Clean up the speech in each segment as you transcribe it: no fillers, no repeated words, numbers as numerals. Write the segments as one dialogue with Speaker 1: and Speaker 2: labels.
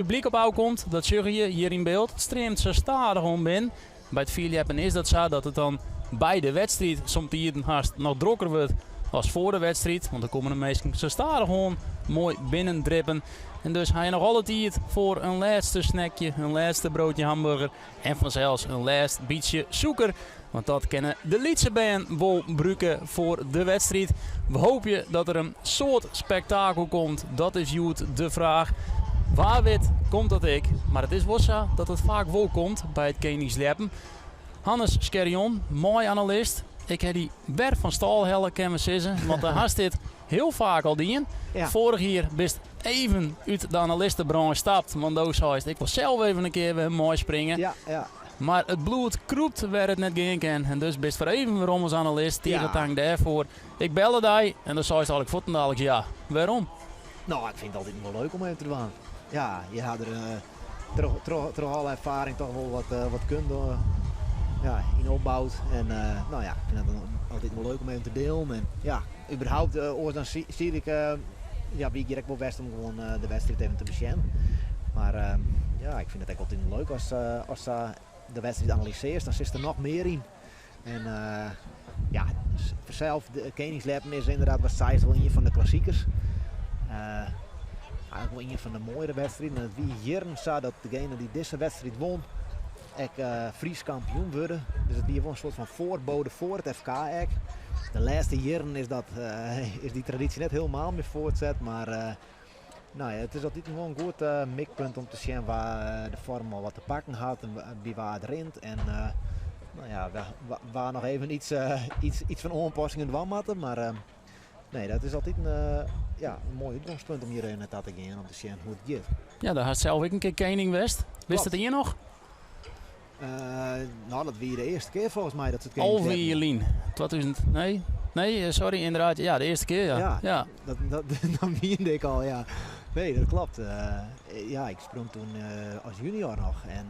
Speaker 1: Publyk op ôfkomt, dat sjogge je hjir yn byld. It streamt sa stadichoan binnen. By it fierljeppen is dat sa dat it dan by de wedstriid somtiden hast noch drokker wurdt as foar de wedstriid. Want dan komme de minsken sa stadichoan moai binnendrippen. En dus ha je noch alle tiid foar in lêste snackje, in lêste broodje hamburger en fansels in lêst bytsje sûker. Want dat kinne de lytse bern wol brûke foar de wedstriid. We hoopje dat der in soad spektakel komt. Dat is hjoed de fraach. Wa wit komt dat ek. Mar it is wol sa dat it faak wol komt by it Keningsljeppen. Hannes Scherjon, mei-analist. Ik ha dy wer fan stâl helle, kinne we sizze. Want do hast dit hiel faak al dien. Foarich jier bist even út de analistebrânsj stapt. Want do seist, ik wol sels even in kear wer meispringe.
Speaker 2: Ja.
Speaker 1: Mar it bloed krûpt wêr it net gean kin en dus bist foar even werom as analist. Tige tank dêrfoar. Ik belle dy en dan seist eigentlik fuortendaliks ja. Wêrom?
Speaker 2: No, ik fyn it altyd wol leuk om even te dwaan. Ja, je ha der troch, troch, troch alle erfaring toch wol wat, wat kunde, ja, yn opboud. En no ja, ik fyn it altyd wol leuk om even te delen. En ja, überhaupt, oars dan siet ik, ja, wie ik hjir ek wol west om gewoan de wedstriid even te besjen. Mar ja, ik fyn it ek altyd leuk as, as de wedstriid analysearrest, dan sitst der noch mear yn. En ja, fansels, de Keningsljeppen is ynderdaad wat seist wol ien fan de klassikers. Eigentlik wol ien fan de moaiere wedstriden. En it wie jierren sa dat degene dy't dizze wedstriid won ek Frysk kampioen wurde. Dus it wie wol in soart fan foarbode foar it FK ek. De lêste jierren is, dat, is dy tradysje net hielendal mear fuortset, mar no ja, it is altyd wol in goed mikpunt om te sjen wa de foarm al wat te pakken hat en by wa it rint. En no ja, wa noch even iets, iets, iets fan oanpassingen dwaan moatte. Mar nee, dat is altyd in, ja, in moai útgongspunt om hjir even nei ta te gean om te sjen hoe't it giet.
Speaker 1: Ja, do hast sels ek in kear kening west. Wist it ien noch?
Speaker 2: No, dat wie de earste kear folgens my dat se it kening
Speaker 1: 11 jier lyn. 2000, nee, nee, sorry, ynderdaad. Ja, de earste kear, ja.
Speaker 2: Ja, ja. Dat, dat, dat miende ik al, ja. Nee, dat klopt. Ja, ik sprong toen as junior noch. En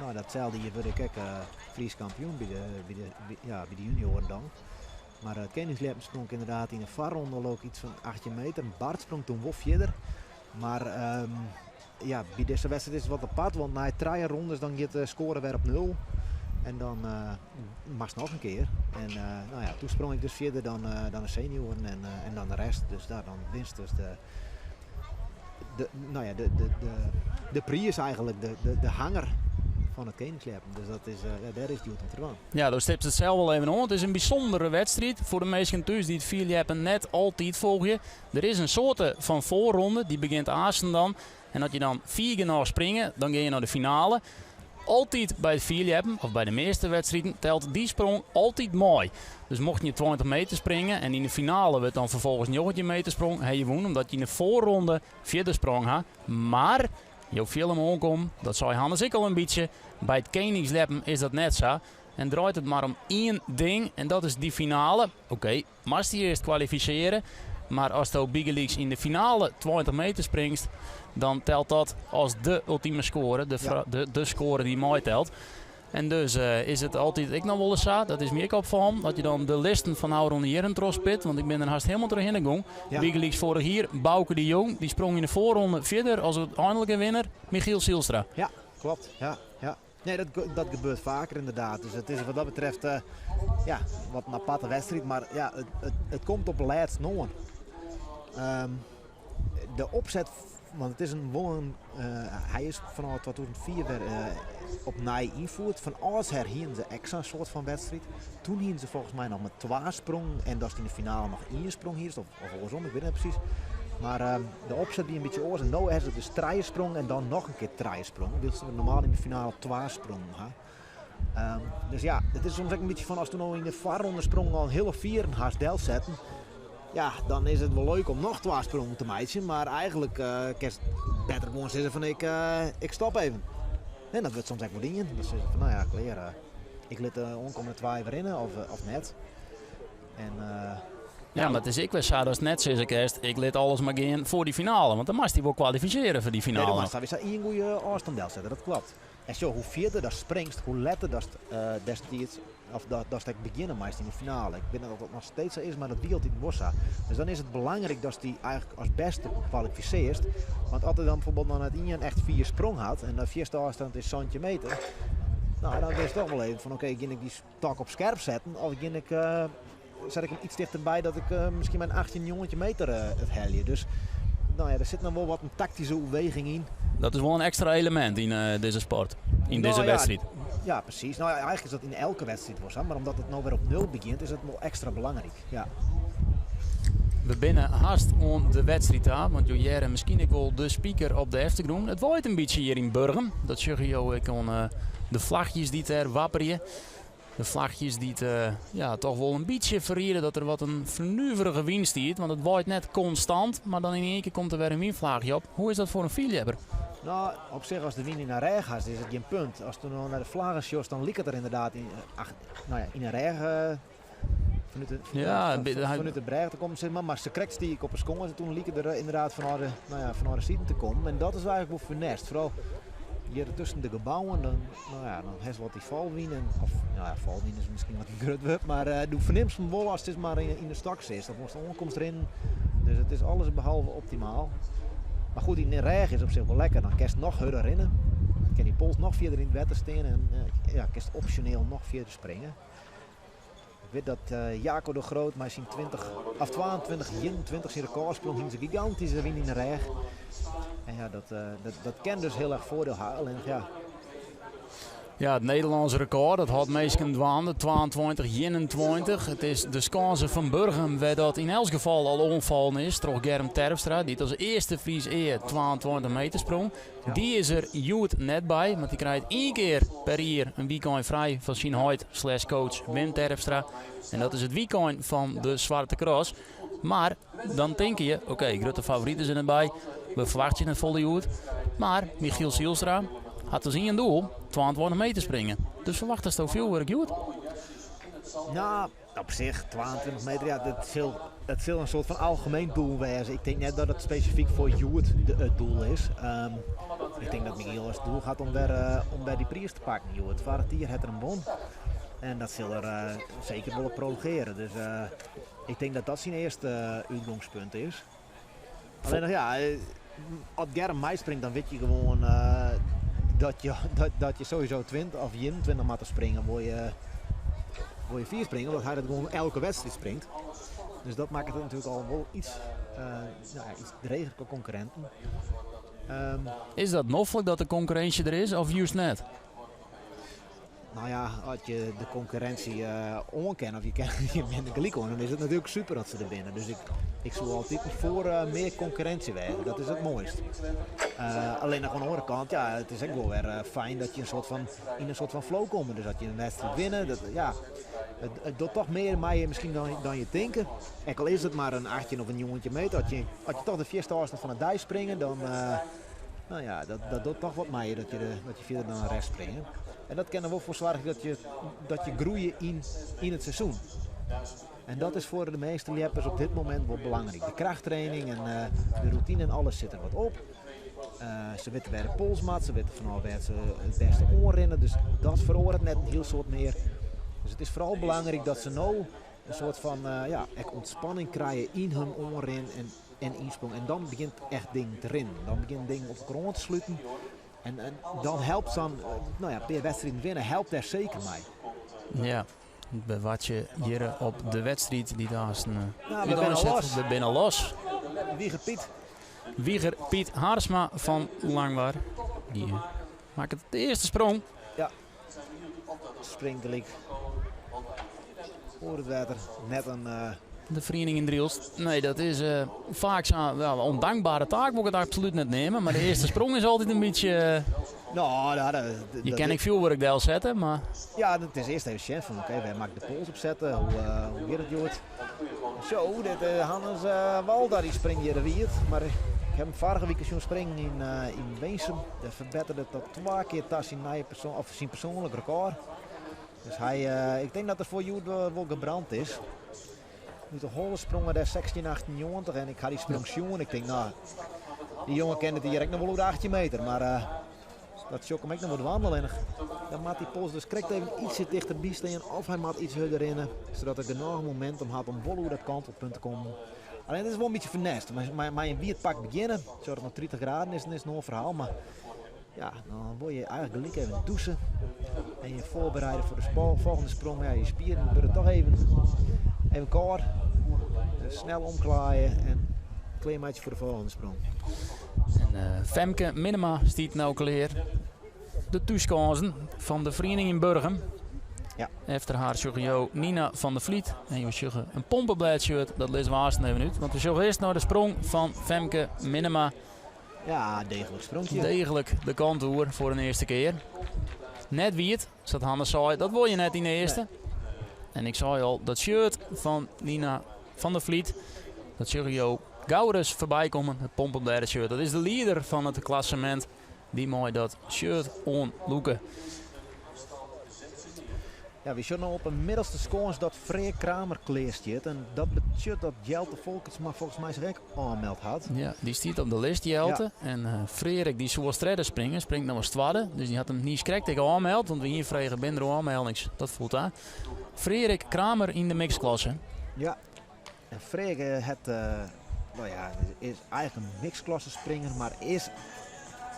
Speaker 2: no, datselde jier wurd ik ek Frysk kampioen by de, by de, by, ja, by de junioaren dan. Mar it Keningsljeppen sprong ik ynderdaad yn de foarronde al ook iets fan 18 meter. Bart sprong toen wol fierder. Mar ja, by dizze wedstriid is it wat apart, want nei trije rondes dan giet de skoare wer op nul. En dan moatst noch in kear. En no ja, toen sprong ik dus fierder dan, dan de senioaren en, en dan de rest. Dus ja, dan winst dus de, de, no ja, de, de, de, de priis eigentlik, de, de, de hanger fan it Keningsljeppen. Dus dat is, ja, dêr is it hjoed om te dwaan.
Speaker 1: Ja, do stipst it sels al even oan. It is in bysûndere wedstriid foar de minsken thús dy't fierljeppen net altyd folgje. Der is in soarte fan foarronde, dy begjint aansten dan. En as je dan fier genôch springe, dan gean je nei de finale. Altyd by it fierljeppen, of by de measte wedstriden, telt dy sprong altyd mei. Dus mochten je 20 meter springe en yn de finale wurdt dan ferfolgens 19 meter sprong, ha je wûn omdat je yn de foarronde fierder sprong ha. Mar, jo fiele 'm oankommen, dat sei Hannes ek al in bytsje, by it Keningsljeppen is dat net sa. En draait it mar om ien ding en dat is dy finale. Oké, moatst dy earst kwalifisearje, mar asto bygelyks yn de finale 20 meter springst, dan telt dat as de ultime skoare, de, de, de skoare dy't meitelt. En dus is it altyd ek noch wolris sa, dat is my ek opfallen, dat je dan de listen fan ôfrûne jierren trochspit, want ik bin der hast hielendal trochhinne gong. Bygelyks foarich jier, Bauke de Jong, dy sprong yn de foarronde fierder as úteinlike winner Michiel Zijlstra.
Speaker 2: Ja, klopt. Ja, ja. Nee, dat, dat gebeurt faker ynderdaad. Dus it is wat dat betreft ja, wat in aparte wedstriid. Mar ja, it, it, it komt op lêst oan. De opset, want it is in, wol in, hy is fanôf 2004 wer opnij ynfierd. Fan âldsher hienen se ek sa'n soart fan wedstriid. Toen hienen se folgens my noch mar twa sprongen en datst yn de finale noch ien sprong hiest, of, of oarsom, ik wit net presys. Mar de opset wie in bytsje oars en no ha se dus trije sprongen en dan noch in kear trije sprongen, wylst se normaal yn de finale twa sprongen ha. Dus ja, it is soms ek in bytsje fan ast no yn de foarronde sprongen al in hiele fieren hast delsetten, ja, dan is it wol leuk om noch twa sprongen te meitsjen, mar eigentlik kinst better gewoan sizze fan ik, ik stop even. En dat wurdt soms ek wol dien. Dan sizze fan no ja, klear, ik lit de oankommende twa even rinne of, of net. En,
Speaker 1: Ja, mar it is ek wer sa datst net sizze kinst, ik lit alles mar gean foar dy finale. Want dan moatst dy wol kwalifisearje foar dy finale.
Speaker 2: Nee, do moatst sawiesa ien goede ôfstân delsette, dat klopt. En sjoch, hoe fierder datst springst, hoe letter datst destiids Of dat, datst ek begjinne meist yn de finale. Ik wit net oft dat noch steeds sa is, mar dat wie altyd wol sa. Dus dan is it belangryk datst dy eigentlik as bêste kwalifisearrest. Want as der dan bijvoorbeeld noch net ien echt fier sprong hat en de fierste ôfstân is 17 meter, nou, dan witst toch wol even fan oké, gean ik dy stok op skerp setten of gean ik, set ik him iets tichterby dat ik miskien mei 18, 19 meter it helje. Dus nou ja, der sit noch wol wat in taktyske oerweging yn.
Speaker 1: Dat is wol in ekstra elemint yn dizze sport, yn
Speaker 2: Nou
Speaker 1: dizze
Speaker 2: ja,
Speaker 1: wedstriid.
Speaker 2: Ja, presys. Nou ja, eigentlik is dat yn elke wedstriid wol sa, mar omdat it no wer op nul begjint, is it wol ekstra belangryk. Ja.
Speaker 1: We binne hast oan de wedstriid ta, want jo hearre miskien ek wol de speaker op de eftergrûn. It waait in bytsje hjir yn Burgum. Dat sjogge jo ek oan de flachjes dy't dêr wapperje. De flachjes dy't ja, toch wol in bytsje ferriede dat der wat in fernuverige wyn stiet. Want it waait net konstant, mar dan yn ien kear komt der wer in wynflaachje op. Hoe is dat foar in fierljepper?
Speaker 2: Nou, op sich as de wyn yn de rêch hast, is it gjin punt. As du no nei de flaggen sjochst, dan liket er ynderdaad yn, ach, nou ja, yn 'e rêch fanút de,
Speaker 1: Ja,
Speaker 2: fanút de brêge te kommen, sis mar. Mar sakrekt stie ik op 'e skâns en toen like er ynderdaad fanôf de, nou ja, fanôf de siden te kommen. En dat is eigentlik wol funest. Foaral hjir tusken de gebouwen, dan, nou ja, dan hast wat dy falwyn. En, of, nou ja, falwyn is miskien wat in grut wurd, mar do fernimst him wol ast sis mar yn de stok sitst of ast oankomst rinnen. Dus it is alles behalve optimaal. Mar goed, yn de rêch is op sich wol lekker. Dan kinst noch hurder rinne. Kin dy pols noch fierder yn it wetter stean en ja, kinst opsjoneel noch fierder springe. Ik wit dat Jaco de Groot mei syn 20, of 22, 21 syn rekôrsprong hiene se gigantyske wyn yn de rêch. En ja, dat kin dus hiel erch foardiel ha. Allinnich ja.
Speaker 1: Ja, it Nederlânske rekôr, dat hâldt minsken dwaande. 22, 21. It is de skânse fan Burgum wêr dat yn elts gefal al oanfallen is troch Germ Terpstra, dy't as earste Fries ea 22 meter sprong. Dy is der hjoed net by, want dy krijt ien kear per jier in wykein frij fan syn heit slash coach Wim Terpstra. En dat is it wykein fan de Swarte Cross. Mar dan tinke je, oké, grutte favoryt is der net by, we ferwachtsje net folle hjoed. Mar Michiel Zijlstra hat dus ien doel, 22 meter springe. Dus ferwachtesto fjoerwurk hjoed?
Speaker 2: Nou, op sich, 22 meter, ja, dat sil, it sil in soart fan algemien doel wêze. Ik tink net dat it spesifyk foar hjoed it doel is. Ik tink dat Michiel as doel hat om wer dy priis te pakken hjoed. Foarich jier hat er him wûn en dat sil er seker wol prolongearje. Dus ik tink dat dat syn earste útgongspunt is. Allinnich ja, as Germ meispringt, dan wit je gewoan dat je sowieso 20 of 21 moatte springe. Wol je fier springe, omdat hy dat gewoan elke wedstriid springt. Dus dat makket it natuerlik al wol iets, nou ja, iets dreger foar konkurrinten.
Speaker 1: Is dat noflik dat de konkurrinsje der is of just net?
Speaker 2: Nou ja, as je de konkurrinsje oankinne of je kinne je binne der gelyk oan, dan is it natuerlik super dat se der binne. Dus ik soe altyd foar mear konkurrinsje wêze. Dat is it moaist. Allinnich oan de oare kant, ja, it is ek wol wer fijn dat je in soart fan, yn in soart fan flow komme. Dus as je in wedstriid winne, dat, ja, it docht toch mear mei je miskien dan je tinke. Ek al is it mar in 18 of in 19 meter, as je toch de fierste ôfstân fan de dei springe, dan, nou ja, dat docht toch wat mei je dat je fierder dan de rest springe. En dat kin der wol foar soargje dat je groeie yn it seizoen. En dat is foar de measte ljeppers op dit momint wol belangryk. De krachttraining en de rûtine en alles sit der wat op. Se witte wêr de pols moat, se witte fanôf wêr't se it bêste oanrinne. Dus dat feroaret net in hiel soad mear. Dus it is foaral belangryk dat se no in soart fan ja, ek ûntspanning krije yn hun oanrin en ynsprong. En dan begjint echt dingen te rinnen. Dan begjinne dingen op elkoar oan te sluten. En dan helpt sa'n, nou ja, pear wedstriden winne helpt dêr seker mei.
Speaker 1: Ja, we wachtsje hjir op de wedstriid dy't aanst
Speaker 2: Nou, we binne los.
Speaker 1: We binne los.
Speaker 2: Wieger Piet.
Speaker 1: Wieger Piet Haarsma fan Langwar. Dy makket de earste sprong.
Speaker 2: Ja, springt gelyk oer it wetter. Net in...
Speaker 1: De feriening yn Drylts. Nee, dat is faak sa'n wel, ûndankbere taak, wol ik it absolút net neame. Mar de earste sprong is altyd in bytsje...
Speaker 2: Nou, nou, dat,
Speaker 1: Je
Speaker 2: dat
Speaker 1: kin ek fjoerwurk delsette, mar...
Speaker 2: Ja, it is earst even sjen fan, oké, wêr moat ik de pols op sette? Hoe giet it hjoed? Zo, dit Hannes Walda dy springt hjir de wiet. Mar ik ha him foarige wike sjoen springen yn Winsum. Dêr ferbettere er tot 2 kear ta syn nije persoan, of syn persoanlik rekôr. Dus ik tink dat er foar hjoed wol gebrand is. Út de holle sprong er dêr 16,98 en ik ha dy sprong sjoen. Ik tink, nou, dy jonge kin it hjir ek noch wol oer de 18 meter. Mar Dat sjoch ik him ek noch wol dwaan, allinnich dan moat dy pols dus krekt even ytsje tichterby stean of hy moat iets hurder rinne, sadat er genôch momentum hat om wol oer dat kantelpunt te kommen. Allinnich it is wol in bytsje funest. Mei in wiet pak begjinne, sadat it noch 30 graden is, dan is it in oar ferhaal. Mar ja, dan wol je eigentlik gelyk even dûse en je foarbereide foar de folgjende sprong. Ja, je spieren wurde toch even, even kâld. Dus snel omklaaie en klearmeitsje foar de folgjende sprong.
Speaker 1: En uh, Femke Minnema stiet no klear. De thúskânsen fan de feriening yn Burgum.
Speaker 2: Ja.
Speaker 1: Efter har sjogge jo Nina van der Vliet. En jo sjogge in pompeblêdshirt. Dat lizze we aanst even út. Want we sjogge earst nei de sprong fan Femke Minnema.
Speaker 2: Ja, degelik spronkje.
Speaker 1: Degelik de kant oer foar in earste kear. Net wiet, sa't Hannes sei, dat wol je net yn de earste.
Speaker 2: Nee.
Speaker 1: En ik sei al, dat shirt fan Nina van der Vliet, dat sjogge jo gauris foarby kommen. It pompeblêde shirt, dat is de lieder fan it klassemint. Dy mei dat shirt oanlûke.
Speaker 2: Ja, we sjogge no op 'e middelste skâns dat Freark Kramer klear stiet. En dat betsjut dat Jelte Folkertsma folgens my sich ek oanmeld hat.
Speaker 1: Ja, dy stiet op de list, Jelte. Ja. En uh, Freark dy soe as tredde springe, springt no as twadde. Dus dy hat him niiskrekt ek oanmeld, want we hiene frege, binne der oanmeldings? Dat foel ta. Freark Kramer yn de mixklasse.
Speaker 2: Ja, en Freark eh, hat, uh, no ja, is eigentlik in mixklasse springer, mar is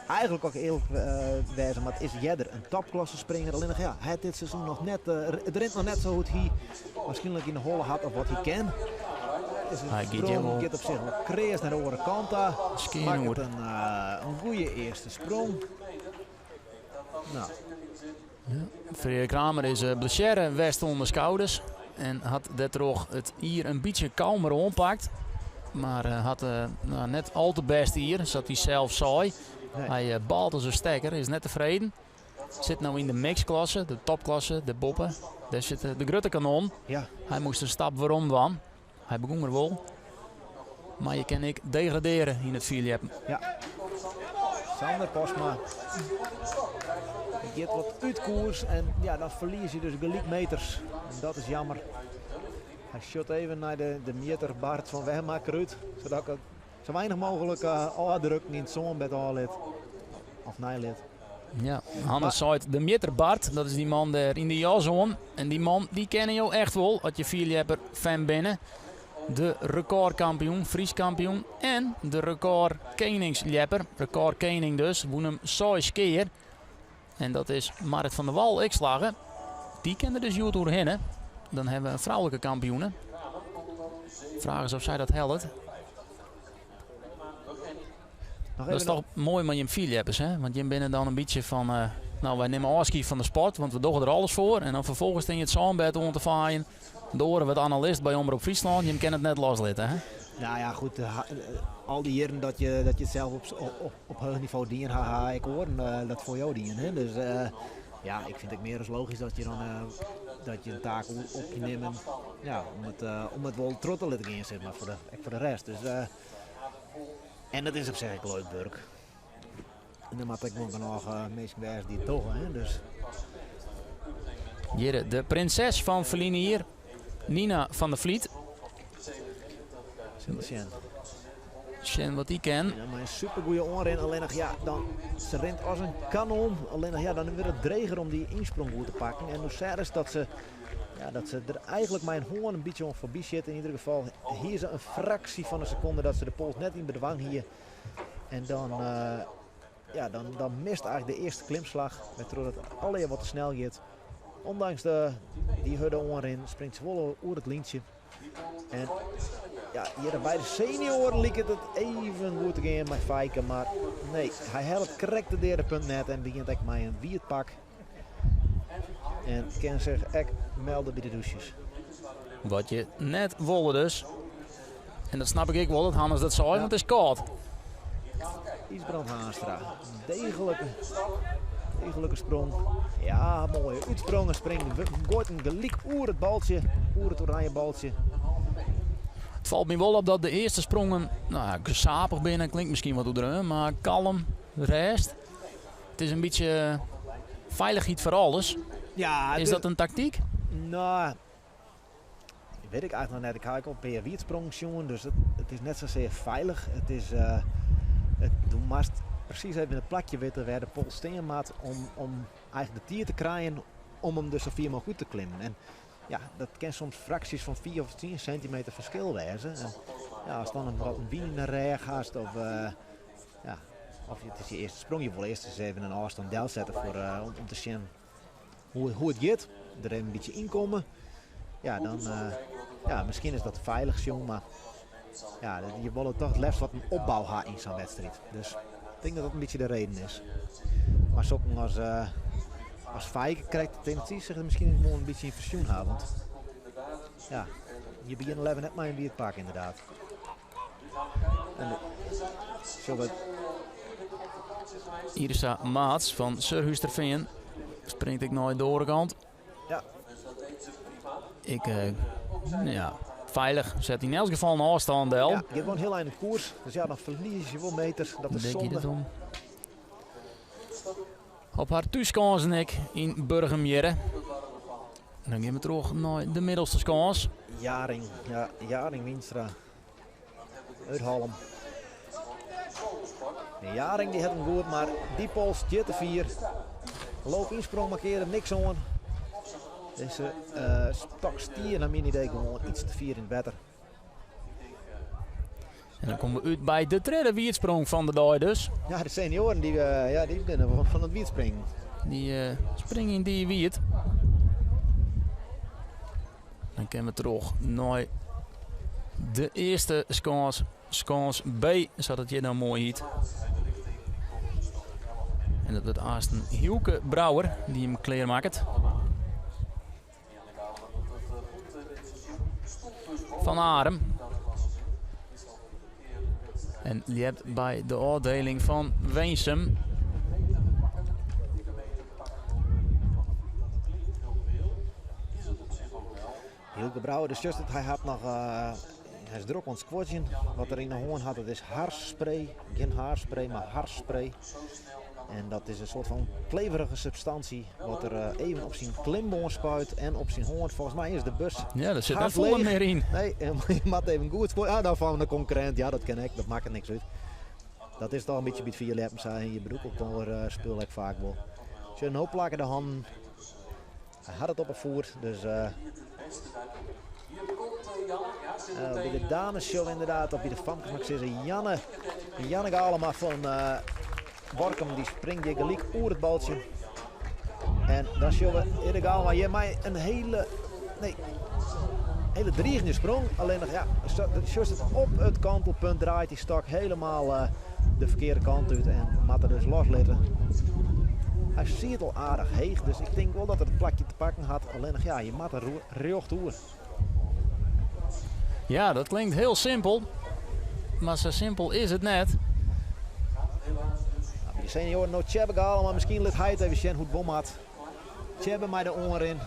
Speaker 2: eigentlik ek earlik uh, wêze, mar is earder in topklasse springer. Allinnich ja, hy hat dit seizoen noch net, uh, it rint noch net sa hoe't hy wierskynlik yn de holle hat of wat hy kin. Is
Speaker 1: Hy giet
Speaker 2: sprong
Speaker 1: wol.
Speaker 2: giet op sich wol kreas nei de oare kant ta.
Speaker 1: Skean
Speaker 2: Makket
Speaker 1: oer.
Speaker 2: in goede earste sprong. No.
Speaker 1: Ja. Freark Kramer is blessearre west oan de skouders. En hat dêrtroch it jier in bytsje kalmer oanpakt. Mar hat no, net al te bêst jier, sa't hy sels sei.
Speaker 2: Nee.
Speaker 1: Hy baalt as in stekker, is net tefreden. Sit no yn de mixklasse, de topklasse, dêrboppe. Dêr sit de grutte kanon.
Speaker 2: Ja.
Speaker 1: Hy moast in stap werom dwaan. Hy begûn der wol. Mar je kinne ek degradearje yn it fierljeppen.
Speaker 2: Ja. Sander Postma giet wat út koers en ja, dan ferlies je dus gelyk meters. En dat is jammer. Hy sjocht even nei de mjitter Bart fan wêr makke er út, sadat ik it sa weinich mooglik ôfdrukken yn it sânbed ôflit. Of neilit.
Speaker 1: Ja, Hannes seit de mjitter Bart, dat is dy man dêr yn de jas oan. En dy man dy kenne jo echt wol as je fierljepper fan binne. De rekôrkampioen, Frysk kampioen en de rekôrkeningsljepper. Rekôrkening dus, wûn him seis kear. En dat is Marit van der Wal ek slagge. Dy kin der dus hjoed oerhinne. Dan hawwe we in froulike kampioene. Fraach is of sy dat hellet.
Speaker 2: Noch
Speaker 1: Dat is
Speaker 2: even
Speaker 1: toch moai mei jim fierljeppers, hè? Want jim binne dan in bytsje fan, uh, no wy nimme ôfskie fan de sport, want we dogge der alles foar. En dan ferfolgens stean je it sânbed oan te faaien. De oare wurdt analist by Omrop Fryslân. Jim kinne it net loslitte, hè?
Speaker 2: Nou ja, goed. Al dy jierren dat je it sels op heech nivo dien ha, ha ik oaren dat foar jo dien. Hè? Dus ja, ik fyn it ek mear as logysk dat je dan dat je in taak op je nimme. Ja, om it wol troch te litten gean, sis mar, ek foar de rest. Dus, en dat is op sich ek leuk wurk. En der moat ek wol genôch minsken wêze dy't it dogge. Hè? Dus.
Speaker 1: Hjir de prinses fan ferline jier, Nina van der Vliet.
Speaker 2: Sille sjen.
Speaker 1: Sjen wat dy kin.
Speaker 2: Ja, mar in supergoeie oanrin. Allinnich ja, dan, se rint as in kanon. Allinnich ja, dan wurdt it dreger om dy ynsprong goed te pakken. En hoe is dat se, ja, dat se der eigentlik mei in hoarn in bytsje oan foarby sit. Yn ieder gefal hie se in fraksje fan in sekonde dat se de pols net yn bedwang hie. En dan, ja, dan mist eigentlik de earste klimslach. Wêrtroch it allegear wat te snel giet. Ûndanks dy hurde oanrin springt se wol oer it lyntsje. En ja, hjir by de senioaren liket it even goed te gean mei Feike. Mar nee, hy hellet krekt de derde punt net en begjint ek mei in wiet pak. En kin sich ek melde by de dûsjes.
Speaker 1: Wat je net wolle dus. En dat snap ik ek wol, dat Hannes dat sei, want it is kâld.
Speaker 2: Ysbrand Haanstra, degelike sprong. Ja, moaie útsprongen. Springt, goait him gelyk oer it baltsje, oer it oranje baltsje.
Speaker 1: It falt my wol op dat de earste sprongen no ja, gesapich binne. Klinkt miskien wat oerdreaun, mar kalm, rêst. It is in bytsje feilichheid foar alles.
Speaker 2: Ja,
Speaker 1: Is dat in taktyk?
Speaker 2: No, wit ik eigentlik noch net. Ik ha ek al in pear wietsprongen sjoen, dus it is net sasear feilich. It is, do moatst presys even it plakje witte wêr de pols stean moat om, om eigentlik de tiid te krijen om him der sa fier mooglik út te klimmen. En ja, dat kin soms fraksjes fan 4 of 10 sintimeter ferskil wêze. En ja, ast dan in wat in wyn yn de rêch hast of, ja, of it is je earste sprong, je wolle earst ris even in ôfstân delsette foar, om te sjen hoe, hoe it giet. Der even in bytsje ynkomme. Ja, dan, ja, miskien is dat feilich sjoen, mar ja, je wolle toch it leafst wat in opbou ha yn sa'n wedstriid. Dus ik tink dat dat in bytsje de reden is. Mar sokken as, as Feike krekt de sich der miskien gewoan in bytsje yn fersjoen ha. Want ja, je begjinne leaver net mei in wiet pak ynderdaad. En de, sille we
Speaker 1: Irsa Maats fan Surhústerfean springt ek nei de oare kant.
Speaker 2: Ja.
Speaker 1: Ik, ja, feilich. Set yn elts gefal in ôfstân del.
Speaker 2: Ja, giet wol in hiel ein de koers. Dus ja, dan ferlies je wol meters. Dat is
Speaker 1: Dêr giet
Speaker 2: zonde.
Speaker 1: it om. Op har thússkânsen ek yn Burgum-Jirre. Dan gean we troch nei de middelste skâns.
Speaker 2: Jaring, ja, Jaring Winstra. Út Hallum. De Jaring die hat him goed, mar dy pols stiet te fier. Loop ynsprong markearre niks oan. Dizze stok stie nei myn idee gewoan iets te fier yn it wetter.
Speaker 1: En dan komme we út by de tredde wiedsprong fan de dei dus.
Speaker 2: Ja, de senioaren dy, ja, dy binne wol fan it wiedspringen.
Speaker 1: Dy springe yn dy wiet. Dan kinne we troch nei de earste skâns, skâns B, sa't it hjir dan moai hjit. En dat wurdt aansten Hielke Brouwer dy't him klear makket. Fan Arum. En ljept by de ôfdieling fan Winsum.
Speaker 2: Hielke Brouwer, dus just hy hat noch, hy is drok oan it squatsjen. Wat er yn de hân hat, dat is harsspray. Gjin haarspray, mar harsspray. En dat is in soart fan kleverige substansje wat er even op syn klimbân spuit en op syn hân. Folgens my is de bus
Speaker 1: Ja, der sit net
Speaker 2: hast
Speaker 1: folle
Speaker 2: leech.
Speaker 1: mear yn.
Speaker 2: Nee, je moat even goed spuiten. Ah, dan fan de konkurrint. Ja, dat kin ek. Dat makket niks út. Dat is toch in bytsje by it fierljeppen sa. En je brûke elkoar spul ek faak wol. Sjoch, no plakke de hannen. Hy hat it op 'e foet, dus by de dames sjogge we ynderdaad, of by de famkes moat ik sizze, Janne, Janne Galema fan Workum, dy springt hjir gelyk oer it baltsje. En dan sjogge we Hidde Galema hjir mei in hele, nee, hele driigjende sprong. Allinnich, ja, sjochst it op it kantelpunt draait dy stok helemaal de ferkearde kant út en moat er dus loslitte. Hy siet al aardich heech, dus ik tink wol dat er it plakje te pakken hat. Allinnich ja, je moat der rjocht oer.
Speaker 1: Ja, dat klinkt hiel simpel, mar sa simpel is it net.
Speaker 2: Nou, by de senioaren no Tjebbe Galema, miskien lit hy it even sjen hoe't it wol moat. Tjebbe mei de oanrin.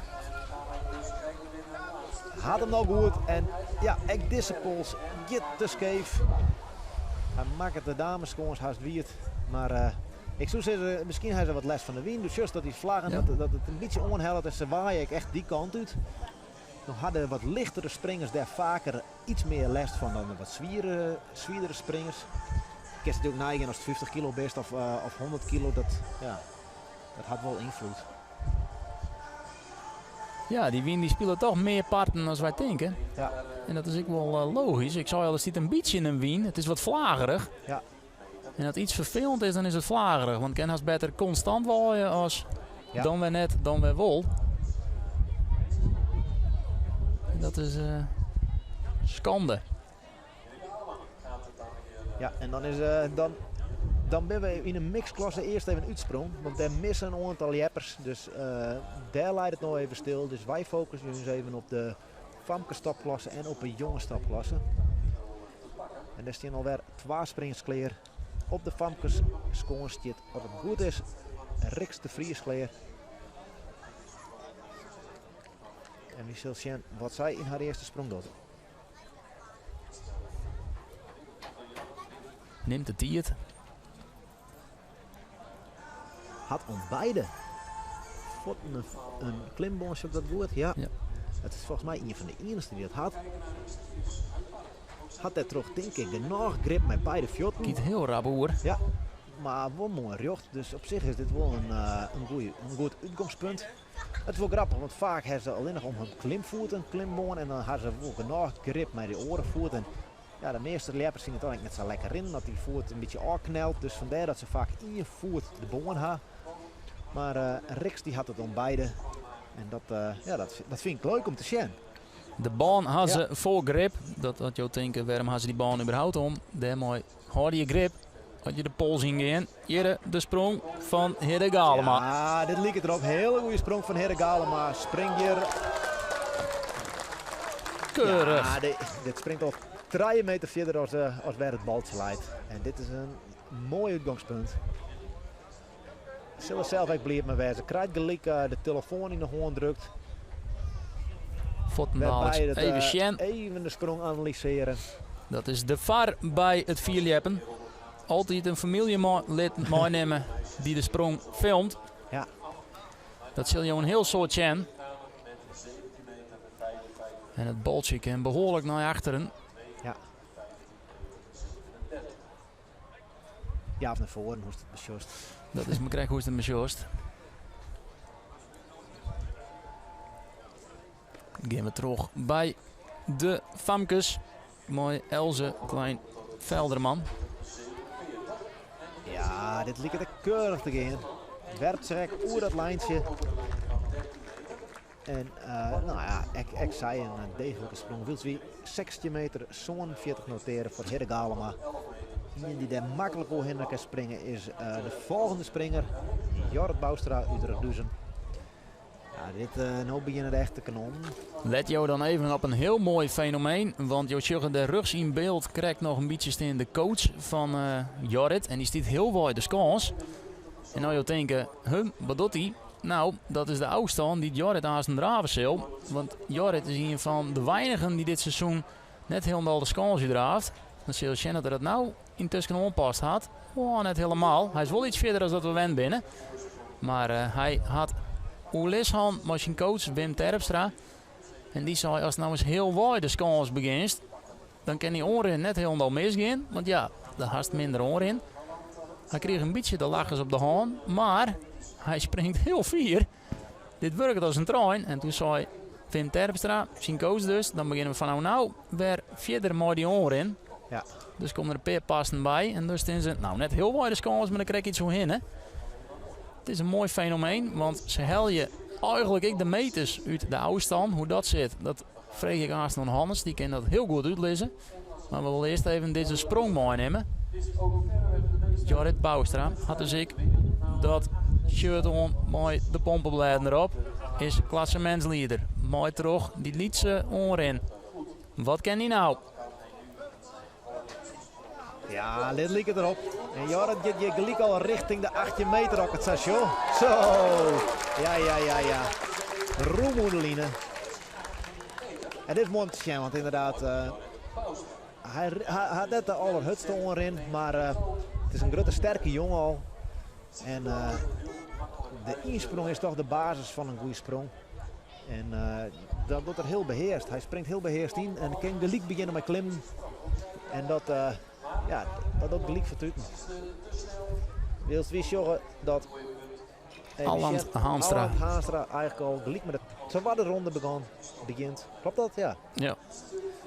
Speaker 2: Hat him no goed en ja, ek dizze pols giet te skeef. Hy makket de dameskâns hast wiet, mar ik soe sizze, miskien ha se wat lêst fan de wyn. Do sjochst dat dy flaggen, dat it in bytsje oanhellet en se waaie ek echt dy kant út. No ha de wat lichtere springers dêr faker iets mear lêst fan dan de wat swierdere springers. Kinst natuerlik neigean ast 50 kilo bist of 100 kilo, dat, ja, dat hat wol ynfloed.
Speaker 1: Ja, dy wyn dy spilet toch mear parten as wy tinke.
Speaker 2: Ja.
Speaker 1: En dat is ek wol logysk. Ik sei al, der stiet in bytsje in wyn. It is wat flagerich.
Speaker 2: Ja.
Speaker 1: En as iets ferfelend is, dan is it flagerich. Want it kin hast better konstant waaie as
Speaker 2: Ja.
Speaker 1: dan wer net, dan wer wol. En dat is skande.
Speaker 2: Ja, en dan, is, dan, dan binne we yn de mixklasse earst even útsprong. Want dêr misse in oantal ljeppers. Dus dêr leit it no even stil. Dus wy fokusje ús even op de famkestopklasse en op de jongestopklasse. En dêr stean alwer twa springers klear. Op de famkesskâns stiet, as it goed is, Rixt de Vries klear. En wy sille sjen wat sy yn har earste sprong docht.
Speaker 1: Nimt de tiid.
Speaker 2: Hat oan beide fuotten in klimbân, sjoch ik dat goed? Ja.
Speaker 1: Ja.
Speaker 2: It is folgens my ien fan de iennichste dy't dat hat. Hat dêrtroch tink ik genôch grip mei beide fuotten.
Speaker 1: Giet hiel rap oer.
Speaker 2: Ja. Mar wol moai rjocht, dus op sich is dit wol in, in, goeie, in goed útgongspunt. It is wol grappich, want faak ha se allinnich om hun klimfoet in klimbân en dan ha se wol genôch grip mei de oare foet. En ja, de measte ljeppers fine it dan ek net sa lekker rinnen dat dy foet in bytsje ôfknelt. Dus fandêr dat se faak ien foet de bân ha. Mar uh, Rixt dy hat it om beide. En dat, uh, ja, dat, dat fyn ik leuk om te sjen.
Speaker 1: De bân ha se ja. foar grip. Dat as jo tinke, wêrom ha se dy bân überhaupt om? Dêrmei hâlde je grip as je de pols yngean. Hjir de sprong fan Hidde Galema.
Speaker 2: Ja, dit liket derop. Hele goede sprong fan Hidde Galema. Springt hjir.
Speaker 1: Keurig.
Speaker 2: Ja, dit, dit springt al 3 meter fierder as, uh, as wêr it baltsje leit. En dit is in moai útgongspunt. Sil er sels ek bliid mei wêze. Krijt gelyk uh, de telefoan yn de hân drukt.
Speaker 1: Fuortendaliks even
Speaker 2: uh,
Speaker 1: sjen.
Speaker 2: Even de sprong analyseren.
Speaker 1: Dat is de VAR by it fierljeppen. Altyd in famyljelid meinimme dy't de sprong filmt.
Speaker 2: Ja.
Speaker 1: Dat sil jo in hiel soad sjen. En it baltsje kin behoarlik nei achteren.
Speaker 2: Ja. Ja, of nei foaren, hoe'tst it besjochst.
Speaker 1: Dat is mar krekt hoe'tst it besjochst. Gean we troch by de famkes mei Else Klein Velderman.
Speaker 2: Ja, dit liket ek keurich te gean. Werpt sich ek oer dat lijntsje. En uh, nou ja, ek, ek sy in deeglike sprong. Wylst wy 16 meter 47 notearje foar Hidde Galema. Ien dy't dêr maklik oerhinne kin springe is uh, de folgjende springer, Jorrit Bouwstra út Reduzum. Ja, dit, uh, no begjinne de echte kanonnen.
Speaker 1: Let jo dan even op in hiel moai fenomeen, want jo sjogge dêr rjochts yn byld krekt noch in bytsje stean de coach fan uh, Jorrit en dy stiet hiel wei de skâns. En no jo tinke, huh, wat docht hy? No, dat is de ôfstân dy't Jorrit aansten drave sil. Want Jorrit is ien fan de weinigen dy't dit seizoen net hielendal de skâns útdraaft. Dan sil je sjen dat er dat no yntusken oanpast hat. Oh, net helemaal. Hy is wol iets fierder as dat we wend binne. Mar uh, hy hat oerlis hân mei syn coach Wim Terpstra. En dy sei, ast no ris hiel wei de skâns begjinst, dan kin dy oanrin net hielendal misgean. Want ja, dan hast minder oanrin. Hy krige in bytsje de lachers op de hân, mar hy springt hiel fier. Dit wurket as in trein. En doe sei Wim Terpstra, syn coach dus, dan begjinne we fanôf no wer fierder mei dy oanrin.
Speaker 2: Ja.
Speaker 1: Dus komme der in pear passen by en dus stean se, nou net hiel wei de skâns, mar der krekt iets oerhinne. It is in moai fenomeen, want se helje eigenlik ek de meters út de ôfstân. Hoe dat sit, dat freegje ik aanst oan Hannes, dy kin dat hiel goed útlizze. Mar we wolle earst even dizze sprong meinimme. Jorrit Bouwstra hat dus ek dat shirt oan mei de pompeblêden derop. Is klassemintslieder. Mei troch dy lytse oanrin. Wat kin dy no?
Speaker 2: Ja, dit liket derop. En Jorrit giet hjir gelyk al richting de 18 meter as ik it sa sjoch. Zo! Ja, ja, ja, ja. Rûm oer de line. En dit is moai om te sjen, want ynderdaad, uh, hy, hy hat net de allerhurdste oanrin, mar uh, it is in grutte sterke jonge al. En uh, de ynsprong is toch de basis fan in goede sprong. En dat docht er hiel behearst. Hy springt hiel behearst yn en kin gelyk begjinne mei klimmen. En dat, ja, dat docht gelyk fertuten. Wylst wy sjogge dat
Speaker 1: Alland Haanstra.
Speaker 2: Alland Haanstra eigenlik al gelyk mei de twadde ronde begon, begjint. Klopt dat? Ja.
Speaker 1: Ja.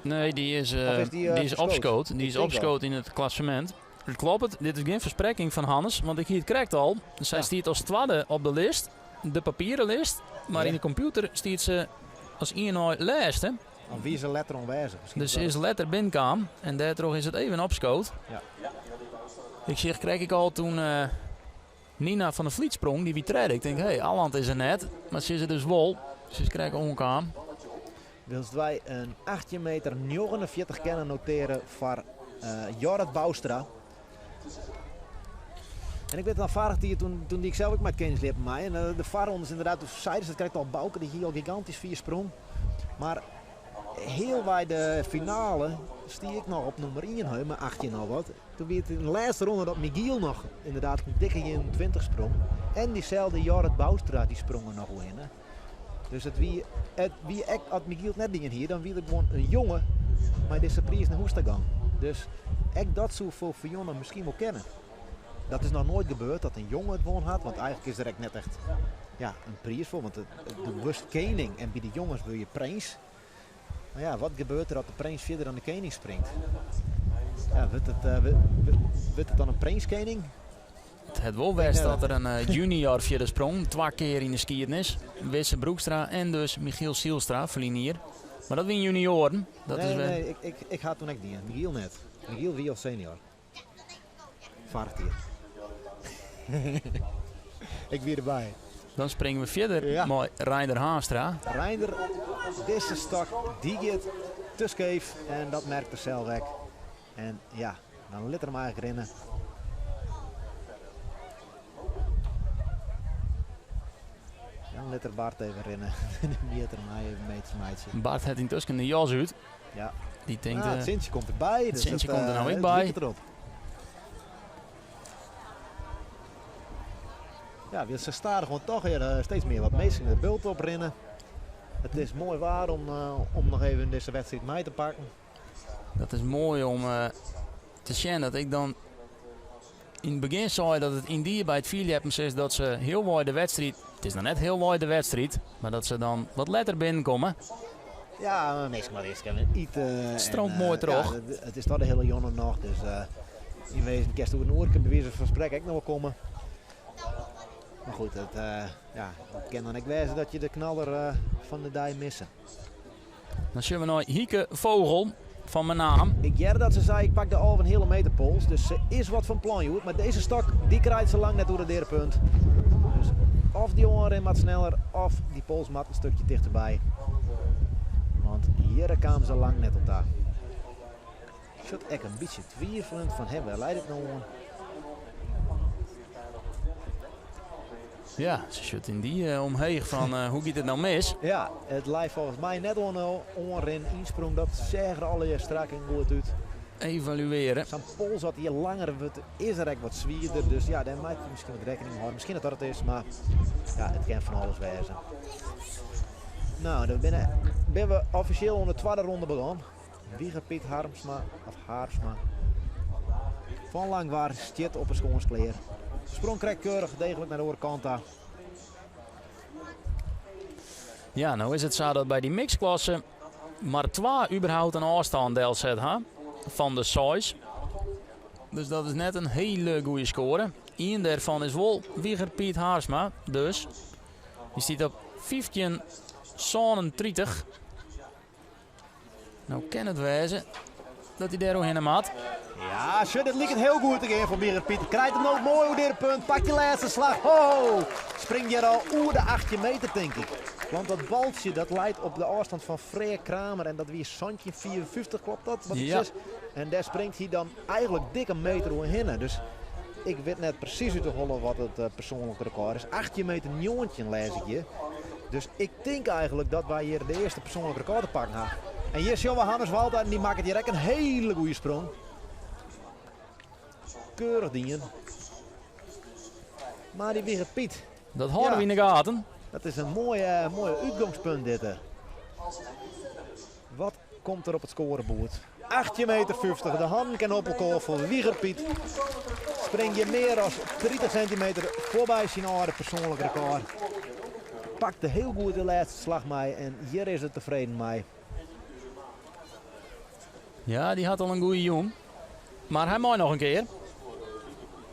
Speaker 1: Nee, dy is, uh, is die, uh, die is opskood. Die is opskood yn it klassemint. It kloppet, dit is gjin ferspreking fan Hannes, want ik hie it krekt al. Sy ja. stiet as twadde op de list, de papieren list, mar ja. yn de kompjûter stiet se as ien nei lêste.
Speaker 2: Of wie se letter oanwêzich?
Speaker 1: Dus se is letter binnenkaam en dêrtroch is it even opskood.
Speaker 2: Ja.
Speaker 1: Ik seach krekt ek al toen uh, Nina van der Vliet sprong, dy wie tredde. Ik tink, hé, hey, Alland is der net. Mar se is der dus wol. Se is krekt oankaam.
Speaker 2: Wylst wy in 18 meter 49 kinne notearje foar uh, Jorrit Bouwstra. En ik wit noch foarich jier, toen, toen die ik sels ek mei it keningsljeppen mei. En uh, de foarrondes ynderdaad, toen seiden se it krekt al, Bouke dy hie al gigantysk fier sprong. Mar healwei de finale stie ik noch op nûmer ien, mei 18 noch wat. Toen wie it yn de lêste ronde dat Migiel noch ynderdaad in dikke 21 sprong. En dyselde Jorrit Bouwstra dy sprong der noch oerhinne. Dus it wie, it wie ek, as Migiel it net dien hie, dan wie der gewoan in jonge mei dizze priis nei hûs ta gong. Dus ek dat soe foar Fionne miskien wol kinne. Dat is noch noait gebeurd dat in jonge it wûn hat, want eigenlik is der ek net echt ja, in priis foar, want do wurdst kening en by de jonges wurde je prins. Mar ja, wat gebeurt der as de prins fierder dan de kening springt? Ja, wurdt it, uh, wurdt it dan in prinskening?
Speaker 1: It hat wol west dat der in eh, junior fierder sprong, twa kear yn de skiednis. Wisse Broekstra en dus Michiel Zielstra ferline jier. Mar dat wiene junioaren. Dat
Speaker 2: nee,
Speaker 1: is wer...
Speaker 2: nee, ik, ik, ik ha toen ek dien. Michiel net. Michiel wie al senior. Foarich jier. ik wie derby.
Speaker 1: Dan springe we fierder
Speaker 2: ja.
Speaker 1: mei Reinder Haanstra.
Speaker 2: Reinder, dizze stok, dy giet te skeef en dat merkt er sels ek. En ja, dan lit er him eigenlik rinne. Dan lit er Bart even rinne. Dan giet er mei even meters meitsjen.
Speaker 1: Bart hat yntusken de jas út.
Speaker 2: Ja.
Speaker 1: Dy tinkt,
Speaker 2: ah, it sintsje komt derby.
Speaker 1: It sintsje komt der no ek by.
Speaker 2: Erop. Ja, wylst se stadichoan toch weer eh, steeds mear wat minsken de bult oprinne. It is moai waar om, eh, om noch even dizze wedstriid mei te pakken.
Speaker 1: Dat is moai om eh, te sjen dat ik dan yn it begjin sei dat it yndie by it fierljeppen is dat se healwei de wedstriid, it is noch net healwei de wedstriid, mar dat se dan wat letter binnenkomme.
Speaker 2: Ja, minsken moatte earst even ite.
Speaker 1: It stroomt moai troch.
Speaker 2: Ja, it is toch de hiele jûn noch, dus uh, yn wezen kinst oer in oerke by wize fan sprekken ek noch wol komme. Mar goed, it, uh, ja, it kin dan ek wêze dat je de knaller uh, fan de dei misse.
Speaker 1: Dan sjogge we nei Hieke Vogel fan Menaam.
Speaker 2: Ik hearde dat se sei ik pak de 11,5 meter pols, dus se is wat fan plan hjoed. Mar dizze stok dy krijt se lang net oer it deadepunt. Dus of dy oanrin moat sneller of dy pols moat in stikje tichterby. Want hjir kaam se lang net oan ta. Sjocht ek in bytsje twifeljend fan hè, wêr leit it no oan?
Speaker 1: Ja, se sjocht yndie eh, omheech fan eh, hoe giet it no mis?
Speaker 2: Ja, it leit folgens my net oan de oanrin, ynsprong. Dat seach der allegear strak en goed út.
Speaker 1: Evalueren.
Speaker 2: Sa'n pols as dy langer wurdt, is er ek wat swierder. Dus ja, dêr moat je miskien wat rekkening mei hâlde. Miskien dat dat it is, mar ja, it kin fan alles wêze. No, dan binne, binne we offisjeel oan de twadde ronde begûn. Wieger Piet Harmsma, of Haarsma, fan Langwar stiet op 'e skâns klear. Sprong krekt keurich deeglik nei de oare kant ta.
Speaker 1: Ja, no is it sa dat by dy mixklasse mar twa überhaupt in ôfstân delset ha fan de seis. Dus dat is net in hiele goede skoare. Ien dêrfan is wol Wieger Piet Haarsma, dus dy stiet op 15,37. No kin it wêze dat hy dêr oerhinne moat.
Speaker 2: Ja, sjoch, dit liket hiel goed te gean foar Wieger Piet. Krijt him no moai oer dit punt. Pakt dy lêste slach. Ho! Springt hjir al oer de 18 meter, tink ik. Want dat baltsje dat leit op de ôfstân fan Freark Kramer en dat wie 17,54, kloppet dat? Wat ik
Speaker 1: Ja.
Speaker 2: sis? En dêr springt hy dan eigenlik dik in meter oerhinne. Dus ik wit net presys út de holle wat it eh, persoanlik rekôr is. 18 meter 19 lês ik hjir. Dus ik tink eigenlik dat wy hjir de earste persoanlik rekôr te pakken ha. En hjir sjogge we Hannes Walta en dy makket hjir ek in hiele goede sprong. Keurich dien. Mar dy Wieger Piet.
Speaker 1: Dat hâlde
Speaker 2: Ja.
Speaker 1: we yn de gaten.
Speaker 2: Dat is in moaie, moaie útgongspunt dit. Wat komt der op it skoareboerd? 18 meter 50, de hannen kin op elkoar foar Wieger Piet. Spring je mear as 30 sintimeter foarby syn âlde persoanlik rekôr. Pakte hiel goed de lêste slach mei en hjir is er tefreden mei.
Speaker 1: Ja, dy hat al in goede jûn. Mar hy mei noch in kear.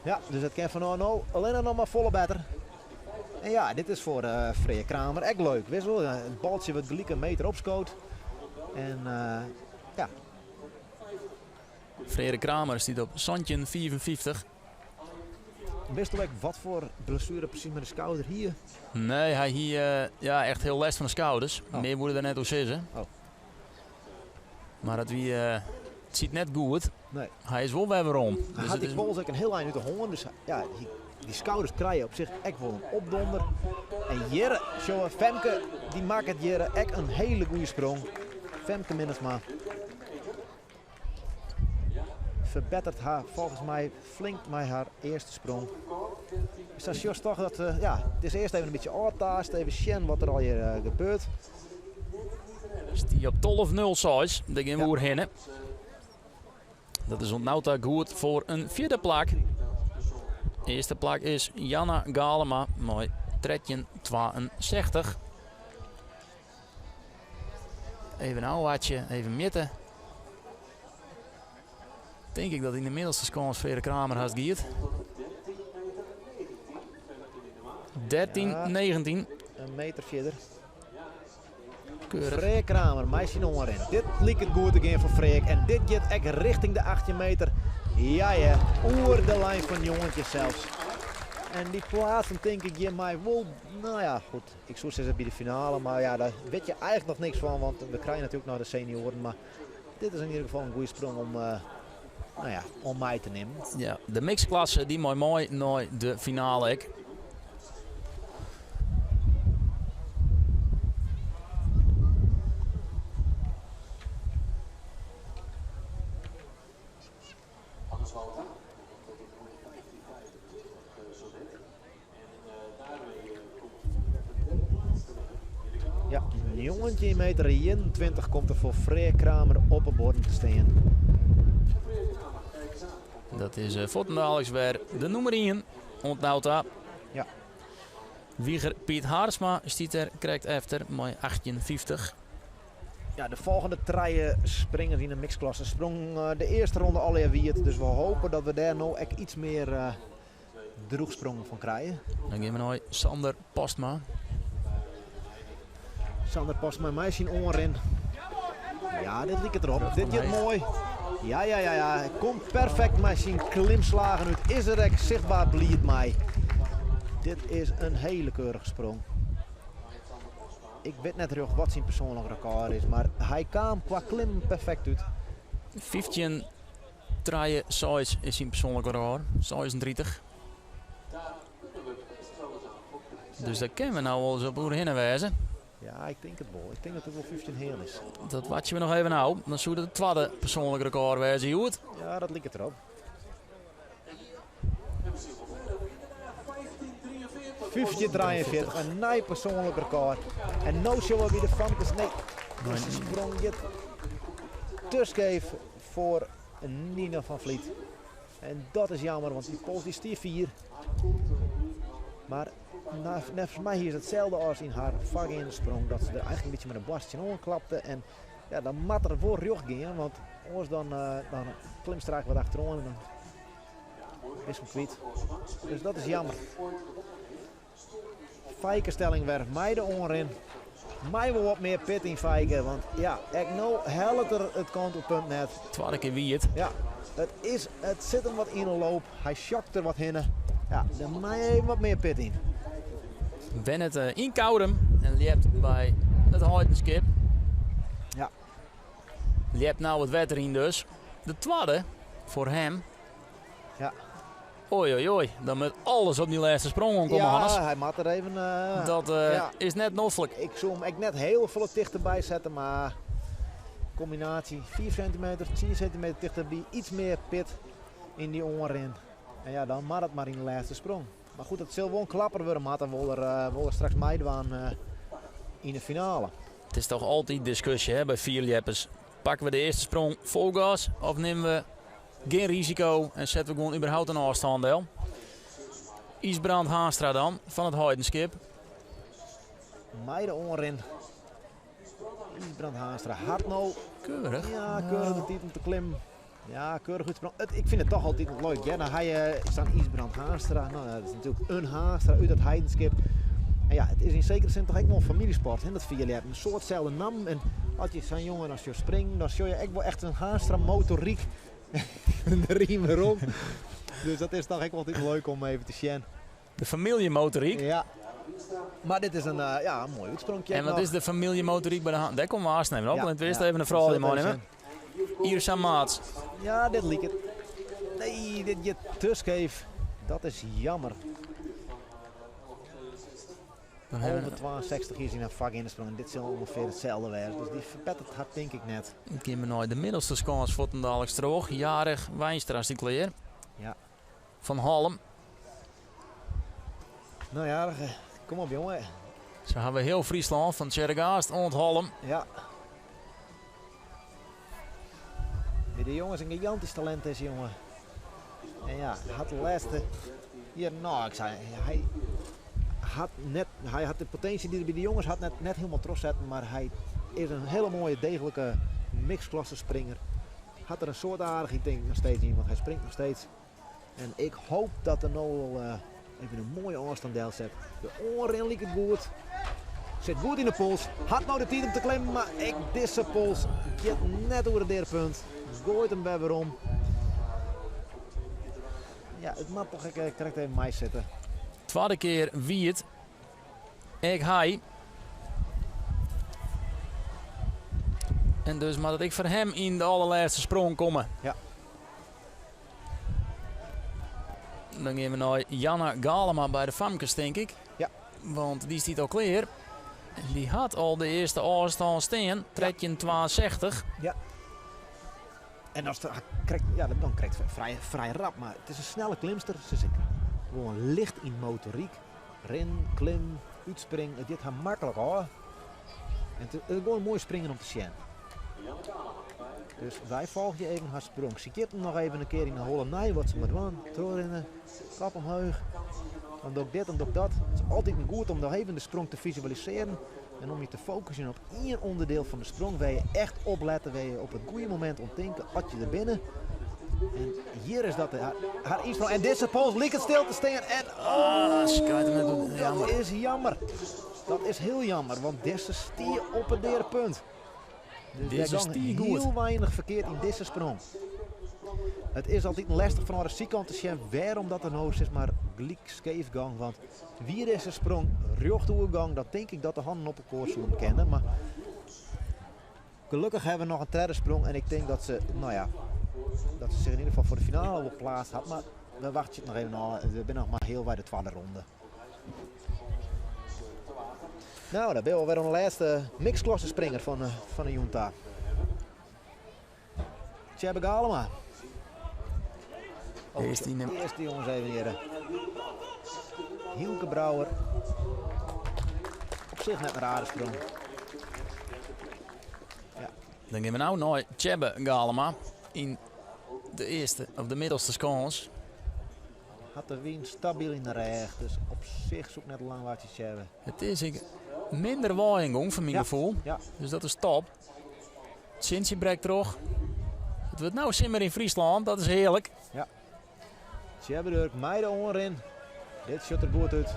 Speaker 2: Ja, dus it kin fanôf no allinnich noch mar folle better. En ja, dit is foar uh, Freark Kramer ek leuk. Wist wol, it baltsje wurdt gelyk in meter opskood. En uh, ja.
Speaker 1: Freark Kramer stiet op 17,55.
Speaker 2: Witsto ek wat foar blessuere presys mei de skouder hie?
Speaker 1: Nee, hy hie uh, ja, echt hiel lêst fan de skouders.
Speaker 2: Oh.
Speaker 1: Mear woe er net oer sizze.
Speaker 2: Oh.
Speaker 1: Mar it wie, uh, it siet net goed.
Speaker 2: Nee.
Speaker 1: Hy is wol wer werom.
Speaker 2: Hy
Speaker 1: Dus
Speaker 2: hat
Speaker 1: it
Speaker 2: dy
Speaker 1: is-
Speaker 2: pols ek in hiel ein út de hân. Dus ja, dy, dy skouders krije op sich ek wol in opdonder. En hjir, sjogge we Femke, dy makket hjir ek in hiele goede sprong. Femke Minnesma ferbetteret har folgens my flink mei har earste sprong. Sa sjochst toch dat, uh, ja, it is earst even in bytsje ôftaaste, even sjen wat der allegear uh, gebeurt.
Speaker 1: Stie op 12.06, dêr gean we
Speaker 2: Ja.
Speaker 1: oerhinne. Dat is oant no ta goed foar in fjirde plak. Earste plak is Janna Galema mei 13,62. Even ôfwachtsje, even mjitte. Tink ik dat yn de middelste skâns Freark Kramer hast giet. 13, 19.
Speaker 2: In meter fierder.
Speaker 1: Keurig.
Speaker 2: Freark Kramer mei syn oanrin. Dit liket goed te gean foar Freark. En dit giet ek richting de 18 meter. Ja ja, oer de lijn fan 19 sels. En dy plaatst him tink ik hjirmei wol, nou ja, goed. Ik soe sizze by de finale, mar ja, dêr wit je eigentlik noch niks fan, want we krije natuerlik noch de senioaren. Mar dit is yn ieder gefal in goede sprong om, nou ja, om mei te nimmen.
Speaker 1: Ja, de mixklasse dy mei mei nei de finale ek.
Speaker 2: Ja, 19 meter 21 komt der foar Freark Kramer op 'e buorden te stean.
Speaker 1: Dat is eh, fuortendaliks wer de nûmer 1 oant no ta.
Speaker 2: Ja.
Speaker 1: Wieger Piet Haarsma stiet der krekt efter mei 18,50.
Speaker 2: Ja, de folgjende trije springers yn de mixklasse sprongen eh, de earste ronde allegear wiet. Dus we hopen dat we dêr no ek iets mear eh, drûchsprongen fan krije.
Speaker 1: Dan gean we nei Sander Postma.
Speaker 2: Sander Postma mei syn oanrin. Ja, dit liket derop. Dit giet moai. Ja, ja, ja, ja. Hy komt perfekt mei syn klimslagen út. Is er ek sichtber bliid mei. Dit is in hiele keurige sprong. Ik wit net rjocht wat syn persoanlik rekôr is, mar hy kaam kwa klimmen perfekt út.
Speaker 1: 15 trije seis is syn persoanlik rekôr, 36. Dus dêr kinne we no wolris op oerhinne wêze.
Speaker 2: Ja, ik tink it wol. Ik tink dat it wol 15 heal is.
Speaker 1: Dat wachtsje we noch even ôf. Dan soe dat it twadde persoanlik rekôr wêze hjoed.
Speaker 2: Ja, dat liket derop. 15,43, in nij persoanlik rekôr. En no sjogge we by de famkes. Nee, dizze sprong giet te skeef foar Nina van Vliet. En dat is jammer, want dy pols dy stie fier. Mar neffens my hie se itselde as yn har foargeande sprong, dat se der eigentlik in bytsje mei de boarst tsjinoan klapte. En ja, dan moat er wol rjocht gean, want oars dan, dan klimst der eigentlik wat achteroan en dan bist him kwyt. Dus dat is jammer. Feike Stellingwerf mei de oanrin. Mei wol wat mear pit yn Feike, want ja, ek no hellet er it kantelpunt net.
Speaker 1: Twadde kear wiet.
Speaker 2: Ja, it, is, it sit him wat yn 'e loop. Hy sjokt der wat hinne. Ja, der mei even wat mear pit yn.
Speaker 1: Wennet yn Koudum en ljept by it Heidenskip.
Speaker 2: Ja.
Speaker 1: Ljept no it wetter yn dus. De twadde foar him.
Speaker 2: Ja.
Speaker 1: Oei, oei, oei. Dan moat alles op dy lêste sprong oankomme,
Speaker 2: ja,
Speaker 1: Hannes.
Speaker 2: hy moat der even...
Speaker 1: Dat
Speaker 2: ja.
Speaker 1: is net noflik.
Speaker 2: Ik soe him ek net hiel folle tichterby sette, mar kombinaasje 4 centimeter, 10 centimeter tichterby, iets mear pit yn dy oanrin. En ja, dan moat it mar yn de lêste sprong. Mar goed, it sil wol in klapper wurde moatte, wol er, wol er straks meidwaan yn de finale.
Speaker 1: It is toch altyd diskusje hè, by fierljeppers. Pakke we de earste sprong fol gas of nimme we gjin risiko en sette we gewoan überhaupt in ôfstân del? Ysbrand Haanstra dan, fan it Heidenskip.
Speaker 2: Mei de oanrin. Ysbrand Haanstra hat no...
Speaker 1: Keurig.
Speaker 2: Ja, keurig de tiid om te klimmen. Ja, keurig útsprong. Ik fyn it toch altyd leuk. Ja, dan ha je sa'n Ysbrand Haanstra. No, dat is natuerlik in Haanstra út it Heidenskip. En ja, it is yn sekere sin toch ek wol in famyljesport, hè, dat fierljeppen. In soart selde nammen. En as je sa'n jongen as sjochst springen, dan sjoch je ek wol echt in Haanstra motoryk de riem werom. Dus dat is toch ek altyd leuk om even te sjen.
Speaker 1: De famyljemotoryk.
Speaker 2: Ja. Mar dit is in, ja, in moai útspronkje.
Speaker 1: En wat is de famyljemotoryk by de hand? Dêr komme we aanst even op,
Speaker 2: Ja,
Speaker 1: want earst
Speaker 2: ja.
Speaker 1: even de froulju
Speaker 2: Dat sil
Speaker 1: meinimme. Yrsa Maats.
Speaker 2: Ja, dit liket. Nee, dit giet te skeef. Dat is jammer.
Speaker 1: Dan hawwe we
Speaker 2: 62 is yn in fak yn de sprong. Dit sil ûngefear itselde wêze. Dus dy ferbetteret har tink ik net.
Speaker 1: Dan gean we nei de middelste skâns fuortendaliks troch. Jarich Wijnstra stiet klear.
Speaker 2: Ja.
Speaker 1: Fan Hallum.
Speaker 2: No ja, kom op jonge.
Speaker 1: Sa hawwe we hiel Fryslân fan Tsjerkegaast oant Hallum.
Speaker 2: Ja. De jonge is in gigantysk talint, dizze jonge. En ja, hat de lêste Ja, no, ik sei, hy hat net, hy hat de potinsje dy't er by de jonges hat net, net hielendal trochsetten, mar hy is in hiele moaie, deeglike mixklasse springer. Hat der in soad aardichheid tink ik noch steeds yn, want hy springt noch steeds. En ik hoop dat er no wol even in moaie ôfstân delset. De oanrin liket goed. Sit goed yn de pols. Hat no de tiid om te klimmen, mar ek dizze pols giet net oer it deadepunt. Goait him wer werom. Ja, it moat toch ek krekt even meisitte.
Speaker 1: Twadde kear wiet. Ek hy. En dus moat it ek foar him yn de allerlêste sprong komme.
Speaker 2: Ja.
Speaker 1: Dan gean we nei Janna Galema by de famkes, tink ik.
Speaker 2: Ja.
Speaker 1: Want dy stiet al klear. Dy hat al de earste ôfstân stean, 13,62.
Speaker 2: Ja. En as het krekt, ja, dan krekt frij, frij rap, mar it is in snelle klimster. Se is gewoan licht yn motoryk. Rin, klim, útspring, it giet har maklik ôf. En it is gewoan moai springen om te sjen. Dus wy folgje even har sprong. Se giet noch even in kear yn de holle nei wat se moat dwaan. Trochrinne, kop omheech. Dan doch ik dit, dan doch ik dat. It is altyd goed om noch even de sprong te fisualisearjen en om je te fokusjen op ien ûnderdiel fan de sprong wêr je echt op lette, wêr je op it goede momint oan tinke as je der binne. En hjir is dat har ynsprong. En dizze pols liket stil te stean. En
Speaker 1: oh,
Speaker 2: dat is jammer. Dat is hiel jammer, want dizze stie op it deade punt. Dus
Speaker 1: Dizze stie goed.
Speaker 2: Hiel weinich ferkeard yn dizze sprong. It is altyd lestich fanôf de sydkant te sjen wêrom dat er no sis mar gelyk skeef gong. Want wie dizze sprong rjocht oergong, dan tink ik dat de hannen op elkoar soenen kinne. Mar gelokkich hawwe we noch in tredde sprong en ik tink dat se, no ja, dat se sich yn ieder gefal foar de finale wol pleatst hat. Mar we wachtsje it noch even ôf. We binne noch mar healwei de twadde ronde. No, dan binne we alwer oan de lêste mixklasse springer fan de jûn ta. Tjebbe Galema. Oh,
Speaker 1: Earst yn de
Speaker 2: earste jonges even hjir. Hielke Brouwer. Op sich net in rare sprong. Ja.
Speaker 1: Dan gean we no nei Tjebbe Galema yn de earste of de middelste skâns.
Speaker 2: Hat de wyn stabyl yn de rêch, dus op sich soe ik net lang wachtsje hawwe.
Speaker 1: It is ek minder waaien foar myn gefoel.
Speaker 2: Ja.
Speaker 1: Dus dat is top. It sintsje brekt troch. It wurdt no simmer yn Fryslân, dat is hearlik.
Speaker 2: Ja. Tjebbe Durk mei de oanrin. Dit sjocht der goed út.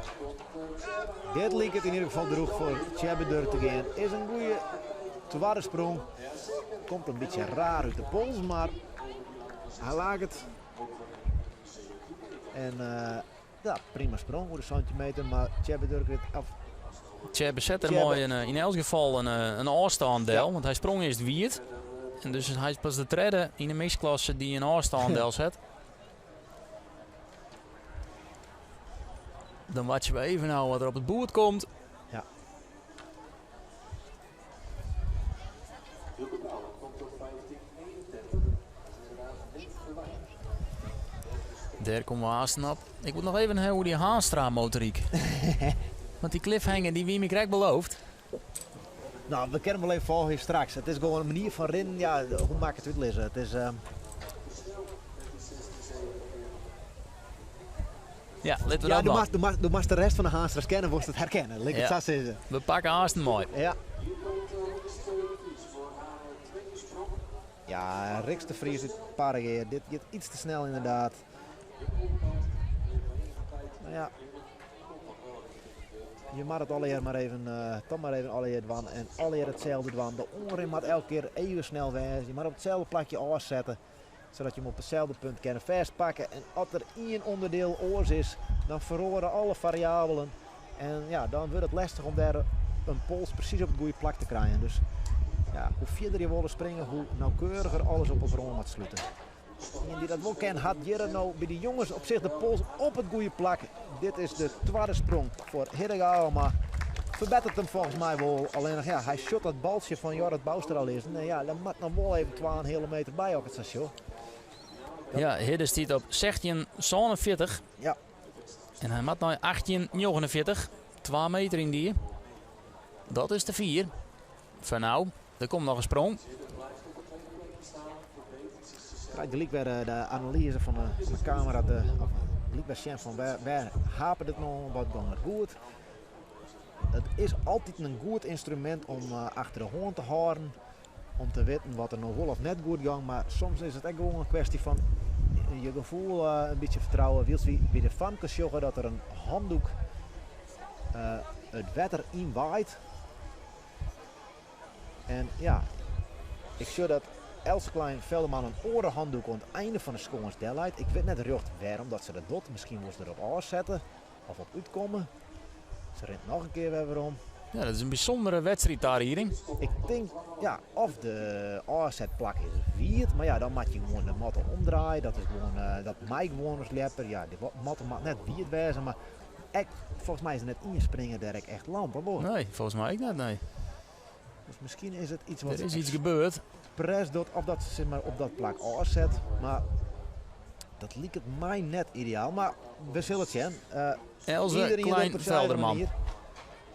Speaker 2: Dit liket yn ieder gefal droech foar Tjebbe Durk te gean. Is in goede twadde sprong. Komt in bytsje raar út de pols, mar hy laket. En ja, prima sprong oer de 17 meter, mar Tjebbe Durk wit af.
Speaker 1: Tjebbe set der moai in, yn elts gefal in ôfstân del, want hy sprong earst wiet. En dus hy is pas de tredde yn de mixklasse dy't in ôfstân delset. Dan wachtsje we even ôf wat der op it boerd komt.
Speaker 2: Ja.
Speaker 1: Dêr komme we aansten op. Ik moet noch even ha oer dy Haanstra motoryk. Want dy cliffhanger dy wie my krekt beloofd.
Speaker 2: No, we kinne him wol even folgje straks. It is gewoan in manier fan rinnen. Ja, hoe moat ik it útlizze? It is.
Speaker 1: Ja, litte we
Speaker 2: Ja,
Speaker 1: dat
Speaker 2: do
Speaker 1: dwaan.
Speaker 2: moatst, do moatst, do moatst de rest fan de Haanstra's kenne, wolst it herkenne. Lit ik it
Speaker 1: Ja.
Speaker 2: sa sizze.
Speaker 1: We pakke aansten mei.
Speaker 2: Ja. Ja, Rixt de Vries út Parregea. Dit giet iets te snel ynderdaad. No ja. Je moat it allegear mar even, toch mar even allegear dwaan en allegear itselde dwaan. De oanrin moat elke kear even snel wêze. Je moat op itselde plakje ôfsette, sadat je him op itselde punt kinne fêstpakke. En as der ien ûnderdiel oars is, dan feroare alle fariabelen. En ja, dan wurdt it lestich om dêr in pols presys op it goede plak te krijen. Dus ja, hoe fierder je wolle springe, hoe nauwkeuriger alles op elkoar oan moat slute. Ien dy't dat wol ken, hat hjir no by de jonges op sich de pols op it goede plak. Dit is de twadde sprong foar Hidde Galema. Ferbetteret him folgens my wol. Allinnich ja, hy sjocht dat baltsje fan Jorrit Bouwstra lizzen. En ja, dan moat noch wol even 2,5 meter by, as ik it sa sjoch.
Speaker 1: Ja, Hidde stiet op 16,47.
Speaker 2: Ja.
Speaker 1: En hy moat nei 18,49. 2 meter yn dy. Dat is te fier. Foar no. Der komt noch in sprong.
Speaker 2: Krijt gelyk wer de analyze fan de kamera. De, of, gelyk wer sjen fan wêr, wêr haperet it no oan, wat gong it goed. It is altyd in goed ynstrumint om achter de hân te hâlden, om te witten wat der no wol of net goed gong. Mar soms is it ek gewoan in kwestje fan je gefoel in bytsje fertrouwen. Wylst wy by de famkes sjogge dat der in handoek it wetter ynwaait. En ja, ik sjoch dat Else Klein Velderman in oare handoek oan it einde fan de skâns delleit. Ik wit net rjocht wêrom dat se dat docht. Miskien wol se derop ôfsette of op útkomme. Se rint noch in kear wer werom.
Speaker 1: Ja, dat is in bysûndere wedstriidtarieding.
Speaker 2: Ik tink, ja, of de ôfsetplak is wiet, mar ja, dan moat je gewoan de matte omdraaie. Dat is gewoan, eh, dat mei gewoan as ljepper. Ja, de matte moat net wiet wêze, mar ek, folgens my is der net ien springer dêr ek echt lampe wol.
Speaker 1: Nee, folgens my ek net, nee.
Speaker 2: Dus miskien is it iets wat
Speaker 1: Der is iets gebeurd.
Speaker 2: Pres docht, of dat se sis mar op dat plak ôfset. Mar dat liket my net ideaal. Mar we sille it sjen. Uh,
Speaker 1: Else Klein Velderman.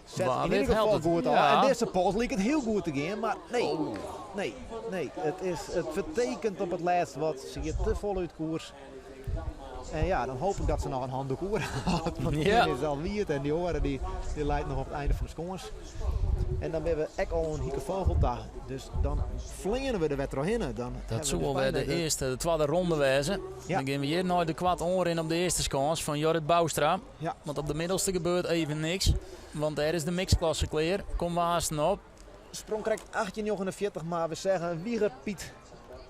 Speaker 2: Set yn ieder gefal goed ôf. Ja. En dizze pols liket hiel goed te gean, mar nee, oh. nee, nee. It, is, it fertekent op it lêst wat. Se giet te folle út koers. En ja, dan hoop ik dat se noch in handoek oer hat. Want ja. is al wiet en dy oare dy, dy leit noch op it einde fan de skâns. En dan binne we ek al oan Hieke Vogel ta. Dus dan fleane we der wer trochhinne. Dan
Speaker 1: dat soe alwer de earste, de twadde ronde wêze. Ja. Dan gean we hjir nei de kwart oanrin op de earste skâns fan Jorrit Bouwstra.
Speaker 2: Ja.
Speaker 1: Want op de middelste gebeurt even niks. Want dêr is de mixklasse klear. Kom waasten op.
Speaker 2: Sprong krekt 18,49, mar we seagen Wieger Piet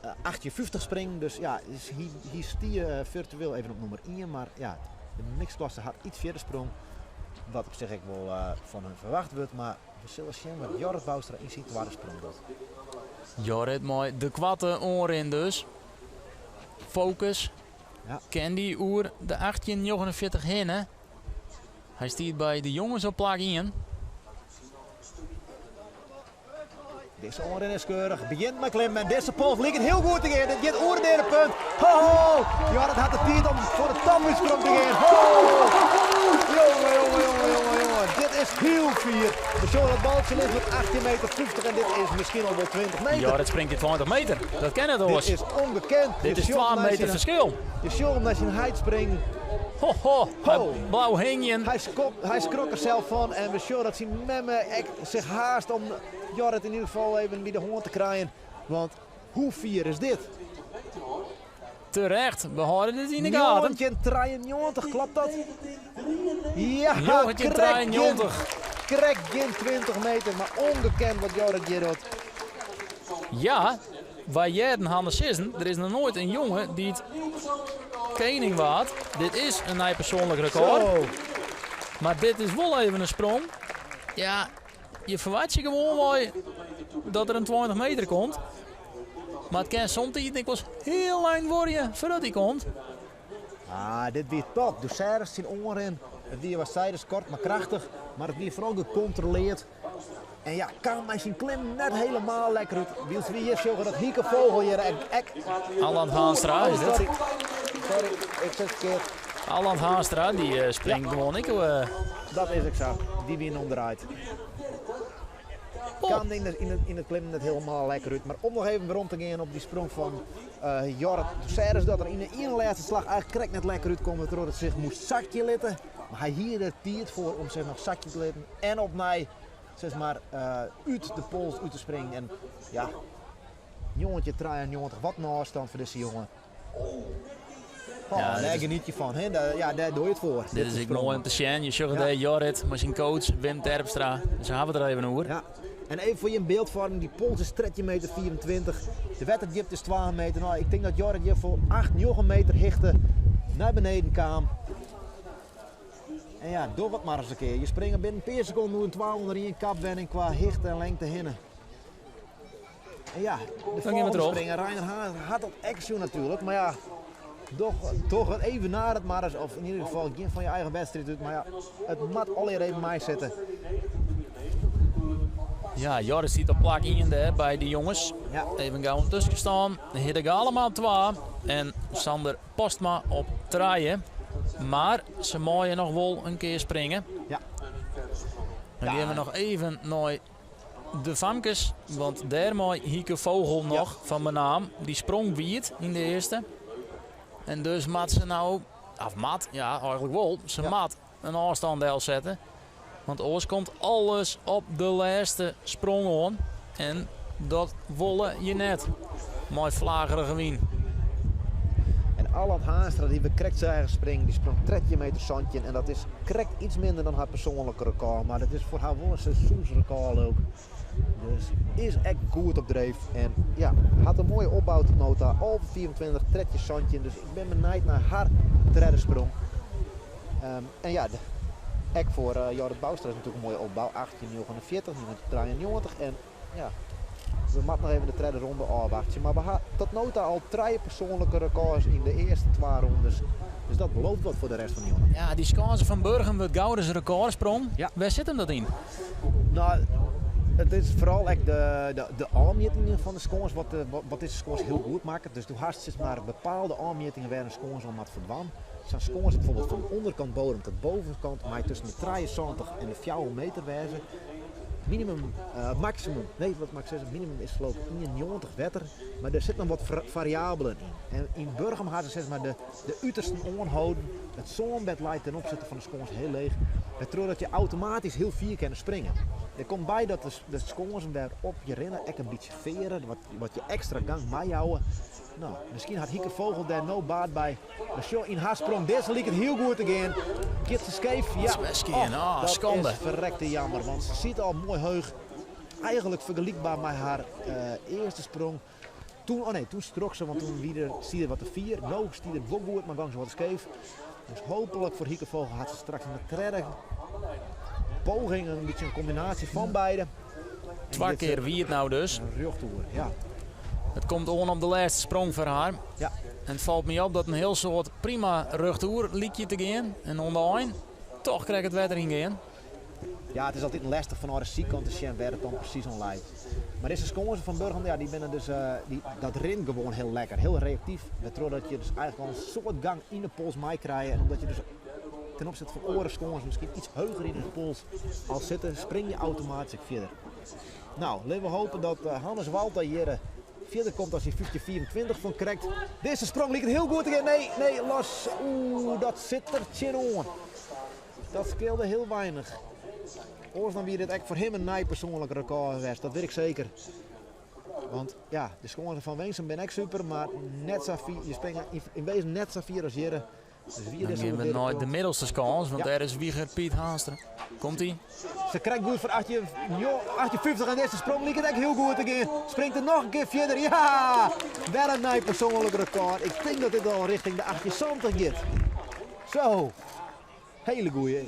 Speaker 2: 18,50 springen. Dus ja, dus hy, hy stie virtueel even op nûmer 1. Mar ja, de mixklasse hat iets fierder sprong. Wat op sich ek wol fan him ferwacht wurdt. Mar we sille sjen wat Jorrit Bouwstra yn syn twadde sprong docht.
Speaker 1: Jorrit mei de koarte oanrin dus. Focus.
Speaker 2: Ja.
Speaker 1: Kin dy oer de 18,49 hinne. Hy stiet by de jonges op plak 1.
Speaker 2: Dizze oanrin is keurich. Begjint mei klimmen en dizze pols liket hiel goed te gean. Dit giet oer de punt. Ho ho! Jorrit hat de tiid om foar de topútsprong te gean. Ho! Jonge, jonge, jonge, jonge, jonge. Dit is hiel fier. We sjogge dat baltsje ligt op 18 meter 50 en dit is miskien al wol 20 meter.
Speaker 1: Jorrit springt in 20 meter. Dat kin net oars.
Speaker 2: Dit is ûngekend.
Speaker 1: Dit is 2 meter ferskil.
Speaker 2: Je sjocht him nei syn heit springen.
Speaker 1: Ho, ho, ho. Blau hingjen.
Speaker 2: Hy, skop, hy skrok der sels fan en we sjogge dat syn memme ek sich haast om Jorrit yn ieder gefal even by de hân te krijen. Want hoe fier is dit?
Speaker 1: Terecht, we hâlde dit yn de gaten.
Speaker 2: 1993, klopt dat? Ja,
Speaker 1: 1993.
Speaker 2: Krekt gjin 20 meter, mar ûngekend wat Jorrit hjir docht.
Speaker 1: Ja, wy hearden Hannes sizzen, der is noch noait in jonge dy't kening waard. Dit is in nij persoanlik rekôr. Mar dit is wol even in sprong. Ja, je ferwachtsje gewoanwei dat der in 20 meter komt. Mar it kin somtiden ek wolris hiel lang duorje foardat dy komt.
Speaker 2: Ah, dit wie top. Do seachst syn oanrin. It wie wat seidest koart mar krachtich, mar it wie foaral gekontroleard. En ja, kaam mei syn klimmen net helemaal lekker út. Wylst wy hjir sjogge dat Hieke Vogel hjir ek... ek...
Speaker 1: Alan Haanstra is dit.
Speaker 2: Sorry, sorry, ik sit ferkeard.
Speaker 1: Alan Haanstra, dy eh, springt gewoan ek. Uh...
Speaker 2: Dat is ek sa. Dy wiene omdraaid.
Speaker 1: Oh.
Speaker 2: Kaam yn, yn, it, yn it klimmen net helemaal lekker út. Mar om noch even werom te gean op dy sprong fan uh, Jorrit Serres, dat er yn de ene lêste slach eigentlik krekt net lekker útkomt, wêrtroch't er sich moast sakje litte. Mar hy hie der tiid foar om sich noch sakje te litten en opnij sis mar, uh, út de pols út te springen. En ja, 1993, wat in ôfstân foar dizze jonge. Oh,
Speaker 1: Ja, dit
Speaker 2: dêr
Speaker 1: is-
Speaker 2: geniet je fan. Hè? Daar, ja, dêr doch je it foar.
Speaker 1: Dit is ek moai om te sjen. Je sjogge
Speaker 2: Ja.
Speaker 1: dêr Jorrit mei syn coach Wim Terpstra. Dus hawwe it der even oer.
Speaker 2: Ja. En even foar jim byldfoarming, dy pols is 13 meter 24. De wetterdjipte is 12 meter. No, ik tink dat Jorrit hjir foar 8, 9 meter hichte nei beneden kaam. En ja, doch it mar ris in kear. Je springe binnen in pear sekonden oer in 201 kapwenning kwa hichte en lengte hinne. En ja, de
Speaker 1: Dan gean we
Speaker 2: volgende
Speaker 1: troch.
Speaker 2: springer, Reiner Haan, hat dat ek sjoen natuerlik. Mar ja, doch, doch it even nader it mar ris. Of yn ieder gefal gjin fan je eigen wedstriid út. Mar ja, it moat allegear even meisitte.
Speaker 1: Ja, Jorrit stiet op plak 1 dêr by de jonges.
Speaker 2: Ja.
Speaker 1: Even gau in tuskenstân. Hidde Galema op 2 en Sander Postma op 3. Mar se meie noch wol in kear springe.
Speaker 2: Ja.
Speaker 1: Dan gean we noch even nei de famkes. Want dêr mei Hieke Vogel noch fan Menaam. Dy sprong wiet yn de earste. En dus moat se no Of moat, ja, eigenlik wol. Se moat in ôfstân delsette. Want oars komt alles op de lêste sprong oan. En dat wolle je net mei flagerige wyn.
Speaker 2: En Allard Haanstra, dy't we krekt seagen springen, dy sprong 13 meter 17. En dat is krekt iets minder dan har persoanlike rekôr. Mar dat is foar har wol in seizoensrekôr leuk. Dus is ek goed op dreef. En ja, hat in moaie opbou tot no ta. 11,25, 13,17. Dus ik bin benijd nei har tredde sprong. En ja, ek foar Jorrit Bouwstra is natuerlik in moaie opbou. 18,49, 93. En ja, we moatte noch even de tredde ronde ôfwachtsje. Mar we ha tot no ta al trije persoanlike rekôrs yn de earste twa rondes. Dus dat belooft wat foar de rest fan de jûn.
Speaker 1: Ja, dy skânse fan Burgum wurdt gauris rekôrsprong. Wêr sit him dat yn?
Speaker 2: No, it is foaral ek de ôfmjittingen fan de skâns wat, wat dizze skâns hiel goed makket. Dus do hast sis mar bepaalde ôfmjittingen wêr in skâns oan moat foldwaan. Sa'n skâns bijvoorbeeld fan onderkant bodem tot bovenkant mei tusken de 73 en de 4 meter wêze. Minimum, maksimum, nee wat moat ik sizze, minimum is geloof ik 91 wetter, mar der sit noch wat fariabelen yn. En yn Burgum ha se sis mar de de utersten oanholden. It sânbed leit ten opsichte fan de skâns hiel leech, wêrtroch je automatysk hiel fier kinne springe. Der komt by dat de skânsen wêrop je rinne ek in bytsje feare, wat je ekstra gang meijouwe. No, miskien hat Hieke Vogel dêr no baat by. Mar sjoch, yn har sprong dizze liket hiel goed te gean. Giet se skeef? Ja.
Speaker 1: Oh,
Speaker 2: dat
Speaker 1: skande.
Speaker 2: Is ferrekte jammer, want se siet al moai heech. Eigenlik fergelykber mei har earste sprong. Toen, oh nee, toen skrok se, want toen wie der, stie er wat te fier. No stiet it wol goed, mar gong se wat skeef. Dus hooplik foar Hieke Vogel hat se straks yn de tredde poging in bytsje in kombinaasje fan beide.
Speaker 1: Twa kear wie it no dus.
Speaker 2: Rjochtoer, ja.
Speaker 1: It komt oan op de lêste sprong foar har.
Speaker 2: Ja.
Speaker 1: En it falt my op dat in hiel soad prima rjochtoer lykje te gean. En oan de ein toch krekt it wetter yn gean.
Speaker 2: Ja, it is altyd lestich fanôf de sydkant te sjen wêr't it dan presys oan leit. Mar dizze skânsen fan Burgum, ja, dy binne dus, dy, dat rint gewoan hiel lekker, hiel reaktyf. Wêrtroch dat je dus eigenlik al in soad gang yn de pols meikrije. En omdat je dus ten opzichte fan oare skânsen miskien iets heger yn de pols al sitte, spring je automatysk fierder. No, litte we hoopje dat Hannes Walta hjir fierder komt as hy 15,24 fan krekt. Dizze sprong liket hiel goed te gean. Nee, nee, los. Oeh, dat sit der tsjinoan. Dat skeelde hiel weinich. Oars dan wie dit ek foar him in nij persoanlik rekôr west, dat wit ik seker. Want ja, de skânsen fan Winsum binne ek super, mar net sa fier, je springe yn wezen net sa fier as hjirre. Dus wie
Speaker 1: Dan gean we nei de middelste skâns, want dêr is Wieger Piet Haanstra. Komt ie?
Speaker 2: Se krijt goed foar 1850 en dizze sprong liket ek hiel goed te gean. Springt er noch in kear fierder. Ja! Wer in nij persoanlik rekôr. Ik tink dat dit al richting de 1870 giet. Zo. Hele goeie.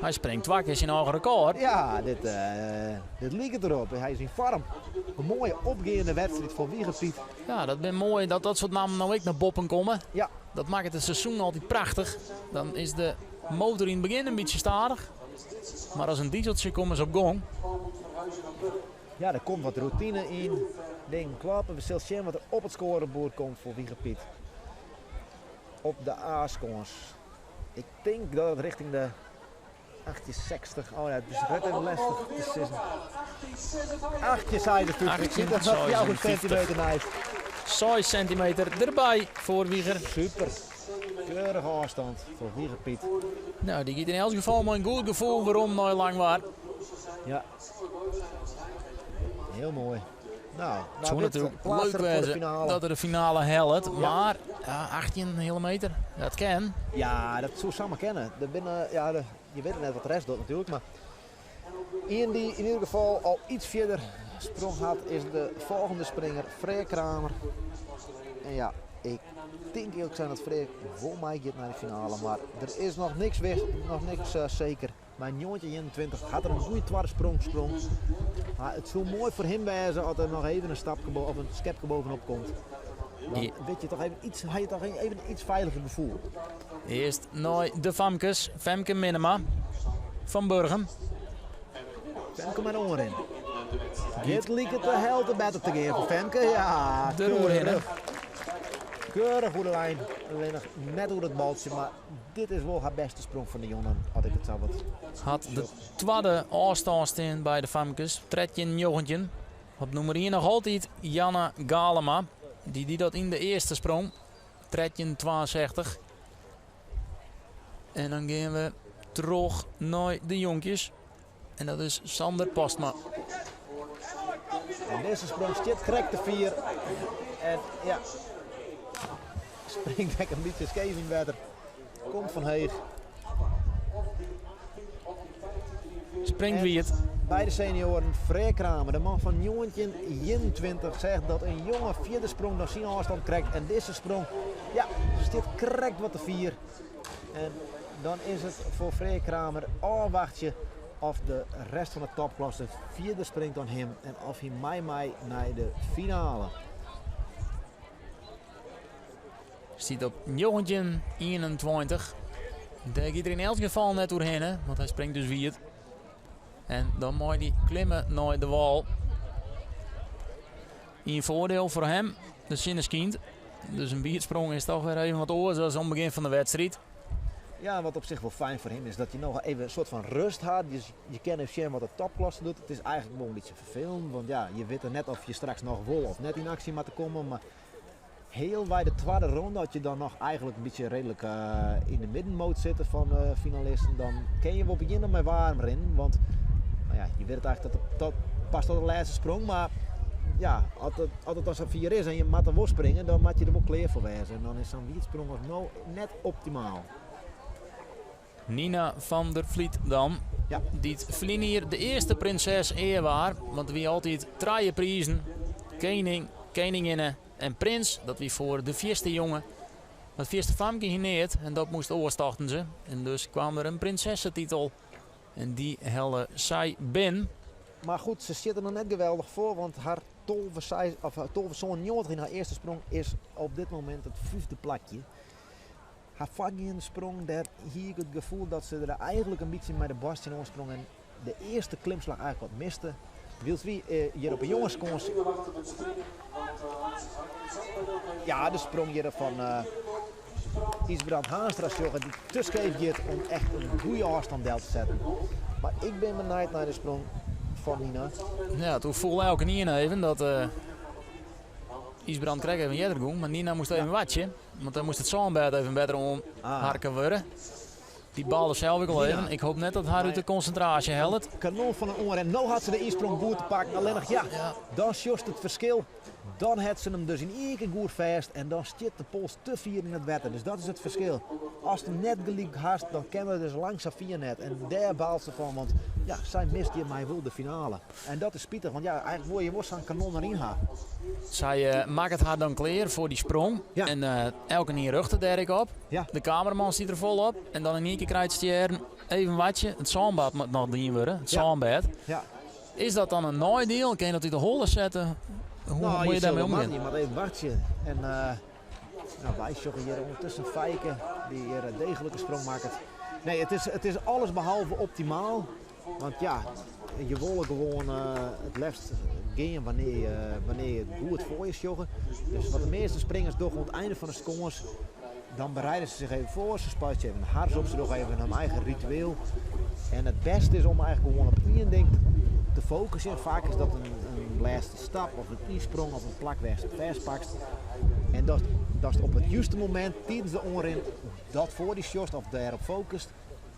Speaker 1: Hy springt twa kear syn eigen rekôr.
Speaker 2: Ja, dit, dit liket derop. Hy is yn foarm. In moaie opgeande wedstriid foar Wieger Piet.
Speaker 1: Ja, dat bin moai dat dat soart nammen no ek nei boppen komme.
Speaker 2: Ja.
Speaker 1: Dat makket it seizoen altyd prachtich. Dan is de motor yn it begjin in bytsje stadich. Mar as in dieseltsje komme se op gong.
Speaker 2: Ja, der komt wat rûtine yn. Dingen klappe. We sille sjen wat der op it skoareboerd komt foar Wieger Piet. Op de A-skâns. Ik tink dat it richting de 1860. Oh ja, it is net even lestich te sizzen. 1856. Ik sit der noch 4 sentimeter neist.
Speaker 1: 6 sentimeter derby foar Wieger.
Speaker 2: Super. Keurige ôfstân foar Wieger Piet.
Speaker 1: No, dy giet yn elts gefal mei in goed gefoel werom nei Langwar.
Speaker 2: Ja. Hiel moai. Nou,
Speaker 1: it soe natuerlik leuk wêze dat er de finale hellet, mar ja, 18 heale meter, dat kin.
Speaker 2: Ja, dat soe samar kinne. Der binne, ja, je witte net wat de rest docht natuerlik, mar ien dy't yn ieder gefal al iets fierder sprong hat is de folgjende springer, Freark Kramer. En ja, ik tink earlik sein dat Freark wol meigiet nei de finale, mar der is noch niks wis, noch niks seker. Mei 1921 hat er in goede twadde sprong sprong. Mar it soe moai foar him wêze as er noch even in stapke of in skepke bovenop komt. Dan wit je toch even iets, ha je toch even in iets feiliger gefoel.
Speaker 1: Earst nei de famkes, Femke Minnema fan Burgum.
Speaker 2: Femke mei de oanrin. Dit liket de helte better te gean foar Femke. Ja,
Speaker 1: deroerhinne.
Speaker 2: Keurich oer de lijn. Allinnich net oer it baltsje, mar Dit is wol har bêste sprong fan de jûn, as ik it sa wat.
Speaker 1: Hat de twadde ôfstân stean by de famkes, 13-19. Op nûmer ien noch altyd Janna Galema. Dy die dat yn de earste sprong, 13-62. En dan gean we troch nei de jonkjes. En dat is Sander Postma.
Speaker 2: En dizze sprong stiet krekt te fier. En ja, springt ek in bytsje skeef yn wetter. Komt fan heech.
Speaker 1: Springt wiet.
Speaker 2: By de senioaren Freark Kramer, de man fan 1921, zegt dat in jonge fierder sprong dan syn ôfstân krekt. En dizze sprong, ja, stiet krekt wat te fier. En dan is it foar Freark Kramer ôfwachtsje of de rest fan de topklasse fierder springt dan him en of hy mei mei nei de finale.
Speaker 1: Stiet op 1921. Dêr giet er yn elts gefal net oerhinne, want hy springt dus wiet. En dan mei hy klimme nei de wâl. Ien foardiel foar him, de sinne skynt. Dus in wietsprong is toch wer even wat oars as oan it begjin fan de wedstriid.
Speaker 2: Ja, wat op sich wol fijn foar him is dat je noch even in soart fan rêst ha. Dus je kinne even sjen wat de topklasse docht. It is eigentlik wol in bytsje ferfelend, want ja, je witte net of je straks noch wol of net yn aksje moatte komme. Mar healwei de twadde ronde, as je dan noch eigentlik in bytsje reedlik yn de middenmoot sitte fan de finalisten, dan kinne je wol begjinne mei waarm rinnen. Want no ja, je witte eigentlik dat dat pas tot de lêste sprong, mar ja, as it dan sa fier is en je moatte wol springe, dan moatte je der wol klear foar wêze. En dan is sa'n wietsprong as no net optimaal.
Speaker 1: Nina van der Vliet dan, dy't ferline jier de earste prinses ea waard, want der wie altyd trije prizen, kening, keninginne en prins. Dat wie foar de fierste jonge. Mar it fierste famke hie neat en dat moast oars, tochten se. En dus kwam der in prinsessetitel en dy helle sy binnen.
Speaker 2: Mar goed, se sit der noch net geweldich foar, want har 12,97 yn har earste sprong is op dit momint it fyfde plakje. Har foargeande sprong, dêr hie ik it gefoel dat se der eigentlik in bytsje mei de boarst tsjinoan sprong en de earste klimslach eigentlik wat miste. Wylst wy hjir op 'e jongeskâns. Ja, de sprong hjir fan Ysbrand Haanstra sjogge dy't te skeef giet om echt in goede ôfstân del te setten. Mar ik bin benijd nei de sprong fan Nina.
Speaker 1: Ja, it oerfoel elkenien even dat Ysbrand krekt even earder gong, mar Nina moast even wachtsje. Want dan moast it sânbêd even better oanharke wurde. Dy baalde sels ek al even. Ik hoop net dat har út de konsintraasje hellet.
Speaker 2: Kanon fan in oanrin. No hat se de ynsprong goed te pakken. Allinnich ja, dan sjochst it ferskil. Dan hat se him dus yn ien kear goed fêst en dan stiet de pols te fier yn it wetter. Dus dat is it ferskil. Ast him net gelyk hast, dan kin er dus lang sa fier net. En dêr baalt se fan, want ja, sy mist hjirmei wol de finale. En dat is spitich, want ja, eigentlik wol je wol sa'n kanon deryn ha.
Speaker 1: Sy makket har dan klear foar dy sprong. En elkenien rjochtet dêr ek op. De kameraman stiet der fol op. En dan yn ien kear krijt Stjerren even wachtsje. It sânbad moat noch dien wurde. It sânbêd. Is dat dan in neidiel? Kin je dat út de holle sette? Hoe
Speaker 2: Nou,
Speaker 1: moat je
Speaker 2: je
Speaker 1: dêrmei
Speaker 2: sil
Speaker 1: omgean?
Speaker 2: Je moat even wachtsje. En nou, wy sjogge hjir ûndertusken Feike, dy't hjir in degelike sprong makket. Nee, it is alles behalve optimaal. Want ja, je wolle gewoan it leafst gean wannear je it goed foar je sjogge. Dus wat de measte springers dogge oan it einde fan de skâns, dan bereide se sich even foar. Se spuitsje even hars op, se dogge even hun eigen ritueel. En it bêste is om eigentlik gewoan op ien ding te fokusjen. Faak is dat in lêste stap of in ynsprong of in plak wêr'tst it fêstpakst. En datst op it juste momint tidens de oanrin dat foar dy sjochst of dêrop fokust.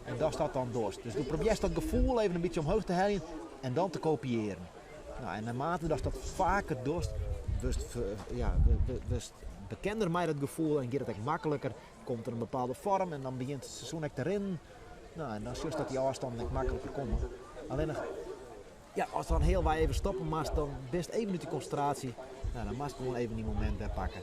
Speaker 2: En datst dat dan dochst. Dus do probearrest dat gefoel even in bytsje omheech te heljen en dan te kopiearjen. Nou, en naarmate datst dat faker dochst, wurdst, ja, wurdst bekender mei dat gefoel en giet it ek makliker. Komt der in bepaalde foarm en dan begjint it seizoen ek te rinnen. Nou, en dan sjochst dat dy ôfstannen ek makliker komme. Allinnich, ja, ast dan healwei even stoppe moatst, dan bist even út de konsintraasje. Nou, dan moatst gewoan even dy momint wer pakke.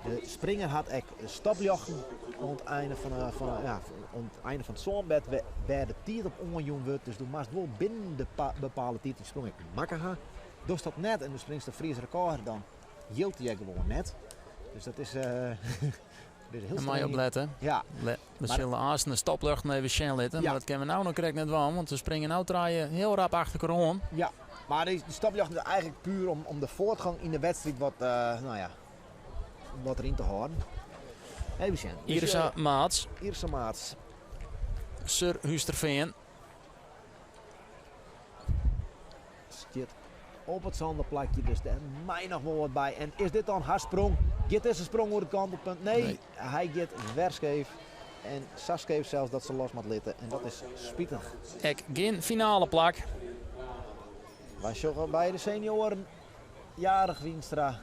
Speaker 2: De springer hat ek stopljochten oan it einde fan, fan, ja, oan it einde fan it sânbêd wêr de tiid op oanjûn wurdt. Dus do moatst wol binnen de bepaalde tiid dy sprong ek makke ha. Dochst dat net en do springst in Fries rekôr, dan jildt dy ek gewoan net. Dus dat is, dus hiel
Speaker 1: Dêr moatte je op
Speaker 2: strang.
Speaker 1: lette. We sille aansten de stopljochten even sjen litte, mar dat kinne we no noch krekt net dwaan, want se springe no trije hiel rap achter elkoar oan.
Speaker 2: Ja, mar dy stopljochten is eigentlik puer om de fuortgong yn de wedstriid wat, nou ja, wat deryn te hâlden. Even sjen. Dus,
Speaker 1: Irsa Maats.
Speaker 2: Irsa Maats.
Speaker 1: Surhústerfean.
Speaker 2: Stiet op it sânde plakje, dus dêr mei noch wol wat by. En is dit dan har sprong? Giet dizze sprong oer it kantelpunt? Nee,
Speaker 1: Nee.
Speaker 2: hy giet wer skeef. En sa skeef sels dat se los moat litte en dat is spitich.
Speaker 1: Ek gjin finaleplak.
Speaker 2: Wy sjogge by de senioaren Jarich Wienstra.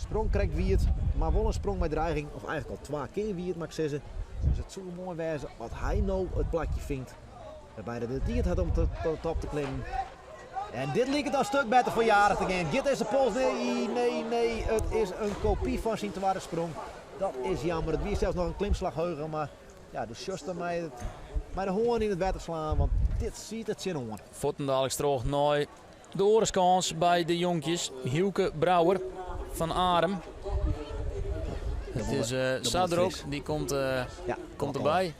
Speaker 2: Sprong krekt wiet, mar wol in sprong mei dreiging. Of eigentlik al twa kear wiet, moat ik sizze. Dus it soe moai wêze as hy no it plakje fynt. Wêrby't er de tiid hat om ta de top te klimmen. En dit liket al in stuk better foar Jarich te gean. Giet dizze pols? Nee, nee, nee. It is in kopy fan syn twadde sprong. Dat is jammer. It wie sels noch in klimslach heger, mar ja, do sjochst der mei, mei de hân yn it wetter slaan, want dit siet der tsjinoan.
Speaker 1: Fuortendaliks troch nei de oare skâns by de jonkjes. Hylke Brouwer fan Arum. It is sa drok, dy komt, komt derby.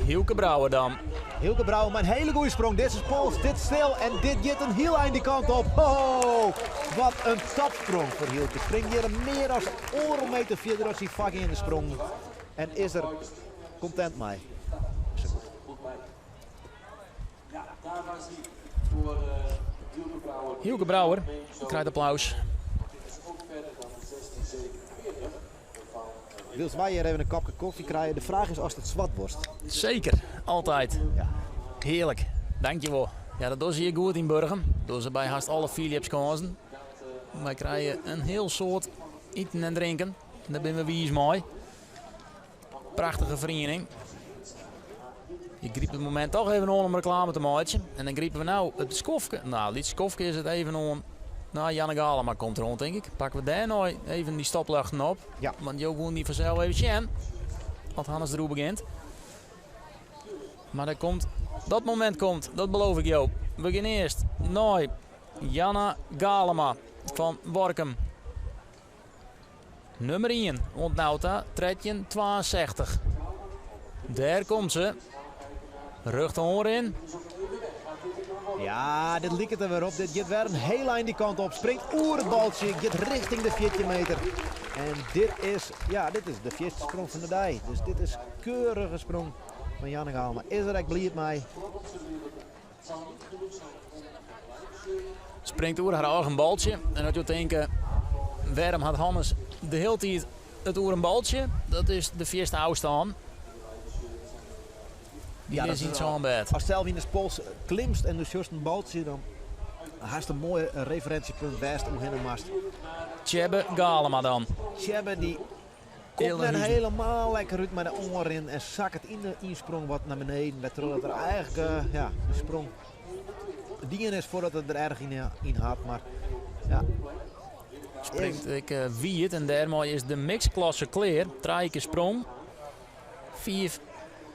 Speaker 1: Hylke Brouwer dan.
Speaker 2: Hylke Brouwer mei in hiele goede sprong. Dit is pols, dit stil en dit giet in hiel ein dy kant op. Ho, wat in topsprong foar Hylke. Springt hjir mear as oardel meter fierder as syn foargeande sprong. En is der kontent mei. Sa goed.
Speaker 1: Hylke Brouwer krijt applaus.
Speaker 2: Wylst wy hjir even in kopke kofje krije, de fraach is oftst it swart wolst.
Speaker 1: Seker, altyd. Ja. Hearlik, dankjewol. Ja, dat dogge se hjir goed yn Burgum. Dogge se by hast alle fierljepskânsen. Wy krije in hiel soad iten en drinken. En dêr binne we wiis mei. Prachtige feriening. Ik gryp it momint toch even oan om reklame te meitsjen. En dan gripe we no it skoftke. No, lyts skoftke is it even oan. No, Janne Galema komt deroan, tink ik. Pakke we dêrnei even dy stopljochten op.
Speaker 2: Ja.
Speaker 1: Want jo woene dy fansels even sjen. As Hannes deroer begjint. Mar dat komt, dat momint komt, dat beloof ik jo. We gean earst nei Janna Galema fan Workum. Nummer ien oant no ta, 1362. Dêr komt se. Rjochte oanrin.
Speaker 2: Ja, dit liket der wer op. Dit giet wer in hiel ein dy kant op. Springt oer it baltsje, giet rjochting de 14 meter. En dit is, ja, dit is de fierste sprong fan de dei. Dus dit is keurige sprong fan Janne Galema. Is der ek bliid mei.
Speaker 1: Springt oer har eigen baltsje. En as jo tinke, wêrom hat Hannes de hiele tiid it oer in baltsje? Dat is de fierste ôfstân. Dy
Speaker 2: Ja,
Speaker 1: is
Speaker 2: dat
Speaker 1: yn
Speaker 2: is
Speaker 1: it sânbêd.
Speaker 2: Ast sels yn de pols klimst en do sjochst in baltsje, dan hast in moai referensjepunt wêr'tst oerhinne moatst.
Speaker 1: Tjebbe Galema dan.
Speaker 2: Tjebbe dy komt net helemaal lekker út mei de oanrin en sakket yn de ynsprong wat nei beneden, wêrtroch't er eigentlik eh, ja, de sprong dien is foardat er der erch yn, yn hat. Mar ja,
Speaker 1: Springt ek eh, wiet en dêrmei is de mixklasse klear. Trije kear sprong, fiif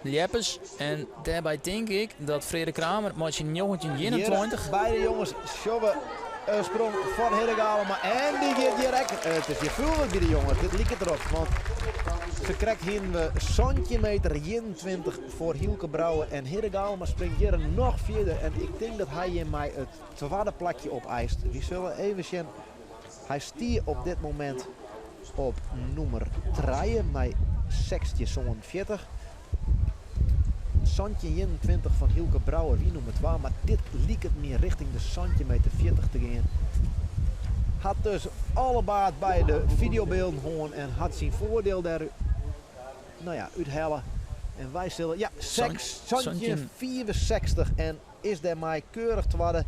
Speaker 1: ljeppers. En dêrby tink ik dat Frederik Kramer mei syn 1921...
Speaker 2: Hjir by de jonges sjogge we in sprong fan Hidde Galema. En dy giet hjir ek. It is hjir fjoerwurk by de jonges. Dit liket derop. Want sakrekt hienen we 17 meter 21 foar Hylke Brouwer. En Hidde Galema springt hjir noch fierder. En ik tink dat hy hjir mei it twadde plakje opeist. Wy sille even sjen. Hy stie op dit momint op nûmer trije mei 1647. 1721 fan Hylke Brouwer wie nûmer twa, mar dit liket my rjochting de 17 meter 40 te gean. Hat dus alle baat by de fideobylden hân en hat syn foardiel dêr no ja, úthelle. En wy sille, ja, 1765 en is dêrmei keurich twadde.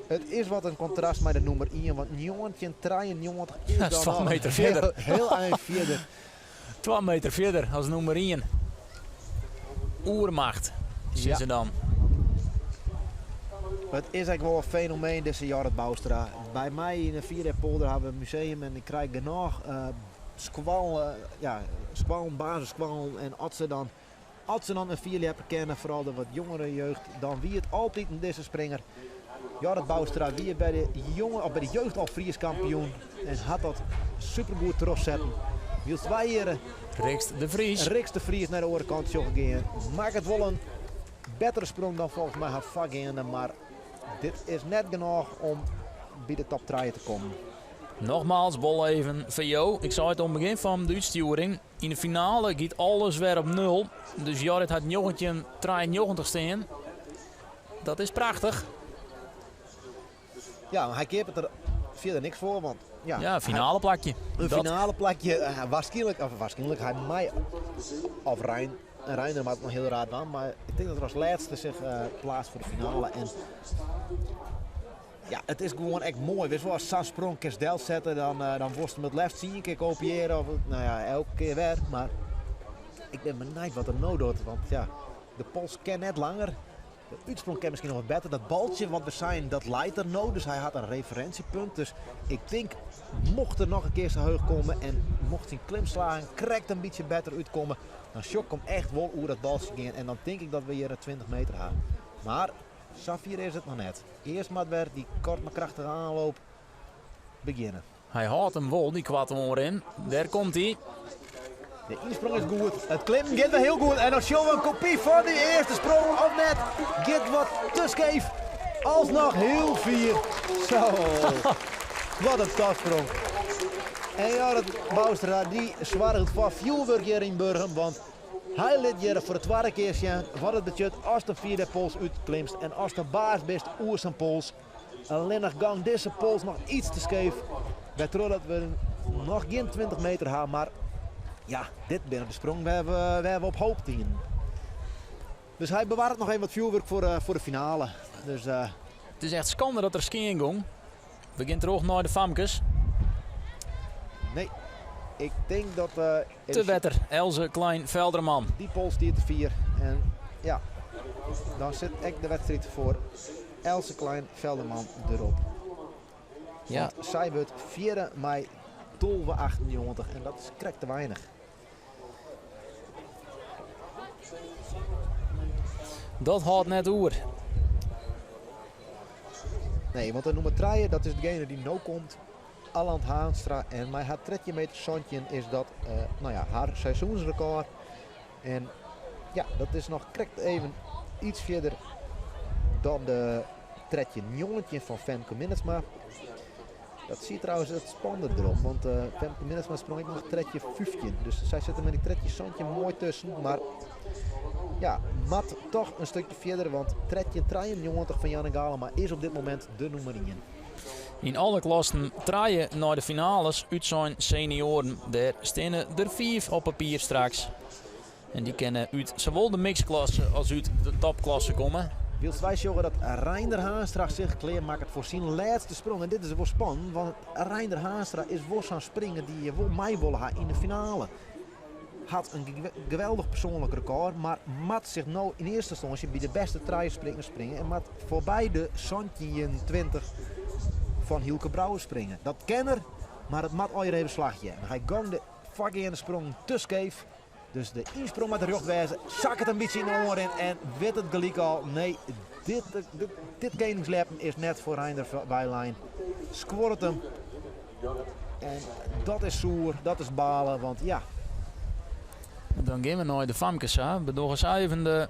Speaker 2: It is wat in kontrast mei de nûmer ien, want 1993 is dan
Speaker 1: 2
Speaker 2: al
Speaker 1: meter fierder.
Speaker 2: Hiel ein fierder.
Speaker 1: 2 meter fierder as nûmer ien. Oermacht, sizze
Speaker 2: Ja.
Speaker 1: se dan.
Speaker 2: It is ek wol in fenomeen, dizze Jorrit Bouwstra. By my yn de Fierljep-polder hawwe we in museum en ik krij genôch skoallen, ja, skoallen, basisskoallen en as se dan As se dan in fierljepper kenne, foaral de wat jongere jeugd, dan wie it altiten dizze springer. Jorrit Bouwstra wie by de jonge, of by de jeugd al Frysk kampioen en hat dat supergoed trochsetten. Wylst wy hjir
Speaker 1: Rixt de Vries.
Speaker 2: Rixt de Vries nei de oare kant sjogge gean. Makket wol in bettere sprong dan folgens my har foargeande, mar dit is net genôch om by de top trije te kommen.
Speaker 1: Nogmaals, wol even foar jo. Ik sei it oan it begjin fan de útstjoering. Yn de finale giet alles wer op nul. Dus Jorrit hat 1993 stean. Dat is prachtich.
Speaker 2: Ja, mar hy keapet der fierder niks foar, want Ja,
Speaker 1: Ja, finale plakje.
Speaker 2: Een finale plakje, waarschijnlijk, of waarschijnlijk, hij mij of Rein, Reiner maakt het nog heel raar dan, maar ik denk dat er als laatste zich plaatst voor de finale. En ja, het is gewoon echt mooi. Weet je wel, als zo'n sprong kan zetten, dan worst hem het left zie ik keer kopiëren of nou ja, elke keer weer. Maar ik ben benieuwd wat er nou doet, want ja, de pols kan net langer. De uitsprong kan misschien nog wat beter. Dat baltje wat we zijn, dat leidt er nou. Dus hij had een referentiepunt. Dus ik denk, mocht er nog een keer zijn heug komen en mocht zijn klimslagen correct een beetje beter uitkomen, dan shock hem echt wel hoe dat baltje ging. En dan denk ik dat we hier een 20 meter halen. Maar Safir is het nog net. Eerst maar weer die kort maar krachtige aanloop beginnen.
Speaker 1: Hij houdt hem wel, die kwart in. Daar komt hij.
Speaker 2: De insprong is goed. Het klimmen gaat wel heel goed. En dan show we een kopie van die eerste sprong. Of net. Gaat wat te scheef. Alsnog heel vier. Zo. Wat een topsprong. En ja, dat Bouwstra die zwaart voor vuurwerk hier in Burgum. Want hij liet hier voor de tweede keer zien wat het betekent als de vierde pols uitklimst. En als de baas best oer zijn pols. Alleen nog gang deze pols nog iets te scheef. Waardoor dat we nog geen 20 meter hebben, maar ja, dit binnen de sprong waar we op hoop tien. Dus hij bewaart nog even wat vuurwerk voor de finale. Dus,
Speaker 1: het is echt schande dat er skiën ging. We gaan terug naar de famkes.
Speaker 2: Nee, ik denk dat...
Speaker 1: te beter, Else Klein-Velderman.
Speaker 2: Die pols die te 4. En ja, dan zit echt de wedstrijd voor Else Klein-Velderman erop.
Speaker 1: Ja.
Speaker 2: Want zij wordt 4 mei 12,98 en dat is krek te weinig.
Speaker 1: Dat houdt net oer.
Speaker 2: Nee, want de nummer 3, dat is degene die nu komt. Aland Haanstra. En mijn haar 13 meter zandje is dat, nou ja, haar seizoensrecord. En ja, dat is nog krek even iets verder dan de tredje jongetje van Femke Minnesma. Dat zie je trouwens het spannende erop, want Femke Minnesma sprong ik nog tredje 15. Dus zij zitten met die tredje zandje mooi tussen. Maar ja, mat toch een stukje verder, want tredje 93 van Janne Galema is op dit moment de nummer 1.
Speaker 1: In alle klassen draaien naar de finales uit zijn senioren. Daar staan er 5 op papier straks. En die kennen uit zowel de mixklasse als uit de topklasse komen.
Speaker 2: Wilt wij zeggen dat Reinder Haanstra zich klaarmaakt voor zijn laatste sprong. En dit is wel spannend, want Reinder Haanstra is wel zo'n springer die je wel mee wil hebben in de finale. Had een geweldig persoonlijk record, maar mat zich nou in eerste instantie bij de beste traispringers springen. En mat voorbij de 20 van Hielke Brouwer springen. Dat kenner, maar het mat al je even slagje. En hij gang de fucking in de sprong te scheef. Dus de insprong met de rjochtwijze, zak het een beetje in de oren in en weet het gelijk al. Nee, dit koningsleppen is net voor Reinder Bijlijn. Scoort hem. En dat is zoer, dat is balen, want ja.
Speaker 1: Dan gaan we naar de famkes, hè. We doen eens even de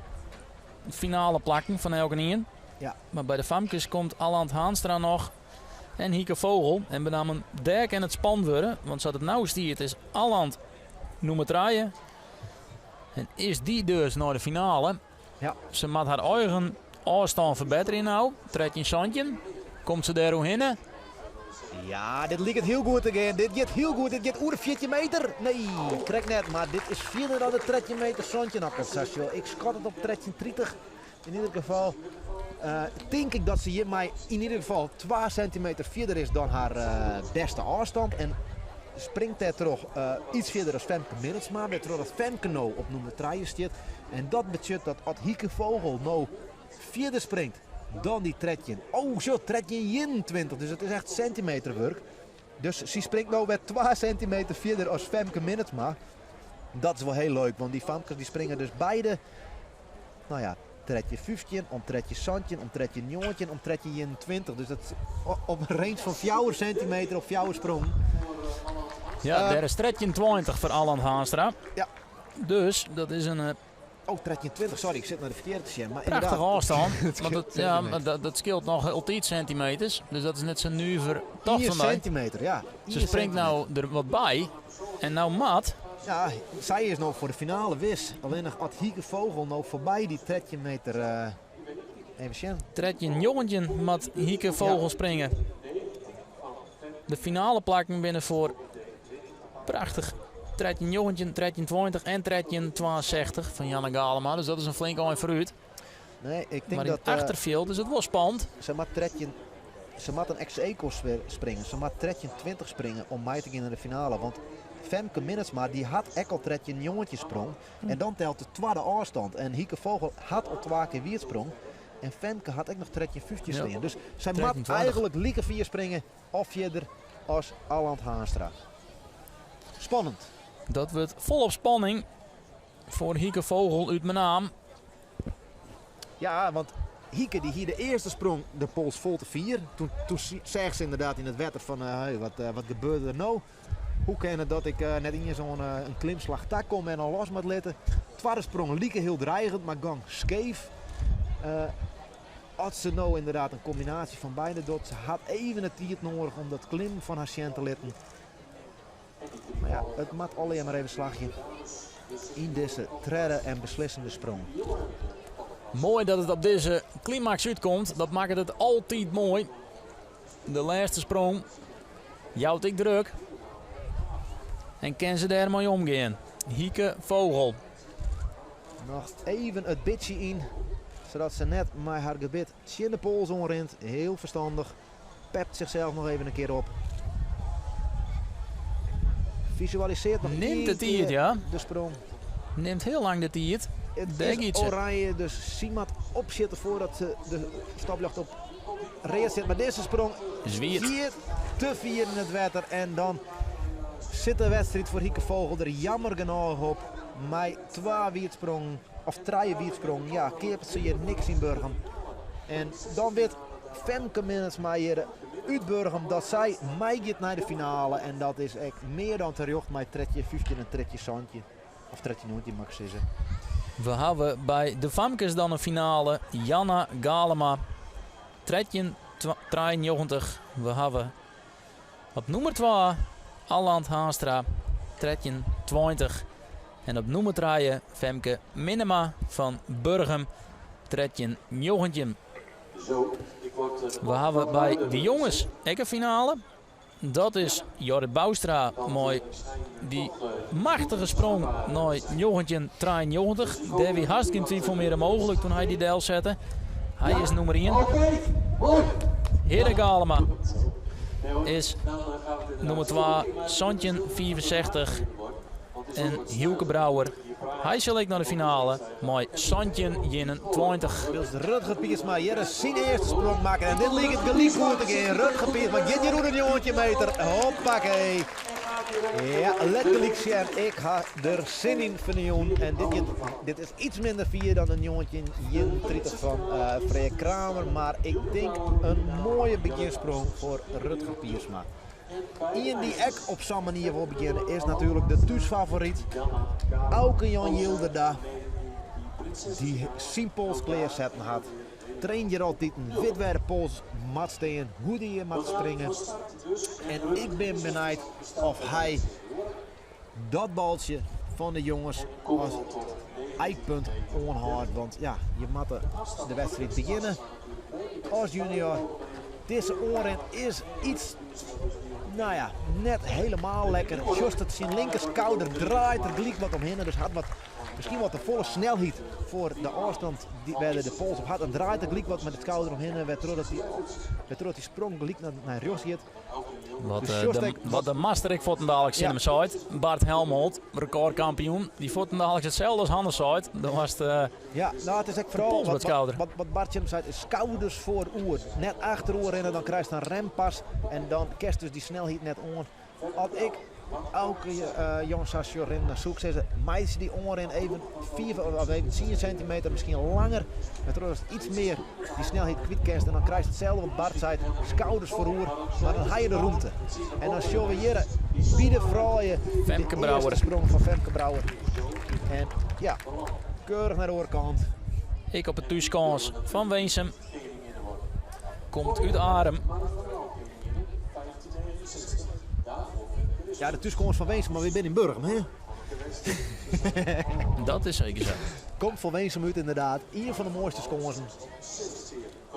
Speaker 1: finale plakken van elke een.
Speaker 2: Ja.
Speaker 1: Maar bij de famkes komt Aland Haanstra nog en Hieke Vogel. En met name Dirk en het span worden, want zat het nou stiert is Aland noem het draaien. En is die dus naar de finale.
Speaker 2: Ja.
Speaker 1: Ze moet haar eigen afstand verbeteren nou. Trekt in zandje. Komt ze daar heen?
Speaker 2: Ja, dit lijkt het heel goed again. Dit gaat heel goed. Dit gaat oer 14 meter. Nee, krijg net. Maar dit is verder dan de 13 meter zandje. Ik schat het op 13,30. In ieder geval denk ik dat ze hier mij in ieder geval 2 centimeter verder is dan haar beste afstand. En springt daar terug iets verder als Femke Minnesma. Met terug dat Femke nou op nummer 3 zit. En dat betekent dat als Hieke Vogel nou verder springt dan die tredje. Oh zo, tredje 21. Dus het is echt centimeterwerk. Dus ze springt nou weer 2 centimeter verder als Femke Minnesma. Dat is wel heel leuk, want die Femkes die springen dus beide. Nou ja, tredje 15, om tredje zandje, om tredje 19, om tredje 21. Dus dat is op een range van 4 centimeter op 4 sprong.
Speaker 1: Ja, daar is tredje 20 voor Aland Haanstra.
Speaker 2: Ja.
Speaker 1: Dus dat is een...
Speaker 2: Oh, tredje 20, sorry, ik zit naar de verkeerde te zien. Maar
Speaker 1: prachtige afstand. Want dat, ja,
Speaker 2: centimeter.
Speaker 1: maar dat scheelt nog al 10 centimeters. Dus dat is net zo'n nuver tocht
Speaker 2: 4
Speaker 1: van mij.
Speaker 2: centimeter, ja.
Speaker 1: Ze
Speaker 2: 4
Speaker 1: springt nou er wat bij. En nou mat.
Speaker 2: Ja, zij is nog voor de finale wis. Alleen nog had Hieke Vogel nou voorbij die tredje meter. Even zien.
Speaker 1: Tredje jongetje mat Hieke Vogel
Speaker 2: Ja.
Speaker 1: springen. De finale plakken binne foar prachtich 13-19, 13-20 en 13-62 fan Janna Galema. Dus dat is in flink ein foarút.
Speaker 2: Nee, ik tink
Speaker 1: Mar yn
Speaker 2: dat... eh,
Speaker 1: achterfjild is it wol spannend.
Speaker 2: Se moat 13, se moat in ex-aequo springe. Se moat 13-20 springe om mei te gean nei de finale. Want Femke Minnesma dy hat ek al 13-19 sprong. En dan telt de twadde ôfstân. En Hieke Vogel hat al twa kear wiet sprong. En Femke hat ek noch 13-15 stean. Dus sy moat
Speaker 1: 13-20.
Speaker 2: eigentlik like fier springe of fierder as Aland Haanstra. Spannend.
Speaker 1: Dat wurdt folop spanning foar Hieke Vogel út Menaam.
Speaker 2: Ja, want Hieke dy hie de earste sprong de pols fol te fier. Toen seach se ynderdaad yn it wetter fan hey, wat gebeurde der no? Hoe kin it dat ik net iens oan in klimslach takom en al los moat litte? Twadde sprong like hiel dreigend, mar gong skeef. As se no ynderdaad in kombinaasje fan beide docht, se hat even de tiid noadich om dat klimmen fan har sjen te litten. Mar ja, it moat allegear mar even slagje yn dizze tredde en beslissende sprong.
Speaker 1: Moai dat it op dizze klimaks útkomt. Dat makket it altyd moai. De lêste sprong jout ek druk. En kin se dêrmei omgean? Hieke Vogel.
Speaker 2: Noch even it bitsje yn, sadat se net mei har gebit tsjin de pols oanrint. Hiel ferstannich. Pept zichzelf nog even een keer op. Visualiseert nog
Speaker 1: Nimt de
Speaker 2: één
Speaker 1: tiid,
Speaker 2: keer
Speaker 1: ja.
Speaker 2: de sprong.
Speaker 1: Nimt hiel lang de tiid.
Speaker 2: It
Speaker 1: Dêr
Speaker 2: is
Speaker 1: giet se.
Speaker 2: oranje, dus sy moat opsjitte foardat se de stopljocht op read sit. Mar dizze sprong
Speaker 1: Is wiet.
Speaker 2: giet te fier yn it wetter. En dan sit de wedstriid foar Hieke Vogel der jammer genôch op. Mei twa wietsprongen, of trije wietsprongen, ja, keapet se hjir niks yn Burgum. En dan wit Femke Minnesma hjir út Burgum dat sy meigiet nei de finale. En dat is ek mear dan terjocht mei 13-15 en 13-17. Of 13-19 moat ik sizze.
Speaker 1: We hawwe by de famkes dan in finale. Janna Galema, 13-93. We hawwe op nûmer 2 Aland Haanstra, 13-20. En op nûmer 3 Femke Minnema fan Burgum, 13-19. We hawwe by de jonges ek in finale. Dat is Jorrit Bouwstra mei dy machtige sprong nei 1993. Dêr wie hast gjin twifel mear mooglik doe't hy dy delsette. Hy is nûmer 1. Hidde Galema is nûmer 2, 1765. En Hielke Brouwer, hy sil ek nei de finale mei 1721.
Speaker 2: Wylst Rutger Piersma hjir syn earste sprong makket. En dit liket gelyk goed te gean. Rutger Piersma giet hjir oer de 19 meter. Hoppakee. Ja, lit gelyk sjen. Ik ha der sin yn fan 'e jûn. En dit is iets minder fier dan de 1931 fan Freark Kramer. Mar ik tink in moaie begjinsprong foar Rutger Piersma. Ien dy't ek op sa'n manier wol begjinne is natuerlik de thúsfavoryt Auke Jan Jilderda. Dy't syn pols klearsetten hat. Traint hjir altiten, wit wêr de pols moat stean, hoe't hy hjir moat springe. En ik bin benijd oft hy dat baltsje fan de jonges as ijkpunt oanhâldt. Want ja, je moatte de wedstriid begjinne as junior. Dizze oanrin is iets, nou ja, net hielendal lekker. Sjochst it, syn linkerskouder draait der gelyk wat omhinne. Dus hat wat, miskien wat te folle snelheid foar de ôfstân wêr't er de pols op hat. En draait er gelyk wat mei de skouder omhinne, wêrtroch't dy sprong gelyk nei rjochts giet.
Speaker 1: Wat,
Speaker 2: Dus
Speaker 1: de,
Speaker 2: sjochst ek
Speaker 1: wat de master ek fuortendaliks tsjin
Speaker 2: Ja.
Speaker 1: him seit, Bart Helmholt, rekôrkampioen, dy fuortendaliks itselde as Hannes seit. Dan was het,
Speaker 2: Ja, nou, it is ek foaral
Speaker 1: pols wat skouder.
Speaker 2: wat Bart tsjin him seit, is skouders foaroer. Net achteroer rinne, dan krijst in rempas en dan kinst dus dy snelheid net oan. As ik Auke Jan sa sjoch rinnen, dan soe ik sizze, meitsje dy oanrin even 5 of even 10 sintimeter, miskien langer. Wêrtroch't iets mear dy snelheid kwyt kinst. En dan krijst itselde wat Bart seit, skouders foaroer, mar dan ha je de romte. En dan sjogge we hjir by de froulju
Speaker 1: Femke
Speaker 2: de
Speaker 1: Brouwer.
Speaker 2: earste sprong fan Femke Brouwer. En ja, keurich nei de oare kant.
Speaker 1: Ek op 'e thúskâns fan Winsum. Komt út Arum.
Speaker 2: Ja, de thúskâns fan Winsum, mar wy binne yn Burgum, hè?
Speaker 1: Dat is seker sa.
Speaker 2: Komt fan Winsum út ynderdaad. Ien fan de moaiste skânsen.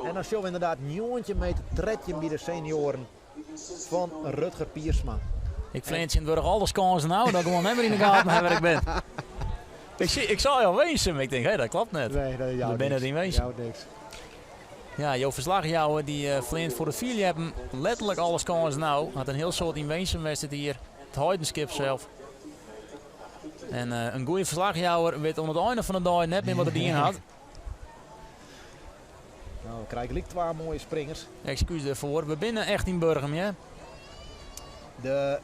Speaker 2: En dan sjogge we ynderdaad 19 meter 13 by de senioaren. fan Rutger Piersma.
Speaker 1: Ik flean tsjintwurdich alle skânsen ôf, dat ik gewoan net mear yn de gaten ha wêr ik bin. Ik, zie, ik sei al Winsum, ik tink, hé, dat klopt net.
Speaker 2: Nee, dat jout
Speaker 1: We binne net yn Winsum.
Speaker 2: Jout niks.
Speaker 1: Ja, jo ferslachjouwer dy eh, fleant foar de fierljeppen letterlik alle skânsen ôf. Hat in hiel soad yn Winsum west dit jier. It Heidenskip sels. En eh, in goede ferslachjouwer wit oan it ein fan de dei net mear wat er dien hat.
Speaker 2: Nou, we krije gelyk twa moaie springers.
Speaker 1: Ekskús dêrfoar. We binne echt yn Burgum, ja.
Speaker 2: De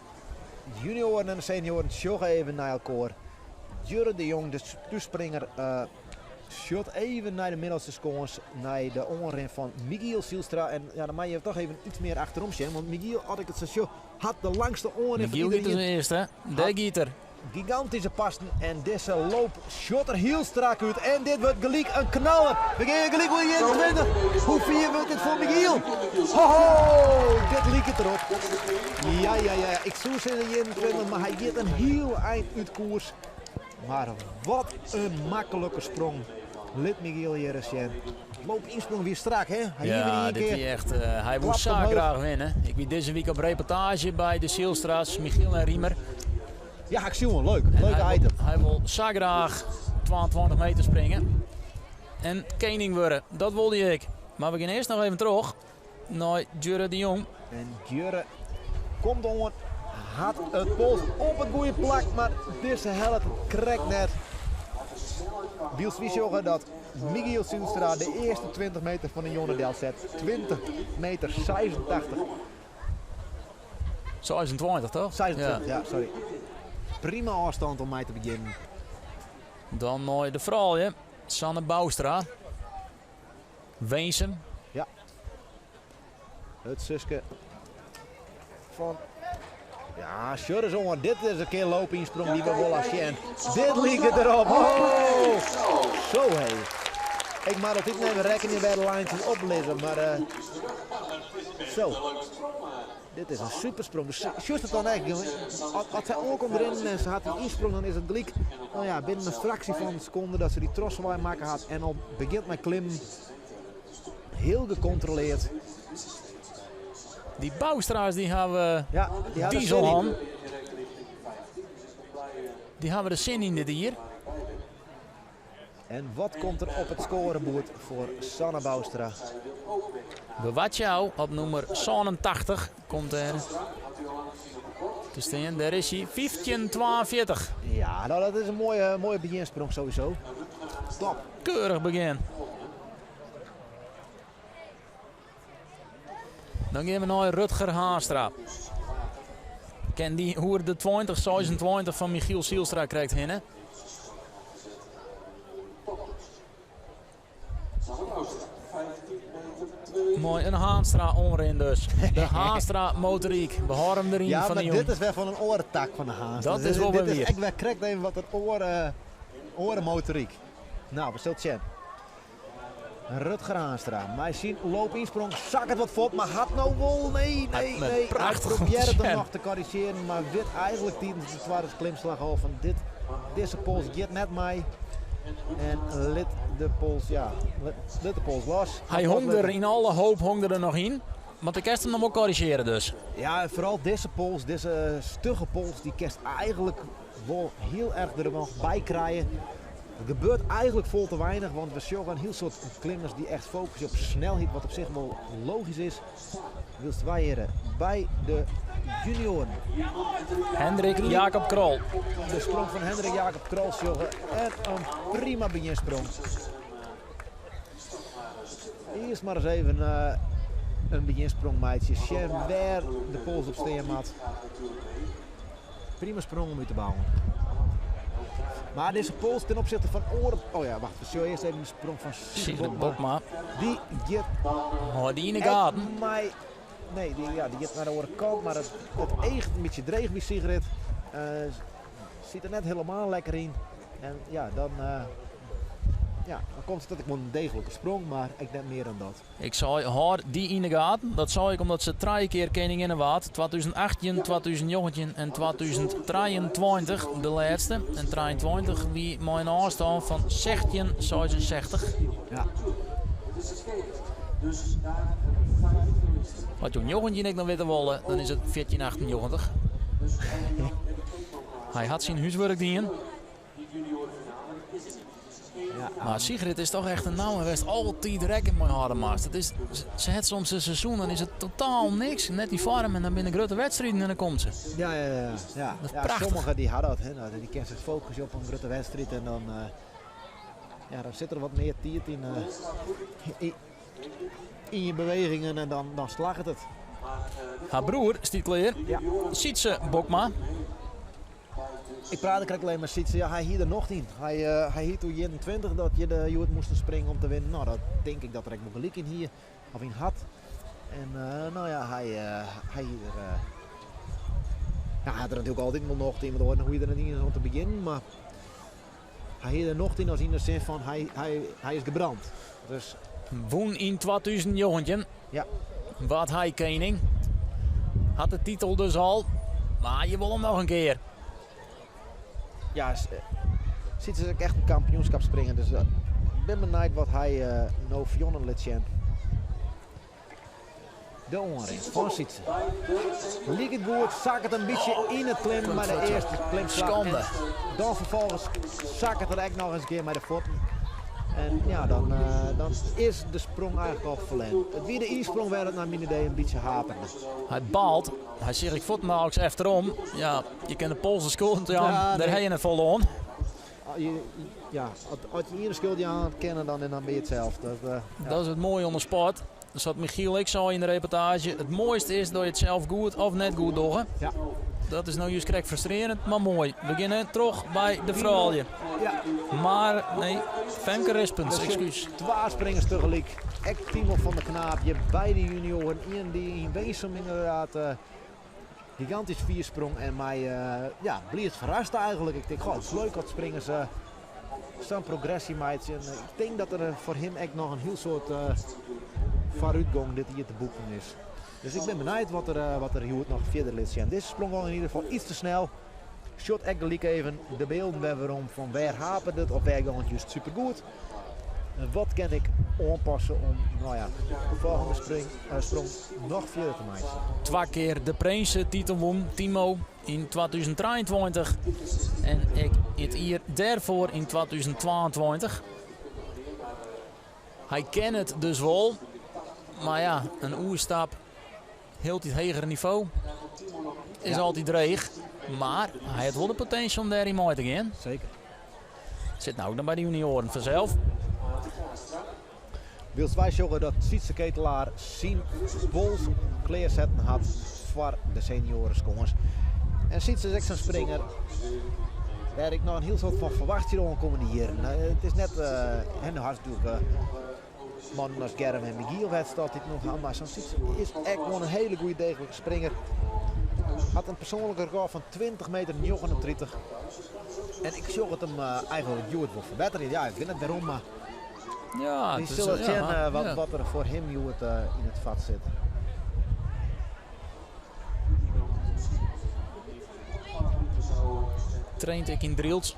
Speaker 2: junioren en de senioren sjogge even nei elkoar. Jurre de Jong, de thússpringer, uh, sjocht even nei de middelste skâns, nei de oanrin fan Michiel Zylstra. En ja, dan moat je toch even iets mear achterom sjen, want Michiel, as ik it sa sjoch, hat de langste oanrin
Speaker 1: fan
Speaker 2: iedereen.
Speaker 1: Michiel giet as earste, dêr giet er.
Speaker 2: Gigantyske passen en dizze loop sjocht der hiel strak út. En dit wurdt gelyk in knaller. We gean gelyk oer 21. Hoe fier wurdt dit foar Michiel? Ho ho, dit liket derop. Ja, ja, ja, ik soe sizze 21, mar hy giet in hiel ein út koers. Mar wat in maklike sprong. Lit Michiel hjir ris sjen. Loop ynsprong wie strak, hè?
Speaker 1: Hy ja, dit wie echt. Uh, hy woe sa graach winne. Ik wie dizze wike op reportaazje by de Zylstra's, Michiel en Riemer.
Speaker 2: Ja, ik sjoen. Leuk. Leuk item.
Speaker 1: Hy wol sa graach 22 meter springe. En kening wurde. Dat wilde ik. Mar we gean earst noch even troch nei Djurre de Jong.
Speaker 2: En Djurre komt oan. Hat it pols op it goede plak, mar dizze hellet it krekt net. Wylst wy sjogge dat Michiel Zylstra de earste 20 meter fan de jûn delset. 20 meter 86.
Speaker 1: 26 toch?
Speaker 2: 26, ja, sorry. Prima ôfstân om mei te begjinnen.
Speaker 1: Dan nei de froulju. Sanne Bouwstra. Winsum.
Speaker 2: Ja. It suske fan... Ja, sjoch ris oan. Dit is in kear loopynsprong dy't we wolle sjen. Dit liket derop. Oh! Zo hé. Ik moat altyd even rekkenje wêr de lijntjes op lizze, mar uh, zo. Dit is in supersprong. Dus sjochst it dan echt, as sy oankomt rinnen en se hat dy ynsprong, dan is it gelyk, no ja, binnen in fraksje fan in sekonde dat se dy trochswaai makke hat en al begjint mei klimmen. Hiel gekontroleard.
Speaker 1: Dy Bouwstra's dy hawwe
Speaker 2: ja, dy
Speaker 1: diesel hân. Dy hawwe der sin yn dit jier.
Speaker 2: En wat komt der op it skoareboerd foar Sanne Bouwstra?
Speaker 1: We wachtsje ôf op nûmer 87 komt der te stean. Dêr is hy, 1542.
Speaker 2: Ja, nou dat is in moaie, moaie begjinsprong sowieso. Top.
Speaker 1: Keurich begjin. Dan gean we nei Rutger Haanstra. Kin dy oer de 20, 26 fan Michiel Zylstra krekt hinne. Moai, in Haanstra oanrin dus. De Haanstra motoryk. We hâlde him deryn
Speaker 2: ja,
Speaker 1: fan de
Speaker 2: mar
Speaker 1: jûn.
Speaker 2: dit is wer fan in oare tak fan de Haanstra.
Speaker 1: Dat is wol wer
Speaker 2: Dit is
Speaker 1: wier.
Speaker 2: ek wer krekt even wat in oare, oare motoryk. Nou, we sille it sjen. Rutger Haanstra mei syn loopynsprong sakket wat fuort, mar hat no wol, nee, nee, nee. Hy
Speaker 1: Prachtich
Speaker 2: probearret him
Speaker 1: sjen.
Speaker 2: noch te korrizjearen, mar wit eigentlik tidens de twadde klimslach al fan dit, dizze pols giet net mei. En lit de pols, ja, lit de pols los.
Speaker 1: Hy hong der yn alle hoop hong der noch yn. Want do kinst him noch wol korrizjeare dus.
Speaker 2: Ja, en foaral dizze pols, dizze stugge pols, dy kinst eigentlik wol hiel erch der noch by krije. Het gebeurt eigentlik folle te weinich, want we sjogge in hiel soad klimmers dy't echt fokusje op snelheid, wat op sich wol logysk is. Wylst wy hjir by de junioaren
Speaker 1: Hendrik Jacob Krol.
Speaker 2: De sprong fan Hendrik Jacob Krol sjogge en in prima begjinsprong. Earst mar ris even uh, in begjinsprong meitsje, sjen wêr de pols op stean moat. Prima sprong om út te bouwen. Mar dizze pols ten opsichte fan oare... Oh ja, wacht, we sjogge earst even de sprong fan Sigrid
Speaker 1: Bokma.
Speaker 2: Dy giet...
Speaker 1: Oh, dy yn de gaten.
Speaker 2: Mei, nee, dy, ja, dy giet nei de oare kant, mar it, it eaget in bytsje dreech by Sigrid. Uh, sit der net hielendal lekker yn. En ja, dan, uh, ja, dan komt it dat ik wol in deeglike sprong, mar ek net mear dan dat.
Speaker 1: Ik sei, hâld dy yn de gaten. Dat sei ik omdat se trije kear keninginne waard, 2018, 2019 en 2023, de lêste. En 23 wie mei in ôfstân fan 16,66.
Speaker 2: Ja.
Speaker 1: As jo 19 ek noch witte wolle, dan is it 1498. Hy hat syn húswurk dien. Maar Sigrid is toch echt in namme wêr'tst altyd rekken mei hâlde moatst. It is, se hat soms in seizoen, dan is it totaal niks. Net yn foarm en dan binne grutte wedstriden en dan komt se.
Speaker 2: Ja.
Speaker 1: Dat is
Speaker 2: Ja,
Speaker 1: prachtich.
Speaker 2: Sommigen dy ha dat, hè. Nou, dy kinne sich fokusje op in grutte wedstriid en dan, ja, dan sit der wat mear tiid yn je bewegingen en dan slagget it.
Speaker 1: Har broer stiet klear.
Speaker 2: Ja.
Speaker 1: Sytse Bokma.
Speaker 2: Ik praatte krekt even mei Sytse. Ja, hy hie der nocht yn. Hy hie toen 21 dat je de hjoed moasten springen om te winnen. Nou, dat tink ik dat er ek wol gelyk yn hie. Of yn hat. En nou ja, hy hie der, ja, hy hat der natuerlik altyd wol nocht yn, want oars hoege je der net iens oan te begjinnen. Mar hy hie der nocht yn as yn de sin fan hy is gebrand. Dus
Speaker 1: Wûn yn 2019.
Speaker 2: Ja.
Speaker 1: Waard hy kening. Hat de titel dus al. Mar je wol him noch in kear.
Speaker 2: Ja, Sytse is ek echt in kampioenskapsspringer. Dus ik bin benijd wat hy no Fionne lit sjen. De oanrin fan Sytse. Liket goed, sakket in bytsje yn it klimmen mei de earste klimslach.
Speaker 1: Skande.
Speaker 2: En dan ferfolgens sakket er ek noch ris in kear mei de fuotten. En ja, dan is de sprong eigentlik al ferlern. It wie de ynsprong wêr't it nei myn idee in bytsje haperde.
Speaker 1: Hy baalt. Hy seach ek fuortendaliks efterom. Ja, je kinne de pols de skuld jaan.
Speaker 2: Ja,
Speaker 1: Dêr
Speaker 2: nee.
Speaker 1: ha je net folle oan.
Speaker 2: Ah, ja, as je ien de skuld jaan kinne, dan ben je it sels. Dat, ja.
Speaker 1: Dat is it moaie oan de sport. Dat hat Michiel ek sei yn de reportaazje. It moaiste is dat je it sels goed of net goed dogge. Dat is no just krekt frustrearjend, mar moai. We geane troch by de froulju. Mar, nee, Femke Rispens,
Speaker 2: Er zitten
Speaker 1: ekskuus.
Speaker 2: Twa springers tegelyk. Ek Timo van der Knaap, je beide junioren. Ien dy't yn Winsum ynderdaad gigantysk fier sprong en my, ja, bliid ferraste eigentlik. Ik tink, goh, it is leuk dat springers sa'n progressy meitsje. En ik tink dat der foar him ek noch in hiel soad foarútgong dit jier te boeken is. Dus ik bin benijd wat er hjoed noch fierder lit sjen. Dizze sprong gie yn ieder gefal iets te snel. Sjocht ek gelyk even de bylden wer werom fan wêr haperet it of wêr gie it just supergoed. En wat kin ik oanpasse om, nou ja, de folgjende sprong noch fierder te meitsjen.
Speaker 1: Twa kear de Prinsen-titel wûn Timo yn 2023 en ek it jier dêrfoar yn 2022. Hy ken it dus wol, mar ja, in oerstap hieltyd heger nivo is altyd dreech. Mar hy hat wol de potinsje om dêryn mei te gean.
Speaker 2: Zeker.
Speaker 1: Sit no ek noch by de junioaren fansels.
Speaker 2: Wylst wy sjogge dat Sietse Ketelaar syn pols klearsetten hat foar de senioareskâns. En Sietse is ek sa'n springer wêr't ik noch in hiel soad fan ferwachtsje de oankommende jierren. It is net, hè, no hast natuerlik mannen as Germ en Michiel wêr't altyd noch ha, mar sa'n Sietse is ek gewoan in hiele goede degelike springer. Hat in persoanlik rekôr fan 20 meter 39. En ik sjoch it him eigentlik hjoed wol ferbetterjen. Ja, ik wit net wêrom, mar
Speaker 1: Ja,
Speaker 2: wy
Speaker 1: it is,
Speaker 2: sille
Speaker 1: ja,
Speaker 2: sjen
Speaker 1: ja.
Speaker 2: wat der foar him hjoed yn it fet sit.
Speaker 1: Traint ek yn Drylts.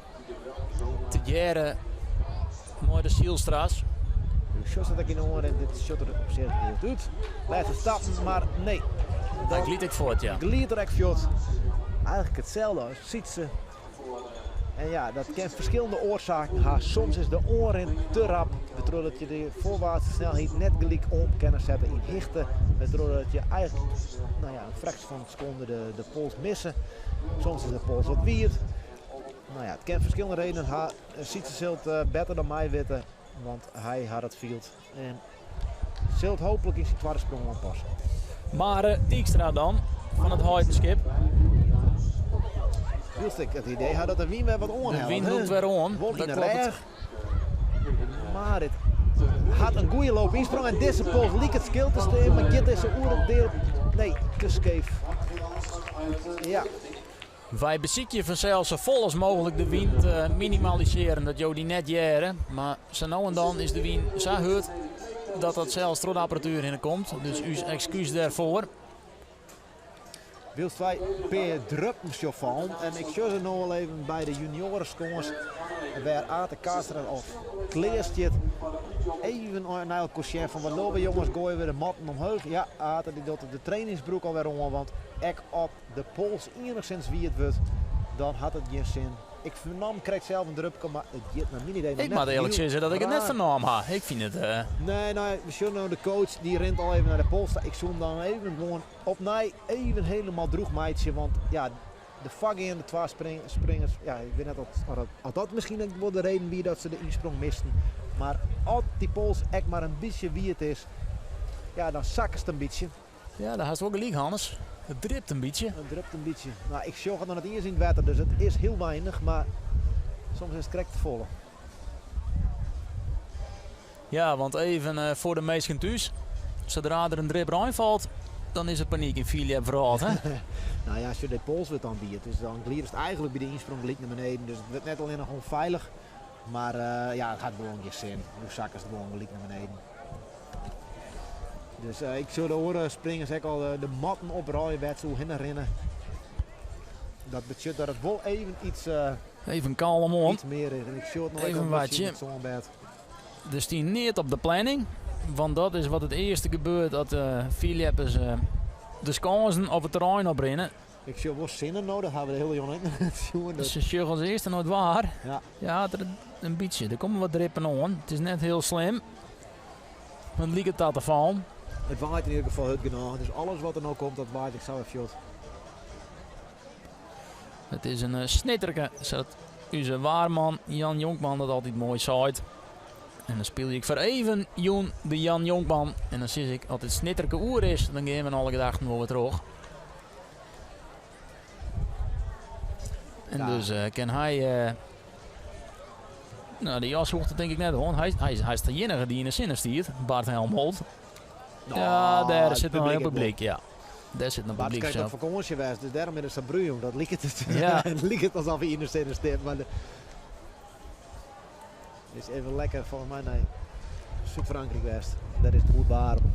Speaker 1: Tegearre mei de Sielstra's.
Speaker 2: Sjochst dat ek yn de oanrin, dit sjocht der op sich goed út. Lêste stappen, mar nee.
Speaker 1: Dat glydt ek fuort, ja.
Speaker 2: Glydt er ek fuort. Eigentlik itselde as Sietse. En ja, dat kin ferskillende oarsaken ha. Soms is de oanrin te rap, wêrtroch't je de foarwaartse snelheid net gelyk om kinne sette yn hichte. Wêrtroch't je eigentlik, nou ja, in fraksje fan in sekonde de pols misse. Soms is de pols wat wiid. Nou ja, it kin ferskillende redenen ha. Sietse sil it better dan my witte, want hy hat it field. En sil it hooplik yn syn twadde sprong oanpasse.
Speaker 1: Mar Dijkstra dan, fan it Heidenskip.
Speaker 2: Wylst ik it idee ha dat de wyn wer wat
Speaker 1: De
Speaker 2: oanhellet,
Speaker 1: wyn
Speaker 2: hè?
Speaker 1: lûkt wer oan.
Speaker 2: Wol
Speaker 1: Dat
Speaker 2: yn de
Speaker 1: kloppet.
Speaker 2: rêch. Mar it hat in goede loop ynsprong en dizze pols liket skil te stean, mar giet dizze oer it deel? Nee, te skeef. Ja.
Speaker 1: Wy besykje fansels sa folle as mooglik de wyn te minimalisearjen, dat jo dy net hearre. Mar sa no en dan is de wyn sa hurd dat dat sels troch de apparatuer hinne komt. Dus ús ekskús dêrfoar.
Speaker 2: Wylst wy in pear druppen sjogge fallen en ik sjoch se no al even by de junioreskâns wêr Ate Kaster al klear stiet. Even nei elkoar sjen fan wat dogge we jonges, goaie we de matten omheech. Ja, Ate dy docht de trainingsbroek alwer oan, want ek as de pols ienigszins wiet wurdt, dan hat it gjin sin. Ik fernaam krekt sels in drupke, mar it giet nei myn idee noch
Speaker 1: Ik moat
Speaker 2: net
Speaker 1: earlik
Speaker 2: hiel
Speaker 1: sizze dat ik it net
Speaker 2: raar.
Speaker 1: fernaam ha. Ik fyn it.
Speaker 2: Nee, no ja, we sjogge no de coach, dy rint al even nei de pols ta. Ik soe him dan even gewoan opnij even helemaal droech meitsje, want ja, de foargeande twa springers, ja, ik wit net oft dat miskien ek wol de reden wie dat se de ynsprong misten, mar as dy pols ek mar in bytsje wiet is, ja, dan sakkest in bytsje.
Speaker 1: Ja, dêr hast wol gelyk, Hannes. It dript in bytsje.
Speaker 2: It dript in bytsje. No, ik sjoch it noch net iens yn it wetter, dus it is hiel weinich, mar soms is it krekt te folle.
Speaker 1: Ja, want even foar de minsken thús. Sadra der in drip rein falt, dan is it panyk yn fierljepwrâld, hè?
Speaker 2: Nou ja, sjoch, de pols wurdt dan wiet, dus dan glidest eigentlik by de ynsprong gelyk nei beneden. Dus it wurdt net allinnich ûnfeilich, mar ja, it hat gewoan gjin sin. Do sakkest gewoan gelyk nei beneden. Dus ik sjoch de oare springers ek al de matten oprôlje wêr't se oerhinne rinne. Dat betsjut dat it wol even iets,
Speaker 1: Even kalm oan.
Speaker 2: iets mear is. En ik sjoch it noch ek
Speaker 1: Even
Speaker 2: al in bytsje yn
Speaker 1: wachtsje.
Speaker 2: it sânbêd.
Speaker 1: Der stie neat op de planning, want dat is wat it earste gebeurt as de fierljeppers de skânsen of it terrein oprinne.
Speaker 2: Ik sjoch wol sinne no, dat hawwe we de hiele jûn ek noch net sjoen.
Speaker 1: Se sjogge as earste nei it waar.
Speaker 2: Ja.
Speaker 1: Ja, der in bytsje. Der komme wat drippen oan. It is net hiel slim. Mar it liket ta te fallen.
Speaker 2: It waait yn ieder gefal hurd genôch, dus alles wat der no komt, dat waait ek sa wer fuort.
Speaker 1: It is in snitterke, sa't ús waarman Jan Jonkman dat altyd moai seit. En dan spylje ik foar even jûn de Jan Jonkman. En dan sis ik, as it snitterke oer is, dan gean we nei alle gedachten wol wer troch. En
Speaker 2: Ja.
Speaker 1: dus kin hy... No, de jas hoecht it tink ik net oan. Hy, hy, hy is de iennige dy't yn de sinne stiet, Bart Helmholt.
Speaker 2: Nou,
Speaker 1: Ja, dêr
Speaker 2: it
Speaker 1: sit noch hiel
Speaker 2: publyk ek wol.
Speaker 1: publyk, ja. Dêr sit noch
Speaker 2: Bart
Speaker 1: publyk
Speaker 2: krekt op
Speaker 1: sels.
Speaker 2: fakânsje west, dus dêrom is it sa brún. Dat liket it,
Speaker 1: Ja.
Speaker 2: liket alsof hy yn de sinne stiet. Mar de, is even lekker folgens my nei Súd-Frankryk west. Dêr is it goed waarm.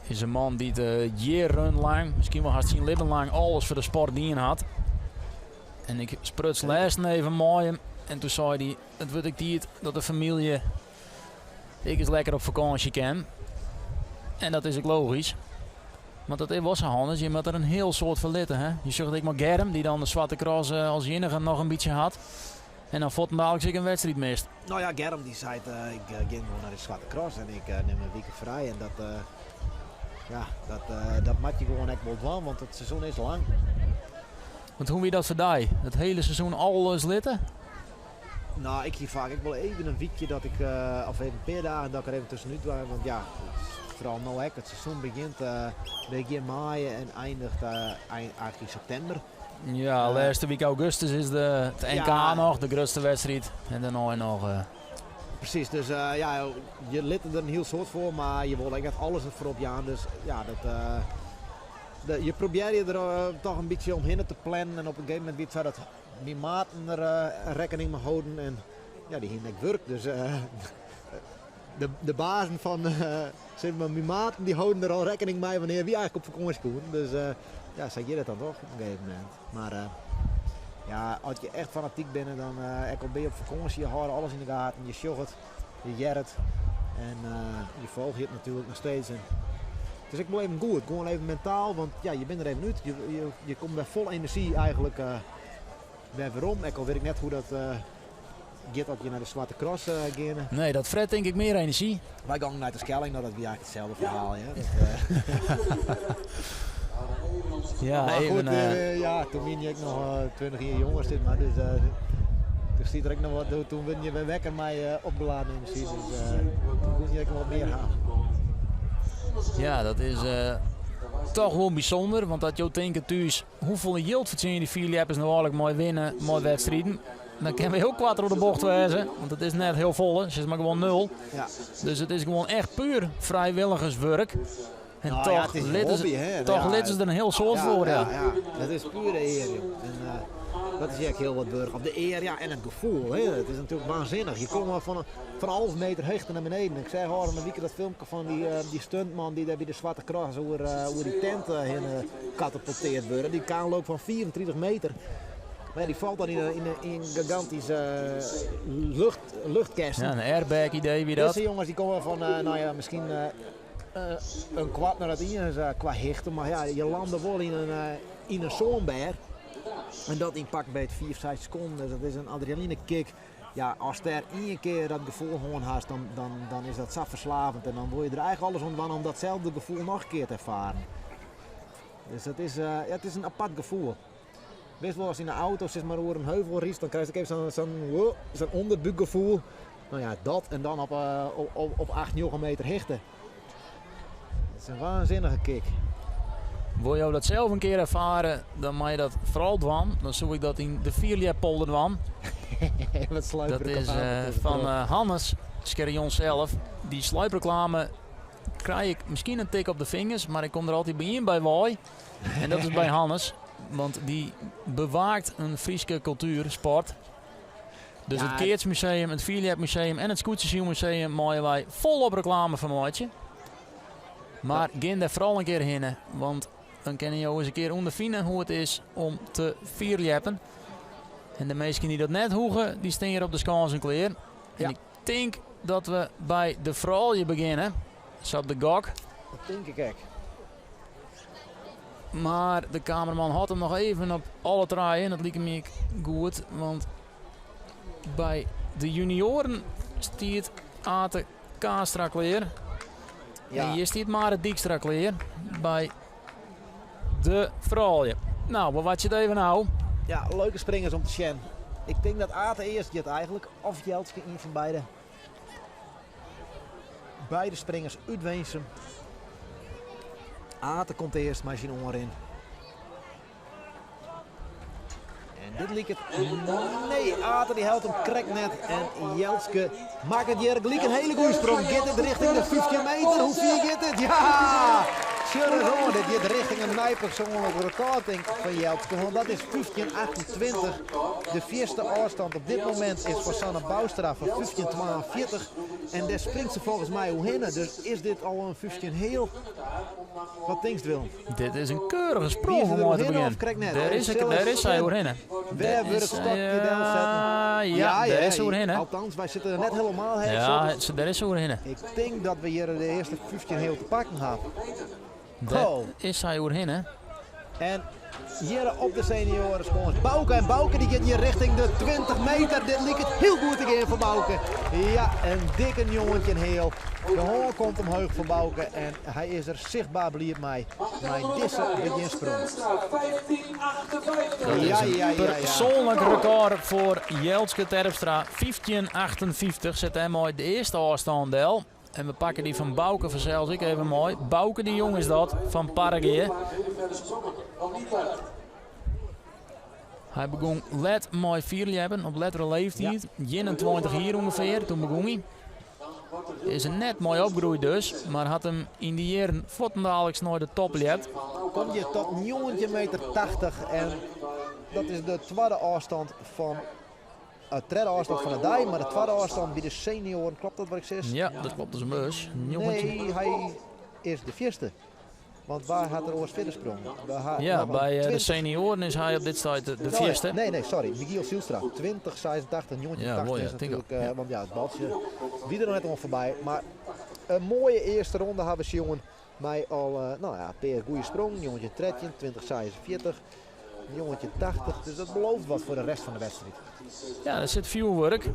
Speaker 1: Is in man dy't jierrenlang, miskien wol hast syn libben lang, alles foar de sport dien hat. En ik spruts lêsten even mei him en toen sei hy, it wurdt ek tiid dat de famylje ek ris lekker op fakânsje kin. En dat is ek logysk. Want dat is wol sa, Hannes, je moatte der in hiel soad foar litte. Hè? Je sjocht ek mei Germ, dy't dan de Swarte Cross as iennige noch in bytsje hat. En dan fuortendaliks ek in wedstriid mist.
Speaker 2: No ja, Germ dy seit, ik gean gewoan nei de Swarte Cross en ik nim in wike frij. En dat, ja, dat, dat moat je gewoan ek wol dwaan, want it seizoen is lang.
Speaker 1: Want hoe wie dat foar dy? It hiele seizoen alles litte?
Speaker 2: No, ik hie faak ek wol even in wykje dat ik, of even in pear dagen dat ik der even tuskenút waard. Want ja, foaral no ek, it seizoen begjint begjin maaie en eindiget ein, eigentlik yn septimber.
Speaker 1: Ja, lêste wike augustus is de, it NK
Speaker 2: Ja.
Speaker 1: noch, de grutste wedstriid. En dêrnei noch.
Speaker 2: Presys, dus ja, je litte der in hiel soad foar, mar je wolle ek net alles derfoar opjaan. Dus ja, dat, de, je probearje der toch in bytsje omhinne te plannen. En op in gegeven momint wie it sa dat myn maten der rekkening mei holden. En ja, dy hiene ek wurk, dus de bazen fan sis mar, myn maten dy holden der al rekkening mei wannear wy eigentlik op fakânsje koene. Dus ja, sa giet it dan toch op in gegeven momint. Mar ja, as je echt fanatyk binne, dan ek al binne je op fakânsje, je hâlde alles yn de gaten, je sjogge it, je hearre it en je folgje it natuerlik noch steeds. En it is ek wol even goed, gewoan even mentaal, want ja, je binne der even út. Je komme wer fol enerzjy eigentlik wer werom. Ek al wit ik net hoe't dat giet as je nei de Swarte Cross geane.
Speaker 1: Nee, dat fret tink ik mear enerzjy.
Speaker 2: Wy gongen nei Terschelling, no dat wie eigentlik itselde ferhaal. Ja. Dat,
Speaker 1: Ja,
Speaker 2: mar
Speaker 1: even,
Speaker 2: goed, ja, toen wiene je ek noch 20 jier jonger, sis mar. Dus toen stiet der ek noch wat, toen wurden je wer wekker mei opgeladen enerzjy. Dus toen koene je ek noch wat mear ha.
Speaker 1: Ja, dat is toch wol bysûnder, want as jo tinke thús, hoefolle jild fertsjinje dy fierljeppers no eigentlik mei winne mei wedstriden? Dan kinne we hiel koart troch de bocht wêze, want it is net hiel folle, sis mar gewoan nul. Dus it is gewoan echt puer frijwilligerswurk. En
Speaker 2: Nou
Speaker 1: toch
Speaker 2: ja, it is in
Speaker 1: litte
Speaker 2: hobby,
Speaker 1: se,
Speaker 2: hè.
Speaker 1: toch litte se der in hiel soad foar. Ja.
Speaker 2: Ja, dat is puer ear, joh. En dat is ek hiel wat wurdich. Of de ear, ja, en it gefoel. Hè. It is natuerlik waansinnich. Je komme fan 11 meter hichte nei beneden. Ik seach ôfrûne wike dat filmke fan dy stuntman dy't dêr by de Swarte Cross oer dy tent hinne katapulteard wurde. Dy kaam leau ik fan 35 meter. Mar ja, dy falt dan yn in, yn in gigantyske lucht, luchtkast.
Speaker 1: Ja, in airbag idee wie dat.
Speaker 2: Dizze jonges dy komme fan, no ja, miskien in kwart nei it ien kwa hichte. Mar ja, je lande wol yn in, yn in sânberch. En dat yn pak beet 5, 6 sekonden. Dus dat is in adrenaline kick. Ja, ast dêr ien kear dat gefoel hân hast, dan, dan, dan is dat sa ferslaavjend. En dan wol je der eigentlik alles oan dwaan om datselde gefoel noch in kear te erfaren. Dus dat is, ja, it is in apart gefoel. Witst wol, ast yn de auto sis mar oer in heuvel rydst, dan krijst ek even sa'n sa'n ûnderbúkgefoel. No ja, dat en dan op, op, op 8, 9 meter hichte. Dat is in waansinnige kick.
Speaker 1: Wol jo dat sels in kear erfare, dan mei je dat foaral dwaan. Dan soe ik dat yn de Fierljeppolder dwaan.
Speaker 2: Wat
Speaker 1: Dat is fan Hannes Scherjon sels. Dy sluipreklame krij ik miskien in tik op de fingers, mar ik kom der altyd by ien by wei. En dat is by Hannes, want dy bewaakt in Fryske kultuer, sport. Dus it Keatsmuseum, it Fierljepmuseum en it Skûtsjesylmuseum meie wy folop reklame foar meitsje. Mar gean dêr foaral in kear hinne, want dan kinne jo ris in kear ûnderfine hoe it is om te fierljeppen. En de minsken dy't dat net hoege, dy stean hjir op de skânsen klear. En ik tink dat we by de froulju begjinne, sa op de gok.
Speaker 2: Dat tink ik ek.
Speaker 1: Mar de kameraman hâldt him noch even op alle trije en dat liket my ek goed, want by de junioaren stiet Ate Kaastra klear.
Speaker 2: Ja.
Speaker 1: En hjir stiet Marit Dykstra klear by de froulju. No, we wachtsje it even ôf.
Speaker 2: Ja, leuke springers om te sjen. Ik tink dat Ate earst giet eigentlik, of Jeltske, ien fan beide. Beide springers út Winsum. Ate komt earst mei syn oanrin. En dit liket... Nee, Ate dy hellet him krekt net. En Jeltske makket hjir gelyk in hiele goede sprong. Giet it rjochting de 15 meter? Hoe fier giet it? Ja! Sjoch ris oan, dit giet rjochting in nij persoanlik rekôr tink ik fan Jeltske. Want dat is 15,28. De fierste ôfstân op dit momint is foar Sanne Bouwstra fan 15,42. En dêr springt se folgens my oerhinne. Dus is dit al in 15 heal? Wat tinkst Willem?
Speaker 1: Dit is in keurige sprong om mei te begjinnen. Dêr is, dêr is sy oerhinne.
Speaker 2: Wêr wurdt it stokje delsetten?
Speaker 1: Ja, dêr is se oerhinne.
Speaker 2: Althans, wy sitte der net helemaal heech
Speaker 1: Ja, dêr is se oerhinne.
Speaker 2: Ik tink dat we hjir de earste 15 heal te pakken ha.
Speaker 1: Dêr is sy oerhinne.
Speaker 2: En hjir op de seniorenskâns Bouke. En Bouke dy giet hjir rjochting de 20 meter. Dit liket hiel goed te gean foar Bouke. Ja, in dikke 19 heal. De hân komt omheech foar Bouke en hy is der sichtber bliid mei. Mei dizze begjinsprong.
Speaker 1: Dat is in persoanlik rekôr foar Jeltske Terpstra. 15,58 set dêrmei de earste ôfstân del. En we pakke dy fan Bouke fansels ek even mei. Bouke de Jong is dat, fan Parregea. Hy begûn let mei fierljeppen, op lettere leeftiid. 21 jier ûngefear, doe begûn hy. Is er net mei opgroeid dus, mar hat him yn dy jierren fuortendaliks nei de top ljept.
Speaker 2: Komt hjir tot 19 meter 80 en dat is de twadde ôfstân fan de tredde ôfstân fan de dei, mar de twadde ôfstân by de senioaren. Kloppet dat wat ik sis?
Speaker 1: Ja, dat kloppet as in bus.
Speaker 2: Nee, hy is de fierste. Want wa hat der oars fierder sprongen?
Speaker 1: Ja, by de senioaren is hy op dit stuit de fierste.
Speaker 2: Nee, nee, sorry. Michiel Zylstra, 20, 86, 1980 is natuerlik, want ja, it baltsje wie der noch net oan foarby. Mar in moaie earste ronde ha we sjoen mei al no ja, in pear goede sprongen. 1913, 2046, 1980. Dus dat belooft wat foar de rest fan de wedstriid.
Speaker 1: Ja, der sit fjoerwurk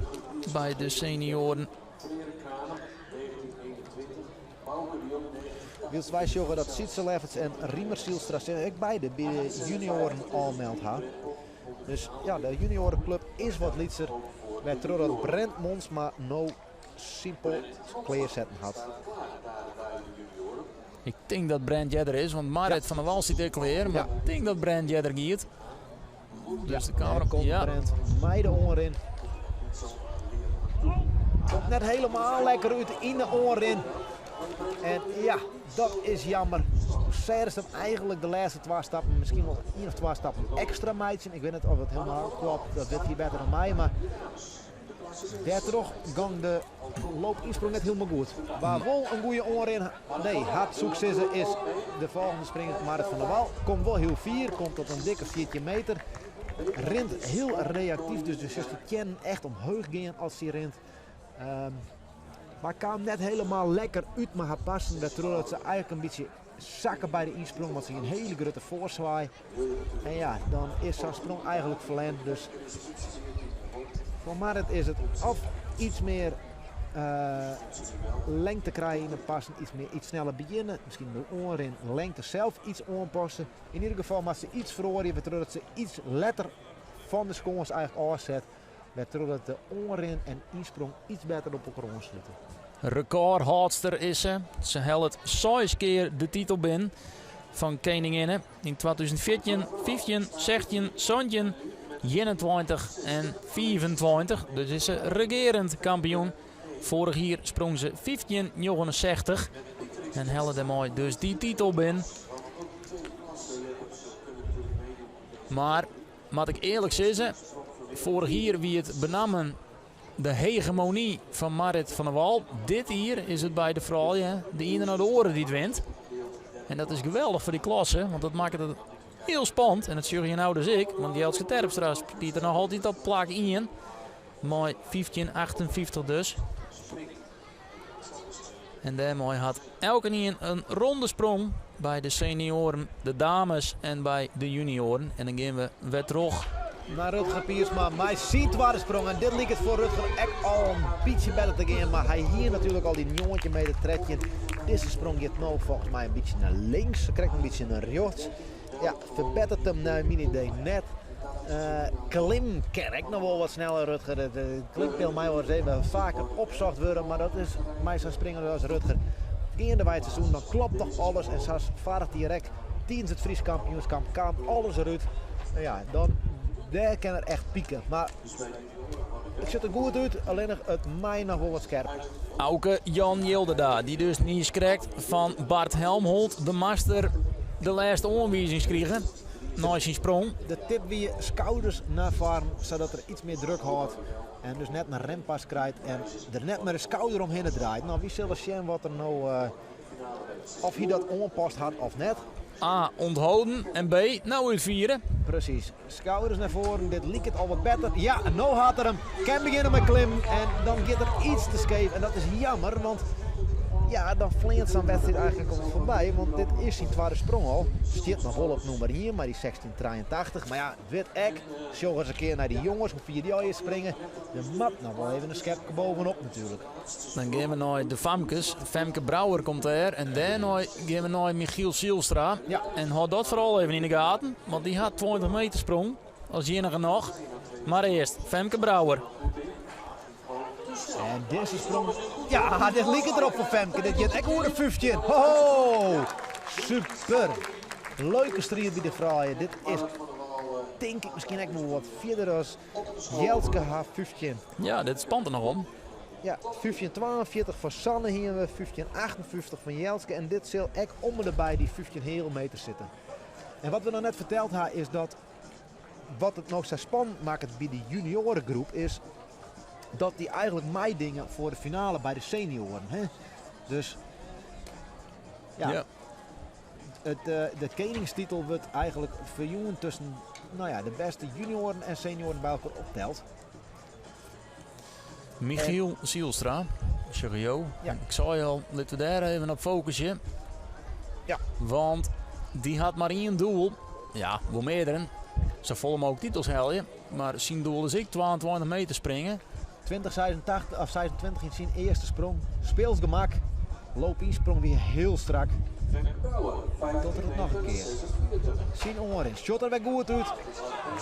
Speaker 1: by de senioaren.
Speaker 2: Wylst wy sjogge dat Sietse Lefferts en Riemer Zylstra sich ek beide by de junioaren oanmeld ha. Dus ja, de junioarenklup is wat lytser, wêrtroch dat Brent Monsma no syn pot klearsetten hat.
Speaker 1: Ik tink dat Brent earder is, want Marit van der Wal stiet ek klear. Mar ik tink dat Brent earder giet. Dus de kamera
Speaker 2: komt Brent mei de oanrin. Komt net helemaal lekker út yn de oanrin. En ja, dat is jammer. Searst him eigentlik de lêste twa stappen, miskien wol ien of twa stappen ekstra meitsjen. Ik wit net oft it helemaal kloppet, dat wit hy better dan my. Mar dêrtroch gong de loopynsprong net hielendal goed. Wa wol in goede oanrin, nee, hat soe ik sizze, is de folgjende springer Marit van der Wal. Komt wol hiel fier, komt tot in dikke 14 meter. Rint hiel reaktyf, dus do sjochst de teannen echt omheech gean as sy rint. Mar kaam net helemaal lekker út mei har passen, wêrtroch dat se eigentlik in bytsje sakke by de ynsprong, want se hie in hiele grutte foarswaai. En ja, dan is sa'n sprong eigentlik ferlern. Dus foar Marrit is it of iets mear lengte krije yn de passen, iets, mear, iets sneller begjinne, miskien de oanrin lengte sels iets oanpasse. Yn ieder gefal moat se iets feroarje, wêrtroch dat se iets letter fan de skâns eigentlik ôfset. Wêrtroch dat de oanrin en ynsprong iets better op elkoar oanslute.
Speaker 1: Rekôrhâldster is se. Se hellet seis kear de titel binnen fan keninginne yn 2014, 15, 16, 17, 21 en 25. Dus is se regearend kampioen. Foarich jier sprong se 15,69 en helle dêrmei dus dy titel binnen. Mar moat ik earlik sizze, foarich jier wie it benammen de hegemony fan Marrit van der Wal. Dit jier is it by de froulju de iene nei de oare dy't wint. En dat is geweldich foar dy klasse, want dat makket it hiel spannend. En dat sjogge je no dus ek, want Jeltske Terpstra stiet der noch altyd op plak 1 mei 15,58 dus. En dêrmei hat elkenien in ronde sprong by de senioaren, de dames en by de junioaren. En dan gean we wer troch.
Speaker 2: Nei Rutger Piersma mei syn twadde sprong. En dit liket foar Rutger ek al in bytsje better te gean. Mar hy hie natuerlik al dy 19 meter 13. Dizze sprong giet no folgens my in bytsje nei links. Krekt in bytsje nei rjochts. Ja, ferbetteret him nei myn idee net. Klim kin ek noch wol wat sneller, Rutger. De klimpil mei wol ris even faker opsocht wurde, mar dat is mei sa'n springer as Rutger. Geandewei it seizoen dan klopt noch alles en sa foarich jier ek tidens it Frysk kampioenskap kaam alles derút. No ja, dan dêr kin er echt pieken. Mar it sjocht der goed út, allinnich it mei noch wol wat skerper.
Speaker 1: Auke Jan Jilderda, dy't dus niiskrekt fan Bart Helmholt, de master, de lêste oanwizings krige nei syn sprong.
Speaker 2: De tip wie skouders nei foaren, sadat er iets mear druk hâldt en dus net in rempas krijt en der net mear in skouder omhinne draait. No, wy sille sjen wat er no, of hy dat oanpast hat of net.
Speaker 1: A, onthouden en B, no útfiere.
Speaker 2: Presys. Skouders nei foaren, dit liket al wat better. Ja, no hat er him. Kin begjinne mei klimmen en dan giet er iets te skeef. En dat is jammer, want ja, dan fleant sa'n wedstriid eigentlik al foarby. Want dit is syn twadde sprong al. Stiet noch wol op nûmer ien mei dy 1683. Mar ja, wit ek, sjoch ris in kear nei dy jonges, hoe fier dy allegear springe. Der moat noch wol even in skepke bovenop natuerlik.
Speaker 1: Dan gean we nei de famkes. Femke Brouwer komt dêr en dêrnei gean we nei Michiel Zijlstra.
Speaker 2: Ja.
Speaker 1: En hâld dat foaral even yn de gaten, want dy hat 20 meter sprong as iennige noch. Mar earst Femke Brouwer.
Speaker 2: En dizze sprong, ja, dit liket derop foar Femke. Dit giet ek oer de 15. Ho, super. Leuke striid by de froulju. Dit is tink ik miskien ek wol wat fierder as Jeltske har 15.
Speaker 1: Ja, dit spant der noch om.
Speaker 2: Ja, 15,42 foar Sanne hiene we, 15,58 fan Jeltske. En dit sil ek om en by dy 15 heal meter sitte. En wat we noch net ferteld ha is dat wat it no sa spannend makket by de junioaregroep is dat dy eigentlik meidinge foar de finale by de senioaren. Hè? Dus ja, it, de keningstitel wurdt eigentlik ferjûn tusken no ja, de bêste junioaren en senioaren by elkoar opteld.
Speaker 1: Michiel Zijlstra, sjogge jo.
Speaker 2: Ja.
Speaker 1: Ik sei al, litte we dêr even op fokusje. Want dy hat mar ien doel. Ja, wol meardere. Safolle mooglik titels helje. Mar syn doel is ek 22 meter springe.
Speaker 2: 20, of 26 yn syn earste sprong. Speels gemak. Loop ynsprong wie hiel strak. Docht er it noch in kear. Syn oanrin sjocht der wer goed út.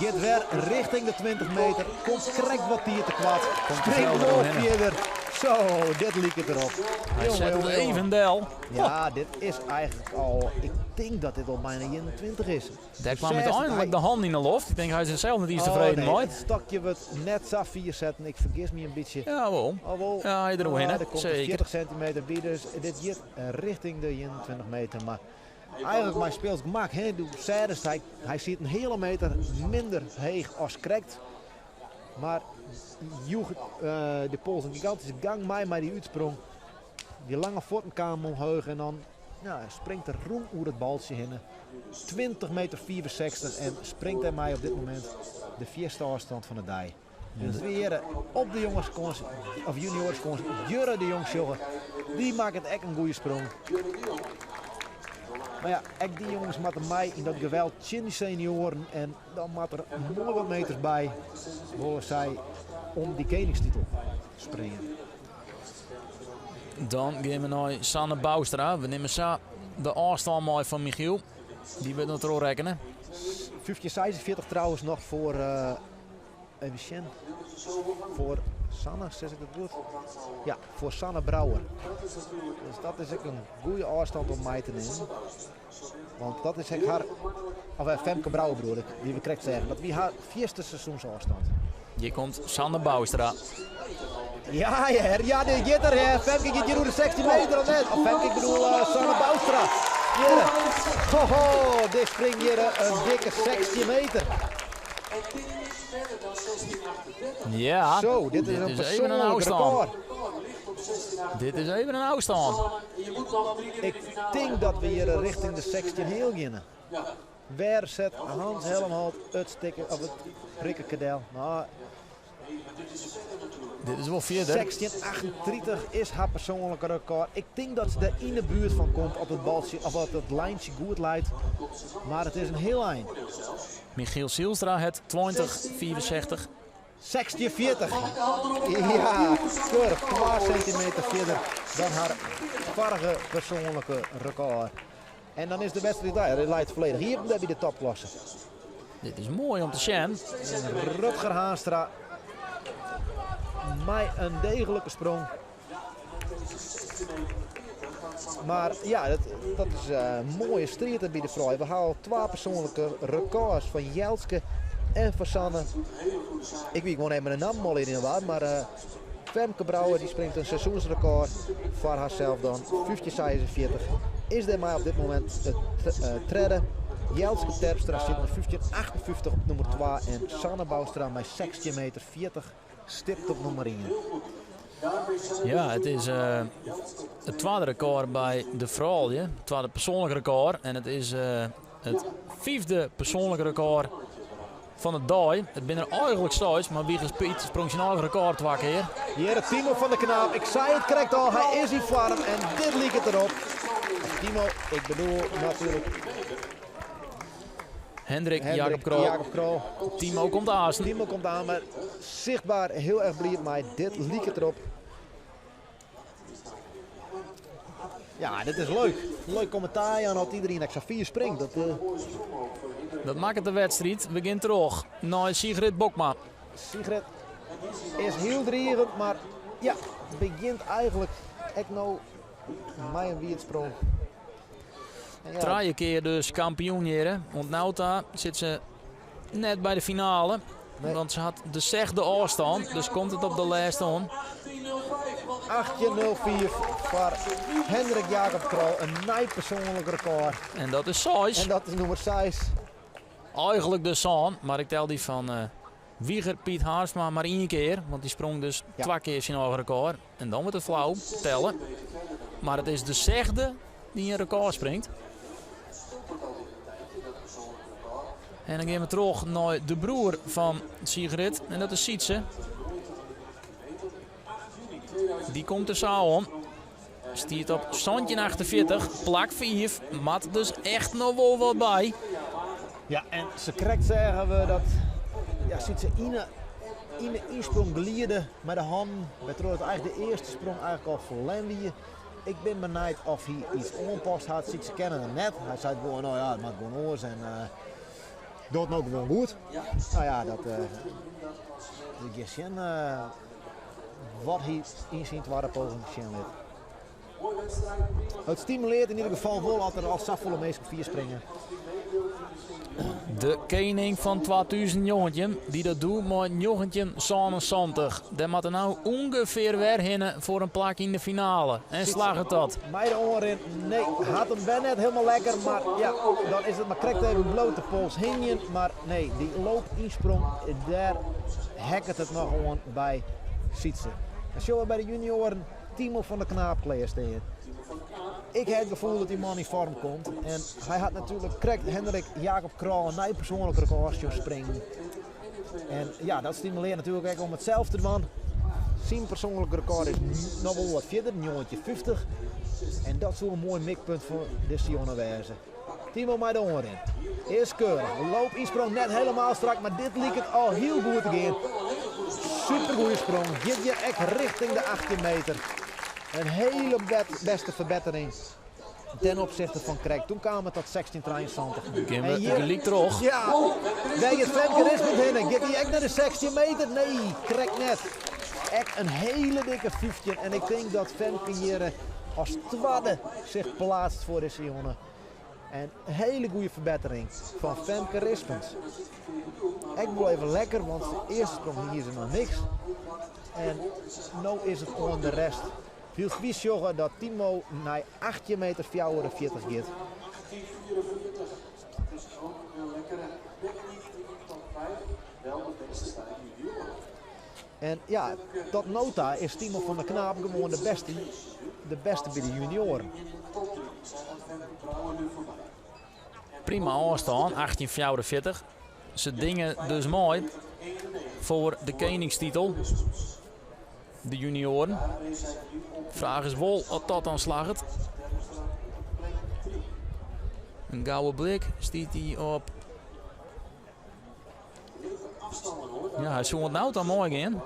Speaker 2: Giet wer richting de 20 meter. Komt krekt wat tiid te koart. Springt wol fierder. Zo, dit liket derop.
Speaker 1: Hy set it even del.
Speaker 2: Ja, dit is eigentlik al. Ik tink dat dit al bijna 21 is.
Speaker 1: Dêr kwam úteinlik de hannen yn de loft. Ik tink hy is der sels net iens tefreden
Speaker 2: oh,
Speaker 1: mei.
Speaker 2: It stokje wurdt net sa fier setten. Ik fergis my in bytsje.
Speaker 1: Ja, wol.
Speaker 2: Oh, wol.
Speaker 1: Ja, hy der oerhinne.
Speaker 2: Ah, der komt 40 centimeter by, dus dit giet richting de 21 meter. Mar eigentlik mei speels gemak. Hè? Doe seidest, hy siet in heale meter minder heech as krekt. Mar joech de pols in gigantyske gang mei mei dy útsprong. Dy lange fuotten kamen omheech en dan. Nou, hy springt der rûn oer it baltsje hinne. 20 meter 65 en springt dêrmei op dit momint de fierste ôfstân fan de dei. Dus we hearre op de jongeskâns, of junioreskâns, Jurre de Jong sjogge. Dy makket ek in goede sprong. Mar ja, ek dy jonges moatte mei yn dat geweld tsjin dy senioaren. En dan moat der moai wat meters by, wolle sy om dy keningstitel springe.
Speaker 1: Dan gean we nei Sanne Bouwstra. We nimme sa de ôfstân mei fan Michiel. Dy wurdt noch trochrekkene.
Speaker 2: 1546 trouwens noch foar, uh, even sjen, foar Sanne, sis ik dat goed? Ja, foar Sanne Brouwer. Dus dat is ek in goede ôfstân om mei te nimmen. Want dat is ek har, of eh, Femke Brouwer bedoel ik, dy't we krekt seagen. Dat wie har fierste seizoensôfstân.
Speaker 1: Hjir komt Sanne Bouwstra.
Speaker 2: Ja, hear, ja, dit giet er, hear. Femke giet hjir oer de 16 meter of net? Of Femke, ik bedoel uh, Sanne Bouwstra. Hjir, ho, ho, dit springt hjir in dikke 16 meter.
Speaker 1: Ja,
Speaker 2: Zo, dit is een
Speaker 1: is even een
Speaker 2: persoonlijk
Speaker 1: ôfstân.
Speaker 2: record.
Speaker 1: Dit is even in ôfstân.
Speaker 2: Ik tink dat we hjir richting de 16 heal geane. Wêr set Hans Helmholt it stikke of it prikkerke del? Nou,
Speaker 1: Dit is wol fierder.
Speaker 2: 1638 is har persoanlike rekôr. Ik tink dat se der yn de buert fan komt op it baltsje of at it lijntsje goed leit. Mar it is in hiel ein.
Speaker 1: Michiel Zijlstra hat 2065.
Speaker 2: 1640. Ja, keurig 2 sintimeter fierder dan har foarige persoanlike rekôr. En dan is de wedstriid daar. Dit leit folledich iepen dêr by de topklasse.
Speaker 1: Dit is moai om te sjen.
Speaker 2: En Rutger Haanstra mei in degelike sprong. Mar ja, dat, dat is eh, in moaie striid by de froulju. We hawwe al twa persoanlike rekôrs fan Jelske en fan Sanne. Ik wie gewoan even de namme al yn de war, mar eh, Femke Brouwer dy springt in seizoensrekôr foar harsels dan. 1546 is dêrmei op dit momint it eh, tredde. Jelske Terpstra sit mei 1558 op nûmer 2 en Sanne Bouwstra mei 16 meter 40 stipt op nûmer 1.
Speaker 1: Ja, it is uh, it twadde rekôr by de froulju. It twadde persoanlik rekôr. En it is uh, it fyfde persoanlik rekôr fan de dei. It binne der eigentlik seis, mar Wiegers Piet sprong syn eigen rekôr twa kear.
Speaker 2: Hjir Timo van der Knaap. Ik sei it krekt al, hy is yn foarm en dit liket derop. Timo, ik bedoel natuerlik
Speaker 1: Hendrik,
Speaker 2: Hendrik
Speaker 1: Jacob Krol.
Speaker 2: Jacob Krol.
Speaker 1: Timo komt aansten.
Speaker 2: Timo komt oan, mar sichtber hiel erch bliid mei. Dit liket derop. Ja, dit is leuk. Leuk kommentaar aan as iderien ek sa fier springt. Dat, uh...
Speaker 1: Dat makket de wedstriid. We gean troch nei Sigrid Bokma.
Speaker 2: Sigrid is hiel drigend, mar ja, begjint eigentlik ek no mei in wiedsprong. En ja,
Speaker 1: Trije kear dus kampioen hjir. Want no ta sit se net by de finale.
Speaker 2: Nee.
Speaker 1: Want se hat de sechde ôfstân. Dus komt it op de lêste oan.
Speaker 2: 18.04 foar Hendrik Jacob Krol. In nij persoanlik rekôr.
Speaker 1: En dat is 6.
Speaker 2: En dat is nûmer 6.
Speaker 1: Eigentlik dus sân, mar ik tel dy fan eh, Wieger Piet Haarsma mar ien kear. Want dy sprong dus
Speaker 2: Ja.
Speaker 1: twa kear syn eigen rekôr. En dan wurdt it flau telle. Mar it is de sechde dy't in rekôr springt. En dan gean we troch nei de broer fan Sigrid. En dat is Sietse. Dy komt der sa oan. Stiet op 1748, plak 5. Moat dus echt noch wol wat by.
Speaker 2: Ja, en sakrekt seagen we dat ja, Sietse yn de, yn de ynsprong glide mei de hannen. Wêrtroch't it eigentlik de earste sprong eigentlik al ferlern wie. Ik bin benijd oft hy yts oanpast hat. Sietse kenne him net. Hy seit gewoan, no ja, it moat gewoan oars. En uh, docht no gewoan goed. No ja, dat uh, we gean sjen uh, wat hy yn syn twadde poging sjen lit. It stimulearret yn ieder gefal wol as der al safolle minsken fier springe.
Speaker 1: De kening fan 2019, dy't dat doe mei 1977. Dêr moat er no ûngefear wer hinne foar in plak yn de finale. En slagget dat?
Speaker 2: Mei de oanrin, nee, hat him wer net hielendal lekker. Mar ja, dan is it mar krekt even blote pols hingjen. Mar nee, dy loopynsprong, dêr heakket it noch oan by Sietse. Dan sjogge we by de junioaren Timo van der Knaap klearstean. Ik ha it gefoel dat dy man yn foarm komt. En hy hat natuerlik krekt Hendrik Jacob Krol in nij persoanlik rekôr sjoen springen. En ja, dat stimulearret natuerlik ek om it sels te dwaan. Syn persoanlik rekôr is noch wol wat fierder, 1950. En dat soe in moai mikpunt foar dizze jonge wêze. Timo mei de oanrin. Is keurich. Loop ynsprong net helemaal strak, mar dit liket al hiel goed te gean. Super goede sprong. Giet hjir ek richting de 18 meter. In hiele bêste ferbettering ten opzichte fan krekt. Toen kaam it tot 16,73.
Speaker 1: Gean we gelyk troch.
Speaker 2: Ja, wêr giet Femke Rispens hinne? Giet hy ek nei de 16 meter? Nee, krekt net. Ek in hiele dikke 15. En ik tink dat Femke hjir as twadde sich pleatst foar dizze jonge. En in hiele goede ferbettering fan Femke Rispens. Ek wol even lekker, want de earste sprong hie se noch niks. En no is it oan de rest. Wylst wy sjogge dat Timo nei 18 meter 44 giet. En ja, tot no ta is Timo van der Knaap gewoan de bêste, de bêste by de junioaren.
Speaker 1: Prima ôfstân, 18,44. Se dinge dus mei foar de keningstitel. De junioaren. Fraach is wol oft dat dan slagget. In gauwe blik stiet hy op. Ja, hy soe oant no ta moai gean.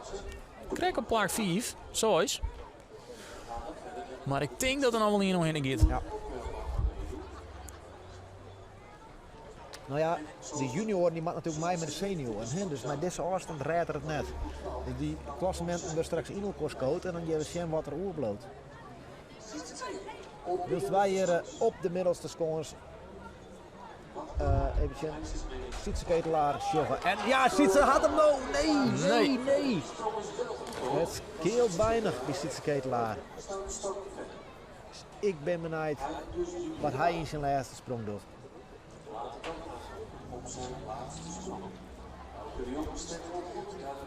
Speaker 1: Krekt op plak 5, 6. Mar ik tink dat der noch wol ien oerhinne giet.
Speaker 2: Ja. No ja, de junioaren dy moat natuerlik mei mei de senioaren. Hè? Dus mei dizze ôfstân rêdt er it net. Dus dy klasseminten wurde straks yn elkoar skood en dan gean we sjen wat der oerbliuwt. Wylst wy hjir op de middelste skâns even sjen. Sietse Ketelaar sjogge. En ja, Sietse hat him no. Nee, nee, nee. It skeelt weinich by Sietse Ketelaar. Dus ik bin benijd wat hy yn syn lêste sprong docht.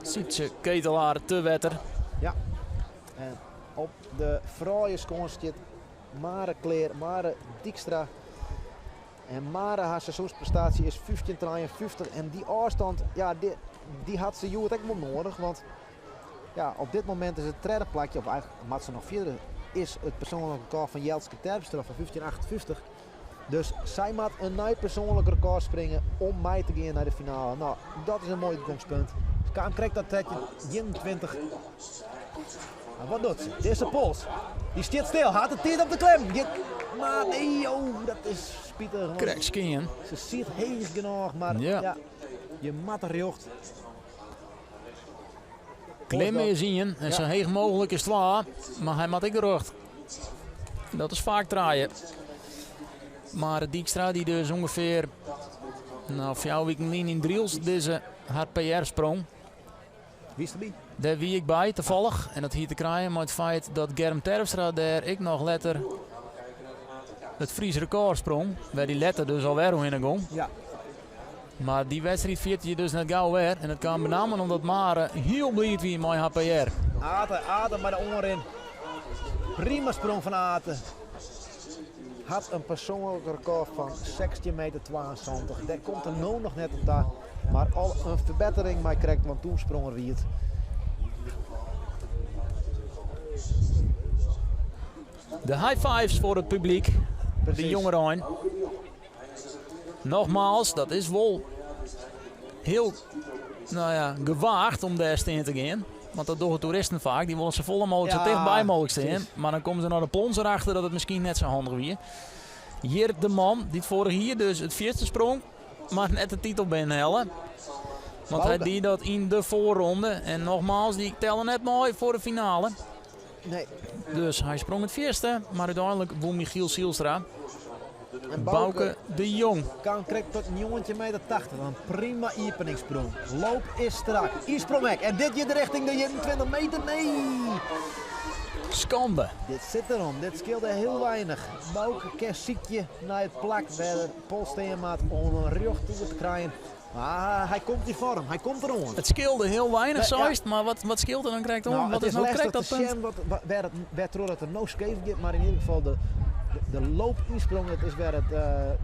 Speaker 1: Sietse Ketelaar te wetter.
Speaker 2: Ja. En op de frouljusskâns stiet Mare klear, Mare Dykstra. En Mare har seizoensprestaasje is 15,53 en dy ôfstân, ja, dy, dy hat se hjoed ek wol nedich, want ja, op dit momint is it tredde plakje, of eigentlik moat se noch fierder, is it persoanlik rekôr fan Jelske Terpstra fan 15,58. Dus sy moat in nij persoanlik rekôr springe om mei te gean nei de finale. No, dat is in moai útgongspunt. Se kaam krekt tot 13,21. Mar wat docht se? Dizze pols. Dy stiet stil. Hat de tiid om te klimmen. Giet, mar nee, oh, dat is spitich. want
Speaker 1: Krekt skean.
Speaker 2: Se siet heech genôch, mar
Speaker 1: Ja.
Speaker 2: ja, je moatte rjocht.
Speaker 1: Klimmen is ien en
Speaker 2: Ja.
Speaker 1: sa heech mooglik is twa. Mar hy moat ek rjocht. Dat is faak trije. Mar Dykstra die dus ûngefear no, 4 wiken lyn yn Drylts dizze har PR sprong.
Speaker 2: Wiest derby?
Speaker 1: Dêr wie ik by, tafallich. En dat hie te krijen mei it feit dat Germ Terpstra dêr ek noch letter it Fries rekôr sprong. Wêr dy letter dus alwer oerhinne gong.
Speaker 2: Ja.
Speaker 1: Mar dy wedstriid ferjitte je dus net gau wer. En dat kaam benammen omdat Mare hiel bliid wie mei har PR.
Speaker 2: Ate, Ate mei de oanrin. Prima sprong fan Ate. Hat in persoanlik rekôr fan 16 meter 72. Dêr komt er no noch net oan ta. Mar al in ferbettering mei krekt, want toen sprong er wiet.
Speaker 1: De high fives foar it publyk. De
Speaker 2: Precies.
Speaker 1: jongerein. Nogmaals, dat is wol hiel no ja, gewaagd om dêr stean te gean. Want dat dogge toeristen faak. Dy wolle sa folle mooglik, sa
Speaker 2: Ja,
Speaker 1: tichtby mooglik stean.
Speaker 2: precies.
Speaker 1: Mar dan komme se nei de plons erachter dat it miskien net sa handich wie. Hjir de man dy't foarich jier dus it fierste sprong, mar net de titel binnenhelle. Want hy
Speaker 2: Bouke.
Speaker 1: die dat yn de foarronde. En nogmaals, dy telle net mei foar de finale.
Speaker 2: Nee.
Speaker 1: Dus hy sprong it fierste, mar úteinlik wûn Michiel Zielstra.
Speaker 2: En
Speaker 1: Bouke de Jong.
Speaker 2: Kaam krekt tot 19 meter 80. In prima iepeningssprong. Loop is strak. Ynsprong ek. En dit giet richting de 21 meter. Nee.
Speaker 1: Skande.
Speaker 2: Dit sit erom. Dit skeelde hiel weinich. Bouke kin sykje nei it plak wêr de pols stean moat om in rjocht oer te krijen. Mar hy komt yn foarm. Hy komt deroan.
Speaker 1: It skeelde hiel weinich,
Speaker 2: Nee, ja.
Speaker 1: seist, mar wat skeelt der dan krekt oan?
Speaker 2: No,
Speaker 1: Wat
Speaker 2: it
Speaker 1: is no
Speaker 2: lêstich
Speaker 1: krekt dat
Speaker 2: te
Speaker 1: punt?
Speaker 2: sjen wêrtroch dat er no skeef giet, mar yn ieder gefal de De, de loop ynsprong, it is wer it,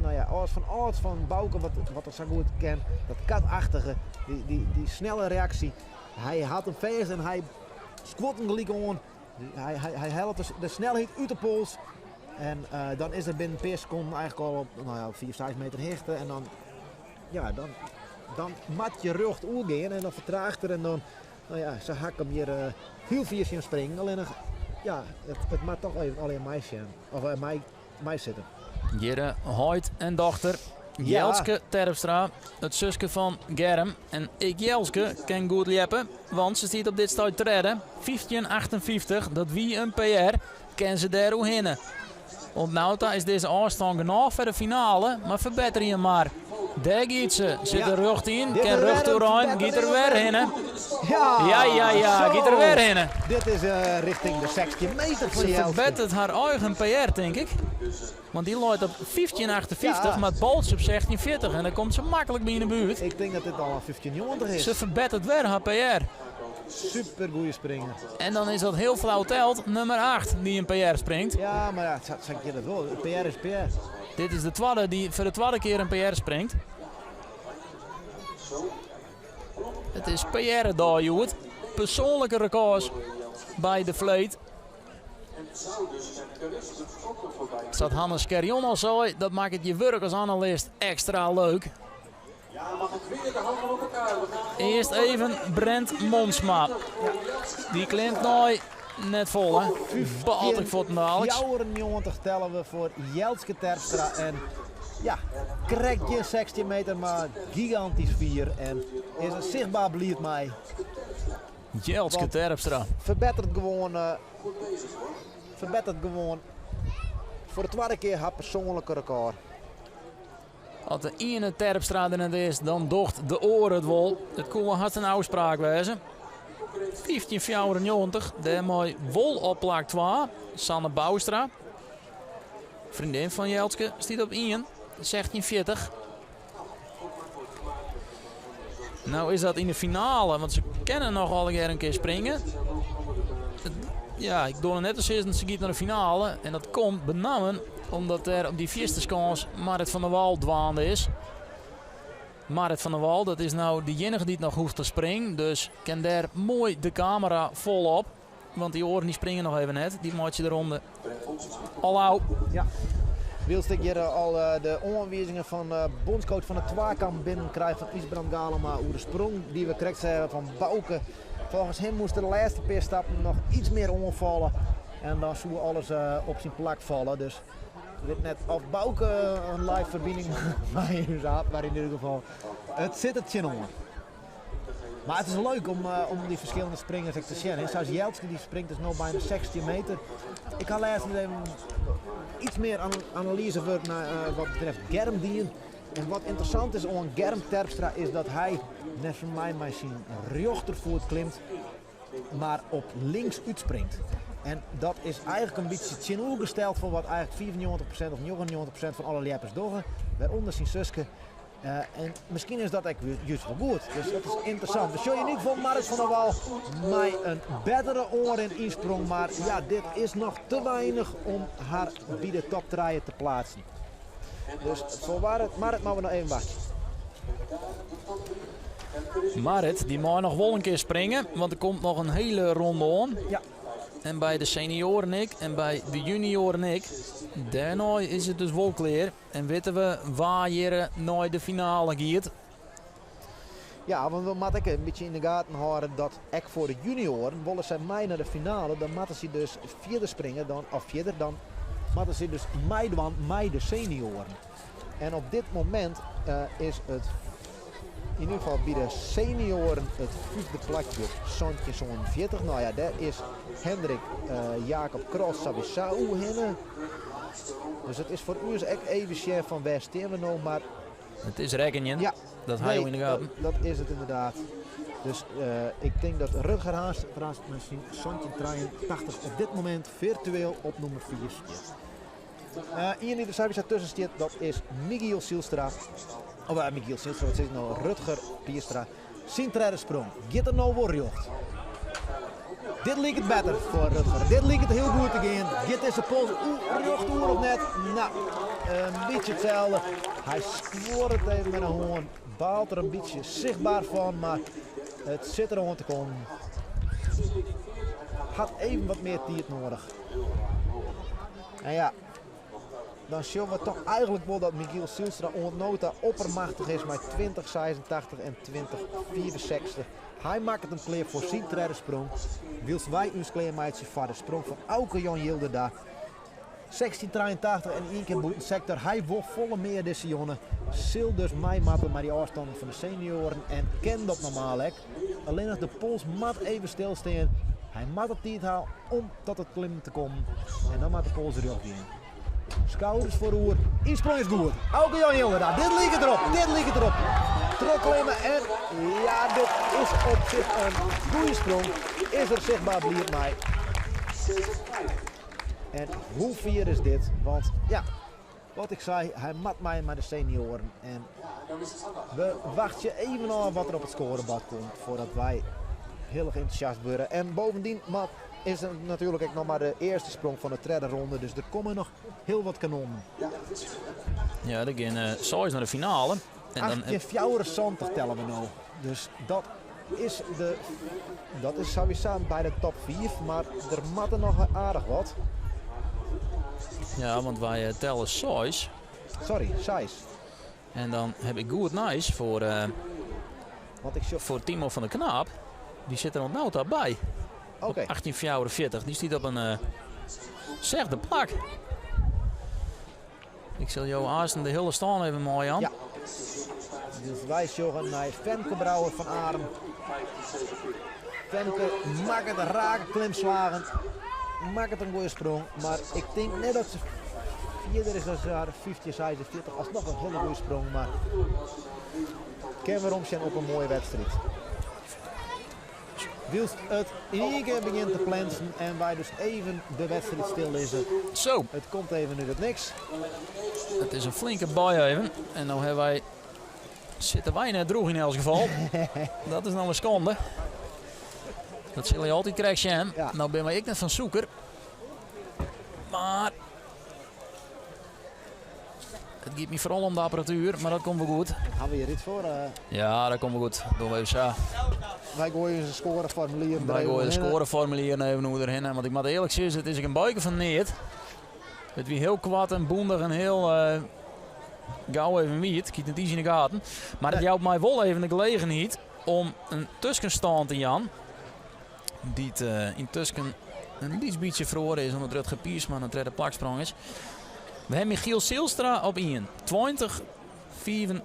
Speaker 2: no ja, âlds fan âlds fan Bauke wat, wat er sa goed ken. Dat katachtige, dy, dy, dy snelle reaksje. Hy hat him fêst en hy skuort him gelyk oan. Hy, hy, hy hellet de, de snelheid út de pols. En dan is er binnen in pear sekonden eigentlik al op, no ja, 5, 6 meter hichte. En dan, ja, dan, dan moat je rjocht oergean en dan fertraacht er en dan, no ja, sa ha ik him hjir hiel fier sjen springen. Allinnich, ja, it, it moat toch even allegear meisjen, of mei, meisitte.
Speaker 1: Hjir heit en dochter Jelske Terpstra, it suske fan Germ. En ek Jelske kin goed ljeppe, want se stiet op dit stuit tredde. 15.58, dat wie in PR. Kin se dêr oerhinne? Oant no ta is dizze ôfstân genôch foar de finale, mar ferbetterje him mar. Dêr giet se, sit der rjocht yn, kin rjocht oerein, giet der wer hinne.
Speaker 2: Ja,
Speaker 1: Ja, ja, ja,
Speaker 2: zo.
Speaker 1: giet der wer hinne.
Speaker 2: Dit is richting de 16 meter fan
Speaker 1: Se
Speaker 2: Jelske.
Speaker 1: ferbetteret har eigen PR, tink ik. Want dy leit op 15,58,
Speaker 2: Ja.
Speaker 1: mar it baltsje op 16,40. En dan komt se maklik by yn de buert.
Speaker 2: Ik tink dat dit al in 15,90 is.
Speaker 1: Se ferbetteret wer har PR.
Speaker 2: Super goede springer.
Speaker 1: En dan is dat hiel flau teld, nûmer 8 dy't in PR springt.
Speaker 2: Ja, mar ja, sa giet it wol. PR is PR.
Speaker 1: Dit is de twadde dy't foar de twadde kear in PR springt. It is PR-dei hjoed. Persoanlike rekôrs by de fleet. Sa't Hannes Scherjon al sei, dat makket je wurk as analist ekstra leuk. Earst even Brent Monsma. Dy klimt nei net folle. Bealt ik fuortendaliks.
Speaker 2: 94 telle we foar Jelske Terpstra. En ja, krekt gjin 16 meter, mar gigantysk fier. En is der sichtber bliid mei.
Speaker 1: Jelske
Speaker 2: Want
Speaker 1: Terpstra.
Speaker 2: Ferbetteret gewoan, ferbetteret gewoan foar de twadde kear har persoanlike rekôr.
Speaker 1: As de iene Terpstra der net is, dan docht de oare it wol. It koe wol hast in ôfspraak wêze. 15,94, dêrmei wol op plak 2. Sanne Bouwstra, freondin fan Jelske, stiet op 1, 16,40. Nou is dat yn de finale, want se kinne noch allegear in kear springe. Ja, ik doar net te sizzen, se giet nei de finale. En dat komt benammen omdat der op dy fierste skâns Marit van der Wal dwaande is. Marit van der Wal, dat is no de iennige dy't noch hoecht te springen. Dus kin dêr moai de kamera fol op. Want dy oaren dy springe noch even net. Dy meitsje de ronde al ôf.
Speaker 2: Ja. Wylst ik hjir al de oanwizingen fan bûnscoach fan de twakamp binnen krij fan Ysbrand Galema oer de sprong dy't we krekt seagen fan Bauke. Folgens him moast er de lêste pear stappen noch iets mear oanfalle en dan soe alles op syn plak falle. Dus ik wit net oft Bauke in live ferbining mei ús hat, mar yn ieder gefal, it sit der tsjinoan. Mar it is leuk om, om dy ferskillende springers ek te sjen. Hè. Sa as Jelske, dy springt dus no byna 16 meter. Ik ha lêsten even iets mear analysewurk nei wat betreft Germ dien. En wat ynteressant is oan Germ Terpstra is dat hy neffens my mei syn rjochterfoet klimt, mar op links útspringt. En dat is eigentlik in bytsje tsjinoergesteld fan wat eigentlik 95% of 99% fan alle ljeppers dogge, wêrûnder syn suske. En miskien is dat ek just wol goed. Dus dat is ynteressant. We sjogge yn ieder gefal Marit van der Wal mei in bettere oanrin ynsprong. Mar ja, dit is noch te weinich om har by de top 3 te pleatsen. Dus foar Marit, Marit moatte we noch even wachtsje.
Speaker 1: Marit, dy mei noch wol in kear springe, want der komt noch in hiele ronde oan.
Speaker 2: Ja.
Speaker 1: En by de senioaren ek en by de junioaren ek. Dêrnei is it dus wol klear. En witte we wa hjir nei de finale giet.
Speaker 2: Ja, want we moatte ek in bytsje yn de gaten hâlde dat ek foar de junioaren wolle sy mei nei de finale, dan moatte sy dus fierder springe dan, of fierder, dan moatte sy dus meidwaan mei de senioaren. En op dit momint is it yn ieder gefal by de senioaren it fyfde plakje 1747. No ja, dêr is Hendrik Jacob Kros sawiesa oerhinne. Dus it is foar ús ek even sjen fan wêr stean we no, mar
Speaker 1: It is rekkenjen.
Speaker 2: Ja.
Speaker 1: Dat ha jo yn de gaten.
Speaker 2: Dat is it ynderdaad. Dus ik tink dat Rutger Haanstra mei syn 1783 op dit momint firtueel op nûmer 4 stiet. Ien dy't der sawiesa tusken stiet, dat is Michiel Zylstra. Of Michiel Zylstra, wat sis ik no? Rutger Pierstra. Syn tredde sprong giet er no wol rjocht. Dit liket better foar Rutger. Dit liket hiel goed te gean. Giet dizze pols rjocht oer of net? Nou, in bytsje itselde. Hy skuorret even mei de hân. Baalt der in bytsje sichtber fan, mar it sit der oan te kommen. Hat even wat mear tiid nedich. En ja, dan sjogge we toch eigenlik wol dat Michiel Zijlstra oant no ta oppermachtich is mei 20,86 en 20,64. Hy makket him klear foar syn tredde sprong, wylst wy ús klearmeitsje foar de sprong fan Auke Jan Jilderda. 16,83 en ien kear bûten sektor. Hy wol folle mear dizze jonge. Sil dus mei moatte mei dy ôfstannen fan de senioaren en kin dat normaal ek. Allinnich de pols moat even stilstean. Hy moat de tiid ha om tot it klimmen te kommen en dan moat de pols rjocht gean. Skouders foaroer, ynsprong is goed. Auke Jan Jilderda, dit liket derop, dit liket derop. Trochklimme en ja, dit is op sich in goede sprong. Is er sichtber bliid mei. En hoe fier is dit? Want ja, wat ik sei, hy moat mei mei de senioaren. En we wachtsje even ôf wat der op it skoarebord komt foardat wy hiel erch entûsjast wurde. En bovendien moat, is it natuerlik ek noch mar de earste sprong fan de tredde ronde. Dus der komme noch hiel wat kanonnen.
Speaker 1: Ja, der gean seis nei de finale.
Speaker 2: En dan 1874 telle we no. Dus dat is, de, dat is sawiesa by de top 5, mar der moatte noch aardich wat.
Speaker 1: Ja, want wy eh, telle seis.
Speaker 2: Sorry, seis.
Speaker 1: En dan heb ik goed nijs foar, uh, Want ik foar Timo van der Knaap. Dy sit der oant no ta by.
Speaker 2: Oké.
Speaker 1: 1844. Dy stiet op in uh, sechde plak. Ik sil jo aansten de hiele stân even meijaan.
Speaker 2: Ja. Dus wy sjogge nei Femke Brouwer fan Arum. Femke makket rake klimslagen. Makket in goede sprong. Mar ik tink net dat se fierder is dan har 1546. Alsnoch in hiele goede sprong. Mar kin werom sjen op in moaie wedstriid. Wylst it yn ien kear begjint te plensen en wy dus even de wedstriid stillizze.
Speaker 1: Zo.
Speaker 2: It komt even út it niks.
Speaker 1: It is in flinke bui even. En no hawwe wy, sitte wy net droech yn elts gefal. Dat is no in skande. Dat sille je altyd krekt sjen.
Speaker 2: Ja.
Speaker 1: No binne wy ek net fan sûker. Mar it giet my foaral om de apparatuer, mar dat komt wol goed.
Speaker 2: Hawwe we hjir yts foar?
Speaker 1: Ja, dat komt wol goed. Dogge we even sa.
Speaker 2: Wy goaie ús skoareformulieren
Speaker 1: Wy goaie de skoareformulieren even oer derhinne. Want ik moat earlik sizze, it is ek in buike fan neat. It wie hiel koart en bûndich en hiel gau even wiet. Ik hie it net iens yn de gaten. Mar it jout my wol even de gelegenheid om in tuskenstân te jaan. Dy't yntusken in lyts bytsje feroare is omdat Rutger Piersma nei it tredde plak sprong is. We hawwe Michiel Zijlstra op ien. 20,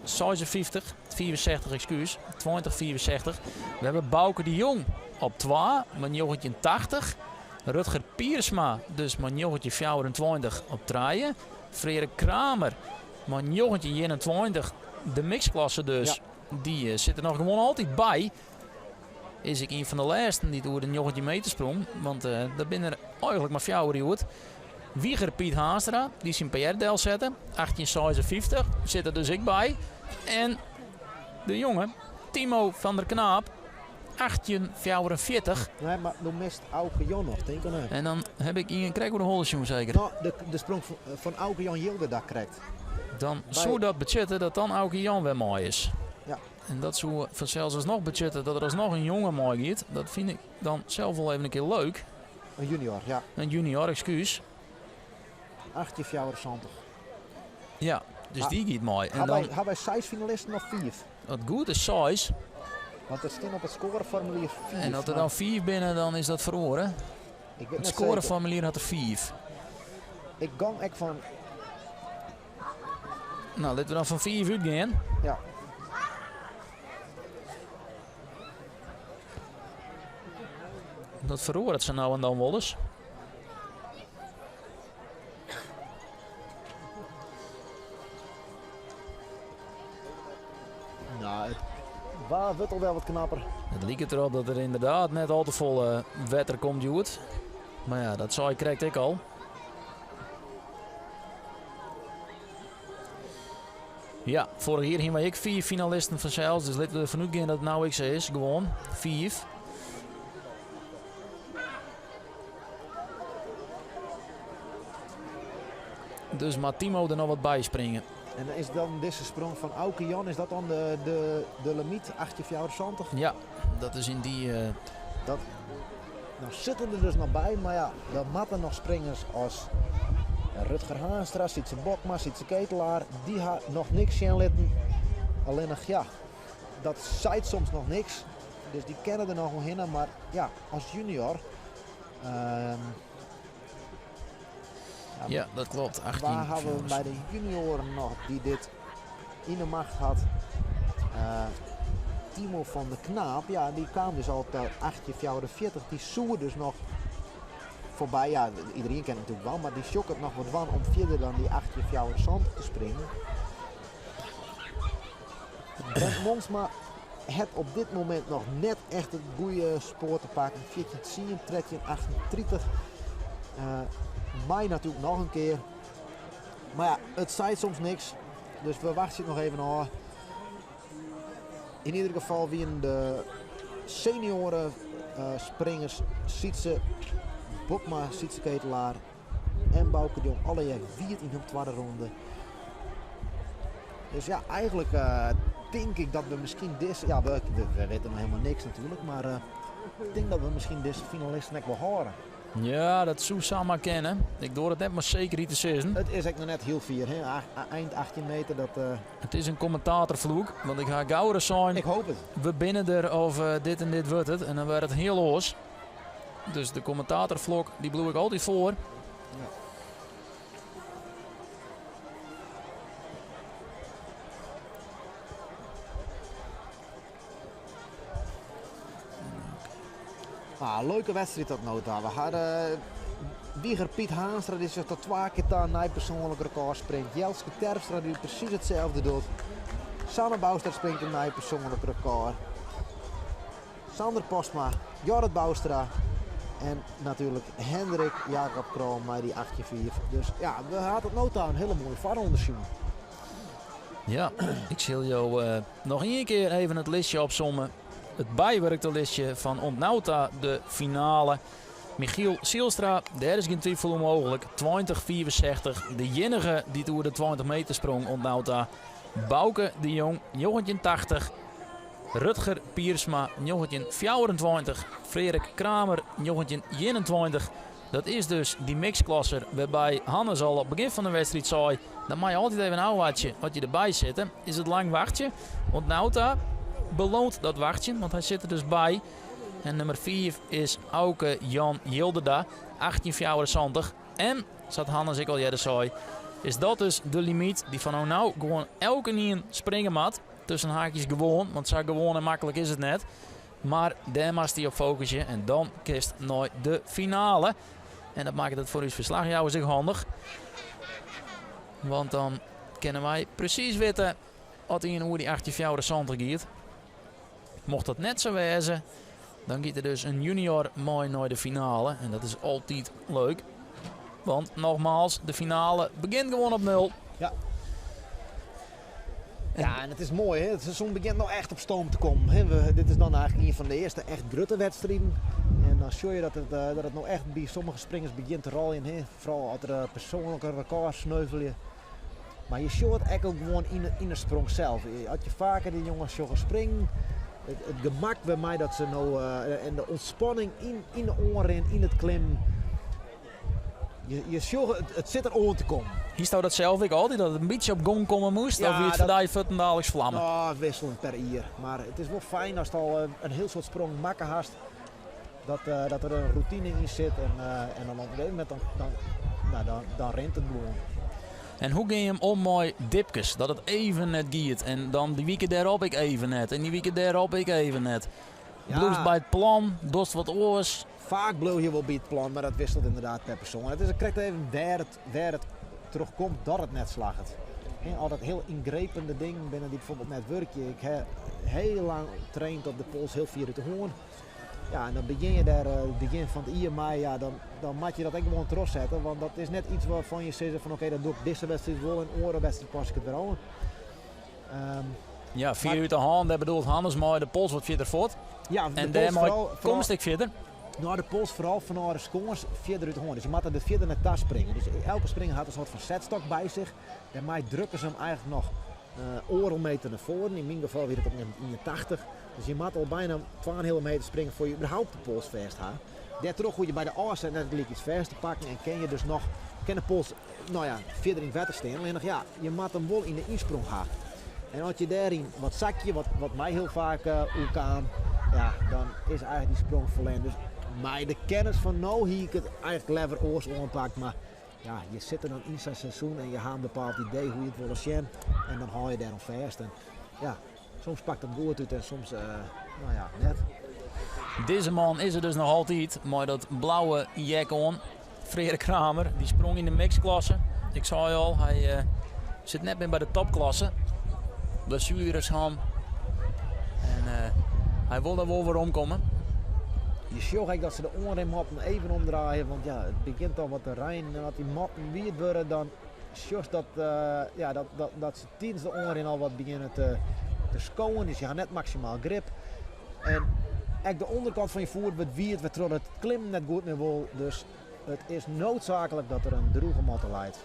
Speaker 1: 56, 65 ekskuus. 20, 65. We hawwe Bauke de Jong op twa mei 1980. Rutger Piersma dus mei 1924 op trije. Freark Kramer mei 1921, de mixklasse dus,
Speaker 2: Ja.
Speaker 1: dy sit der noch gewoan altyd by. Is ek ien fan de lêsten dy't oer de 19 meter sprong. Want der binne der eigenlik mar fjouwer hjoed. Wieger Piet Haanstra, dy't syn PR delsette, 1856, sit der dus ek by. En de jonge Timo van der Knaap, 1844.
Speaker 2: Nee, mar do mist Auke Jan noch, tink ik net.
Speaker 1: En dan heb ik ien krekt oer de holle sjoen seker.
Speaker 2: No, de sprong fan Auke Jan Jilderda krekt.
Speaker 1: Dan soe dat betsjutte dat dan Auke Jan wer mei is.
Speaker 2: Ja.
Speaker 1: En dat soe fansels alsnoch betsjutte dat der alsnoch in jonge mei giet. Dat fyn ik dan sels wol even in kear leuk.
Speaker 2: In junior, ja.
Speaker 1: In junior, ekskuus.
Speaker 2: 1874.
Speaker 1: Ja, dus dy giet mei. En
Speaker 2: Ha
Speaker 1: dan,
Speaker 2: ha wy seis finalisten of fiif?
Speaker 1: As it goed is seis.
Speaker 2: Want der stean op it skoareformulier fiif.
Speaker 1: En as der dan fiif binne, dan is dat feroare.
Speaker 2: Ik wit
Speaker 1: It
Speaker 2: net
Speaker 1: skoareformulier hat der fiif.
Speaker 2: Ik gong ek fan
Speaker 1: No, litte we dan fan fiif útgean.
Speaker 2: Ja.
Speaker 1: Dat feroaret sa no en dan wolris.
Speaker 2: No, it waar wurdt al wer wat knapper.
Speaker 1: It liket derop dat der ynderdaad net al te folle wetter komt hjoed. Mar ja, dat sei ik krekt ek al. Ja, foarich jier hiene wy ek fiif finalisten fansels. Dus litte we derfan útgean dat it no ek sa is. Gewoan fiif. Dus moat Timo der noch wat by springe.
Speaker 2: En is dan dizze sprong fan Auke Jan, is dat dan de limyt, 1874?
Speaker 1: Ja, dat is yn dy...
Speaker 2: Dat, nou sitte der dus noch by, mar ja, dan moatte noch springers as Rutger Haanstra, Sytse Bokma, Sytse Ketelaar, dy ha noch niks sjen litten. Allinnich, ja, dat seit soms noch niks. Dus dy kinne der noch oerhinne, mar ja, as junior...
Speaker 1: Ja, dat klopt. 18,
Speaker 2: Wa ha we by de junioaren noch dy't dit yn de macht hat? Timo van der Knaap, ja, dy kaam dus al ta 1844. Dy soe dus noch foarby, ja, iderien kin it natuerlik dwaan, mar dy sjocht it noch wol dwaan om fierder dan dy 1874 te springen. Brent Monsma hat op dit momint noch net echt it goede spoar te pakken. 14-10, 13-38. Mei natuerlik noch in kear. Mar ja, it seit soms niks. Dus we wachtsje it noch even ôf. Yn ieder gefal wienen de senioaren springers Sytse Bokma, Sytse Ketelaar en Bauke de Jong allegear wiet yn hun twadde ronde. Dus ja, eigenlik tink ik dat we miskien dizze... Ja, we witte noch hielendal niks natuerlik, mar ik tink dat we miskien dizze finalisten ek wol hâlde.
Speaker 1: Ja, dat soe samar kinne. Ik doar it net mei sekerheid te sizzen.
Speaker 2: It is ek noch net hiel fier, hè? Ein 18 meter. Dat,
Speaker 1: It is in kommentatorfloek, want ik ha gauris sein...
Speaker 2: Ik hoop it.
Speaker 1: We binne der of dit en dit wurdt it. En dan wurdt it hiel oars. Dus de kommentatorflok, dy bliuw ik altyd foar.
Speaker 2: Ja. Ah, leuke wedstriid tot no ta. We hadden Wieger Piet Haanstra dy't sich tot twa kear ta in nij persoanlik rekôr springt. Jelske Terpstra dy't presys itselde docht. Sanne Bouwstra springt in nij persoanlik rekôr. Sander Postma, Jorrit Bouwstra en natuerlik Hendrik Jacob Krol mei dy 18-5. Dus ja, we ha tot no ta in hiele moaie foarronde sjoen.
Speaker 1: Ja, ik sil jo noch ien kear even it listje opsomme. It bywurkte listje fan oant no ta de finale. Michiel Zijlstra, dêr is gjin twifel oer mooglik. 20-65, de iennige dy't oer de 20 meter sprong oant no ta. Bauke de Jong, 1980. Rutger Piersma, 1924. Freark Kramer, 1921. Dat is dus dy mixklasser wêrby Hannes al op begjin fan de wedstriid sei, dan mei je altyd even ôfwachtsje as je derby sitte. Is it lang wachtsje? Oant no ta beloont dat wachtsjen, want hy sit der dus by. En nûmer 5 is Auke Jan Jilderda, 1874. En, sa't Hannes ek al earder sei, is dat dus de limyt dy't fan no gewoan elkenien springe moat. Tusken haakjes gewoan, want sa gewoan en maklik is it net. Mar dêr moatst dy op fokusje en dan kinst nei de finale. En dat makket it foar ús ferslachjouwers ek handich. Want dan kinne wy presys witte oft ien oer dy 1874 giet. Mocht dat net sa wêze, dan giet der dus in junior mei nei de finale. En dat is altyd leuk. Want nogmaals, de finale begjint gewoan op nul.
Speaker 2: Ja. Ja, en it is moai, hè? It seizoen begjint no echt op stoom te kommen. Hè? Dit is dan eigenlik ien fan de earste echt grutte wedstriden. En dan sjoch je dat it no echt by sommige springers begjint te rôljen. Hè? Foaral as der persoanlike rekôrs sneuvelje. Mar je sjocht it ek al gewoan yn de sprong sels. As je faker dy jonges sjogge springen, it gemak wêrmei dat se no en de ûntspanning yn de oanrin, yn it klimmen. Je sjogge, it sit der oan te kommen.
Speaker 1: Hiesto dat sels ek altyd, dat it in bytsje op gong komme moast?
Speaker 2: Ja,
Speaker 1: of wie it foar dy fuortendaliks flamme?
Speaker 2: No, wisselend per jier. Mar it is wol fijn ast al in hiel soad sprongen makke hast, dat der in rûtine yn sit en dan op in gegeven momint dan rint it gewoan.
Speaker 1: En hoe gean je him om mei dipkes? Dat it even net giet en dan dy wike dêrop ek even net en dy wike dêrop ek even net.
Speaker 2: Ja.
Speaker 1: Bliuwst by it plan, dochst wat oars?
Speaker 2: Faak bliuw je wol by it plan, mar dat wisselt ynderdaad per persoan. It is krekt even wêr't it troch komt dat it net slagget. Hè, al dat hiel yngrepende dingen binne dy't byfoarbyld net wurkje. Ik ha hiel lang traind op de pols hiel fier út de hân. Ja, en dan begjin je dêr it begjin fan it jier mei, ja, dan moat je dat ek gewoan trochsette. Want dat is net iets wêrfan je sizze fan oké, dat doch ik dizze wedstriid wol en oare wedstriid pas ik it wer oan.
Speaker 1: Ja, fier út de hân, dêr bedoelt Hannes mei de pols wat fierder fuort.
Speaker 2: Ja, de
Speaker 1: En
Speaker 2: pols
Speaker 1: dêrmei
Speaker 2: foaral
Speaker 1: komst ek fierder.
Speaker 2: No, de pols foaral fanôf de skâns fierder út de hân. Dus je moatte der fierder nei ta springe. Dus elke springer hat in soart fan setstok by sich. Dêrmei drukke se him eigentlik noch oardel meter nei foaren. Yn myn gefal wie dat op 81. Dus je moatte al byna twa-en-in-heale meter springe foar je überhaupt de pols fêst ha. Dêrtroch hoege je by de ôfset net gelyk iets fêst te pakken en kin je dus noch, kin de pols no ja, fierder yn it wetter stean. Allinnich ja, je moatte him wol yn de ynsprong ha. En as je dêryn wat sakje, wat, wat my hiel faak oerkaam, ja, dan is eigentlik dy sprong ferlern. Dus mei de kennis fan no hie ik it eigentlik leaver oars oanpakt. Mar ja, je sitte dan yn sa'n seizoen en je ha in bepaald idee hoe't je it wolle sjen. En dan hâld je dêroan fêst. En ja, soms pakt it goed út en soms, no ja, net.
Speaker 1: Dizze man is der dus noch altyd mei dat blauwe jek oan. Freark Kramer, dy sprong yn de mixklasse. Ik sei al, hy uh, sit net mear by de topklasse. Blessueres han. En uh, hy wol der wol werom komme.
Speaker 2: Je sjogge ek dat se de oanrinmatten even omdraaie, want ja, it begjint al wat te reinen en as dy matten wiet wurde, dan sjochst dat, uh, ja, dat, dat, dat se tidens de oanrin al wat begjinne te, te skowen. Dus je ha net maksimaal grip. En ek de ûnderkant fan je foet wurdt wiet, wêrtroch't it klimmen net goed mear wol. Dus it is noodsaaklik dat der in drûge matte leit.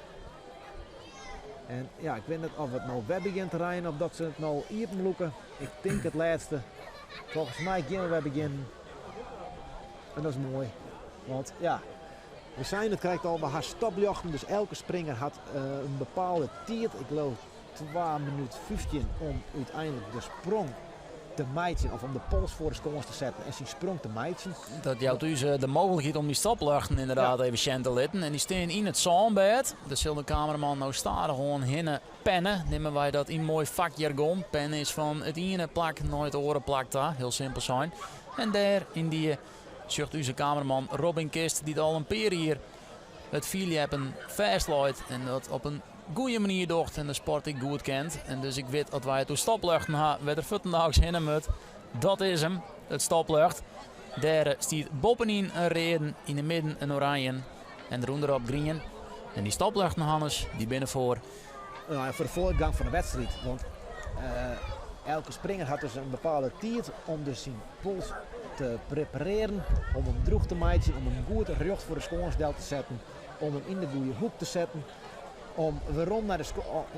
Speaker 2: En ja, ik wit net oft it no wer begjint te reinen of dat se it no iepenlûke. Ik tink it lêste. Folgens my gean we wer begjinnen. En dat is moai. Want ja, we seinen it krekt al, we ha stopljochten. Dus elke springer hat uh, in bepaalde tiid. Ik leau 2 minút 15 om úteinlik de sprong te meitsjen of om de pols foar de skâns te setten en syn sprong te meitsjen.
Speaker 1: Dat jout ús eh, de mooglikheid om dy stopljochten ynderdaad ja. even sjen te litten. En dy stean yn it sânbêd. Dêr sil de kameraman no stadichoan hinne penne. Neame wy dat yn moai fakjargon. Pen is fan it iene plak nei it oare plak ta, hiel simpel sein. En dêr yn dy sjocht ús kameraman Robin Kist, dy't al in pear jier it fierljeppen fêstleit en dat op in goede manier docht en de sport ek goed kent. En dus ik wit as wy it oer stopljochten ha, wêr't er fuortendaliks hinne moat. Dat is him, it stopljocht. Dêr stiet boppenyn in readen, yn de midden in oranje en derûnderop grien. En dy stopljochten, Hannes, dy binne foar...
Speaker 2: Nou ja, foar de foargang fan de wedstriid. Want uh, elke springer hat dus in bepaalde tiid om dus syn pols te preparearjen, om him drûch te meitsjen, om him goed rjocht foar de skâns del te setten, om him yn de goede hoek te setten, om werom nei de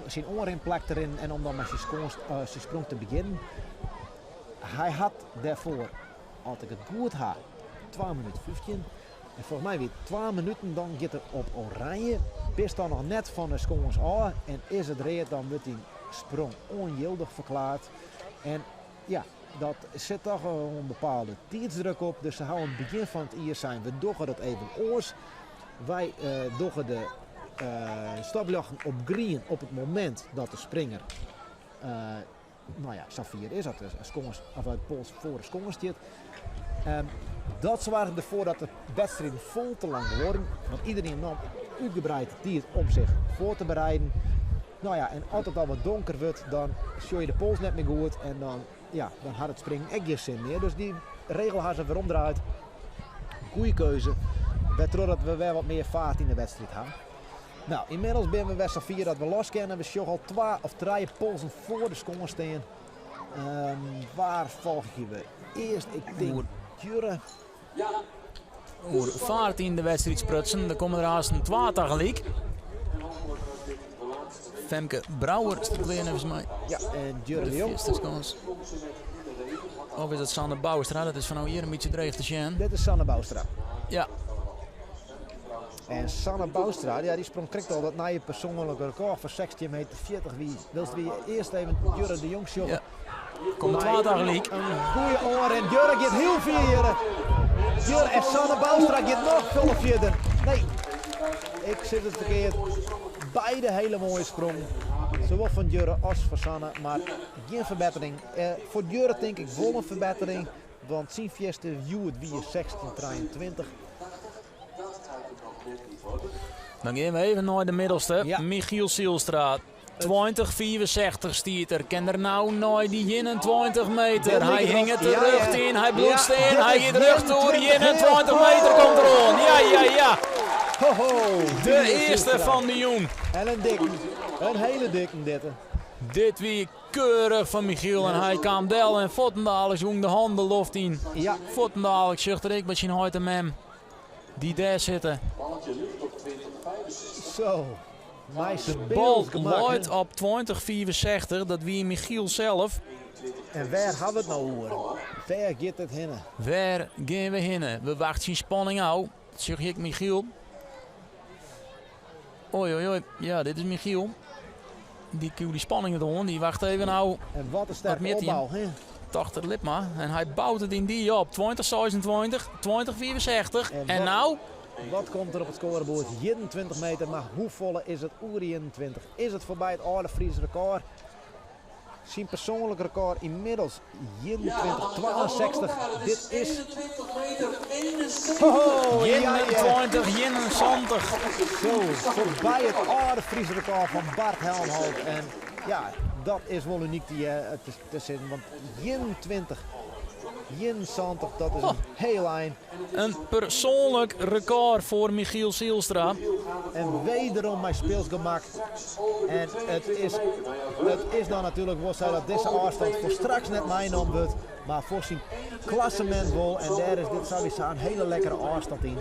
Speaker 2: syn oanrinplak te rinnen en om dan mei syn, skâns, uh, syn sprong te begjinnen. Hy hat dêrfoar, as ik it goed ha, 2 minuten 15. En folgens my wie it 2 minuten, dan giet er op oranje. Bist dan noch net fan de skâns ôf en is it read, dan wurdt dyn sprong ûnjildich ferklearre. En ja, dat sit toch in bepaalde tiidsdruk op. Dus se hawwe oan it begjin fan it jier sein, we dogge dat even oars. Wy uh, dogge de uh, stopljochten op grien op it momint dat de springer uh, no ja, safier is dat de skâns, of de pols foar de skâns stiet. Um, dat soarget derfoar dat de wedstriden folle te lang duorren. Want iedereen nam útgebreid de tiid om sich foar te bereiden. No ja, en as it al wat donker wurdt, dan sjogge je de pols net mear goed. En dan, ja, dan hat it springen ek gjin sin mear. Dus dy regel ha se weromdraaid. Goede keuze. Wêrtroch dat we wer wat mear faart yn de wedstriid ha. No, ynmiddels binne we wer safier dat we los kinne. We sjogge al twa of trije polsen foar de skâns stean. Um, waar folgje we earst? Ik tink Djurre.
Speaker 1: Oer faart yn de wedstriid sprutsen. Der komme der hast in twa tagelyk. Femke Brouwer stiet klear neffens my.
Speaker 2: Ja, en Djurre de Jong.
Speaker 1: Skâns. Of is dat Sanne Bouwstra? Dat is fan no hjir in bytsje dreech te sjen.
Speaker 2: Dit is Sanne Bouwstra.
Speaker 1: Ja.
Speaker 2: En Sanne Bouwstra, ja, dy sprong krekt al dat nije persoanlike rekôr fan 16 meter 40 wie. Wylst we earst even Djurre de Jong sjogge.
Speaker 1: Ja. Komt twa tagelyk.
Speaker 2: In goede oanrin. Djurre giet hiel fier. Djurre en Sanne Bouwstra giet noch folle fierder. Nee, ik sis it ferkeard. Beide hiele moaie sprongen. Sawol fan Djurre as fan Sanne, mar gjin ferbettering. Eh, foar Djurre tink ik wol in ferbettering, want syn fierste hjoed wie 16,23.
Speaker 1: Dan gean we even nei de middelste. Ja. Michiel Zijlstra. 20,65 stiet er. Kin er no nei dy 21 meter. Hy hinget de rjocht yn. Hy bliuwt stean. Hy giet rjochtoer. 21 meter komt er oan. Ja, ja, ja.
Speaker 2: Ho, ho.
Speaker 1: De earste fan de jûn.
Speaker 2: En in dikke. In hiele dikke dit.
Speaker 1: Dit wie keurich fan Michiel en hy kaam del en fuortendaliks wûn de han de loft yn.
Speaker 2: Ja.
Speaker 1: Fuortendaliks sjocht er ek by syn heit en mem dy't dêr sitte.
Speaker 2: Zo.
Speaker 1: De bal leit op 20,65, dat wie Michiel sels.
Speaker 2: En wêr ha we it no oer? Wêr giet it hinne?
Speaker 1: Wêr gean we hinne? We wachtsje spanning ôf. Sjoch ik Michiel. Oei, oei, oei. Ja, dit is Michiel. Dy kin dy spanning net oan. Dy wacht even ôf.
Speaker 2: En wat in sterke opbou, hè?
Speaker 1: 80 Lipma. En hy bout it yn dy op. 20, 26, 20, 64. En nou?
Speaker 2: Wat komt der op it skoareboerd? 21 meter, mar hoefolle is it oer 21? Is it foarby it âlde Frysk rekôr? Syn persoanlik rekôr ynmiddels 21,62. Dit is.
Speaker 1: Ho, 21, 71.
Speaker 2: Zo, foarby it âlde Frysk rekôr fan Bart Helmholt. En ja, dat is wol unyk dy, te sizzen, want 21, 71, dat is in hiel ein.
Speaker 1: In persoanlik rekôr foar Michiel Zijlstra.
Speaker 2: En wederom mei speelsgemak. En it is dan natuerlik wol sa dat dizze ôfstân foar straks net meinommen wurdt, mar foar syn klassemint wol. En dêr is dit sawiesa in hiele lekkere ôfstân yn.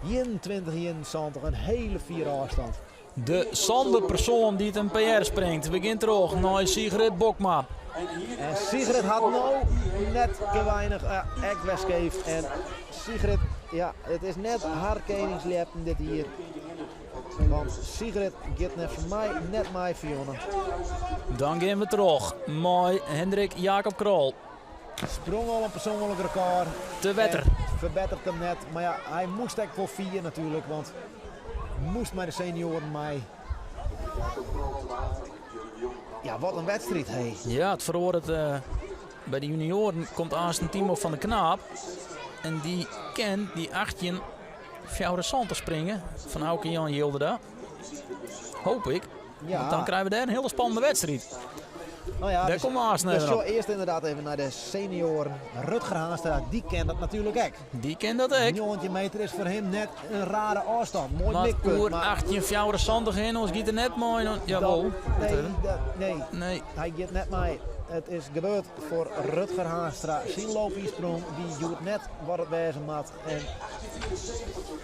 Speaker 2: 21, 71, in hiele fiere ôfstân.
Speaker 1: De sânde persoan dy't in PR springt. We gean troch nei Sigrid Bokma.
Speaker 2: En Sigrid hat no net te weinich ek wer skeef. En Sigrid, ja, it is net har keningsljeppen dit jier. Want Sigrid giet net foar my net mei Fionne.
Speaker 1: Dan gean we troch mei Hendrik Jacob Krol.
Speaker 2: Sprong al in persoanlik rekôr.
Speaker 1: Te wetter.
Speaker 2: En ferbetteret him net. Mar ja, hy moast ek wol fier natuerlik, want moast mei de senioaren mei. Ja, wat in wedstriid, hé.
Speaker 1: Ja, it feroaret eh, by de junioaren komt aansten Timo van der Knaap. En dy kin dy 18 74 springe fan Auke Jan Jilderda. Hoop ik.
Speaker 2: Ja.
Speaker 1: Want dan krije we dêr in hiele spannende wedstriid.
Speaker 2: Nou ja,
Speaker 1: Dêr
Speaker 2: dus,
Speaker 1: komme we aansten
Speaker 2: dus
Speaker 1: even
Speaker 2: zo
Speaker 1: op.
Speaker 2: earst ynderdaad even nei de senioaren. Rutger Haanstra, dy kin dat natuerlik ek.
Speaker 1: Dy kin dat ek.
Speaker 2: 19 meter is foar him net in rare ôfstân. Moai
Speaker 1: Moat
Speaker 2: mikpunt,
Speaker 1: oer
Speaker 2: mar
Speaker 1: 1874 hinne, oars giet er net mei. Jawol.
Speaker 2: dat, nee, dat, nee,
Speaker 1: Nee.
Speaker 2: hy giet net mei. It is gebeurd foar Rutger Haanstra. Syn loopynsprong wie hjoed net wat it wêze moat. En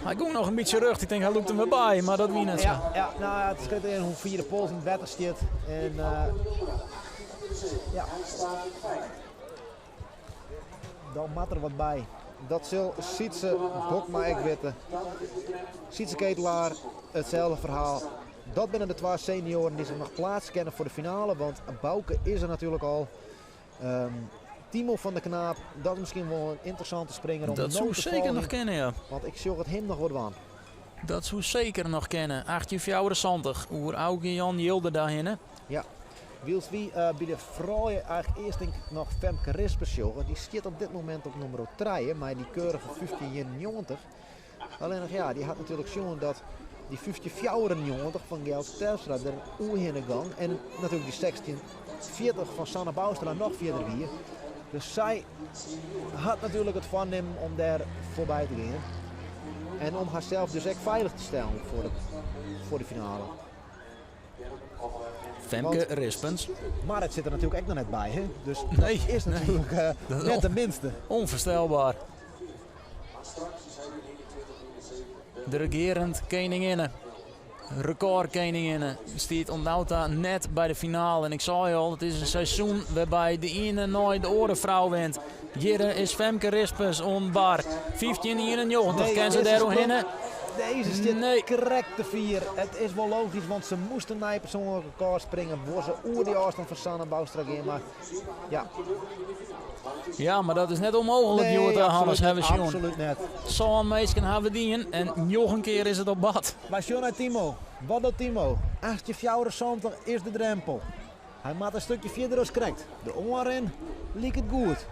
Speaker 1: Hy gong noch in bytsje rjocht. Ik tink hy lûkt him wer by, mar dat wie net sa.
Speaker 2: Ja, ja, nou ja, it is krekt even hoe fier de pols yn it wetter stiet. En ja, dan moat der wat by. Dat sil Sietse Bokma ek witte. Sietse Ketelaar, itselde ferhaal. Dat binne de twa senioaren dy't sich noch pleatse kinne foar de finale, want Bauke is der natuerlik al. Timo van der Knaap, dat is miskien wol in ynteressante springer om
Speaker 1: Dat
Speaker 2: no
Speaker 1: soe
Speaker 2: te
Speaker 1: seker
Speaker 2: folgjen.
Speaker 1: noch kinne, ja.
Speaker 2: Want ik sjoch it him noch wat dwaan.
Speaker 1: Dat soe seker noch kinne. 1874 oer Auke Jan Jilderda hinne.
Speaker 2: Ja, wylst wy by de froulju eigentlik earst tink ik noch Femke Rispens sjogge. Dy stiet op dit momint op nûmer trije mei dy keurige 1591. Allinnich ja, dy hat natuerlik sjoen dat dy 1594 fan Gjalt Terpstra der oerhinne gong en natuerlik dy 1640 fan Sanne Bouwstra noch fierder wie. Dus sy hat natuerlik it foarnimmen om dêr foarby te gean en om harsels dus ek feilich te stellen foar de finale.
Speaker 1: Femke
Speaker 2: Want
Speaker 1: Rispens.
Speaker 2: Marit sit der natuerlik ek noch net by, hè? Dus dat
Speaker 1: Nee,
Speaker 2: is
Speaker 1: nee.
Speaker 2: natuerlik
Speaker 1: Dat is
Speaker 2: net de minste.
Speaker 1: Onvoorstelbaar. De regearend keninginne, rekôrkeninginne, stiet oant no ta net by de finale. En ik sei al, it is in seizoen wêrby de iene nei de oare frou wint. Hjir is Femke Rispens oan bar. 1591,
Speaker 2: Nee,
Speaker 1: kin se
Speaker 2: dizze
Speaker 1: dêr oerhinne?
Speaker 2: Dizze stiet
Speaker 1: Nee.
Speaker 2: krekt te fier. It is wol logysk, want se moast in nij persoanlik rekôr springe. Wol se oer dy ôfstân fan Sanne Bouwstra gean, mar ja.
Speaker 1: Ja, mar dat is net ûnmooglik,
Speaker 2: Nee,
Speaker 1: hjoed, Hannes,
Speaker 2: absolút,
Speaker 1: hawwe we sjoen.
Speaker 2: absolút net.
Speaker 1: Sân minsken hawwe dien en njoggen kear is it op bard.
Speaker 2: Mar sjoch nei Timo. Wat docht Timo? 1874 is de drempel. Hy moat in stikje fierder as krekt. De oanrin liket goed.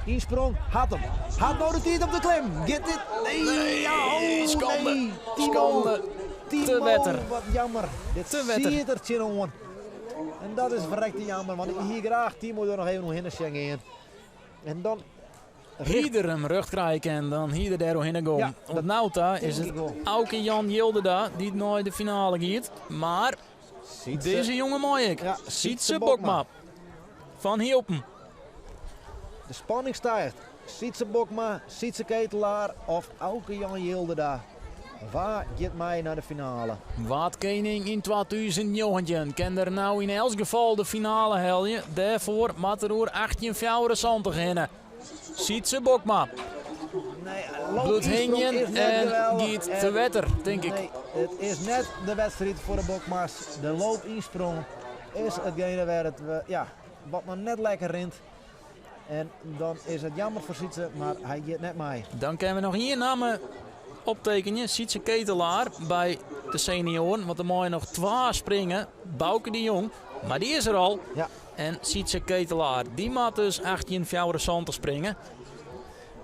Speaker 2: Ynsprong, hat him. Hat no de tiid op de klim. Giet dit? Nee, ja, oh,
Speaker 1: skande.
Speaker 2: nee. Timo,
Speaker 1: Skande.
Speaker 2: Timo,
Speaker 1: Te wetter.
Speaker 2: wat jammer. Dit
Speaker 1: Te wetter.
Speaker 2: siet der tsjinoan. En dat is ferrekte jammer, want ik hie graach Timo der noch even oerhinne sjen gean. En dan
Speaker 1: Hie er him rjocht krije kinnen, dan hie er dêr oerhinne gong.
Speaker 2: Ja,
Speaker 1: Oant no ta is
Speaker 2: tink
Speaker 1: it
Speaker 2: ik wol.
Speaker 1: Auke Jan Jilderda dy't nei de finale giet. Mar
Speaker 2: Sytse.
Speaker 1: Dizze jonge mei ik.
Speaker 2: Ja,
Speaker 1: Sytse
Speaker 2: Sytse
Speaker 1: Bokma.
Speaker 2: Bokma.
Speaker 1: Fan Hylpen.
Speaker 2: De spanning stijgt. Sytse Bokma, Sytse Ketelaar of Auke Jan Jilderda. Wa giet mei nei de finale?
Speaker 1: Waadkening yn 2019 kin der no yn elts gefal de finale helje. Dêrfoar moat er oer 1874 hinne. Sytse Bokma
Speaker 2: Nee,
Speaker 1: bliuwt hingjen
Speaker 2: is net
Speaker 1: en
Speaker 2: geweldich.
Speaker 1: giet
Speaker 2: En
Speaker 1: te wetter, tink ik.
Speaker 2: Nee, it is net de wedstriid foar de Bokma's. De loopynsprong is itgene wêr it, eh, ja, wat noch net lekker rint. En dan is it jammer foar Sytse, mar hy giet net mei.
Speaker 1: Dan kinne we noch ien namme optekenje. Sytse Ketelaar by de senioaren. Want der meie noch twa springe. Bauke de Jong, mar dy is der al.
Speaker 2: Ja.
Speaker 1: En Sytse Ketelaar, dy moat dus 1874 springe.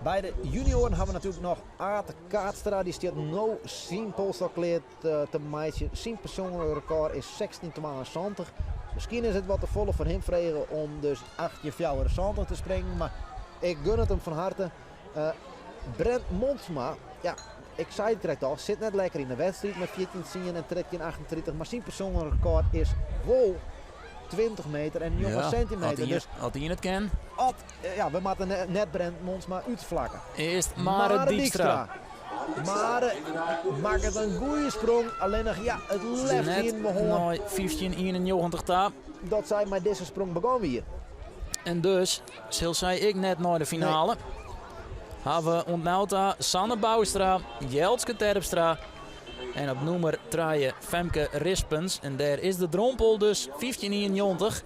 Speaker 2: By de junioaren hawwe we natuerlik noch Ate Kaatstra. Dy stiet no syn polsstok klear te meitsjen. Syn persoanlike rekôr is 16,72. Miskien is it wat te folle foar him frege om dus 18,74 te springen. Mar ik gun it him fan herte. Brent Monsma, ja, ik sei it krekt al, sit net lekker yn de wedstriid mei 14,10 en 13,38. Mar syn persoanlike rekôr is wol 20 meter en 9 sentimeter. Dus
Speaker 1: As ien it kin.
Speaker 2: At, ja, we moatte net Brent Monsma útflakke.
Speaker 1: Earst Mare Dijkstra.
Speaker 2: Mare makket in goede sprong. Allinnich, ja, it left
Speaker 1: Net
Speaker 2: yn behoarn
Speaker 1: nei 1591 ta.
Speaker 2: dat sy mei dizze sprong begûn wie.
Speaker 1: En dus sil sy ek net nei de finale. Hawwe we oant no ta Sanne Bouwstra, Jeltske Terpstra en op nûmer 3 Femke Rispens. En dêr is de drompel dus 1591.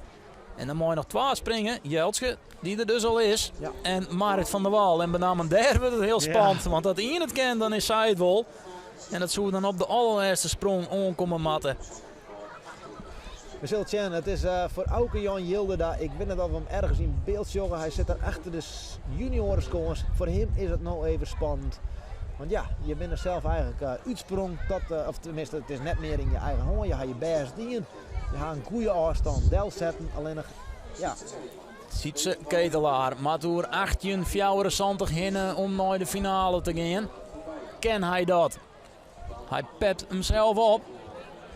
Speaker 1: En dan mei noch twa springe. Jeltske, dy't der dus al is.
Speaker 2: Ja.
Speaker 1: En Marit van der Wal. En benammen dêr wurdt it hiel spannend. Want as ien it kin, dan is sy it wol. En dat soe dan op de allerlêste sprong oankomme moatte.
Speaker 2: We sille sjen. It is foar Auke Jan Jilderda. Ik wit net oft we him ergens yn byld sjogge. Hy sit daar achter de junioreskâns. Foar him is it no even spannend. Want ja, je binne sels eigentlik útsprong tot, of teminsten, it is net mear yn je eigen hân. Je ha je bêst dien. Je ha in goede ôfstân delsetten. Allinnich, ja.
Speaker 1: Sytse Ketelaar moat oer 1874 hinne om nei de finale te gean. Kin hy dat? Hy pept himsels op.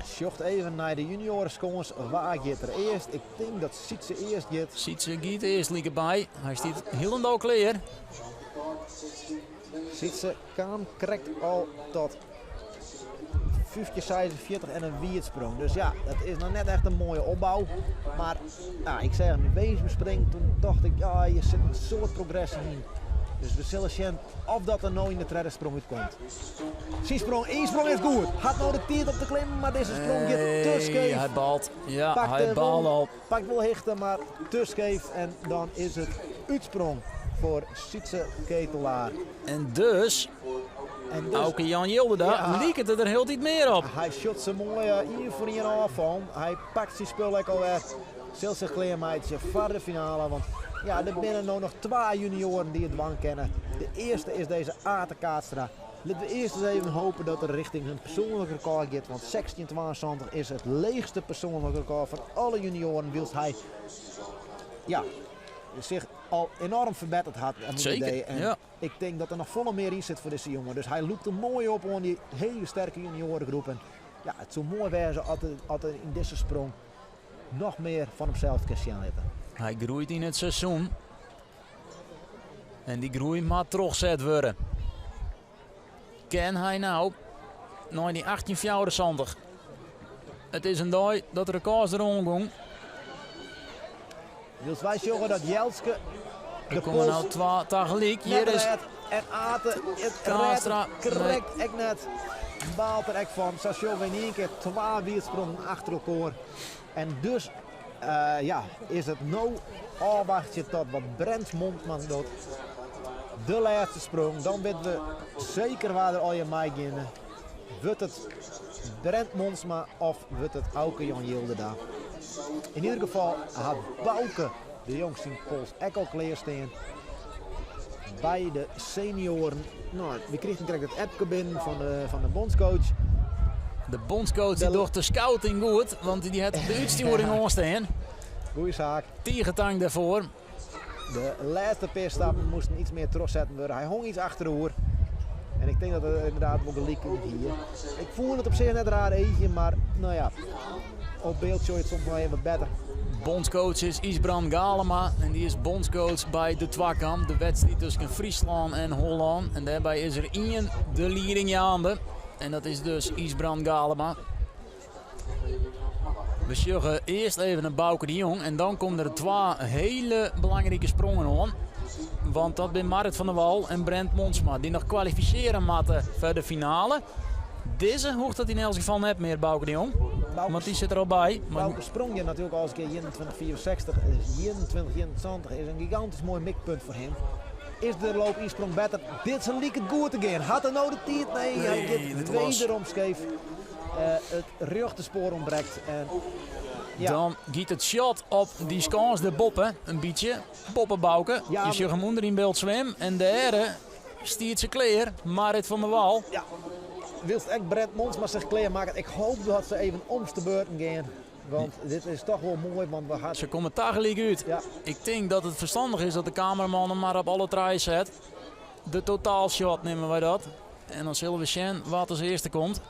Speaker 2: Sjocht even nei de junioreskâns. Wa giet der earst? Ik tink dat Sytse earst giet.
Speaker 1: Sytse giet earst like by. Hy stiet hielendal klear.
Speaker 2: Sytse kaam krekt al tot 15,46 en in wiedsprong. Dus ja, dat is noch net echt in moaie opbou. Mar ja, ik seach him yn Weesp springen. Toen tocht ik, ja, hjir sit in soad progresje yn. Dus we sille sjen oft dat der no yn de tredde sprong útkomt. Syn sprong, ynsprong is goed. Hat no de tiid om te klimmen, mar dizze sprong giet te skeef.
Speaker 1: Hy baalt. Ja,
Speaker 2: Pakt
Speaker 1: hy
Speaker 2: de
Speaker 1: baalt
Speaker 2: wol
Speaker 1: al.
Speaker 2: Pakt wol hichte, mar te skeef. En dan is it útsprong foar Sytse Ketelaar.
Speaker 1: En dus,
Speaker 2: En dus
Speaker 1: Auke Jan Jilderda,
Speaker 2: Ja.
Speaker 1: liket it der hieltyd mear op.
Speaker 2: Hy sjocht se moai ien foar ien ôffallen. Hy pakt syn spul ek alwer. Sil sich klearmeitsje foar de finale. Want ja, der binne no noch twa junioaren dy't it dwaan kinne. De earste is dizze Ate Kaatstra. Litte we earst ris even hope dat er rjochting in persoanlik rekôr giet. Want 16,72 is it leechste persoanlik rekôr fan alle junioaren. Wylst hy ja, sich al enoarm ferbetterd hat. Nei myn
Speaker 1: Seker,
Speaker 2: idee. En
Speaker 1: ja.
Speaker 2: ik tink dat der noch folle mear yn sit foar dizze jonge. Dus hy lûkt him moai op oan dy hiele sterke junioaregroep. En ja, it soe moai wêze as er yn dizze sprong noch mear fan himsels kin sjen litte.
Speaker 1: Hy groeit yn it seizoen. En dy groei moat trochset wurde. Kin hy no nei dy 1874? It is in dei dat de rekôrs deroan gong.
Speaker 2: Wylst wy sjogge dat Jeltske de
Speaker 1: Der komme no
Speaker 2: pols
Speaker 1: twa tagelyk.
Speaker 2: net
Speaker 1: Hjir is
Speaker 2: rêdt en Ate it rêdt
Speaker 1: Kaatstra.
Speaker 2: krekt ek net. Baalt der ek fan. Sa sjogge we yn ien kear twa wietsprongen achter elkoar. En dus ja, is it no ôfwachtsje tot wat Brent Montman docht. De lêste sprong. Dan witte we seker wa der allegear meigeane. Wurdt it Brent Monsma of wurdt it Auke Jan Jilderda? Yn ieder gefal hat Bauke de Jong syn pols ek al klearstean. By de senioaren. No, we krigen krekt it appke binnen fan de bondscoach.
Speaker 1: De bondscoach die docht de scouting goed, want dy hat de útstjoering oanstean.
Speaker 2: Goeie saak.
Speaker 1: Tige tank dêrfoar.
Speaker 2: De lêste pear stappen moasten iets mear trochsetten wurde. Hy hong iets achteroer. En ik tink dat er ynderdaad wol gelyk hie. Ik fûn it op sich net raar eachjen, mar no ja. Op byld sjoch je it soms noch even wat better.
Speaker 1: Bondscoach is Ysbrand Galema en dy is bondscoach by de twakamp, de wedstriid tusken Fryslân en Hollân. En dêrby is der ien de liedingjaande en dat is dus Ysbrand Galema. We sjogge earst even nei Bauke de Jong en dan komme der twa hiele belangrike sprongen oan. Want dat binne Marrit van der Wal en Brent Monsma dy't noch kwalifisearje moatte foar de finale. Dizze hoecht dat yn elts gefal net mear, Bauke de Jong. Want dy sit der al by.
Speaker 2: Bauke sprong hjir natuerlik al ris in kear 21,64. Dus 21,71 is in gigantysk moai mikpunt foar him. Is de loop ynsprong better? Dit liket goed te gean. Hat er no de tiid? Nee, hy giet wederom skeef. It rjochte spoar ûntbrekt. En,
Speaker 1: ja. Dan giet it shot op dy skâns derboppe, in bytsje. Boppe Bauke. Ja, Je sjocht him ûnder yn byld swim. En dêr stiet se klear, Marit van der Wal.
Speaker 2: Ja, wylst ek Brent Monsma sich klear makket. Ik hoop dat se even omste beurten gean. Want dit is toch wol moai, want we ha...
Speaker 1: Se komme tagelyk út.
Speaker 2: Ja.
Speaker 1: Ik tink dat it ferstannich is dat de kameraman him mar op alle trije set. De totaalshot neame wy dat. En dan sille we sjen wa't as earste komt.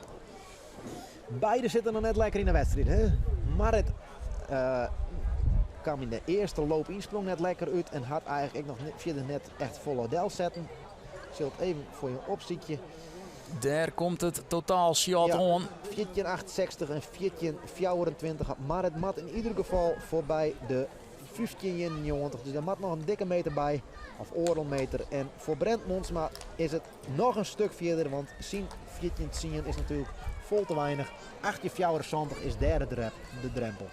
Speaker 2: Beide sitte noch net lekker yn de wedstriid. Hè? Marit kaam yn de earste loop ynsprong net lekker út en hat eigentlik ek noch fierder net echt folle delsetten. Ik sil it even foar je opsykje.
Speaker 1: Dêr komt it totaalshot
Speaker 2: Ja,
Speaker 1: oan.
Speaker 2: 14,68 en 14,24 hat Marit moat yn ieder gefal foarby de 15,91. Dus dêr moat noch in dikke meter by, of oardel meter. En foar Brent Monsma is it noch in stik fierder, want syn 14,10 is natuerlik folle te weinich. 18,74 is dêr de drempel.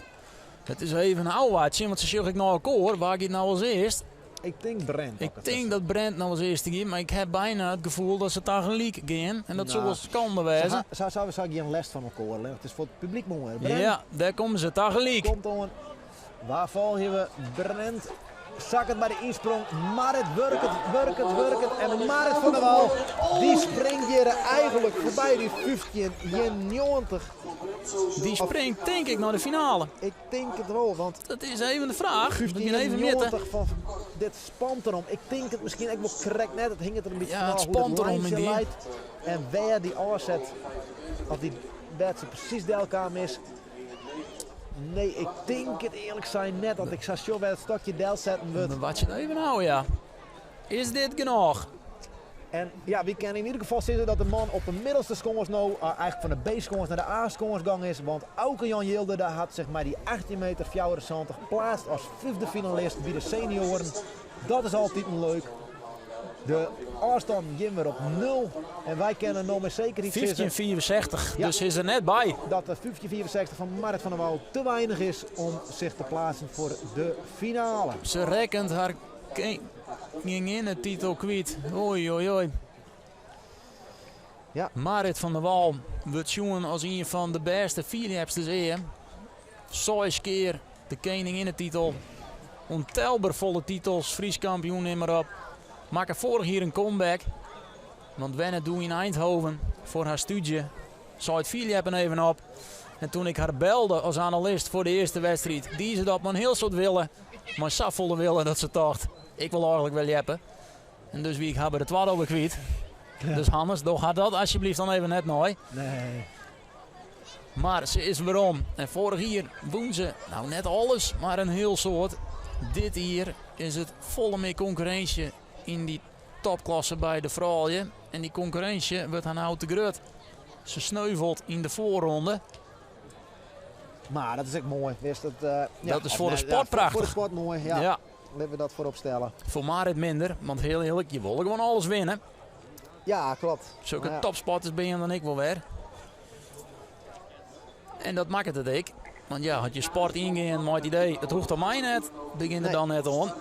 Speaker 1: It is even ôfwachtsjen, want se sjogge ek nei elkoar. Wa giet no as earst?
Speaker 2: Ik tink Brent.
Speaker 1: Ik tink dat Brent no as earste giet, mar ik ha byna it gefoel dat se tagelyk gean. En dat soe
Speaker 2: Nou,
Speaker 1: wol skande wêze.
Speaker 2: Se ha gjin lêst fan elkoar. It is foar it publyk moai. Brent
Speaker 1: Ja, dêr komme se tagelyk.
Speaker 2: komt oan. Wa folgje we? Brent sakket by de ynsprong. Marit wurket, wurket, wurket. En Marit van der Wal, dy springt hjir eigentlik foarby dy 15,91.
Speaker 1: Dy springt tink ik nei de finale.
Speaker 2: Ik tink it wol, want
Speaker 1: Dat is even de fraach. We gean even mjitte.
Speaker 2: 15,91 fan dit spant derom. Ik tink it miskien ek wol krekt net. It hinget der in bytsje
Speaker 1: Ja, it
Speaker 2: fan ôf hoe
Speaker 1: spant
Speaker 2: dit
Speaker 1: derom
Speaker 2: lijntsje
Speaker 1: yndie.
Speaker 2: leit. En wêr dy ôfset, of dy, wêr't se presys delkaam is. Nee, ik tink it earlik sein net. As ik sa sjoch wêr't it stokje delsetten wurdt.
Speaker 1: We wachtsje it even ôf, ja. Is dit genôch?
Speaker 2: En ja, wy kinne yn ieder gefal sizze dat de man op de middelste skâns no eigentlik fan de B-skâns nei de A-skâns gong is. Want Auke Jan Jilderda hat sich mei dy 18 meter 74 pleatst as fyfde finalist by de senioaren. Dat is altiten leuk. De ôfstannen gean wer op nul. En wy kinne no mei sekerheid sizze
Speaker 1: 15,65,
Speaker 2: Ja.
Speaker 1: dus is der net by.
Speaker 2: dat de 15,64 fan Marit van der Wal te weinich is om sich te pleatsen foar de finale.
Speaker 1: Se rekket har keninginnetitel kwyt. Oei, oei, oei.
Speaker 2: Ja.
Speaker 1: Marit van der Wal wurdt sjoen as ien fan de bêste fierljepsters ea. Seis kear de keninginnetitel. Ûntelber folle titels, Frysk kampioen nim mar op. Makke foarich jier in comeback. Want wenne doe yn Eindhoven foar har stúdzje. Sei it fierljeppen even op. En toen ik har belde as analist foar de earste wedstriid, die se dat mei in hiel soad wille. Mei safolle wille dat se tocht, ik wol eigentlik wer ljeppe. En dus wie ik har by de twadde alwer kwyt. Dus Hannes, doch har dat alsjeblieft dan even net nei.
Speaker 2: Nee.
Speaker 1: Mar se is werom. En foarich jier wûn se, no net alles, mar in hiel soad. Dit jier is it folle mear konkurrinsje yn dy topklasse by de froulju. En dy konkurrinsje wurdt har no te grut. Se sneuvelt yn de foarronde.
Speaker 2: Mar dat is ek moai. Wist it, ja,
Speaker 1: Dat is foar de
Speaker 2: of,
Speaker 1: sport
Speaker 2: ja, Foar de
Speaker 1: prachtich.
Speaker 2: sport moai, ja.
Speaker 1: Ja.
Speaker 2: Litte we dat foarop stelle.
Speaker 1: Foar Marit minder, want hiel earlik, je wolle gewoan alles winne.
Speaker 2: Ja, kloppet.
Speaker 1: Sokke
Speaker 2: Ja.
Speaker 1: topsporters binne je dan ek wol wer. En dat makket it ek. Want ja, as je sport yngean mei it idee, it hoecht om my net, begjin der
Speaker 2: Nee.
Speaker 1: dan net oan.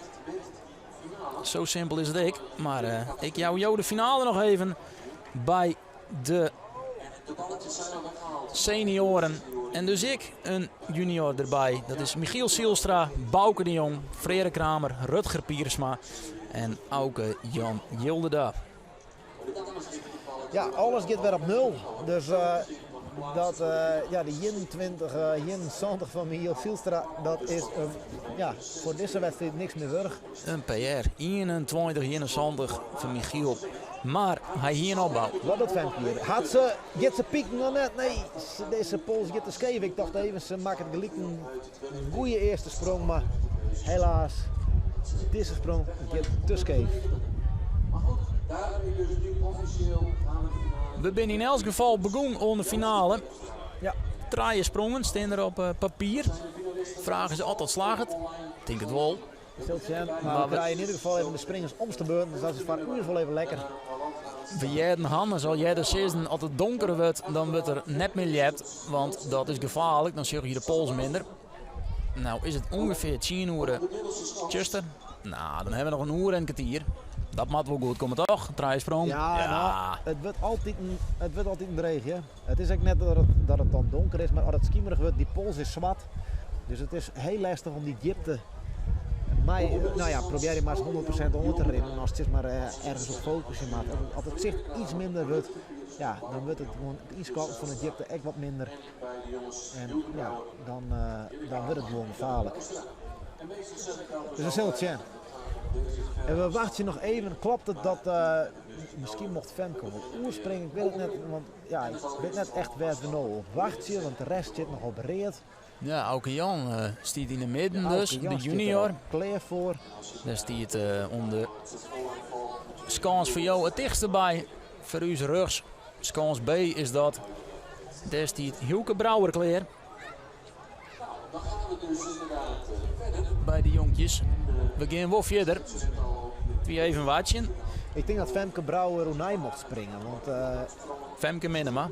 Speaker 1: Sa simpel is it ek. Mar ik jou jo de finale noch even by de senioaren. En dus ek in junior derby. Dat is Michiel Sielstra, Bauke de Jong, Frere Kramer, Rutger Piersma en Auke Jan Jilderda.
Speaker 2: Ja, alles giet wer op nul. Dus dat, ja, de 21, 21 fan Michiel Sielstra, dat is ja, foar dizze wedstriid niks mear wurdich.
Speaker 1: In PR 21, 71 fan Michiel. Mar hy hie in opbou.
Speaker 2: Wat docht Femke hjir? Hat se, giet se piken of net? Nee, dizze pols giet te skeef. Ik tocht even, se makket gelyk in goede earste sprong, mar helaas, dizze sprong giet te skeef.
Speaker 1: We binne yn elts gefal begûn oan de finale.
Speaker 2: Ja.
Speaker 1: Trije sprongen stean der op papier. Fraach is oft dat slagget. Ik tink it wol.
Speaker 2: Sil sjen, mar we krije yn ieder gefal even de springers omste beurten, dus dat is foar ús wol even lekker.
Speaker 1: We hearden Hannes al earder sizzen, as it donker wurdt, dan wurdt der net mear ljept, want dat is gefaarlik, dan sjogge je de pols minder. Nou is it ûngefear tsien oere tsjuster. Nou, dan hawwe we noch in oere en in kertier. Dat moat wol goed komme, toch? Trije sprong.
Speaker 2: Ja, ja. Nou, it wurdt altyd in, it wurdt altyd in dreech, hè. It is ek net dat it, dat it dan donker is, mar as it skimerich wurdt, dy pols is swart. Dus it is hiel lestich om dy djipte mei, nou ja, probearje mar ris 100% oan te rinnen as it sis mar ergens op fokusje moat. As it sicht iets minder wurdt, ja, dan wurdt it gewoan it ynskatten fan de djipte ek wat minder. En ja, dan, dan wurdt it gewoan gefaarlik. Dus we sille it sjen. En we wachtsje noch even. Klopt it dat miskien mocht Femke wol oerspringe? Ik wit it net, want ja, ik wit net echt wêr't we no op wachtsje, want de rest stiet noch op read.
Speaker 1: Ja, Auke Jan stiet yn de midden dus, de junior.
Speaker 2: Klear foar.
Speaker 1: Dêr stiet om de skâns foar jo it tichtste by. Foar ús rjochts, skâns B is dat. Dêr stiet Hylke Brouwer klear. By de jonkjes. We gean wol fierder. Wie even wachtsjen.
Speaker 2: Ik tink dat Femke Brouwer oernij mocht springe. Want,
Speaker 1: Femke Minnema.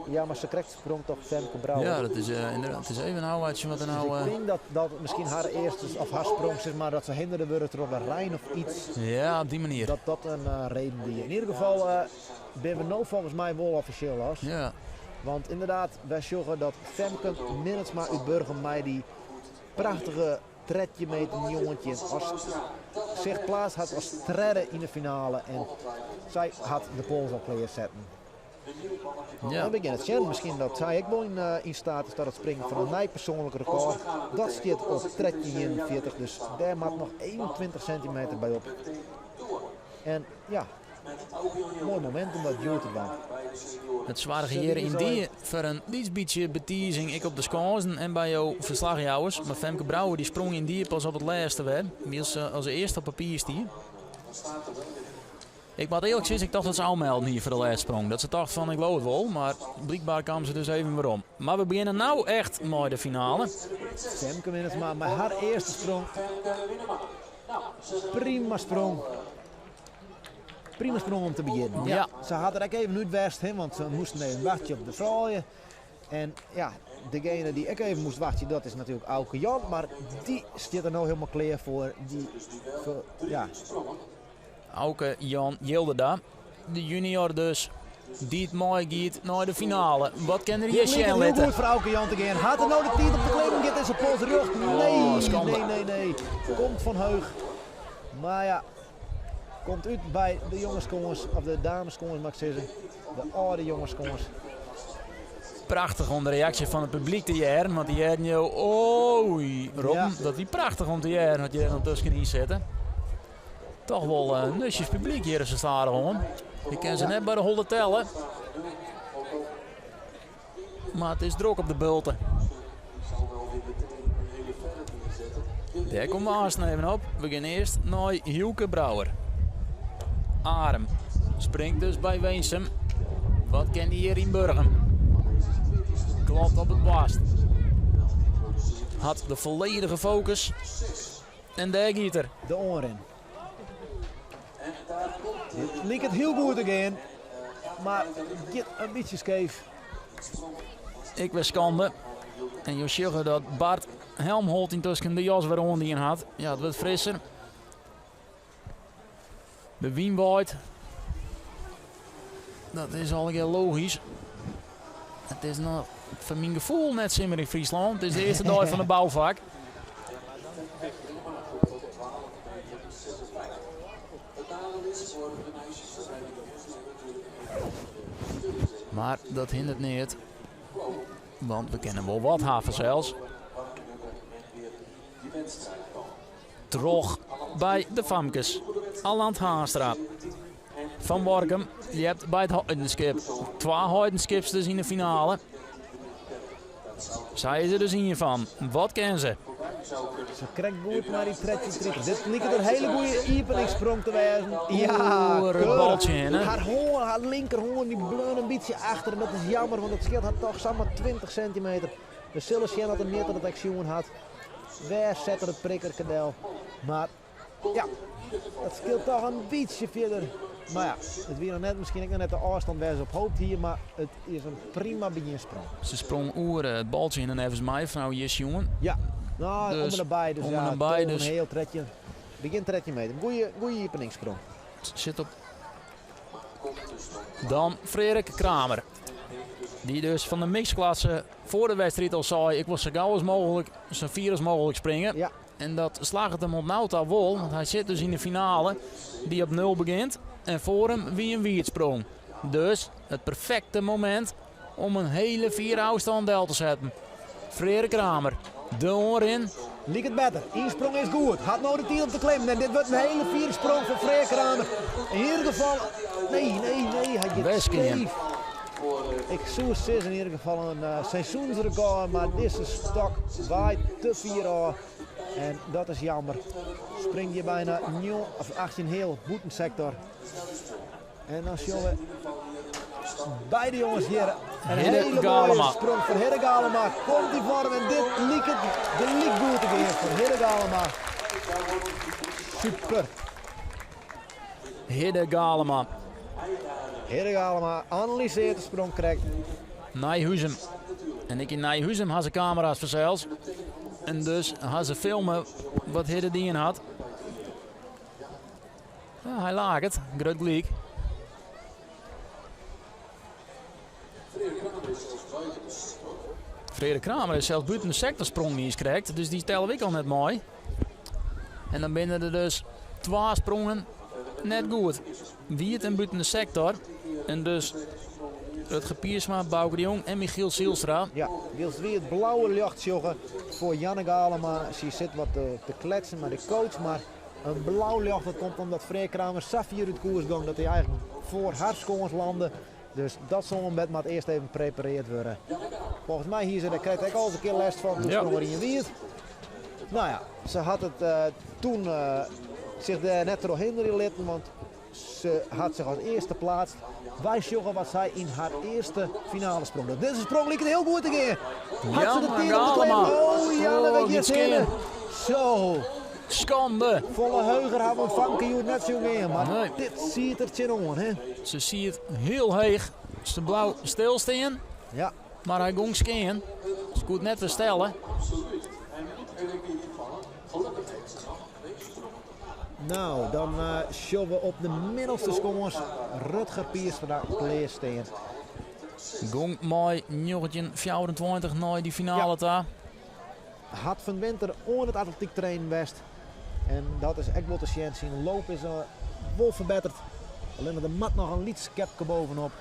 Speaker 2: Ja, mar sakrekt sprong toch Femke Brouwer.
Speaker 1: Ja, dat is ynderdaad. It is even ôfwachtsjen wat der no.
Speaker 2: Dus ik tink dat dat miskien har earste of har sprong sis mar dat se hindere wurde troch de rein of iets.
Speaker 1: Ja, op dy manier.
Speaker 2: Dat dat in reden wie. Yn ieder gefal binne we no folgens my wol offisjeel los.
Speaker 1: Ja.
Speaker 2: Want ynderdaad, wy sjogge dat Femke Minnesma út Burgum mei dy prachtige 13 meter 19 as sich pleatst hat as tredde yn de finale en sy hat de pols al klear setten.
Speaker 1: Ja.
Speaker 2: We gean it sjen. Miskien dat sy ek wol yn staat is ta it springen fan in nij persoanlik rekôr. Dat stiet op 13,41, dus dêr moat noch 21 sintimeter by op. En ja, moai momint om dat hjoed te dwaan.
Speaker 1: It soarge hjir yndie foar in lyts bytsje betizing ek op de skânsen en by jo ferslachjouwers. Mar Femke Brouwer dy sprong yndie pas op it lêste wer, wylst se as earste op papier stie. Ik moat earlik sizze, ik tocht dat se ôfmelden hie foar de lêste sprong. Dat se tocht fan ik leau it wol, mar blykber kaam se dus even werom. Mar we begjinne no echt mei de finale.
Speaker 2: Femke Minnesma mei har earste sprong. Prima sprong. Prima sprong om te begjinnen.
Speaker 1: Ja.
Speaker 2: Se hat der ek even út west, hè, want se moasten even wachtsje op de froulju. En ja, degene dy't ek even moast wachtsje, dat is natuerlik Auke Jan. Mar dy stiet der no hielendal klear foar. Dy, foar, ja.
Speaker 1: Auke Jan Jilderda, de junior dus, dy't meigiet nei de finale. Wat kin er hjir
Speaker 2: Dit liket
Speaker 1: sjen
Speaker 2: hiel
Speaker 1: litte?
Speaker 2: goed foar Auke Jan te gean. Hat er no de tiid om te klimmen? Giet dizze pols rjocht? Nee,
Speaker 1: Oh, skande.
Speaker 2: nee, nee, nee. Komt fan heech. Mar ja, komt út by de jongeskâns, of de dameskâns moat ik sizze. De âlde jongeskâns.
Speaker 1: Prachtich om de reaksje fan it publyk te hearren, want dy hearden jo oei roppen.
Speaker 2: Ja.
Speaker 1: Dat wie prachtich om te hearren wat je der dan tuskenyn sitte. Toch wol nustjes publyk hjir sa stadichoan. Ik kin se net by de holle telle. Mar it is drok op de bulte. Dêr komme we aansten even op. We gean earst nei Hylke Brouwer. Arum springt dus by Winsum. Wat kin dy hjir yn Burgum? Klopt op it boarst. Hat de folledige fokus. En dêr giet er.
Speaker 2: De oanrin. Dit liket hiel goed te gean, mar giet in bytsje skeef.
Speaker 1: Ek wer skande. En jo sjogge dat Bart Helmholt yntusken de jas wer oandien hat. Ja, it wurdt frisser. De wyn waait. Dat is allegear logysk. It is noch foar myn gefoel net simmer yn Fryslân. It is de earste dei fan de boufak. Mar dat hindert neat, want we kinne wol wat ha fansels. Troch by de famkes. Alant Haanstra fan Workum ljept by it Heidenskip. Twa Heidenskipsters yn de finale. Sy is der dus ien fan. Wat kin se?
Speaker 2: Se krekt goed nei dy 1330. Dit liket in hele goede iepeningssprong te wêzen. Ja,
Speaker 1: Oer it
Speaker 2: keurig.
Speaker 1: baltsje hinne.
Speaker 2: Har hoarn, har linkerhoarn, dy bleaun in bytsje achter. En dat is jammer, want it skeelt har toch samar 20 sintimeter. We sille sjen oft de mjitter dat ek sjoen hat. Wêr set er it prikkerke del? Mar ja, dat skeelt toch in bytsje fierder. Mar ja, it wie noch net, miskien ek noch net de ôfstân wêr't se op hoopt hie, mar it is in prima begjinsprong.
Speaker 1: Se sprong oer it baltsje hinne neffens my, frou Jisjoen.
Speaker 2: Ja, no,
Speaker 1: Dus,
Speaker 2: om en nabij. Dus
Speaker 1: om en
Speaker 2: ja,
Speaker 1: nabij, dus.
Speaker 2: 12,5, 13, begjin 13 meter. Goeie, goeie iepeningssprong.
Speaker 1: Sit op. Dan Freark Kramer. Dy dus fan de mixklasse foar de wedstriid al sei, ik wol sa gau as mooglik, sa fier as mooglik springe.
Speaker 2: Ja.
Speaker 1: En dat slagget him oant no ta wol, want hy sit dus yn de finale dy op nul begjint. En foar him wie in wiedsprong. Dus it perfekte momint om in hele fiere ôfstân del te setten. Freark Kramer, de oanrin.
Speaker 2: Liket better. Ynsprong is goed. Hat no de tiid om te klimmen. En dit wurdt in hele fiere sprong foar Freark Kramer. Yn ieder gefal... Nee, nee, nee. Hy giet
Speaker 1: Weskean.
Speaker 2: skeef. Ik soe sizze yn ieder gefal in seizoensrekôr, mar dizze stok waait te fier ôf. En dat is jammer. Springt hjir byna of 18 heal bûten sektor. En dan sjogge we beide jonges hjir. In
Speaker 1: Hidde
Speaker 2: hele mooie
Speaker 1: Galema.
Speaker 2: sprong foar Hidde Galema. Komt dy foarm en dit liket gelyk goed te gean foar Hidde Galema. Super.
Speaker 1: Hidde Galema.
Speaker 2: Hidde Galema analysearret de sprong krekt.
Speaker 1: Nijhuzum. En ek yn Nijhuzum ha se kamera's fansels. En dus ha se filme wat Hidde dien hat. Ja, hy laket. Grut gelyk. Freark Kramer is sels bûten de sektor sprong niis krekt, dus dy telle we ek al net mei. En dan binne der dus twa sprongen net goed. Wiet en bûten de sektor. En dus Rutger Piersma, Bauke de Jong en Michiel Zijlstra.
Speaker 2: Ja, wylst wy it blauwe ljocht sjogge foar Janne Galema. Sy sit wat te kletsen mei de coach, mar in blau ljocht dat komt omdat Freark Kramer sa fier út koers gong dat hy eigentlik foar har skâns lande. Dus dat sânbed moat earst even preparearre wurde. Folgens my hie se dêr krekt ek al ris in kear lêst fan toen sprong er ien wiet. No ja, se hat it toen sich dêr net troch hinderje litten, want se hat sich as earste pleatst. Wy sjogge wat sy yn har earste finalesprong docht. Dizze sprong liket hiel goed te gean. Hat se de tiid om te klimmen? Oh, Janne, wat giet hinne. Zo.
Speaker 1: Skande.
Speaker 2: Folle heger ha we in famke hjoed net sjoen gean, mar
Speaker 1: Nee.
Speaker 2: dit siet der tsjinoan, hè?
Speaker 1: Se siet hiel heech. Se bleau stilstean.
Speaker 2: Ja.
Speaker 1: Mar hy gong skean. Se koe it net werstelle.
Speaker 2: No, dan sjogge we op de middelste skâns Rutger Piersma klearstean.
Speaker 1: Gong mei 1924 nei dy finale ta.
Speaker 2: Hat fan winter oan it atletyk trainen west. En dat is ek wol te sjen. Syn loop is wol ferbetterd. Allinnich der moat noch in lyts skepke bovenop.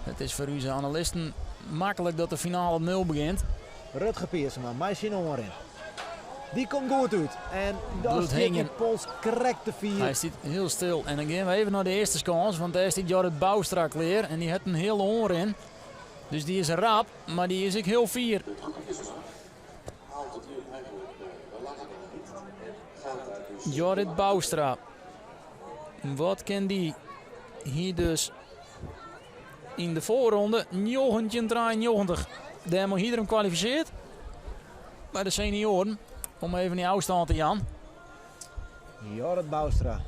Speaker 1: It is foar ús analisten maklik dat de finale op nul begjint.
Speaker 2: Rutger Piersma mei syn oanrin. Dy komt goed út. En dan
Speaker 1: Bliuwt
Speaker 2: stiet dy
Speaker 1: hingjen.
Speaker 2: pols krekt te fier.
Speaker 1: Hy stiet hiel stil. En dan gean we even nei de earste skâns, want dêr stiet Jorrit Bouwstra klear. En dy hat in hiele oanrin. Dus dy is rap, mar dy is ek hiel fier. Jorrit Bouwstra. Wat kin dy? Hier dus yn de foarronde 1993. Dêrmei hie er him kwalifisearre by de senioaren. Om even dy ôfstân te jaan.
Speaker 2: Jorrit Bouwstra.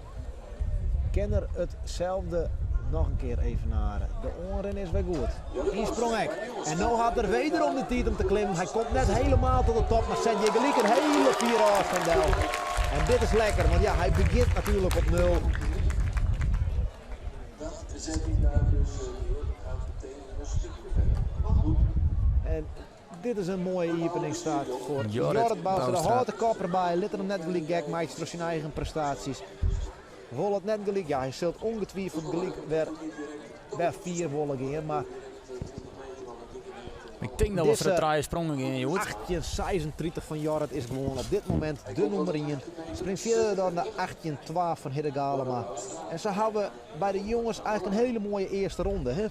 Speaker 2: Kin er itselde noch in kear evenaren? De oanrin is wer goed. Ynsprong ek. En no hat er wederom de tiid om te klimmen. Hy komt net hielendal ta de top, mar set hjir gelyk in hiele fiere ôfstân del. En dit is lekker, want ja, hy begjint natuerlik op nul.
Speaker 3: Dat zet hij daar dus neer. Gaat meteen een stukje verder. Maar goed.
Speaker 2: En dit is in moaie iepeningsstart foar
Speaker 1: Jorrit
Speaker 2: Jorrit Bouwstra.
Speaker 1: Bouwstra.
Speaker 2: Hâldt de kop derby, lit er him net gelyk gek meitsje troch syn eigen prestaasjes. Wol it net gelyk, ja, hy sil ongetwijfeld gelyk wer fier wolle gean, mar
Speaker 1: We Ik tink dat we foar de trije sprongen gean hjoed.
Speaker 2: 18.36 fan Jorrit is gewoan op dit momint de nûmer ien. Springt fierder dan de 18.2 fan Hidde Galema. En sa hawwe we by de jonges eigentlik in hiele moaie earste ronde. Hè?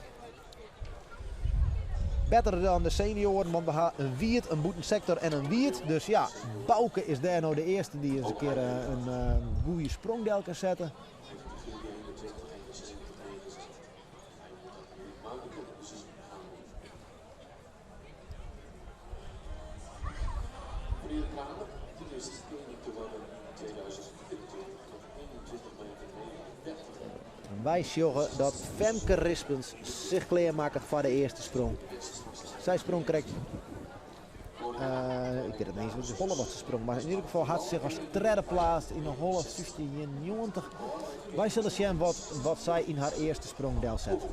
Speaker 2: Better dan de senioaren, want we ha in wiet, in bûtensektor en in wiet. Dus ja, Bauke is dêr no de earste dy't ris in kear in goede sprong del kan sette. Wy sjogge dat Femke Rispens sich klearmakket foar de earste sprong. Sy sprong krekt, ik wit it net iens holle wat se sprong, mar yn ieder gefal hat se sich as tredde pleatst yn de holle 15,91. Wy sille sjen wat, wat sy yn har earste sprong delset.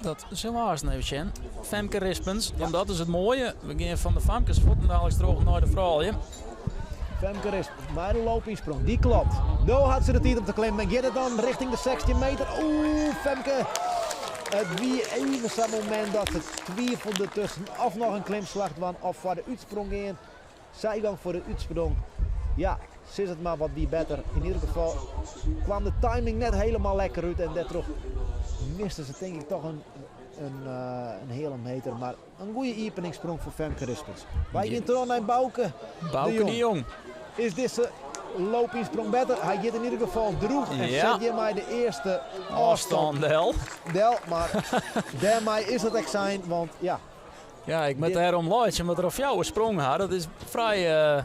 Speaker 1: Dat sille we aanst even sjen. Femke Rispens, want dat is it moaie. We gean fan de famkes fuortendaliks troch nei de froulju.
Speaker 2: Femke Rispens mei de loopynsprong, dy klopt. No hat se de tiid om te klimmen en giet it dan rjochting de 16 meter. Oeh, Femke. It wie even sa'n momint dat se twivelde tusken of noch in klimslach dwaan of foar de útsprong gean. Sy gong foar de útsprong. Ja, sis it mar, wat wie better. Yn ieder gefal kwam de timing net hielendal lekker út en dêrtroch miste se tink ik toch in heale meter. Mar in goede iepeningssprong foar Femke Rispens. Wy gean troch nei Bauke
Speaker 1: Bauke de Jong.
Speaker 2: Is dizze loopinsprong better? Hy giet yn ieder gefal droech en set hjirmei de earste
Speaker 1: ôfstân del.
Speaker 2: Del, mar dêrmei is it ek sein, want ja.
Speaker 1: Ja, ik moat dêrom laitsje, omdat er al fjouwer sprongen hat. Dat is frij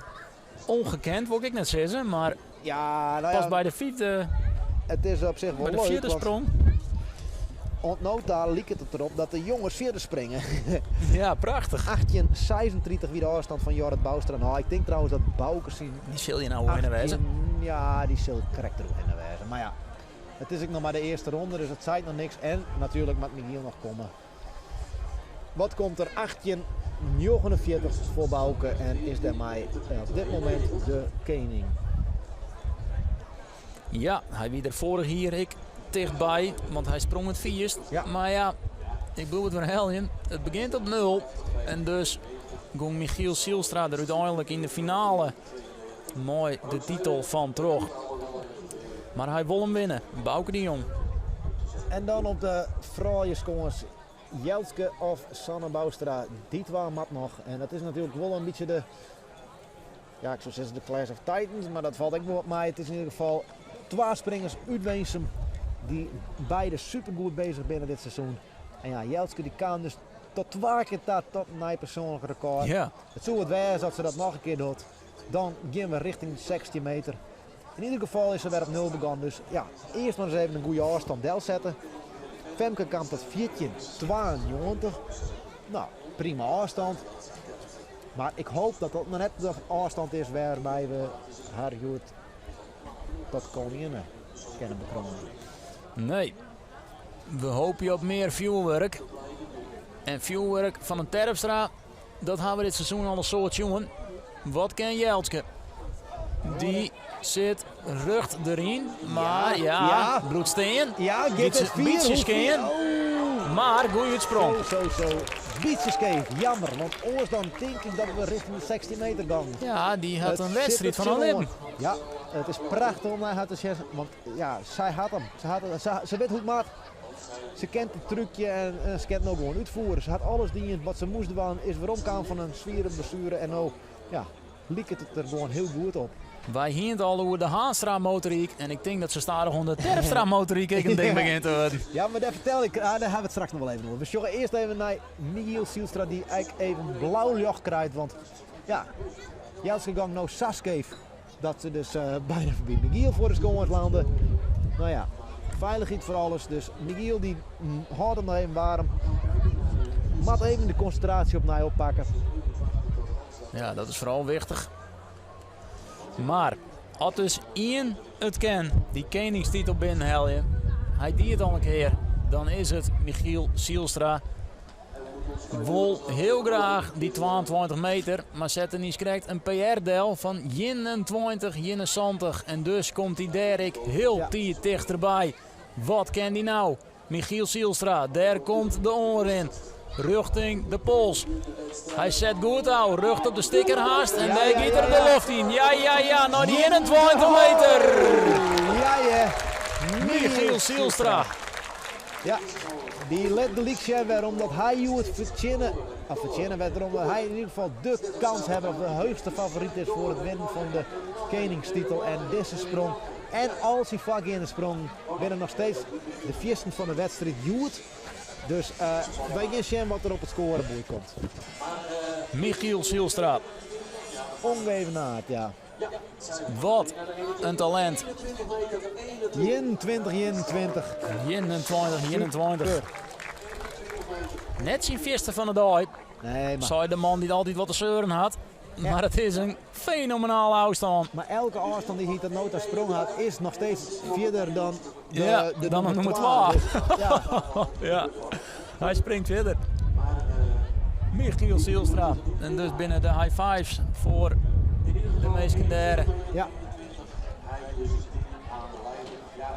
Speaker 1: ongekend, wol ik net sizze, mar
Speaker 2: Ja, nou ja,
Speaker 1: pas by de fyfde,
Speaker 2: it is op sich wol
Speaker 1: by de
Speaker 2: leuk.
Speaker 1: fjirde
Speaker 2: Want
Speaker 1: sprong.
Speaker 2: oant no ta liket it derop dat de jonges fierder springe.
Speaker 1: Ja, prachtich.
Speaker 2: 18,36 wie de ôfstân fan Jorrit Bouwstra. Nou, ik tink trouwens dat Bauke syn
Speaker 1: Dy sil hjir no oerhinne wêze.
Speaker 2: 18, ja, dy sil krekt deroerhinne wêze. Mar ja, it is ek noch mar de earste ronde, dus dat seit noch niks. En natuerlik moat Michiel noch komme. Wat komt der? 18,49 foar Bauke en is dêrmei op dit momint de kening.
Speaker 1: Ja, hy wie der foarich jier ek tichtby, want hy sprong it fierst. Mar ja, ik bliuw it werheljen. It begjint op nul en dus gong Michiel Zijlstra der úteinlik yn de finale mei de titel fan troch. Mar hy wol him winne, Bauke de Jong.
Speaker 2: En dan op de frouljuskâns Jelske of Sanne Bouwstra. Dy twa moat noch. En dat is natuerlik wol in bytsje de, ja, ik soe sizze de Clash of Titans, mar dat falt ek wol wat mei. It is yn ieder gefal twa springers út Winsum dy't beide supergoed bezich binne dit seizoen. En ja, Jelske dy kaam dus tot twa kear ta tot in nij persoanlik rekôr. It soe wat wêze as se dat noch in kear docht. Dan gean we rjochting 16 meter. Yn ieder gefal is se wer op nul begûn. Dus ja, earst mar ris even in goede ôfstân delsette. Femke kaam tot 14,92. Nou, prima ôfstân. Mar ik hoop dat dat noch net de ôfstân is wêrby we har hjoed tot koninginne kinne bekroanen.
Speaker 1: Nee, we hoopje op mear fjoerwurk. En fjoerwurk fan in Terpstra, dat hawwe we dit seizoen al in soad sjoen. Wat kin Jelske? Dy sit rjocht deryn, mar ja, bliuwt stean.
Speaker 2: Ja, giet it fier,
Speaker 1: Bytsje
Speaker 2: hoe
Speaker 1: skean,
Speaker 2: fier?
Speaker 1: mar goeie útsprong.
Speaker 2: Zo, zo, zo. Bytsje skeef, jammer, want oars dan tink ik dat we rjochting de 16 meter gaan.
Speaker 1: Ja, dy hat
Speaker 2: It
Speaker 1: in
Speaker 2: sit
Speaker 1: wedstriid
Speaker 2: er
Speaker 1: fan in
Speaker 2: tsjinoan.
Speaker 1: libben.
Speaker 2: Ja, it is prachtich om nei har te sjen, want ja, sy hat him. Se hat, se, se wit hoe't it moat. Se kent it trúkje en se kin it no gewoan útfiere. Se hat alles dien wat se moast dwaan, is weromkaam fan in swiere blessuere en no, ja, liket it der gewoan hiel goed op.
Speaker 1: Wy hiene it al oer de Haanstra motoryk en ik tink dat se stadichoan de Terpstra motoryk ek in ding begjint te wurden.
Speaker 2: Ja, mar dêr fertel ik, ah, dêr hawwe we it straks noch wol even oer. We sjogge earst even nei Michiel Zijlstra dy't ek even blau ljocht krijt, want ja, Jelske gong no sa skeef dat se dus byna foarby Michiel foar de skâns lande. Nou ja, feilichheid foar alles, dus Michiel dy hâldt him noch even waarm. Moat even de konsintraasje opnij oppakke.
Speaker 1: Ja, dat is foaral wichtich. Mar as dus ien it kin, dy keningstitel binnenhelje, hy die it al in kear, dan is it Michiel Zijlstra. Wol hiel graach dy 22 meter, mar sette niiskrekt in PR del fan 21, 71 en dus komt hy dêr ek hieltyd tichterby. Wat kin dy no? Michiel Zijlstra, dêr komt de oanrin. Rjochting de pols. Hy set goed ôf, rjocht op de stikker hast en dêr giet er de loft yn. Ja, ja, ja, nei dy 21 meter!
Speaker 2: Ja, ja.
Speaker 1: Michiel Zijlstra.
Speaker 2: Ja, dy lit gelyk sjen wêrom dat hy hjoed fertsjinne, of fertsjinne, wêrom dat hy yn ieder gefal de kans hat of de heechste favoryt is foar it winnen fan de keningstitel. En dizze sprong en al syn foargeande sprongen binne noch steeds de fiersten fan de wedstriid hjoed. Dus wy gean sjen wat der op it skoareboerd komt.
Speaker 1: Michiel Zijlstra.
Speaker 2: Ongeëvenaard, ja.
Speaker 1: Wat in talint.
Speaker 2: 21, 21.
Speaker 1: 21, 21. Net syn fierste fan de dei.
Speaker 2: Nee, mar...
Speaker 1: Sei de man dy't altyd wat te seuren hat. Mar it is in fenomenale ôfstân.
Speaker 2: Mar elke ôfstân dy't hy tot no ta sprong hat, is noch steeds fierder dan de,
Speaker 1: ja,
Speaker 2: de
Speaker 1: dan
Speaker 2: nûmer
Speaker 1: nûmer
Speaker 2: 2.
Speaker 1: 2.
Speaker 2: Dus, ja.
Speaker 1: Ja, hy springt fierder. Michiel Zijlstra. En dus binne de high fives foar de minsken dêr.
Speaker 2: Ja.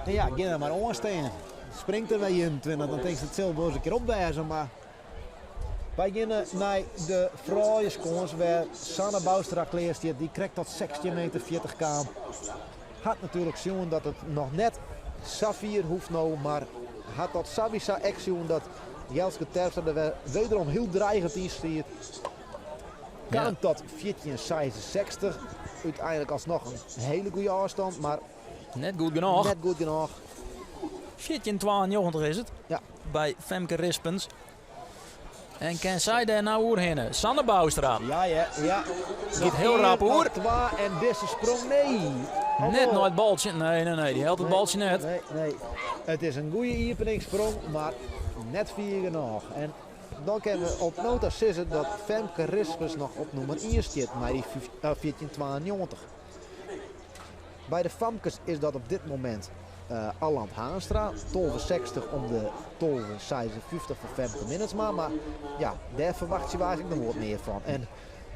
Speaker 2: En ja, gean der mar oan stean. Springt der wer 21, dan tinkst it sil wol ris in kear op wêze, mar wy geane nei de frouljuskâns wêr Sanne Bouwstra klear stiet, dy't krekt tot 16 meter 40 kaam. Hat natuerlik sjoen dat it noch net sa fier hoecht no, mar hat dat sawiesa ek sjoen dat Jelske Terpstra der wer wederom hiel dreigend yn stiet. Kaam tot 14,66. Úteinlik alsnoch in hiele goede ôfstân, mar
Speaker 1: Net goed genôch.
Speaker 2: Net goed genôch.
Speaker 1: 14,92 is it.
Speaker 2: Ja.
Speaker 1: By Femke Rispens. En kin sy dêr nou oerhinne? Sanne Bouwstra.
Speaker 2: Ja, ja, ja.
Speaker 1: Giet hiel rap oer.
Speaker 2: Twa en dizze sprong, nee.
Speaker 1: Net nei it baltsje. Nee, nee, nee. Dy hellet it baltsje net.
Speaker 2: Nee, nee. It is in goede iepeningssprong, mar net fier genôch. En dan kinne we op no ta sizze dat Femke Rispens noch op nûmer ien stiet mei dy 14,92. By de famkes is dat op dit momint Aland Haanstra, 12,60 om de 12,56 foar Femke Minnesma. Mar ja, dêr ferwachtsje we eigentlik noch wat mear fan. En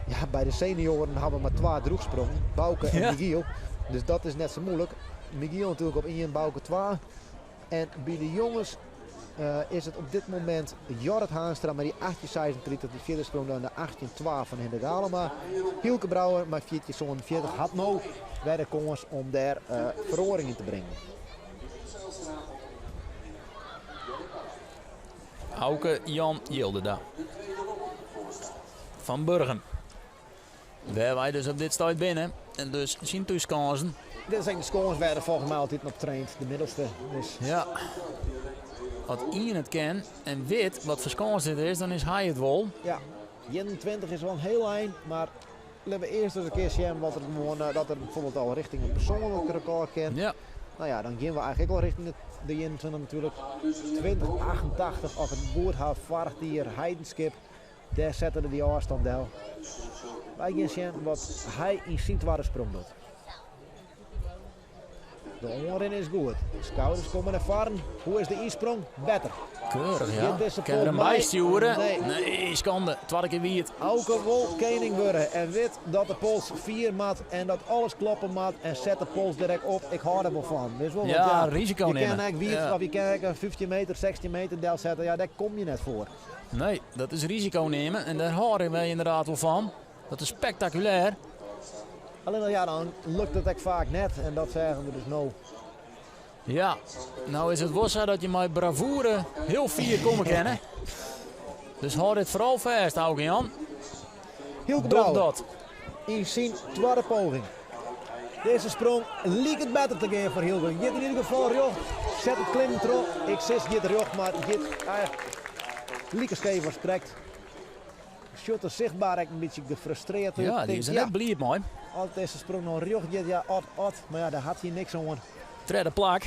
Speaker 2: ja, by de senioaren hawwe we mar twa drûchsprongen, Bauke en Michiel. Dus dat is net sa muoilik. Michiel natuerlik op ien, Bauke twa. En by de jonges is it op dit momint Jorrit Haanstra mei dy 18,36, dy fjirde sprong dan de 18,2 fan Hindrik Galema. Hielke Brouwer mei 14,47 hat no wer de kâns om dêr feroaring yn te bringen.
Speaker 1: Auke Jan Jildeda fan Burgum. Wêr wy dus op dit stuit binne en dus syn thúskânsen.
Speaker 2: Dit is ek de skâns wêr er folgens my altyd op traint, de middelste. Dus.
Speaker 1: Ja. As ien it ken en wit wat foar skâns dit is, dan is hy it wol.
Speaker 2: Ja, 21 is wol in hiel ein, mar litte we earst ris in kear sjen wat er gewoan, dat er bijvoorbeeld al richting in persoanlik rekôr kin.
Speaker 1: Ja.
Speaker 2: Nou ja, dan gean we eigentlik ek al richting de 21 natuerlik. 2088, as ik it goed ha, foarich jier Heidenskip. Dêr sette er dy ôfstân del. Wy gean sjen wat hy yn syn twadde sprong docht. De oanrin is goed. De skouders komme nei foaren. Hoe is de ynsprong? Better.
Speaker 1: Keurich, ja.
Speaker 2: Giet dizze
Speaker 1: Kin er
Speaker 2: pol
Speaker 1: him
Speaker 2: mei?
Speaker 1: bystjoere?
Speaker 2: Nee.
Speaker 1: Nee, skande. Twadde kear wiet.
Speaker 2: Auke wol kening wurde en wit dat de pols fier moat en dat alles kloppe moat en set de pols direkt op. Ik hâld der wol fan. Witst wol, want
Speaker 1: Ja,
Speaker 2: ja,
Speaker 1: risiko
Speaker 2: je kin
Speaker 1: nimme.
Speaker 2: ek wiet,
Speaker 1: Ja.
Speaker 2: of je kin ek in 15 meter, 16 meter delsette. Ja, dêr kom je net foar.
Speaker 1: Nee, dat is risiko nimme en dêr hâlde wy ynderdaad wol fan. Dat is spektakulêr.
Speaker 2: Allinnich ja, dan lukt it ek faak net en dat seagen we dus no.
Speaker 1: Ja, no is it wol sa dat je mei bravoure hiel fier komme kinne. Dus hâld dit foaral fêst, Auke Jan.
Speaker 2: Hielke
Speaker 1: Doch
Speaker 2: Brouwer
Speaker 1: dat.
Speaker 2: yn syn twadde poging. Dizze sprong liket better te gean foar Hielke. Giet yn ieder gefal rjocht, set it klimmen troch. Ik sis giet rjocht, mar giet eigentlik like skeef as krekt. Sjocht der sichtber ek in bytsje gefrustreerd út.
Speaker 1: Ja, dy is
Speaker 2: Tinkt,
Speaker 1: der net bliid mei.
Speaker 2: As dizze sprong no rjocht giet, ja, ot, ot. Mar ja, dêr hat hy niks oan.
Speaker 1: Tredde plak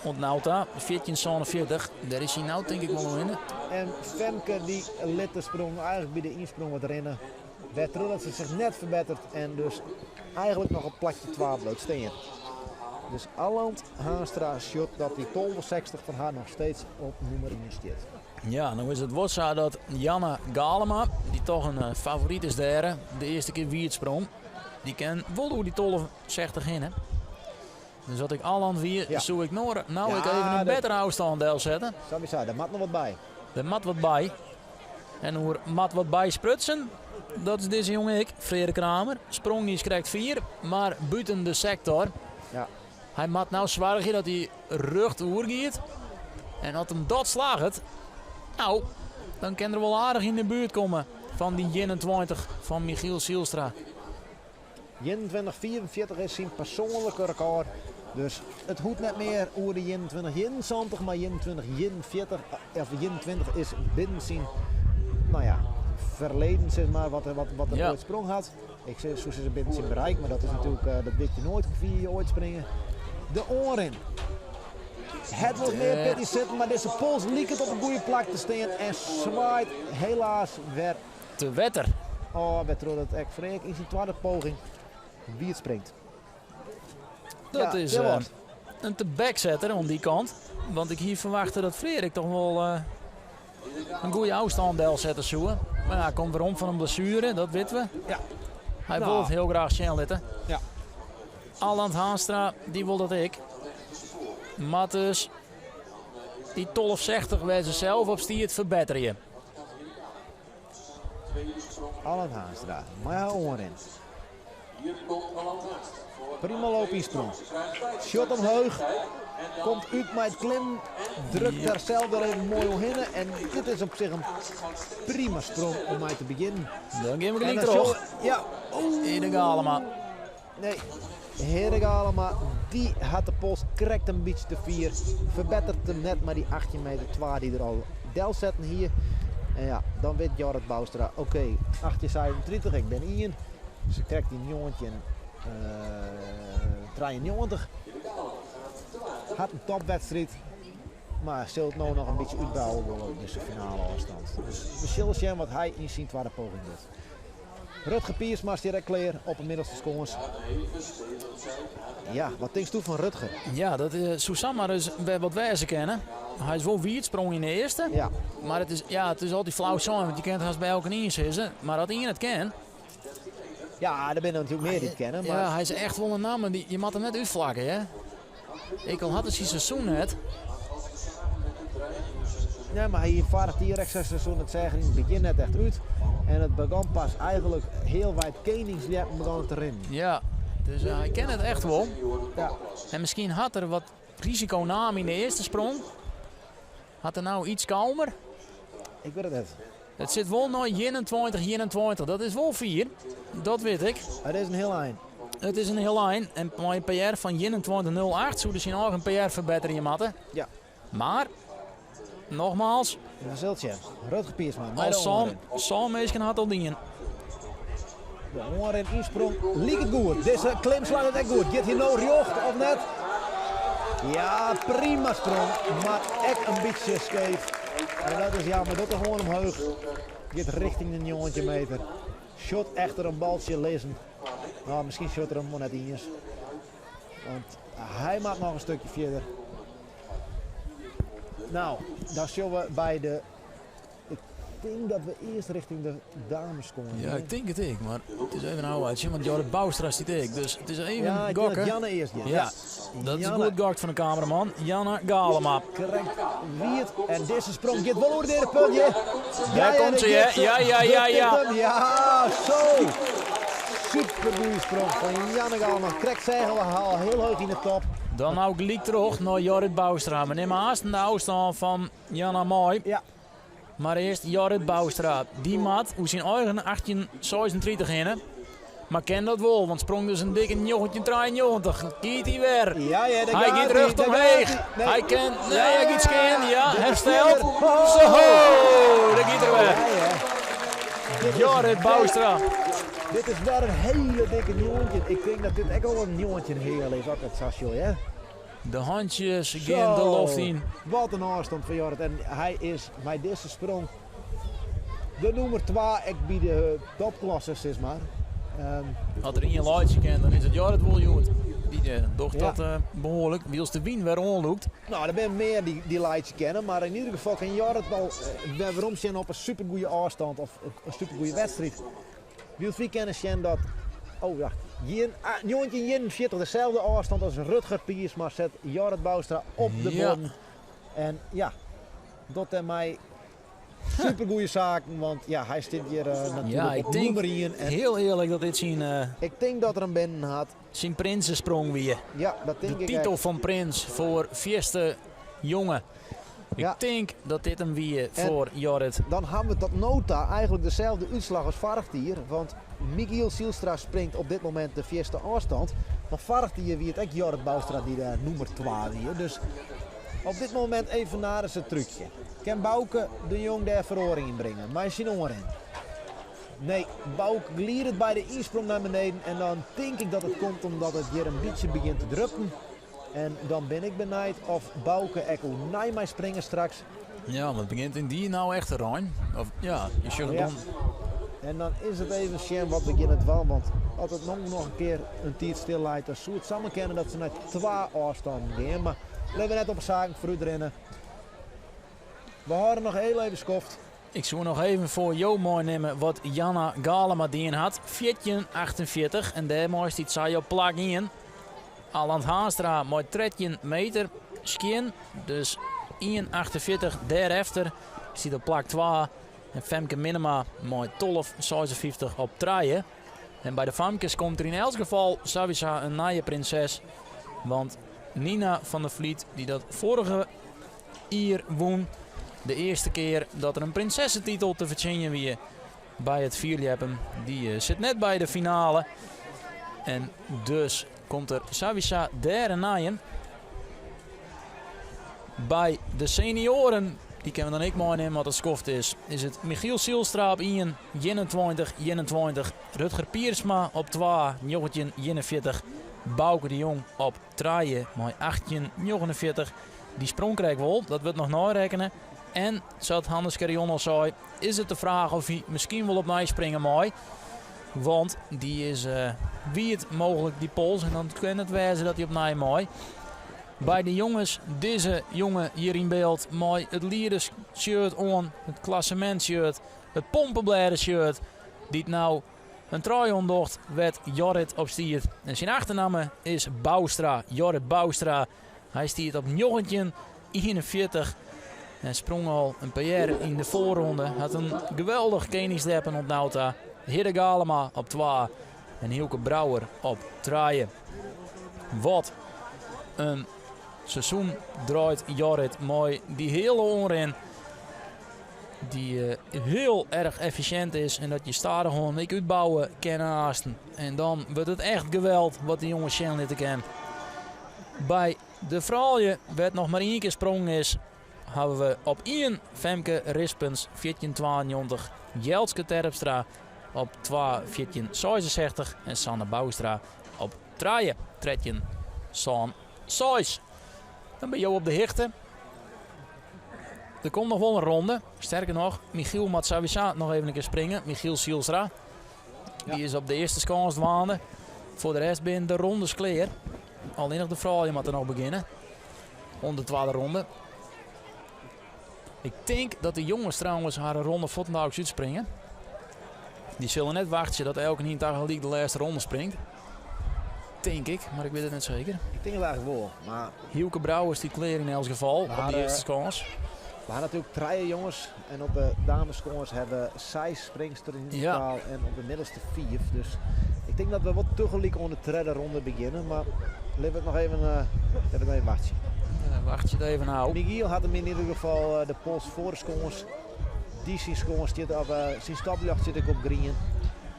Speaker 1: oant no ta, 14,47. Dêr is hy no tink ik wol oerhinne.
Speaker 2: En Femke dy lit de sprong eigentlik by de ynsprong wat rinne. Wêrtroch dat se sich net ferbettert en dus eigentlik noch op plakje twa bliuwt stean. Dus Aland Haanstra sjocht dat dy 12,60 fan har noch steeds op nûmer ien stiet.
Speaker 1: Ja, no is it wol sa dat Janna Galema, dy't toch in eh, favoryt is dêr, de earste kear wiet sprong. Dy kin wol oer dy 1260 hinne. Dus as ik Alland wie,
Speaker 2: Ja.
Speaker 1: soe ik no, no
Speaker 2: Ja,
Speaker 1: ek even in
Speaker 2: dat-
Speaker 1: bettere ôfstân delsette.
Speaker 2: Sawiesa, dêr moat noch wat by.
Speaker 1: Der moat wat by. En oer moat wat by sprutsen, dat is dizze jonge ek, Freark Kramer. Sprong is krekt fier, mar bûten de sektor.
Speaker 2: Ja.
Speaker 1: Hy moat no soargje dat hy rjocht oergiet. En as him dat slagget, no, dan kin er wol aardich yn de buert komme fan dy 21 fan Michiel Zijlstra.
Speaker 2: 21,44 is syn persoanlike rekôr. Dus it hoecht net mear oer de 21,71, mar 21,41 of 21 is binnen syn no ja, ferleden, sis mar, wat, wat, wat er oait sprong hat. Ik soe sizze binnen syn bereik, mar dat is natuerlik, dat wit je noait hoe fier je oait springe. De oanrin. Hat wat mear pit yn sitten, mar dizze pols liket op in goede plak te stean en swaait helaas wer
Speaker 1: te wetter.
Speaker 2: Oh, wêrtroch dat ek Freark yn syn twadde poging wiet springt.
Speaker 1: Dat
Speaker 2: Ja,
Speaker 1: is
Speaker 2: heel
Speaker 1: eh,
Speaker 2: wat.
Speaker 1: in tebeksetter oan dy kant. Want ik hie ferwachte dat Freark toch wol eh, in goede ôfstân delsette soe. Mar ja, hy komt werom fan in blessuere, dat witte we.
Speaker 2: Ja.
Speaker 1: Hy
Speaker 2: Nou.
Speaker 1: wol it hiel graach sjen litte.
Speaker 2: Ja.
Speaker 1: Alland Haanstra, dy wol dat ek. Moat dus dy 1260 wêr't se sels op stiet ferbetterje.
Speaker 2: Alland Haanstra mei har oanrin. Prima loop ynsprong. Shot omheech. Komt út mei it klimmen. Drukt der sels der even moai oerhinne. En dit is op sich in prima sprong om mei te begjinnen.
Speaker 1: Dan gean we
Speaker 2: En
Speaker 1: gelyk
Speaker 2: dan
Speaker 1: troch.
Speaker 2: sjogge- Ja.
Speaker 1: Hidde Galema.
Speaker 2: Nee, Hidde Galema, dy hat de pols krekt in bytsje te fier. Ferbetteret him net mei dy 18 meter 2 dy't er al delsetten hie. En ja, dan wit Jorrit Bouwstra, oké, 1836, ik bin ien. Se krekt dy 1993. Hat in topwedstriid, mar sil it no noch in bytsje útbouwe wol op dizze finale ôfstân. Dus we sille sjen wat hy yn syn twadde poging docht. Rutger Piersma stiet ek klear op de middelste skâns. Ja, wat tinksto fan Rutger?
Speaker 1: Ja, dat eh, soe samar ris wer wat wêze kinne. Hy is wol wiet sprong yn de earste.
Speaker 2: Ja.
Speaker 1: Mar it is, ja, it is altyd flau sein, want je kinne it hast by elkenien sizze. Mar as ien it kin.
Speaker 2: Ja, der binne natuerlik mear dy't it kinne. Mar...
Speaker 1: Ja, hy is echt wol in namme. Dy, je moatte him net útflakke, hè? Ek al hat er syn seizoen net.
Speaker 2: Nee, mar hy foarich jier ek syn seizoen, it seach er yn it begjin net echt út. En it begûn pas eigentlik healwei it keningsljeppen begûn it te rinnen.
Speaker 1: Ja, dus eh, hy kin it echt wol.
Speaker 2: Ja.
Speaker 1: En miskien hat er wat risiko naam yn de earste sprong. Hat er no yts kalmer?
Speaker 2: Ik wit it net.
Speaker 1: It sit wol nei 21, 21. Dat is wol fier. Dat wit ik.
Speaker 2: It is in hiel ein.
Speaker 1: It is in hiel ein. En mei in PR fan 21,08 soe er syn eigen PR ferbetterje moatte.
Speaker 2: Ja.
Speaker 1: Mar, nogmaals.
Speaker 2: We sille sjen. Rutger Piersma.
Speaker 1: Al sân minsken hat al dien.
Speaker 2: De oanrin ynsprong liket goed. Dizze klim slagget ek goed. Giet hy no rjocht of net? Ja, prima sprong, mar ek in bytsje skeef. En dat is jammer, docht de hân omheech. Giet rjochting de 19 meter. Sjocht echter in baltsje lizzen. Nou, miskien sjocht er him wol net iens. Want hy moat noch in stikje fierder. No, dan sjogge we by de Ik tink dat we earst rjochting de dames komme.
Speaker 1: Ja, ik tink it ek, mar it is even ôfwachtsjen, want Jorrit Bouwstra stiet ek. Dus it is even
Speaker 2: Ja, ik denk
Speaker 1: gokken.
Speaker 2: dat Janne earst giet.
Speaker 1: Ja, dat is
Speaker 2: Janne.
Speaker 1: goed gokt fan de kameraman. Janne Galema.
Speaker 2: Krekt wiet. En dizze sprong giet wol oer de derde punt. Ja,
Speaker 1: Daar komt ze, hè? Ja, ja, ja, ja.
Speaker 2: Ja, zo. Super goede sprong fan Janne Galema. Krekt seagen we al hiel heech yn de top.
Speaker 1: Dan no gelyk troch nei Jorrit Bouwstra. We nimme aanst de ôfstân fan Janna mei.
Speaker 2: Ja.
Speaker 1: Mar earst Jorrit Bouwstra. Dy moat oer syn eigen 1836 hinne. Mar kin dat wol, want sprong dus in dikke 1993. Giet hy wer.
Speaker 2: Ja, ja, daar
Speaker 1: Hy
Speaker 2: gaat
Speaker 1: giet
Speaker 2: hij,
Speaker 1: rjocht
Speaker 2: daar
Speaker 1: omheech.
Speaker 2: gaat hij. Nee.
Speaker 1: Hy kin, nee, hy giet skean. Ja,
Speaker 2: Dit is
Speaker 1: hersteld.
Speaker 2: verder. Oh.
Speaker 1: Zo, dêr giet er wer.
Speaker 2: Ja, ja. Dit is
Speaker 1: Jorrit
Speaker 2: wer-
Speaker 1: Bouwstra.
Speaker 2: Dit is wer in hiele dikke 19. Ik tink dat dit ek al in 19 heal is, as ik it sa sjoch, hè?
Speaker 1: De hantsjes gean de loft yn.
Speaker 2: Wat in ôfstân fan Jorrit. En hy is mei dizze sprong de nûmer 2 ek by de topklasse, sis mar.
Speaker 1: As der ien laitsje kin, dan is it Jorrit wol hjoed. Dy't Docht
Speaker 2: Ja.
Speaker 1: dat eh, behoarlik, wylst de wyn wer oanlûkt.
Speaker 2: Nou, der binne mear dy't dy laitsje kinne, mar yn ieder gefal kin Jorrit al wer werom sjen op in supergoeie ôfstân of in supergoeie wedstriid. Wylst wy kinne sjen dat, oh wacht, 1941, deselde ôfstân as Rutger Piersma set Jorrit Bouwstra op de buorden. En ja, docht dêrmei supergoeie saken, want ja, hy stiet hjir natuerlik
Speaker 1: Ja, ik
Speaker 2: op
Speaker 1: tink
Speaker 2: nûmer ien. En
Speaker 1: hiel earlik dat dit syn,
Speaker 2: ik tink dat er him binnen hat.
Speaker 1: Syn prinsesprong wie.
Speaker 2: Ja, dat tink
Speaker 1: De
Speaker 2: ik
Speaker 1: titel
Speaker 2: ek.
Speaker 1: fan prins foar fierste jonge. Ik tink dat dit him wie
Speaker 2: En
Speaker 1: foar Jorrit.
Speaker 2: dan hawwe we tot no ta eigentlik deselde útslach as foarich jier, want Michiel Zijlstra springt op dit momint de fierste ôfstân. Mar foarich jier wie it ek Jorrit Bouwstra dy't de nûmer twa wie. Dus op dit momint even naris it trúkje. Kin Bauke de Jong dêr feroaring yn bringe mei syn oanrin? Nee, Bauke glidet by de ynsprong nei beneden en dan tink ik dat it komt omdat it hjir in bytsje begjint te druppen. En dan bin ik benijd of Bauke ek oernij mei springe straks.
Speaker 1: Ja, want it begjint yndie no echt te reinen. Of ja, je sjogge
Speaker 2: Ja.
Speaker 1: dan.
Speaker 2: En dan is it even sjen wat we geane dwaan, want as it no noch in kear in tiid stil leit, dan soe it samar kinne dat se nei twa ôfstannen gean. Mar litte we net op 'e saken foarút rinne. We hâlde noch hiel even skoft.
Speaker 1: Ik soe noch even foar jo meinimme wat Janna Galema dien hat. 14,48 en dêrmei stiet sy op plak ien. Aland Haanstra mei 13 meter skjin, dus 1,48 dêrefter stiet op plak twa. En Femke Minnema mei 12,56 op trije. En by de famkes komt der yn elts gefal sawiesa in nije prinses. Want Nina van der Vliet, dy't dat foarige jier wûn, de earste kear dat der in prinsessetitel te fertsjinjen wie by it fierljeppen, dy sit net by de finale. En dus komt der sawiesa dêr in nijen. By de senioaren, dy kinne we dan ek meinimme as it skoft is, is it Michiel Zijlstra op ien, 21, 21. Rutger Piersma op twa, 19, 41. Bauke de Jong op trije mei 18, 49. Dy sprong krekt wol, dat wurdt noch neirekkene. En, sa't Hannes Scherjon al sei, is it de fraach oft hy miskien wol opnij springe mei. Want dy is wiet mooglik dy pols en dan kin it wêze dat hy opnij mei. By de jonges, dizze jonge hjir yn byld mei it liedersshirt oan, it klassemintshirt, it pompeblêdeshirt, dy't no in trui oan docht wêr't Jorrit op stiet. En syn achternamme is Bouwstra, Jorrit Bouwstra. Hy stiet op 1941 en sprong al in PR yn de foarronde. Hat in geweldich keningsljeppen oant no ta. Hidde Galema op twa en Hylke Brouwer op trije. Wat in seizoen draait Jorrit mei dy hiele oanrin. Dy't hiel erch effisjint is en dat je stadichoan ek útbouwe kinne aansten. En dan wurdt it echt geweld wat de jonges sjen litte kin. By de froulju, wêr't noch mar ien kear sprongen is, hawwe we op ien Femke Rispens 1492, Jeltske Terpstra op twa 1466 en Sanne Bouwstra op trije 1376. Dan binne jo op de hichte. Der komt noch wol in ronde. Sterker noch, Michiel moat sawiesa noch even in kear springe. Michiel Zijlstra. Dy is op de earste skâns dwaande. Foar de rest binne de rondes klear. Allinnich de froulju moatte noch begjinne oan de twadde ronde. Ik tink dat de jonges trouwens harren ronde fuortendaliks útspringe. Dy sille net wachtsje dat elkenien tagelyk de lêste ronde springt. Tink ik, mar ik wit it net seker.
Speaker 2: Ik tink it eigentlik wol, mar...
Speaker 1: Hylke Brouwer stiet klear yn elts gefal op de earste skâns.
Speaker 2: We ha natuerlik trije jonges en op de dameskâns hawwe we seis springsters yn totaal en op de middelste fiif. Dus ik tink dat we wol tagelyk oan de tredde ronde begjinne, mar litte we it noch even, litte we even wachtsje.
Speaker 1: Ja, wachtsje it even ôf.
Speaker 2: Michiel hat him yn ieder gefal de pols foar de skâns. Dy syn skâns stiet op, syn stopljocht stiet ek op grien.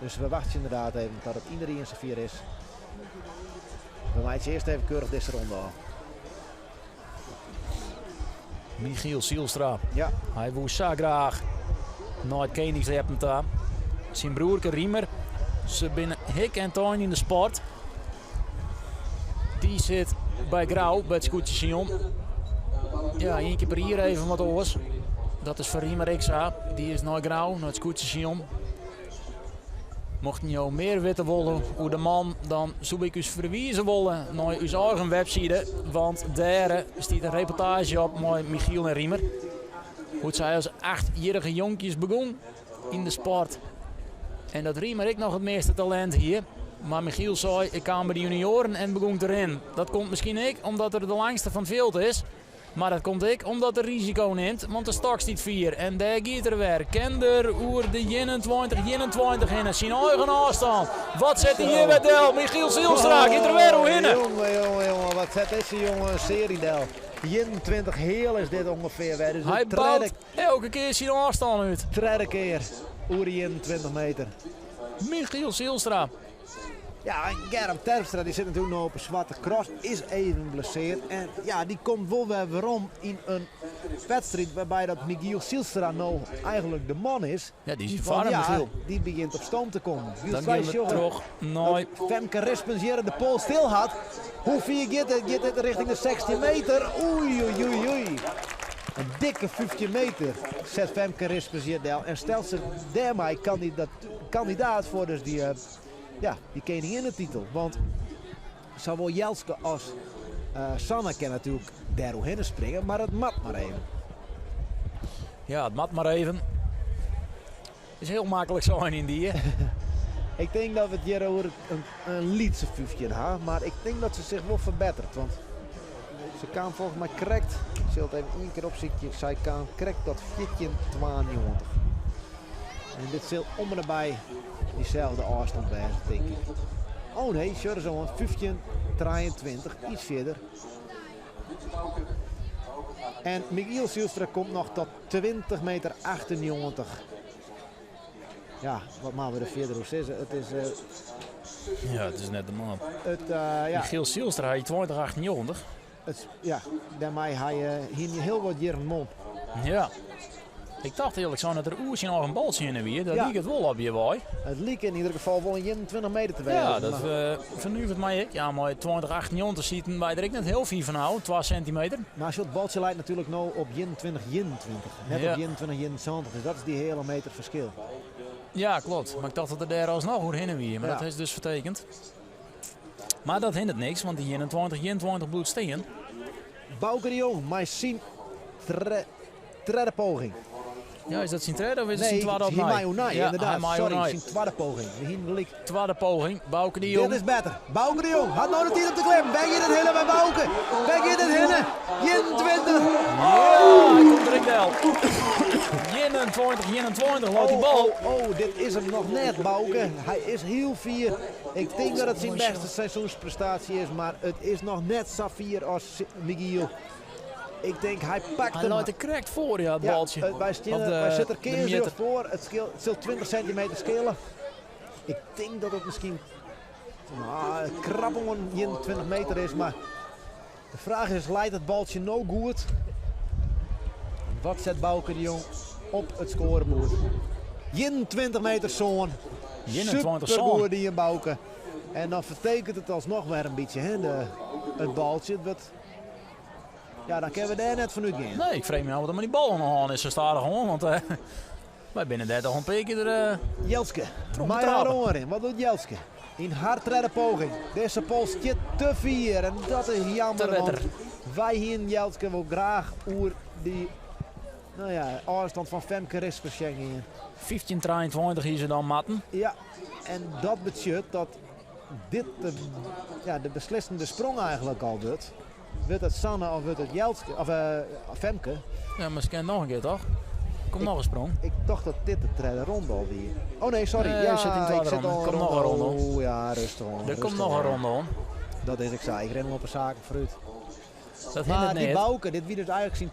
Speaker 2: Dus we wachtsje ynderdaad even tot it iedereen safier is. We meitsje earst even keurich dizze ronde ôf.
Speaker 1: Michiel Zijlstra.
Speaker 2: Ja.
Speaker 1: Hy woe sa graach nei it keningsljeppen ta. Syn broerke Riemer, se binne hik en tein yn de sport. Dy sit by Grou, by it skûtsjesilen. Ja, ien kear per jier even wat oars. Dat is foar Riemer ek sa. Dy is nei Grou, nei it skûtsjesilen. Mochten jo mear witte wolle oer de man, dan soe ik ús ferwize wolle nei ús eigen webside, want dêr stiet in reportaazje op mei Michiel en Riemer. Hoe't sy as achtjierrige jonkjes begûn yn de sport. En dat Riemer ek noch it measte talint hie. Mar Michiel sei, ik kaam by de junioaren en begûn te rinnen. Dat komt miskien ek omdat er de langste fan it fjild is. Mar dat komt ek omdat er risiko nimt, want de stok stiet fier. En dêr giet er wer. Kin er oer de 21, 21 hinne, syn eigen ôfstân. Wat set hy hjir wer del? Michiel Zijlstra giet der wer oerhinne.
Speaker 2: Jonge, jonge, jonge, wat set dizze jonge in searje del. 21 heal is dit ûngefear wer. Dus
Speaker 1: Hy bout elke kear syn ôfstân út.
Speaker 2: Tredde kear oer de 21 meter.
Speaker 1: Michiel Zijlstra.
Speaker 2: Ja, en Germ Terpstra die sit natuerlik no op 'e swarte cross, is even blesseard. En ja, dy komt wol wer werom yn in wedstriid wêrby dat Michiel Zijlstra no eigentlik de man is.
Speaker 1: Ja, dy is yn foarm, Michiel.
Speaker 2: Dy begjint op stoom te kommen.
Speaker 1: Dan gean we troch nei...
Speaker 2: Femke Rispens hjir de poal stil hat. Hoe fier giet it? Giet it richting de 16 meter? Oei, oei, oei, oei. In dikke 15 meter set Femke Rispens hjir del en stelt sich dêrmei kandidaat foar dus dy, eh, ja, dy keninginnetitel. Want sawol Jelske as uh, Sanne kin natuerlik dêr oerhinne springe, mar it moat mar even.
Speaker 1: Ja, it moat mar even. Is hiel maklik sein yn dy.
Speaker 2: Ik tink dat we it hjir oer in lytse 15 ha, mar ik tink dat se sich wol ferbetteret. Want se kaam folgens my krekt, ik sil it even ien kear opsykje, sy kaam krekt tot 14,92. En dit sil om en by dyselde ôfstân wêze, tink ik. Oh nee, sjoch ris oan, 15,23, iets fierder. En Michiel Zijlstra komt noch tot 20 meter 98. Ja, wat moatte we der fierder oer sizze? It is... Uh,
Speaker 1: ja, it is net normaal.
Speaker 2: It, uh, ja.
Speaker 1: Michiel Zijlstra hie 20,98.
Speaker 2: It, ja, dêrmei ha je hiene je hiel wat jierren mond.
Speaker 1: Ja. Ik tocht earlik sein dat er oer syn eigen baltsje hinne wie. Dat ja. liket wol op je wei.
Speaker 2: It like yn ieder gefal wol in 21 meter te wêzen.
Speaker 1: Ja, dat uh, fernuveret my ek. Ja, mei 20,98 sieten wy der ek net hiel fier fan ôf, 2 sintimeter.
Speaker 2: Mar it baltsje leit natuerlik no op 21, 21. Net op 21, 21. Dus dat is dy heale meter ferskil.
Speaker 1: Ja, kloppet. Mar ik tocht dat er dêr alsnoch oerhinne wie. Mar ja. dat is dus fertekend. Mar dat hinderet niks, want dy 21, 21 bliuwt stean.
Speaker 2: Bauke de Jong mei syn tredde poging.
Speaker 1: Ja, is dat syn tredde of is it syn twadde opnij?
Speaker 2: Nee, mei ja, ynderdaad. Sorry, syn twadde poging. We hiene gelyk.
Speaker 1: Twadde poging, Bauke de Jong.
Speaker 2: Dit is better. Bauke de Jong hat no de tiid om te klimmen. Wêr giet it hinne by Bauke? Wêr giet it hinne? 21.
Speaker 1: Oh, hy komt der ek del. 21, 21, leit die bal.
Speaker 2: Oh, oh, dit is him noch net, Bauke. Hy is hiel fier. Ik tink dat it syn bêste seizoensprestaasje is, mar it is noch net sa fier as Michiel. Ik tink hy pakt
Speaker 1: Hy
Speaker 2: him.
Speaker 1: leit der krekt foar, ja, it baltsje.
Speaker 2: Ja, wy steane,
Speaker 1: Of de,
Speaker 2: wy sitte der
Speaker 1: de
Speaker 2: kearsrjocht
Speaker 1: mjitter.
Speaker 2: foar. It skeelt, it sil 20 sintimeter skele. Ik tink dat it miskien nou, krap oan 21 meter is, mar de fraach is, leit it baltsje no goed? Wat set Bauke de Jong op it skoareboerd? 21 meter sân.
Speaker 1: 21
Speaker 2: Supergoed dien, Bauke. En dan fertekent it alsnoch wer in bytsje, hè, de, it baltsje. It wurdt, ja, dan kinne we dêr net fan útgean.
Speaker 1: Nee, ik freegje my ôf wat der mei dy bal oan de hân is, sa stadichoan. Want uh, wy binne dêr toch in pear kear der, uh,
Speaker 2: Jelske, mei har oanrin. Wat docht Jelske? Yn har tredde poging. Dizze poal stiet te fier en dat is jammer,
Speaker 1: Te
Speaker 2: want
Speaker 1: wetter.
Speaker 2: wy hienen Jelske wol graach oer dy nou ja, ôfstân fan Femke Rispens sjen gean.
Speaker 1: 15-23 hie se dan moatten.
Speaker 2: Ja, en dat betsjut dat dit de, ja, de beslissende sprong eigentlik al wurdt. Wurdt it Sanne of wurdt it Jelske, of uh, Femke?
Speaker 1: Ja, mar se kin noch in kear toch? Komt noch in sprong.
Speaker 2: Ik tocht dat dit de tredde ronde al wie. Oh nee, sorry.
Speaker 1: Nee,
Speaker 2: ja,
Speaker 1: sit yn de
Speaker 2: ik
Speaker 1: twadde
Speaker 2: sit
Speaker 1: ronde.
Speaker 2: al in
Speaker 1: Komt noch in ronde.
Speaker 2: Oh ja, rêstich oan.
Speaker 1: Der komt
Speaker 2: rêstich
Speaker 1: noch in
Speaker 2: oan.
Speaker 1: ronde oan.
Speaker 2: Dat is ik sa. Ik rin al op 'e saken foarút.
Speaker 1: Dat
Speaker 2: Mar
Speaker 1: hindert
Speaker 2: dy
Speaker 1: net.
Speaker 2: Bauke, dit wie dus eigentlik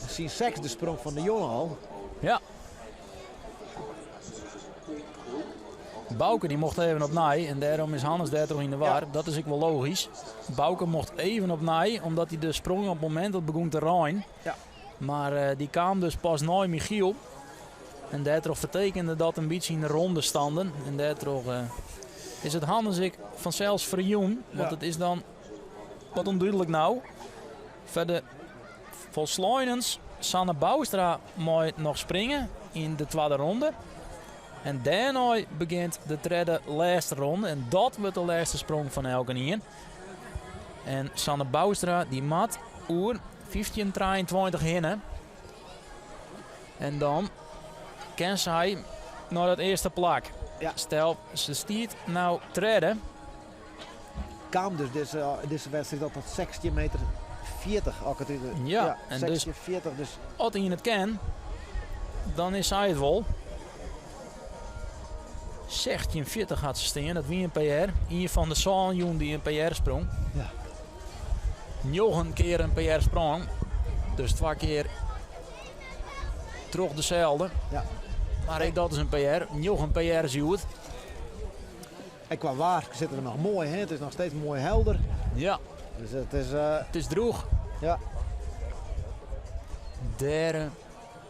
Speaker 2: syn sechsde sprong fan de jûn al.
Speaker 1: Ja. Bauke die mocht even opnij en dêrom is Hannes dêrtroch yn de war.
Speaker 2: Ja.
Speaker 1: Dat is ek wol logysk. Bauke mocht even opnij, omdat hy de sprong op it momint dat begûn te reinen.
Speaker 2: Ja.
Speaker 1: Mar uh, dy kaam dus pas nei Michiel. En dêrtroch fertekende dat in bytsje yn de rondestanden. En dêrtroch uh, is it Hannes ek fansels ferjûn. Want
Speaker 2: Ja.
Speaker 1: it is dan wat ûndúdlik no. Foar de folsleinens, Sanne Bouwstra mei noch springe yn de twadde ronde. En dêrnei begjint de tredde lêste ronde. En dat wurdt de lêste sprong fan elkenien. En Sanne Bouwstra dy moat oer 15.23 hinne. En dan kin sy nei dat earste plak.
Speaker 2: Ja.
Speaker 1: Stel, se stiet no tredde.
Speaker 2: Kaam dus dizze, dizze wedstriid op tot 16 meter 40. Als ik het
Speaker 1: Ja,
Speaker 2: ja,
Speaker 1: en dus
Speaker 2: 16, 40. Dus
Speaker 1: as ien it kin, dan is sy it wol. 16,40 hat se stean, dat wie in PR. Ien fan de sân jûn dy't in PR sprong.
Speaker 2: Ja.
Speaker 1: Njoggen kear in PR sprong. Dus twa kear troch deselde.
Speaker 2: Ja.
Speaker 1: Mar ek dat is in PR. Njoggen PR's hjoed.
Speaker 2: En kwa waar sitte we noch moai. Hè? It is noch steeds moai helder.
Speaker 1: Ja.
Speaker 2: Dus it is...
Speaker 1: It is drûch.
Speaker 2: Ja.
Speaker 1: Dêr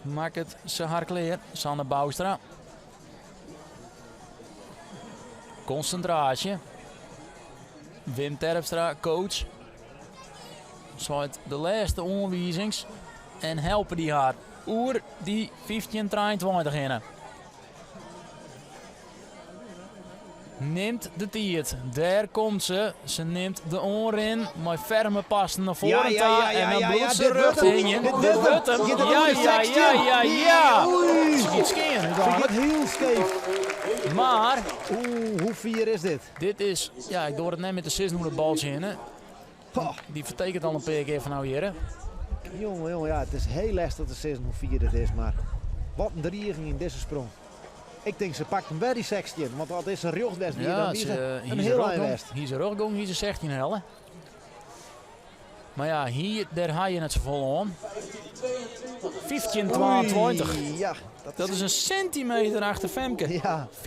Speaker 1: makket se har klear, Sanne Bouwstra. Konsintraasje. Wim Terpstra, coach, seit de lêste oanwizings en helpe dy har oer dy 15-23 hinne. Nimt de tiid. Dêr komt se. Se nimt de oanrin mei ferme passen nei foaren
Speaker 2: Ja,
Speaker 1: ta
Speaker 2: ja, ja,
Speaker 1: en dan
Speaker 2: ja,
Speaker 1: bliuwt
Speaker 2: ja,
Speaker 1: se
Speaker 2: dit
Speaker 1: rjocht
Speaker 2: wurdt hem.
Speaker 1: hingjen.
Speaker 2: Dit
Speaker 1: Dit
Speaker 2: wurdt
Speaker 1: wurdt
Speaker 2: hem.
Speaker 1: hem.
Speaker 2: Giet it
Speaker 1: Ja,
Speaker 2: oer de
Speaker 1: ja,
Speaker 2: 16?
Speaker 1: ja, ja, ja.
Speaker 2: Oei.
Speaker 1: Ze giet skean
Speaker 2: Ze
Speaker 1: úteinlik.
Speaker 2: giet hiel skeef.
Speaker 1: Mar
Speaker 2: Oeh, hoe fier is dit?
Speaker 1: dit is, ja, ik doar it net mear te sizzen hoe dat baltsje hinne.
Speaker 2: Goh.
Speaker 1: Dy fertekent al in pear kear fan no hjirre.
Speaker 2: Jonge, jonge, ja, it is hiel lestich te sizzen hoe fier dit is, mar wat in driging yn dizze sprong. Ik tink se pakt him wer dy 16, want dat is in rjocht west wie, dan wie se in hiel ein west.
Speaker 1: Hie se rjochtgong, hie se 16 helle. Mar ja, hier, dêr ha je net safolle oan. 15-22.
Speaker 2: Oei, ja, dat,
Speaker 1: Dat is in sintimeter achter Femke.
Speaker 2: Ja.
Speaker 1: 15-23.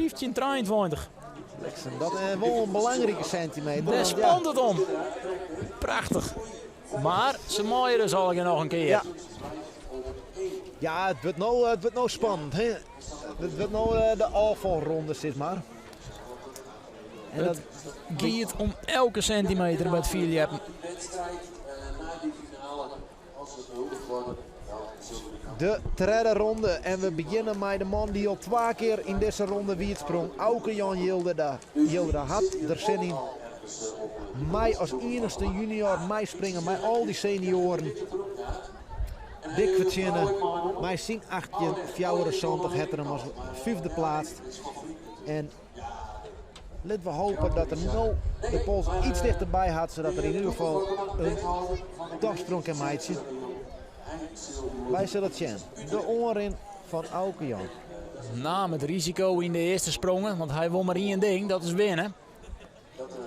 Speaker 2: Bliksem, dat is wol in belangrike sintimeter.
Speaker 1: Dêr
Speaker 2: want ja.
Speaker 1: spant it om. Prachtich. Mar se meie dus allegear noch in kear.
Speaker 2: Ja. Ja, it wurdt no, it wurdt no spannend. Hè? It wurdt no de ôffalronde, sis mar. En
Speaker 1: It
Speaker 2: dat
Speaker 1: giet om elke sintimeter by it fierljeppen.
Speaker 2: De tredde ronde en we begjinne mei de man dy't al twa kear yn dizze ronde wiet sprong. Auke Jan Jilderda. Jilderda hat der sin yn. Mei as iennichste junior meispringe mei al dy senioaren. Dik fertsjinne. Mei syn 18,74 hat er him as fyfde pleatst. En lit we hope dat er no de pols iets tichterby hat, sadat er yn ieder gefal in topsprong kin meitsje. Wy sille it sjen. De oanrin fan Auke Jan.
Speaker 1: Naam it risiko yn de earste sprongen, want hy wol mar ien ding, dat is winne.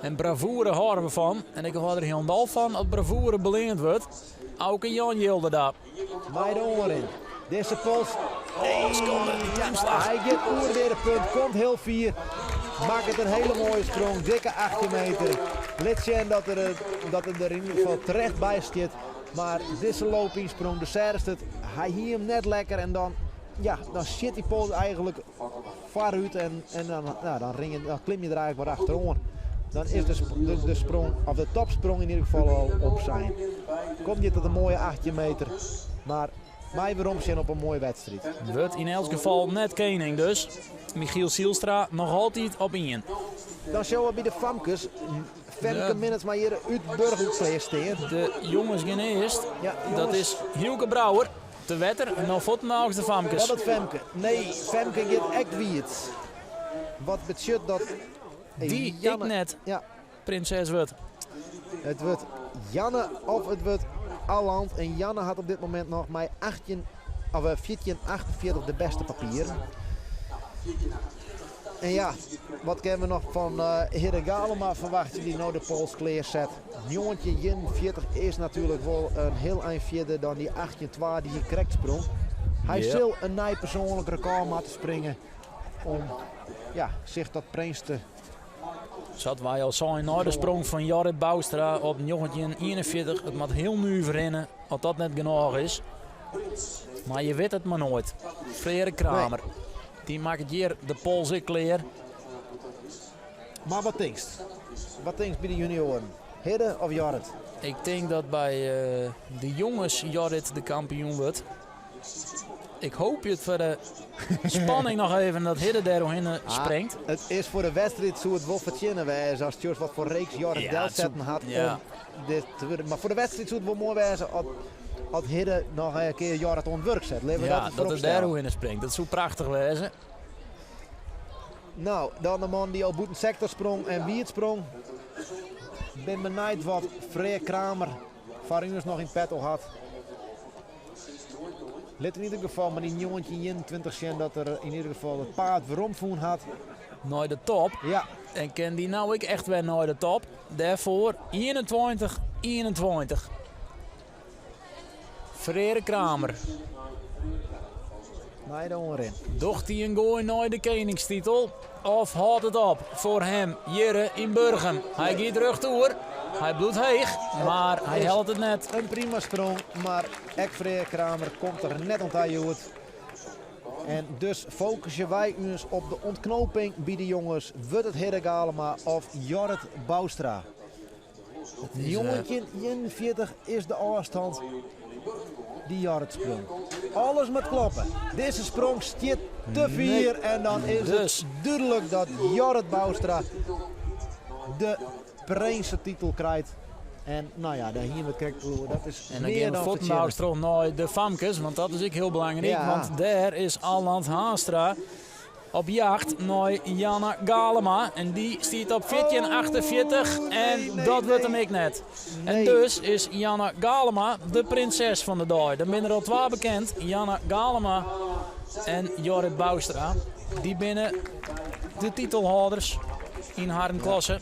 Speaker 1: En bravoure hâlde we fan. En ik hâld der hielendal fan as bravoure beleand wurdt. Auke Jan Jilderda.
Speaker 2: Mei de oanrin. Dizze pols.
Speaker 1: Nee, skonde, die klimslach.
Speaker 2: Hy giet oer de punt, komt hiel fier. Makket in hiele moaie sprong, dikke 18 meter. Lit sjen dat er der yn ieder gefal terecht by stiet. Mar dizze lopingsprong, de seachst it, hy hie him net lekker en dan, ja, dan sjit dy pols eigentlik foarút en dan, nou, dan, rin je, dan klim je der eigentlik wat achteroan. Dan is de sprong, of de topsprong yn ieder gefal al op sein. Komt dit tot in moaie 18 meter, mar mei werom sjen op in moaie wedstriid.
Speaker 1: Wurdt yn elts gefal net kening dus. Michiel Zijlstra noch altyd op ien.
Speaker 2: Dan sjogge we by de famkes. Femke Minnesma hjir út Burgum klear stean.
Speaker 1: De jonges gean earst.
Speaker 2: Ja,
Speaker 1: Dat
Speaker 2: jonges.
Speaker 1: is Hielke Brouwer. Te wetter en dan fuortendaliks de famkes.
Speaker 2: Wat it Femke? Nee, Femke giet ek wiet. Wat betsjut dat
Speaker 1: Dy
Speaker 2: Janne
Speaker 1: ek net
Speaker 2: Ja.
Speaker 1: prinses wurdt.
Speaker 2: It wurdt Janne of it wurdt Aland. En Janne hat op dit momint noch mei 18, of 14,48 de bêste papieren. En ja, wat kinne we noch fan Hidde Galema ferwachtsje dy't no de pols klearset. 1941 is natuerlik wol in hiel ein fierder dan dy 18,2 dy't hy krekt sprong. Hy sil in nij persoanlik rekôr moatte springe om, ja, sich tot prins te
Speaker 1: Sa't wy al seinen nei de sprong fan Jorrit Bouwstra op 1941. It moat hiel nuver rinne as dat net genôch is. Mar je witte it mar noait. Freark Kramer, dy makket hjir de pols ek klear.
Speaker 2: Mar wat tinkst? Wat tinkst by de junioaren? Hidde of Jorrit?
Speaker 1: Ik tink dat by de jonges Jorrit de kampioen wurdt. Ik hoopje it foar de spanning noch even dat Hidde dêr oerhinne
Speaker 2: ah,
Speaker 1: springt.
Speaker 2: It is foar de wedstriid soe it wol fertsjinne wêze as sjochst wat foar reeks Jorrit delsetten hat om dit te wurden. Mar foar de wedstriid soe it wol moai wêze as Hidde noch in kear Jorrit oan it wurk set. Litte we
Speaker 1: ja,
Speaker 2: dat
Speaker 1: dat er dêr oerhinne springt. Dat soe prachtich wêze.
Speaker 2: No, dan de man dy't al bûten sektor sprong en wiet sprong. Bin benijd wat Freark Kramer foar ús noch yn petto hat. Lit yn ieder gefal mei dy 1921 sjen dat er yn ieder gefal it paad werom fûn hat.
Speaker 1: Nei de top.
Speaker 2: Ja.
Speaker 1: En kin dy no ek echt wer nei de top. Dêrfoar 21 21. Freark Kramer.
Speaker 2: Nei de oanrin.
Speaker 1: Docht hy in goai nei de keningstitel of hâldt it op foar him hjir yn Burgum? Hy giet rjochtoer. Hy bliuwt heech, mar hy hellet it net.
Speaker 2: In prima sprong, mar ek Freark Kramer komt der net oan ta hjoed. En dus fokusje wy ús op de ontknoping by de jonges. Wurdt it Hidde Galema of Jorrit Bouwstra? 1941 is de ôfstân dy't Jorrit sprong. Alles moat kloppe. Dizze sprong stiet te fier en dan is
Speaker 1: Dus.
Speaker 2: it dúdlik dat Jorrit Bouwstra de prinsetitel krijt. En no ja, dêr hiene we it krekt oer. Dat is
Speaker 1: En dan
Speaker 2: mear
Speaker 1: gean we
Speaker 2: dan
Speaker 1: fuortendaliks
Speaker 2: fertsjinne.
Speaker 1: troch nei de famkes, want dat is ek hiel belangryk.
Speaker 2: Ja.
Speaker 1: Want dêr is Aland Haanstra op jacht nei Janna Galema. En dy stiet op 14,48 en
Speaker 2: nee, nee,
Speaker 1: dat wurdt him
Speaker 2: nee.
Speaker 1: ek net. En
Speaker 2: Nee.
Speaker 1: dus is Janna Galema de prinses fan de dei. Der binne der al twa bekend, Janna Galema en Jorrit Bouwstra. Dy binne de titelhâlders yn harren klasse.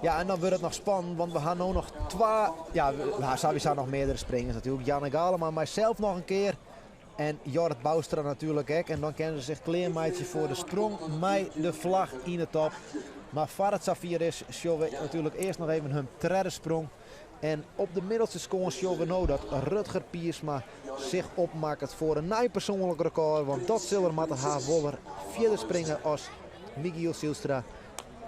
Speaker 2: Ja, en dan wurdt it noch spannend, want we ha no noch twa... Ja, we ha sawiesa noch meardere springers natuerlik. Janna Galema mei sels noch in kear. En Jorrit Bouwstra natuerlik ek. En dan kinne se sich klearmeitsje foar de sprong mei de flach yn de top. Mar foar it safier is, sjogge we natuerlik earst noch even hun tredde sprong. En op de middelste skâns sjogge we no dat Rutger Piersma sich opmakket foar in nij persoanlik rekôr. Want dat sil er moatte ha, wol er fierder springe as Michiel Zijlstra.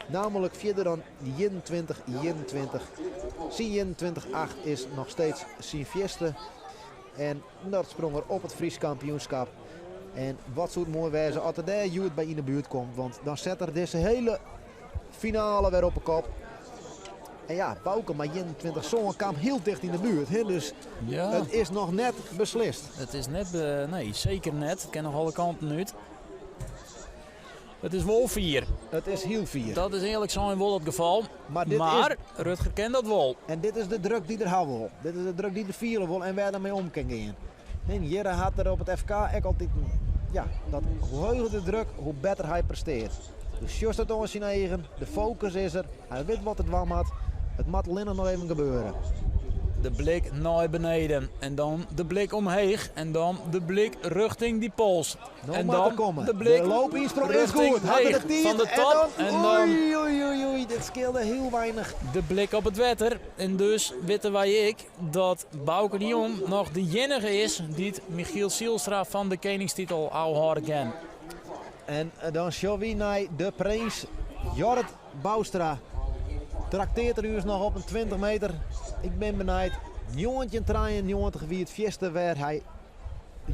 Speaker 2: Namelijk fierder dan 21-21. Syn 21-8 is noch steeds syn fierste. En dat sprong er op it Frysk kampioenskip. En wat soe it moai wêze as er dêr hjoed by yn de buert komt. Want dan set er dizze hiele finale wer op 'e kop. En ja, Bauke mei 21-7 kaam hiel ticht yn de buert. Hè? Dus it is noch net beslist.
Speaker 1: It is net, nee, seker net. It kin noch alle kanten út. It is wol fier.
Speaker 2: It is hiel fier.
Speaker 1: Dat is earlik sein wol it gefal.
Speaker 2: Mar dit
Speaker 1: Mar
Speaker 2: is
Speaker 1: Rutger ken dat wol.
Speaker 2: En dit is de druk dy't er ha wol. Dit is de druk dy't er fiele wol en wêr er mei om kin gean. En hjir hat er op it FK ek altyd in, ja, dat hoe heger de druk, hoe better hy presteart. Dus sjochst it oan syn eagen, de fokus is der, hy wit wat er dwaan moat. It moat allinnich noch even gebeure.
Speaker 1: De blik nei beneden en dan de blik omheech en dan de blik rjochting dy pols.
Speaker 2: No
Speaker 1: en
Speaker 2: moat
Speaker 1: dan
Speaker 2: er komme.
Speaker 1: de blik
Speaker 2: De loopynsprong is
Speaker 1: rjochting
Speaker 2: goed. Hat er de
Speaker 1: heech
Speaker 2: tiid
Speaker 1: fan de
Speaker 2: en
Speaker 1: top
Speaker 2: dan,
Speaker 1: en dan
Speaker 2: oei, oei, oei, oei, dit skeelde hiel weinich.
Speaker 1: De blik op it wetter. En dus witte wy ek dat Bauke de Jong noch de iennige is dy't Michiel Zijlstra fan de keningstitel ôfhâlde kin.
Speaker 2: En dan sjogge wy nei de prins Jorrit Bouwstra. Trakteart er ús noch op in 20 meter. Ik bin benijd. 1993 wie it fierste wêr hy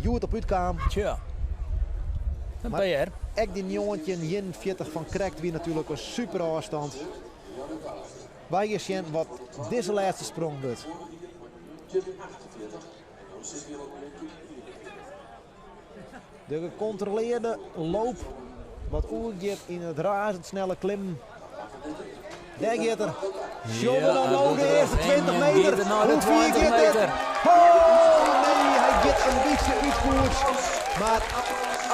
Speaker 2: hjoed op útkaam.
Speaker 1: Tja, in
Speaker 2: Mar
Speaker 1: PR.
Speaker 2: ek dy 1941 fan krekt wie natuerlik in super ôfstân. Wy gean sjen wat dizze lêste sprong wurdt. De gekontrolearde loop wat oergiet yn it razendsnelle klimmen. Dêr giet er. Sjogge we dan no de earste 20 meter. Hoe fier giet dit? Oh nee, hy giet in bytsje út koers. Mar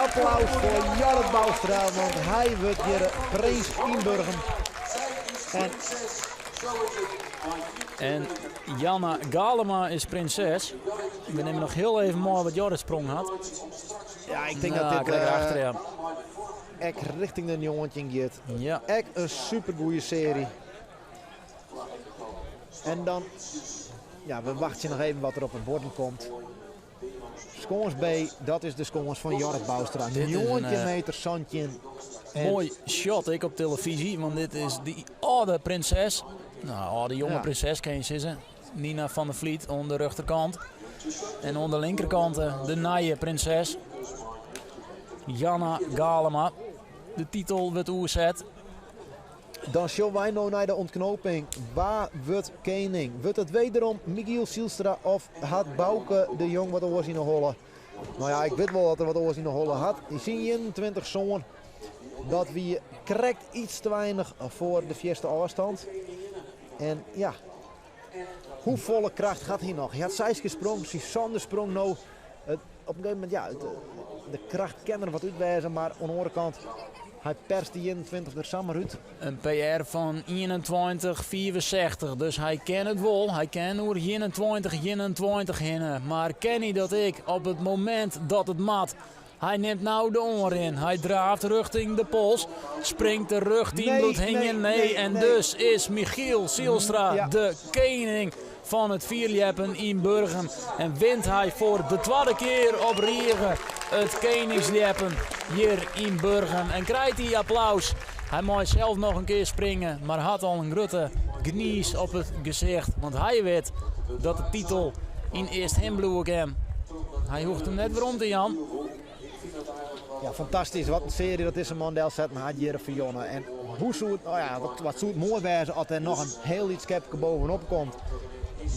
Speaker 2: applaus foar Jorrit Bouwstra, want hy wurdt hjir prins yn Burgum. En
Speaker 1: En Janna Galema is prinses. We nimme noch hiel even mei wat Jorrit sprong hat.
Speaker 2: Ja, ik tink
Speaker 1: Nou,
Speaker 2: dat dit
Speaker 1: krekt achter, ja.
Speaker 2: ek rjochting de 19 giet.
Speaker 1: Ja.
Speaker 2: Ek in supergoeie searje. En dan, ja, we wachtsje noch even wat der op it borden komt. Skâns B, dat is de skâns fan Jorrit Bouwstra.
Speaker 1: Dit is een,
Speaker 2: 19 meter 17. En
Speaker 1: Moai shot ek op televyzje, want dit is dy âlde prinses. No, âlde jonge prinses kin je sizze. Nina van der Vliet oan de rjochterkant. En oan de linkerkant de nije prinses Janna Galema. De titel wurdt oerset.
Speaker 2: Dan sjogge wy no nei de ontknoping. Wa wurdt kening? Wurdt it wederom Michiel Zijlstra of hat Bauke de Jong wat oars yn 'e holle? No ja, ik wit wol dat er wat oars yn 'e holle hat. Yn syn 21 sân, dat wie krekt iets te weinich foar de fierste ôfstân. En ja, hoefolle kracht hat hy noch? Hy hat seis kear sprong, syn sânde sprong no. It, op in gegeven momint, ja, de kracht kin der wat út wêze, mar oan de oare kant, hy perst de 21 der samar út.
Speaker 1: In PR fan 21,65, dus hy kin it wol. Hy kin oer 21, 21 hinne. Mar kin hy dat ek op it momint dat it moat? Hy nimt no de oanrin. Hy draaft rjochting de pols. Springt de rjochting,
Speaker 2: Nee,
Speaker 1: bliuwt hingjen.
Speaker 2: nee,
Speaker 1: Nee,
Speaker 2: nee,
Speaker 1: en
Speaker 2: nee.
Speaker 1: dus is Michiel Zijlstra de kening fan it fierljeppen yn Burgum. En wint hy foar de twadde kear op rige it keningsljeppen hjir yn Burgum. En krijt hy applaus. Hy mei sels noch in kear springe, mar hat al in grutte gniis op it gesicht. Want hy wit dat de titel yn Easthim bliuwe kin. Hy hoecht him net werom te jaan.
Speaker 2: Ja, fantastysk. Wat in searje dat dizze man delsetten hat hjir foar Jonne. En hoe soe it, no ja, wat, wat soe it moai wêze as der noch in hiel lyts skepke bovenop komt.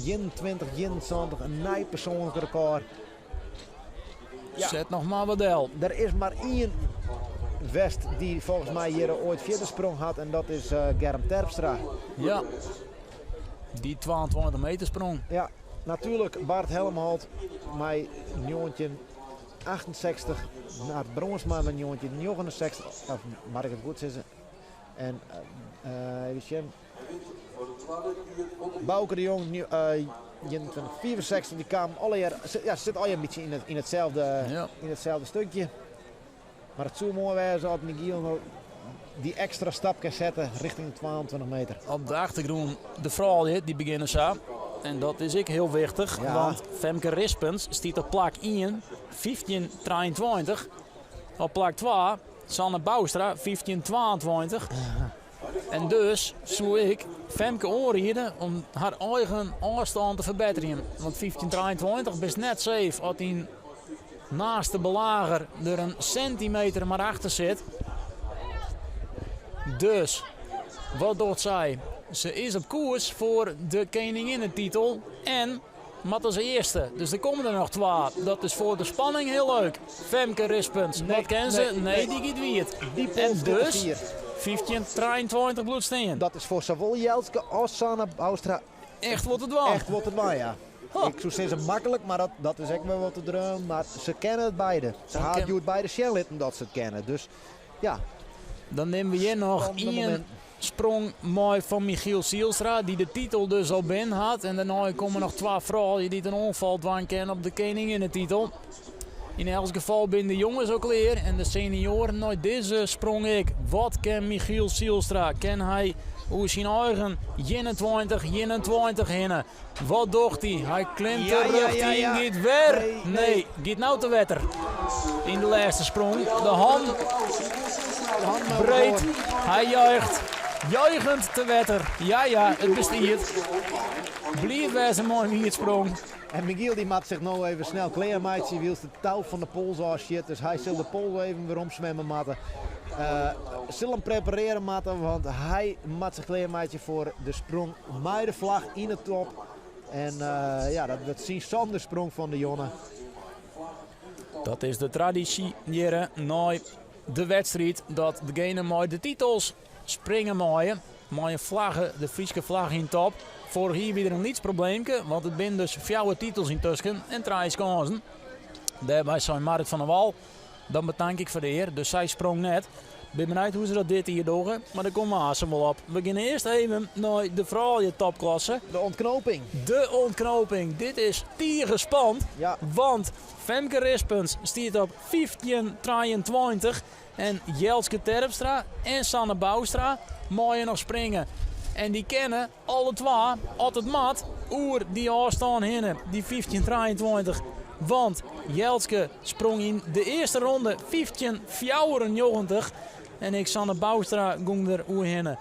Speaker 2: 21, 21, in nij persoanlik rekôr. Ja.
Speaker 1: Set noch mar wat del.
Speaker 2: Der is mar ien west dy't folgens my hjir oait fierder sprong hat en dat is Germ Terpstra.
Speaker 1: Ja, dy 22 meter sprong.
Speaker 2: Ja, natuerlik Bart Helmholt mei 1968, Nard Bronsma mei 1969, of moat ik it goed sizze? En even sjen. Bauke de Jong, 1965, dy kaam allegear, ja, se sit allegear in bytsje yn itselde stikje. Mar it soe moai wêze as Michiel no dy ekstra stap kin sette rjochting de 22 meter.
Speaker 1: Op de achtergrûn de froulju, dy begjinne sa. En dat is ek hiel wichtich, want Femke Rispens stiet op plak 1, 15.23. Op plak 2, Sanne Bouwstra, 15.22. En dus soe ik Femke oanriede om har eigen ôfstân te ferbetterjen. Want 15.23 bist net safe as dyn naaste belager der in sintimeter mar achter sit. Dus, wat docht sy? Se is op koers foar de keninginnetitel en moat as earste. Dus der komme der noch twa. Dat is foar de spanning hiel leuk. Femke Rispens, wat ken se?
Speaker 2: Nee,
Speaker 1: Nee, dy giet wiet.
Speaker 2: Die
Speaker 1: En
Speaker 2: pols giet te
Speaker 1: dus
Speaker 2: fier.
Speaker 1: 15-23 bliuwt stean.
Speaker 2: Dat is foar sawol Jelske as Sanne Bouwstra
Speaker 1: Echt wat te dwaan.
Speaker 2: echt wat te dwaan, ja.
Speaker 1: Huh.
Speaker 2: Ik soe sizze maklik, mar dat is ek wer wat te dreamen. Mar se kenne it beide. Se
Speaker 1: Dan
Speaker 2: ha
Speaker 1: kin-
Speaker 2: it beide sjen litten dat se it kenne. Dus ja,
Speaker 1: Dan nimme we hjir noch
Speaker 2: Spannende
Speaker 1: ien
Speaker 2: mominten.
Speaker 1: sprong mei fan Michiel Zijlstra, dy't de titel dus al binnen hat. En dêrnei komme noch twa froulju dy't in oanfal dwaan kinne op de keninginnetitel. Yn elts gefal binne de jonges al klear en de senioaren nei dizze sprong ek. Wat kin Michiel Zijlstra? Kin hy oer syn eigen 21, 21 hinne? Wat docht hy? Hy klimt de rjochting, giet wer.
Speaker 2: Nee,
Speaker 1: Nee,
Speaker 2: nee.
Speaker 1: giet no te wetter. Yn de lêste sprong. De han breed. Hy juicht. Juichend te wetter. Ja, ja, it bestiet. Bliid wêze mei in wietsprong.
Speaker 2: En Michiel dy moat sich no even snel klearmeitsje, wylst it tou fan de pols ôfsjit. Dus hy sil de pols even wer omswimme moatte. Sil him preparearje moatte, want hy moat sich klearmeitsje foar de sprong mei de flagge yn de top. En ja, dat wurdt syn sânde sprong fan de jûn.
Speaker 1: Dat is de tradysje hjir nei de wedstriid dat degene mei de titels springe meie. Mei in flagge, de Fryske flagge yn top. Foarich jier wie der in lyts probleemke, want it binne dus fjouwer titels yntusken en trije skânsen. Dêrby sei Marit van der Wal, dan betank ik foar de ear, dus sy sprong net. Bin benijd hoe't se dat dit jier dogge, mar dêr komme we aanst wol op. We gean earst even nei de froulju topklasse.
Speaker 2: De ontknoping.
Speaker 1: De ontknoping. Dit is tige spannend, want Femke Rispens stiet op 15.23 en Jelske Terpstra en Sanne Bouwstra meie noch springe. En dy kinne alle twa, as it moat, oer dy ôfstân hinne, dy 15.23. Want Jelske sprong yn de earste ronde 15.94 en ek Sanne Bouwstra gong der oerhinne.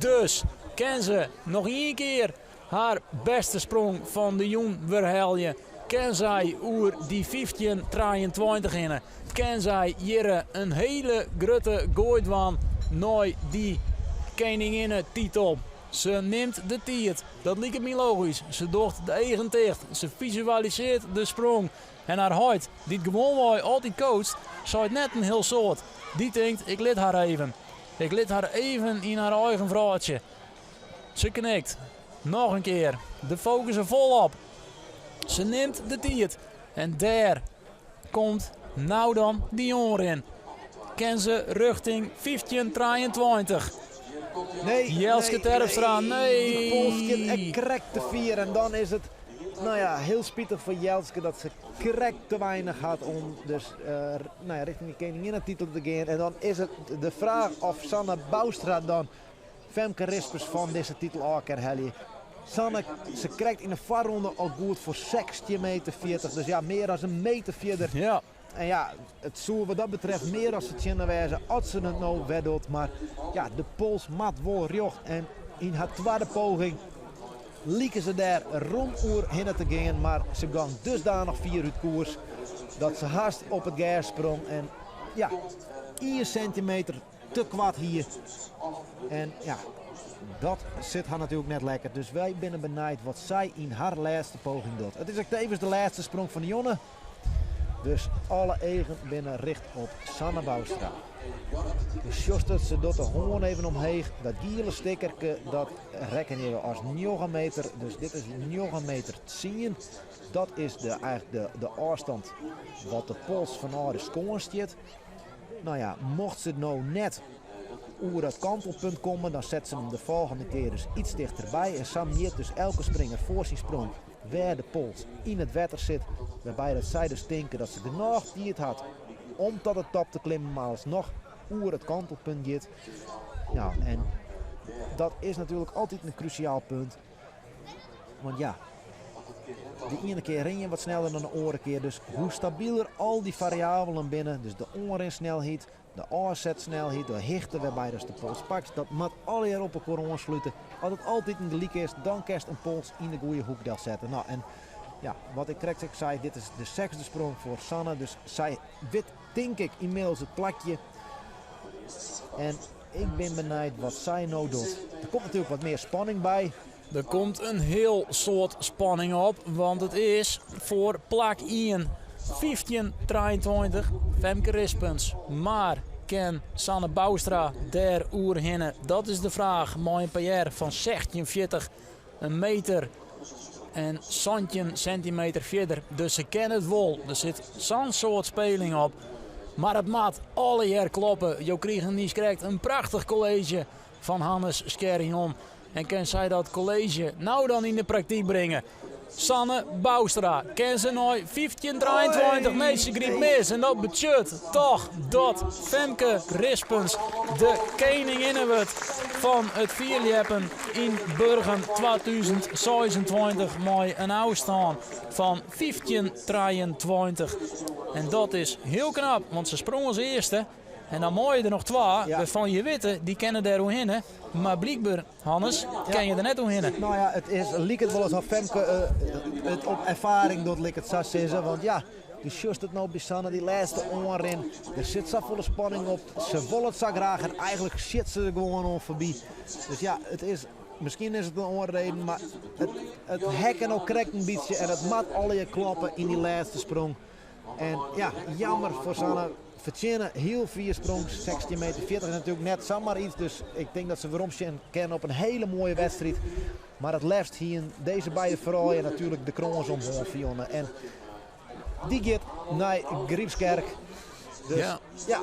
Speaker 1: Dus kin se noch ien kear har bêste sprong fan de jûn werhelje. Kin sy oer dy 15-23 hinne? Kin sy hjirre in hiele grutte goai dwaan nei dy keninginnetitel? Se nimt de tiid. Dat liket my logysk. Se docht de eagen ticht. Se fisualisearret de sprong. En har heit, dy't gewoanwei altyd coacht, seit net in hiel soad. Dy tinkt, ik lit har even. Ik lit har even yn har eigen wrâldsje. Se knikt. Noch in kear. De fokus er folop. Se nimt de tiid. En dêr komt no dan dy oanrin. Kin se rjochting 15-23.
Speaker 2: Nee,
Speaker 1: Jelske
Speaker 2: nee,
Speaker 1: Terpstra, nee.
Speaker 2: Die pols giet ek krekt te fier en dan is it, nou ja, hiel spitich foar Jelske dat se krekt te weinich hat om dus uh, nou ja, richting de keninginnetitel te gean. En dan is it de fraach of Sanne Bouwstra dan Femke Rispens fan dizze titel ôf kin helje. Sanne, se krekt yn de foarronde al goed foar 16 meter 40. Dus ja, mear as in meter fierder. En ja, it soe wat dat betreft mear as fertsjinne wêze as se it no wer docht. Mar ja, de pols moat wol rjocht. En yn har twadde poging like se dêr rom oer hinne te gean. Mar se gong dusdanich fier út koers dat se hast op it gers sprong. En ja, 1 sintimeter te koart hie. En ja, dat sit har natuerlik net lekker. Dus wy binne benijd wat sy yn har lêste poging docht. It is ek tevens de lêste sprong fan de jûn. Dus alle eagen binne richt op Sanne Bouwstra. Do sjochst dat se docht de hân even omheech. Dat giele stickerke, dat rekkenje we as 9 meter. Dus dit is 9 meter 10. Dat is de, eigenlijk de ôfstân wat de pols fanôf de skâns stiet. Nou ja, mocht se no net oer dat kantelpunt komme, dan set se him de folgjende kear dus iets tichterby. En sa mjit dus elke springer foar syn sprong wêr de pols yn it wetter sit. Wêrby dat sy dus tinke dat se genôch tiid hat om ta de top te klimmen, mar alsnoch oer it kantelpunt giet. Nou, en dat is natuerlik altyd in krúsjaal punt. Want ja, de iene kear rin je wat sneller dan de oare kear. Dus hoe stabiler al dy fariabelen binne, dus de oanrinsnelheid, de ôfsetsnelheid, de hichte wêrby datst de pols pakst, dat moat allegear op elkoar oanslute. As it altyd gelyk is, dan kinst in pols yn de goede hoek delsette. Nou, en ja, wat ik krekt ek sei, dit is de sechsde sprong foar Sanne. Dus sy wit, tink ik, ynmiddels it plakje. En ik bin benijd wat sy no docht. Der komt natuerlik wat mear spanning by.
Speaker 1: Der komt in hiel soad spanning op, want it is foar plak 1 15-23 Femke Rispens. Mar kin Sanne Bouwstra dêr oerhinne? Dat is de fraach mei in PR fan 16,40, in meter en 17 sintimeter fierder. Dus se kin it wol. Der sit sa'n soad speling op. Mar it moat allegear kloppe. Jo krigen niiskrekt in prachtich kolleezje fan Hannes Scherjon. En kin sy dat kolleezje no dan yn de praktyk bringe? Sanne Bouwstra, kin se nei 15-23? Nee, se grypt mis. En dat betsjut toch dat Femke Rispens de keninginne wurdt fan it fierljeppen yn Burgum 2026 mei in ôfstân fan 15-23. En dat is hiel knap, want se sprong as earste. En dan meie der noch twa, wêrfan je witte, dy kinne dêr oerhinne. Mar blykber, Hannes, kin je der net oerhinne.
Speaker 2: Nou ja, it is, liket wol asof Femke it op erfaring docht, lit ik it sa sizze. Want ja, do sjochst it no by Sanne, dy lêste oanrin. Der sit safolle spanning op. Se wol it sa graach en eigentlik sjit se der gewoan oan foarby. Dus ja, it is, miskien is it in oare reden, mar it heakke no krekt in bytsje en it moat allegear kloppe yn dy lêste sprong. En ja, jammer foar Sanne. Fertsjinne hiel fier sprong, 16 meter 40 is natuerlik net samar iets. Dus ik tink dat se weromsjen kin op in hiele moaie wedstriid. Mar it leafst hienen dizze beide froulju natuerlik de krâns om hân Fiona. En dy giet nei Grypskerk. Dus ja,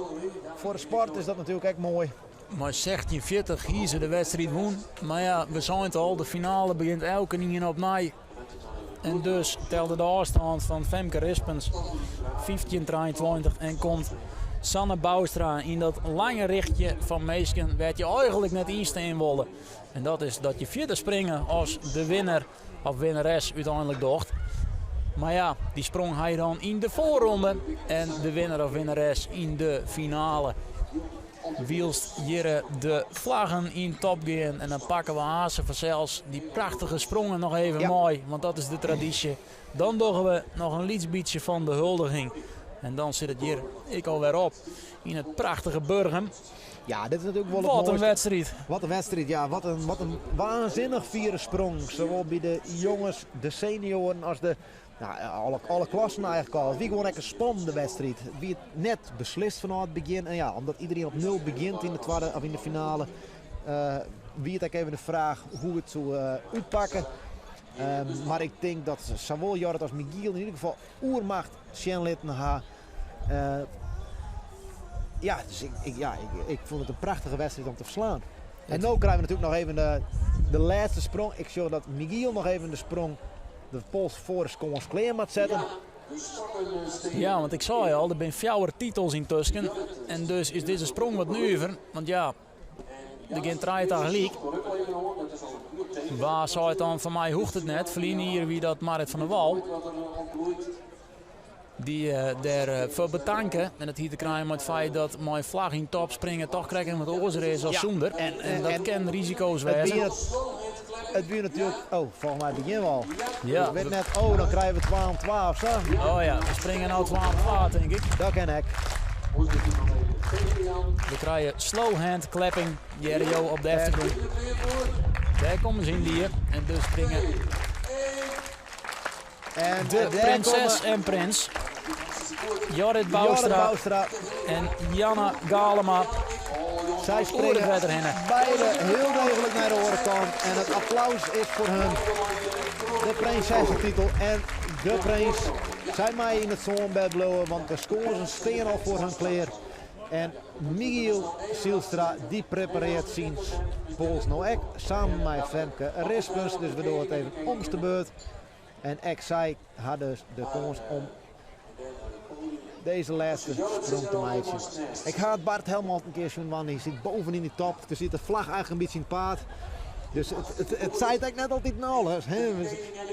Speaker 2: foar de sport is dat natuerlik ek moai.
Speaker 1: Mei 16-40 hie se de wedstriid wûn. Mar ja, we seinen it al, de finale begjint elkenien opnij. En dus telde de ôfstân fan Femke Rispens 15-23 en komt Sanne Bouwstra yn dat lange richtje fan minsken wêr't je eigentlik net yn stean wolle. En dat is dat je fierder springe as de winner of winneres úteinlik docht. Mar ja, dy sprong hy dan yn de foarronde en de winner of winneres yn de finale. Wylst hjir de flaggen yn top gean. En dan pakke we aansen fansels dy prachtige sprongen noch even mei. Want dat is de tradysje. Dan dogge we noch in lyts bytsje fan de huldiging. En dan sit it hjir ek alwer op yn it prachtige Burgum.
Speaker 2: Ja, dit is natuerlik wol it
Speaker 1: Wat in wedstriid.
Speaker 2: Wat in wedstriid, ja. Wat in waansinnich fiere sprong. Sawol by de jonges, de senioaren as de Nou, alle klassen eigenlijk al. Het wie gewoan ek in spannende wedstriid. It wie net beslist fanôf it begjin. En ja, omdat iedereen op nul begjint yn de twadde of yn de finale, wie it ek even de fraach hoe it soe útpakke. Mar ik tink dat sawol Jorrit as Michiel yn ieder gefal oermacht sjen litten ha. Ja, dus ik, ja, ik fûn it in prachtige wedstriid om te ferslaan. En no krije we natuerlik noch even de lêste sprong. Ik sjoch dat Michiel noch even de sprong de pols foar de skâns klear moat setten.
Speaker 1: Ja, want ik sei al, der binne fjouwer titels yntusken. En dus is dizze sprong wat nuver. Want ja, der gean trije tagelyk. Wa seit dan fan my hoecht it net. Ferline jier wie dat Marit van der Wal. Dy dêr foar betanke. En dat hie te krijen mei it feit dat mei in flach yn top springen toch krekt even wat oars is as sûnder. En dat kin risiko's wêze.
Speaker 2: It wie natuerlik. Oh, folgens my begjinne we al. Ja. Ik wit net. Oh, dan krije we 2 om 2 of sa.
Speaker 1: Oh ja, we springe no 2 om 2, tink ik.
Speaker 2: Dat kin ek.
Speaker 1: We krije slow hand clapping. Hearre jo op de eftergrûn. Dêr komme se yndie. En dus springe.
Speaker 2: En
Speaker 1: de
Speaker 2: dêr
Speaker 1: prinses
Speaker 2: komme
Speaker 1: en prins. Jorrit Bouwstra,
Speaker 2: Jorrit Bouwstra.
Speaker 1: en Janna Galema.
Speaker 2: Sy
Speaker 1: Oer it
Speaker 2: springe
Speaker 1: wetter hinne.
Speaker 2: beide hiel deeglik nei de oare kant. En it applaus is foar hun. De prinsessetitel en de prins. Sy meie yn it sânbêd bliuwe, want de skânsen stean al foar hun klear. En Michiel Zylstra dy preparearret syn pols no ek samen mei Femke Rispens. Dus we dogge it even omste beurt. En ek sy ha dus de kâns om dizze lêste sprong te meitsjen. Ik ha it Bart Helmholt in kear sjoen, want hy sit boven yn die top. Der sit de flach eigentlik in bytsje yn it paad. Dus it seit ek net altyd alles. Hè?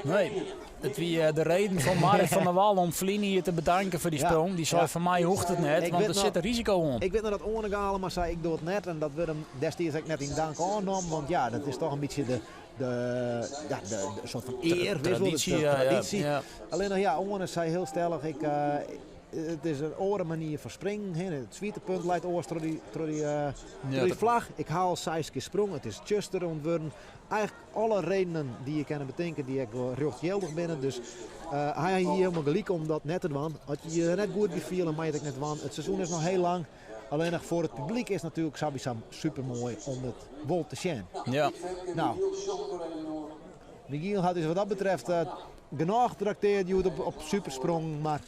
Speaker 1: Nee, it wie de reden fan Marit van der Wal om ferline jier te bedanken foar dy sprong. Dy sei fan my hoecht it net, want der sit in risiko oan.
Speaker 2: Ik wit noch dat Oane Galema sei ik doch it net en dat wurdt him destiids ek net yn dank ôfnommen. Want ja, dat is toch in bytsje de de, ja, de soart fan ear,
Speaker 1: traditie,
Speaker 2: de traditie.
Speaker 1: Ja, ja.
Speaker 2: Allinnich ja, Oane sei hiel stellich, ik, it is in oare manier fan springen. Hè. It swiertepunt leit oars troch dy, troch dy, troch dy flach. Ik ha al seis kear sprongen, it is tsjuster oan it wurden. Eigentlik alle redenen dy't je kinne betinke, dy't ek wol rjochtjildich binne. Dus hy hie hielendal gelyk om dat net te dwaan. As je je net goed by fiele, moat je it ek net dwaan. It seizoen is noch hiel lang. Allinnich foar it publyk is natuerlik sawiesa super moai om it wol te sjen.
Speaker 1: Ja.
Speaker 2: Nou, Michiel hat ús wat dat betreft uh, genôch traktearre hjoed op supersprongen, mar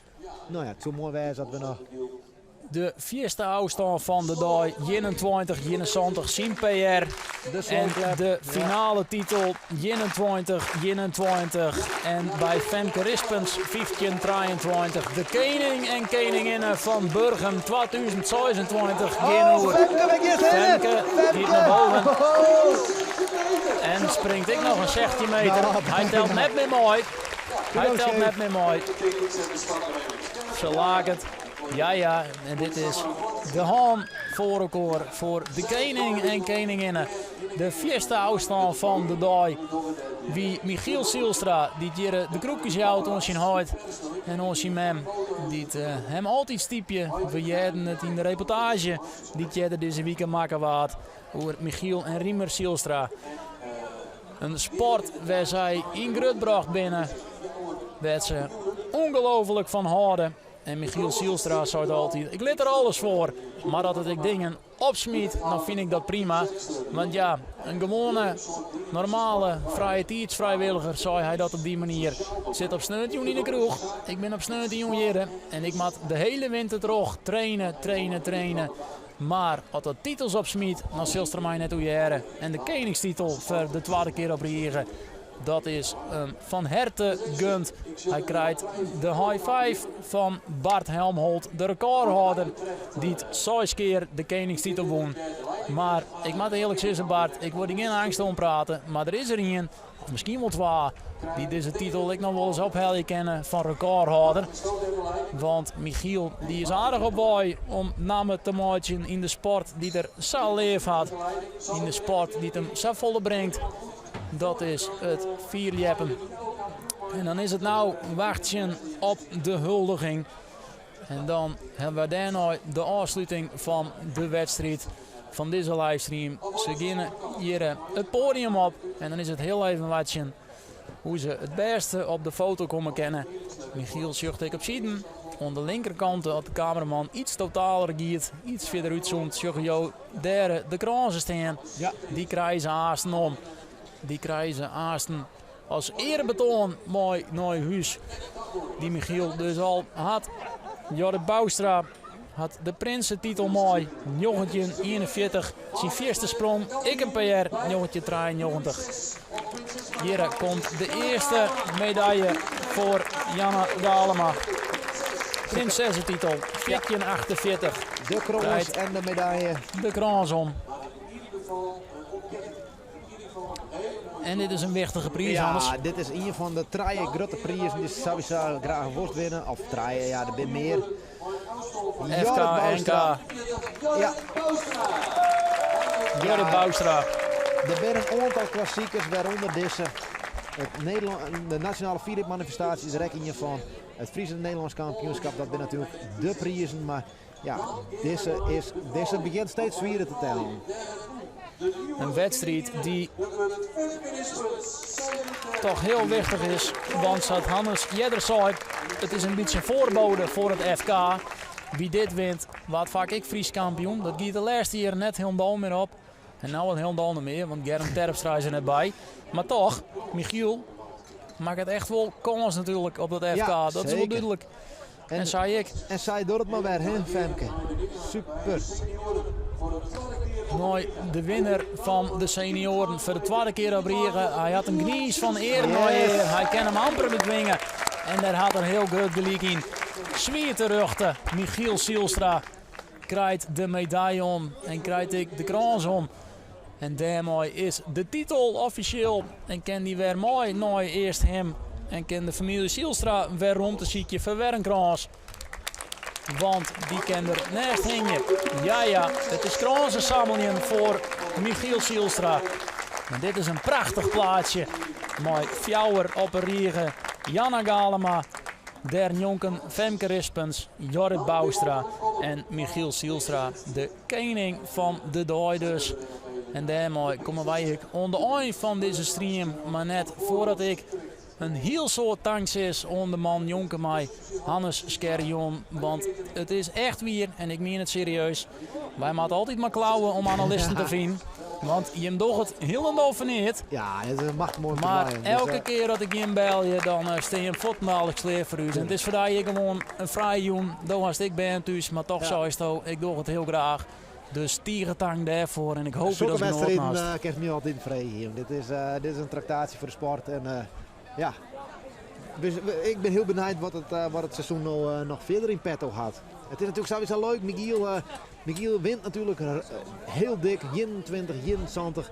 Speaker 2: no ja, it soe moai wêze as we noch
Speaker 1: De fierste ôfstân fan de dei, 21, 71, syn PR.
Speaker 2: De
Speaker 1: En
Speaker 2: slowclap.
Speaker 1: de finale titel 21, 21. En by Femke Rispens 15, 23. De kening en keninginne fan Burgum 2026 gean
Speaker 2: Oh,
Speaker 1: oer.
Speaker 2: Femke, wer giet hinne?
Speaker 1: Femke
Speaker 2: Femke!
Speaker 1: giet nei boven.
Speaker 2: Oh.
Speaker 1: En springt ek noch in 16 meter.
Speaker 2: Nou,
Speaker 1: Hy telt net mear mei. Hy telt net mear mei. Se laket. Ja, ja, en dit is de hân foar elkoar foar de kening en keninginne. De fierste ôfstân fan de dei wie Michiel Zylstra, dy't hjir de krûkjes jout oan syn heit en oan syn mem, dy't him altyd stypje. We hearden it yn de reportaazje dy't earder dizze wike makke waard oer Michiel en Riemer Zylstra. In sport wêr sy yn grutbrocht binne, wêr't se ûngelooflik fan hâlde. En Michiel Zylstra seit altyd, ik lit der alles foar, mar as it ek dingen opsmyt, dan fyn ik dat prima. Want ja, in gewoane, normale, frije tiidsfrijwilliger, sei hy dat op dy manier, sit op sneontejûn yn de kroech. Ik bin op sneontejûn hjirre en ik moat de hiele winter troch traine, traine, traine. Mar as dat titels opsmyt, dan silst der my net oer hearre. En de keningstitel foar de twadde kear op rige, dat is him fan herte gund. Hy krijt de high five fan Bart Helmholt, de rekôrhâlder dy't seis kear de keningstitel wûn. Mar ik moat earlik sizze Bart, ik wol dy gjin eangst oanprate, mar der is der ien. Of miskien wol twa dy't dizze titel ek noch wolris ophelje kinne fan rekôrhâlder. Want Michiel dy is aardich op wei om namme te meitsjen yn de sport dy't er sa leaf hat. Yn de sport dy't him safolle bringt. Dat is it fierljeppen. En dan is it no wachtsjen op de huldiging. En dan hawwe wy dêrnei de ôfsluting fan de wedstriid fan dizze livestream. Se geane hjir it poadium op en dan is it hiel even wachtsjen hoe se it bêste op de foto komme kinne. Michiel sjocht ek op siden. Oan de linkerkant, as de kameraman iets totaler giet, iets fierder útzoomt, sjogge jo dêr de krânsen stean.
Speaker 2: Ja.
Speaker 1: Dy krije se aansten om. Dy krije se aansten as earebetoan mei nei hús. Dy Michiel dus al hat. Jorrit Bouwstra hat de prinsentitel mei 1941. Syn fierste sprong, ek in PR, 1993. Hjir komt de earste medalje foar Janna Galema. Prinsessetitel, 1448.
Speaker 2: De krâns en de medalje.
Speaker 1: De krâns om. En dit is in wichtige priis,
Speaker 2: Ja,
Speaker 1: Hannes.
Speaker 2: dit is ien fan de trije grutte prizen dy't se sawiesa graach wolst winne. Of trije, ja, der binne mear.
Speaker 1: FK, NK.
Speaker 2: Ja.
Speaker 1: Jorrit Bouwstra.
Speaker 2: Der binne in oantal klassikers, wêrûnder dizze. It Nederlân, de nasjonale fierljepmanifestaasje is der ek ien fan. It Frysk en Nederlânsk kampioenskip, dat binne natuerlik de prizen. Mar ja, dizze, is, dizze begjint steeds swierder te tellen.
Speaker 1: In wedstriid dy't toch hiel wichtich is. Want sa't Hannes earder sei, it is in bytsje foarbode foar it FK. Wie dit wint, waard faak ek Frysk kampioen. Dat giet de lêste jierren net hielendal mear op. En no al hielendal net mear, want Germ Terpstra is der net by. Mar toch, Michiel makket echt wol kâns natuerlik op dat FK.
Speaker 2: Ja,
Speaker 1: dat is wol
Speaker 2: seker.
Speaker 1: dúdlik. En sy ek.
Speaker 2: En sy docht it mar wer, hè, Femke? Super.
Speaker 1: Nei de winner fan de senioaren foar de twadde kear op rige. Hy hat in gniis fan ear nei ear. Hy kin him amper betwinge. En dêr hat er hiel grut gelyk yn. Swier terjochte, Michiel Zijlstra krijt de medalje om en krijt ek de krâns om. En dêrmei is de titel offisjeel en kin dy wer mei nei Easthim. En kin de famylje Zijlstra wer romte sykje foar wer in krâns. Want dy kin der neist hingje. Ja, ja, it is krânsen sammeljen foar Michiel Zijlstra. En dit is in prachtich plaatsje mei fjouwer op 'e rige. Janna Galema, dêrnjonken Femke Rispens, Jorrit Bouwstra en Michiel Zijlstra, de kening fan de dei dus. En dêrmei komme wy ek oan de ein fan dizze stream. Mar net foardat ik in hiel soad tank sis oan de man njonken my, Hannes Scherjon. Want it is echt wier en ik mien it serieus. Wy moatte altyd mar klauwe om analisten te finen. Want jim dogge it hielendal foar neat.
Speaker 2: Ja, it macht moai
Speaker 1: Mar
Speaker 2: foarby. Dus,
Speaker 1: elke kear dat ik jim belje, dan stean jim fuortendaliks klear foar ús. En it is foar dy ek gewoan in frije jûn. Do hast ek bern thús, mar toch seisto, ik doch it hiel graach. Dus tige tank dêrfoar en ik hoopje
Speaker 2: Sokke
Speaker 1: dat ik
Speaker 2: wedstriden
Speaker 1: genoten hast.
Speaker 2: kinst my altyd freegje. Dit is in traktaasje foar de sport. En ja, dus, ik bin hiel benijd wat it seizoen no noch fierder yn petto hat. It is natuerlik sawiesa leuk. Michiel wint natuerlik hiel dik, 21, 71.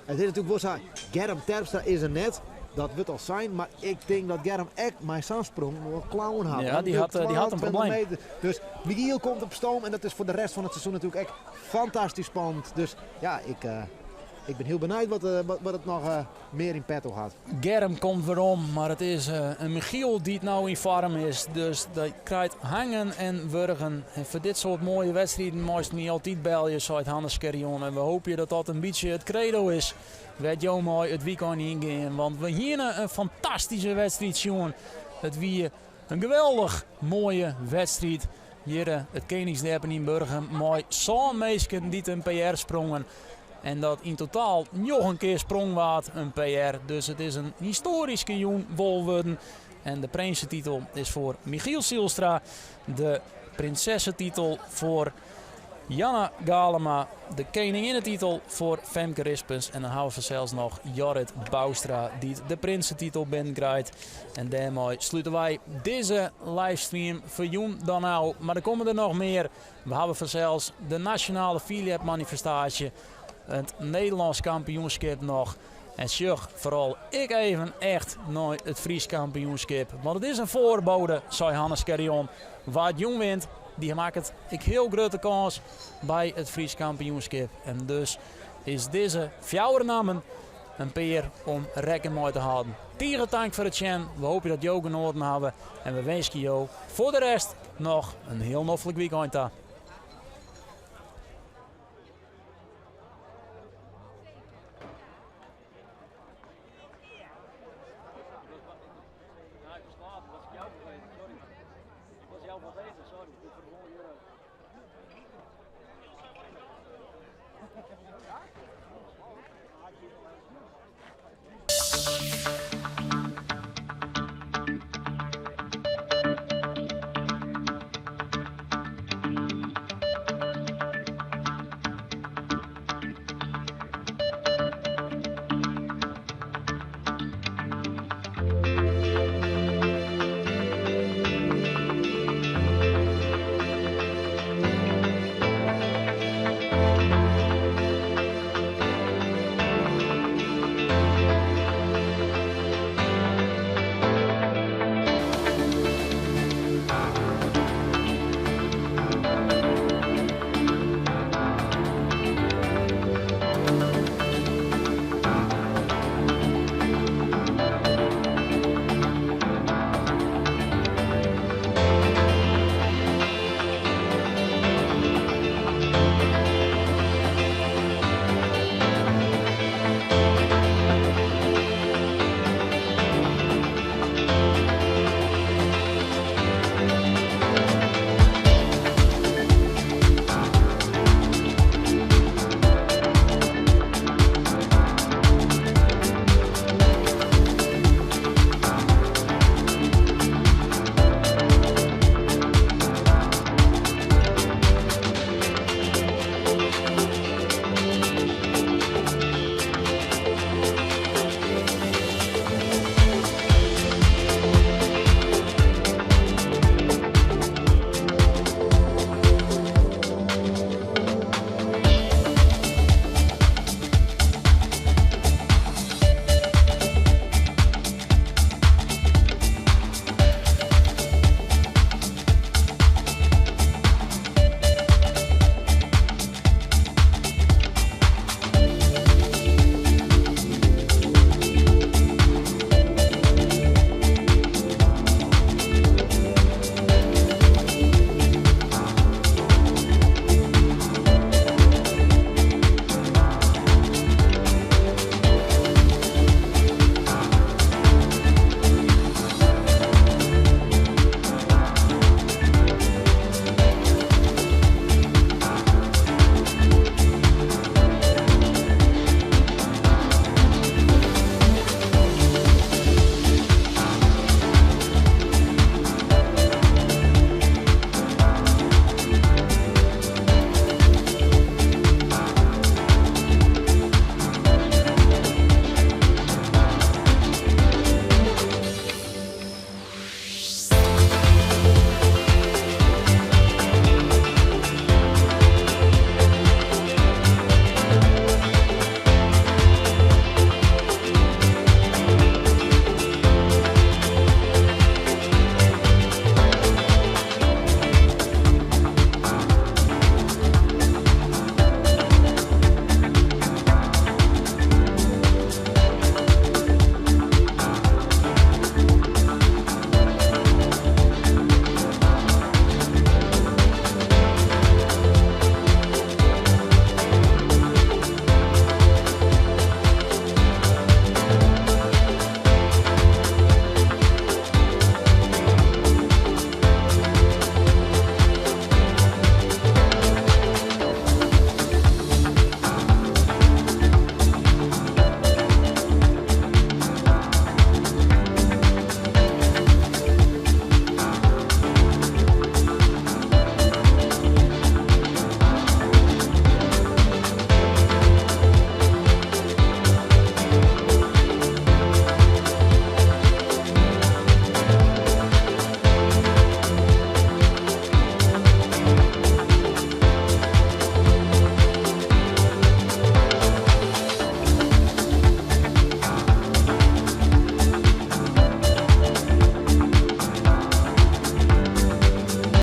Speaker 2: It is natuerlik wol sa, Germ Terpstra is der net. Dat wurdt al sein, mar ik tink dat Germ ek mei sa'n sprong wol klauwen hat.
Speaker 1: Ja, dy hat in probleem.
Speaker 2: Meter. Dus Michiel komt op stoom en dat is foar de rest fan it seizoen natuerlik ek fantastysk spannend. Dus ja, ik bin hiel benijd wat it noch mear yn petto hat.
Speaker 1: Germ komt werom, mar it is in Michiel dy't no yn foarm is. Dus dat krijt hangen en wurgen. En foar dit soart moaie wedstriden meist my altyd belje, seit Hannes Scherjon. En we hoopje dat dat in bytsje it credo is wêr't jo mei it wykein yngean. Want we hiene in fantastyske wedstriid sjoen. It wie in geweldich moaie wedstriid. Hjir it Keningsljeppen yn Burgum mei sân minsken dy't in PR sprongen. En dat yn totaal njoggen kear sprong waard in PR. Dus it is in histoaryske jûn wol wurden. En de prinsetitel is foar Michiel Zijlstra. De prinsessetitel foar Janna Galema. De keninginnetitel foar Femke Rispens. En dan hawwe we fansels noch Jorrit Bouwstra dy't de prinsetitel binnenkrijt. En dêrmei slute wy dizze livestream foar jûn dan ôf. Mar der komme der noch mear. We hawwe fansels de nasjonale fierljepmanifestaasje, it Nederlânsk kampioenskip noch. En sjoch foaral ek even echt nei it Frysk kampioenskip. Want it is in foarbode, sei Hannes Scherjon. Wa't jûn wint, dy makket ek hiel grutte kâns by it Frysk kampioenskip. En dus is dizze fjouwer nammen in pear om rekken mei te hâlden. Tige tank foar it sjen. We hoopje dat jo genoaten hawwe. En we winskje jo foar de rest noch in hiel noflik wykein ta.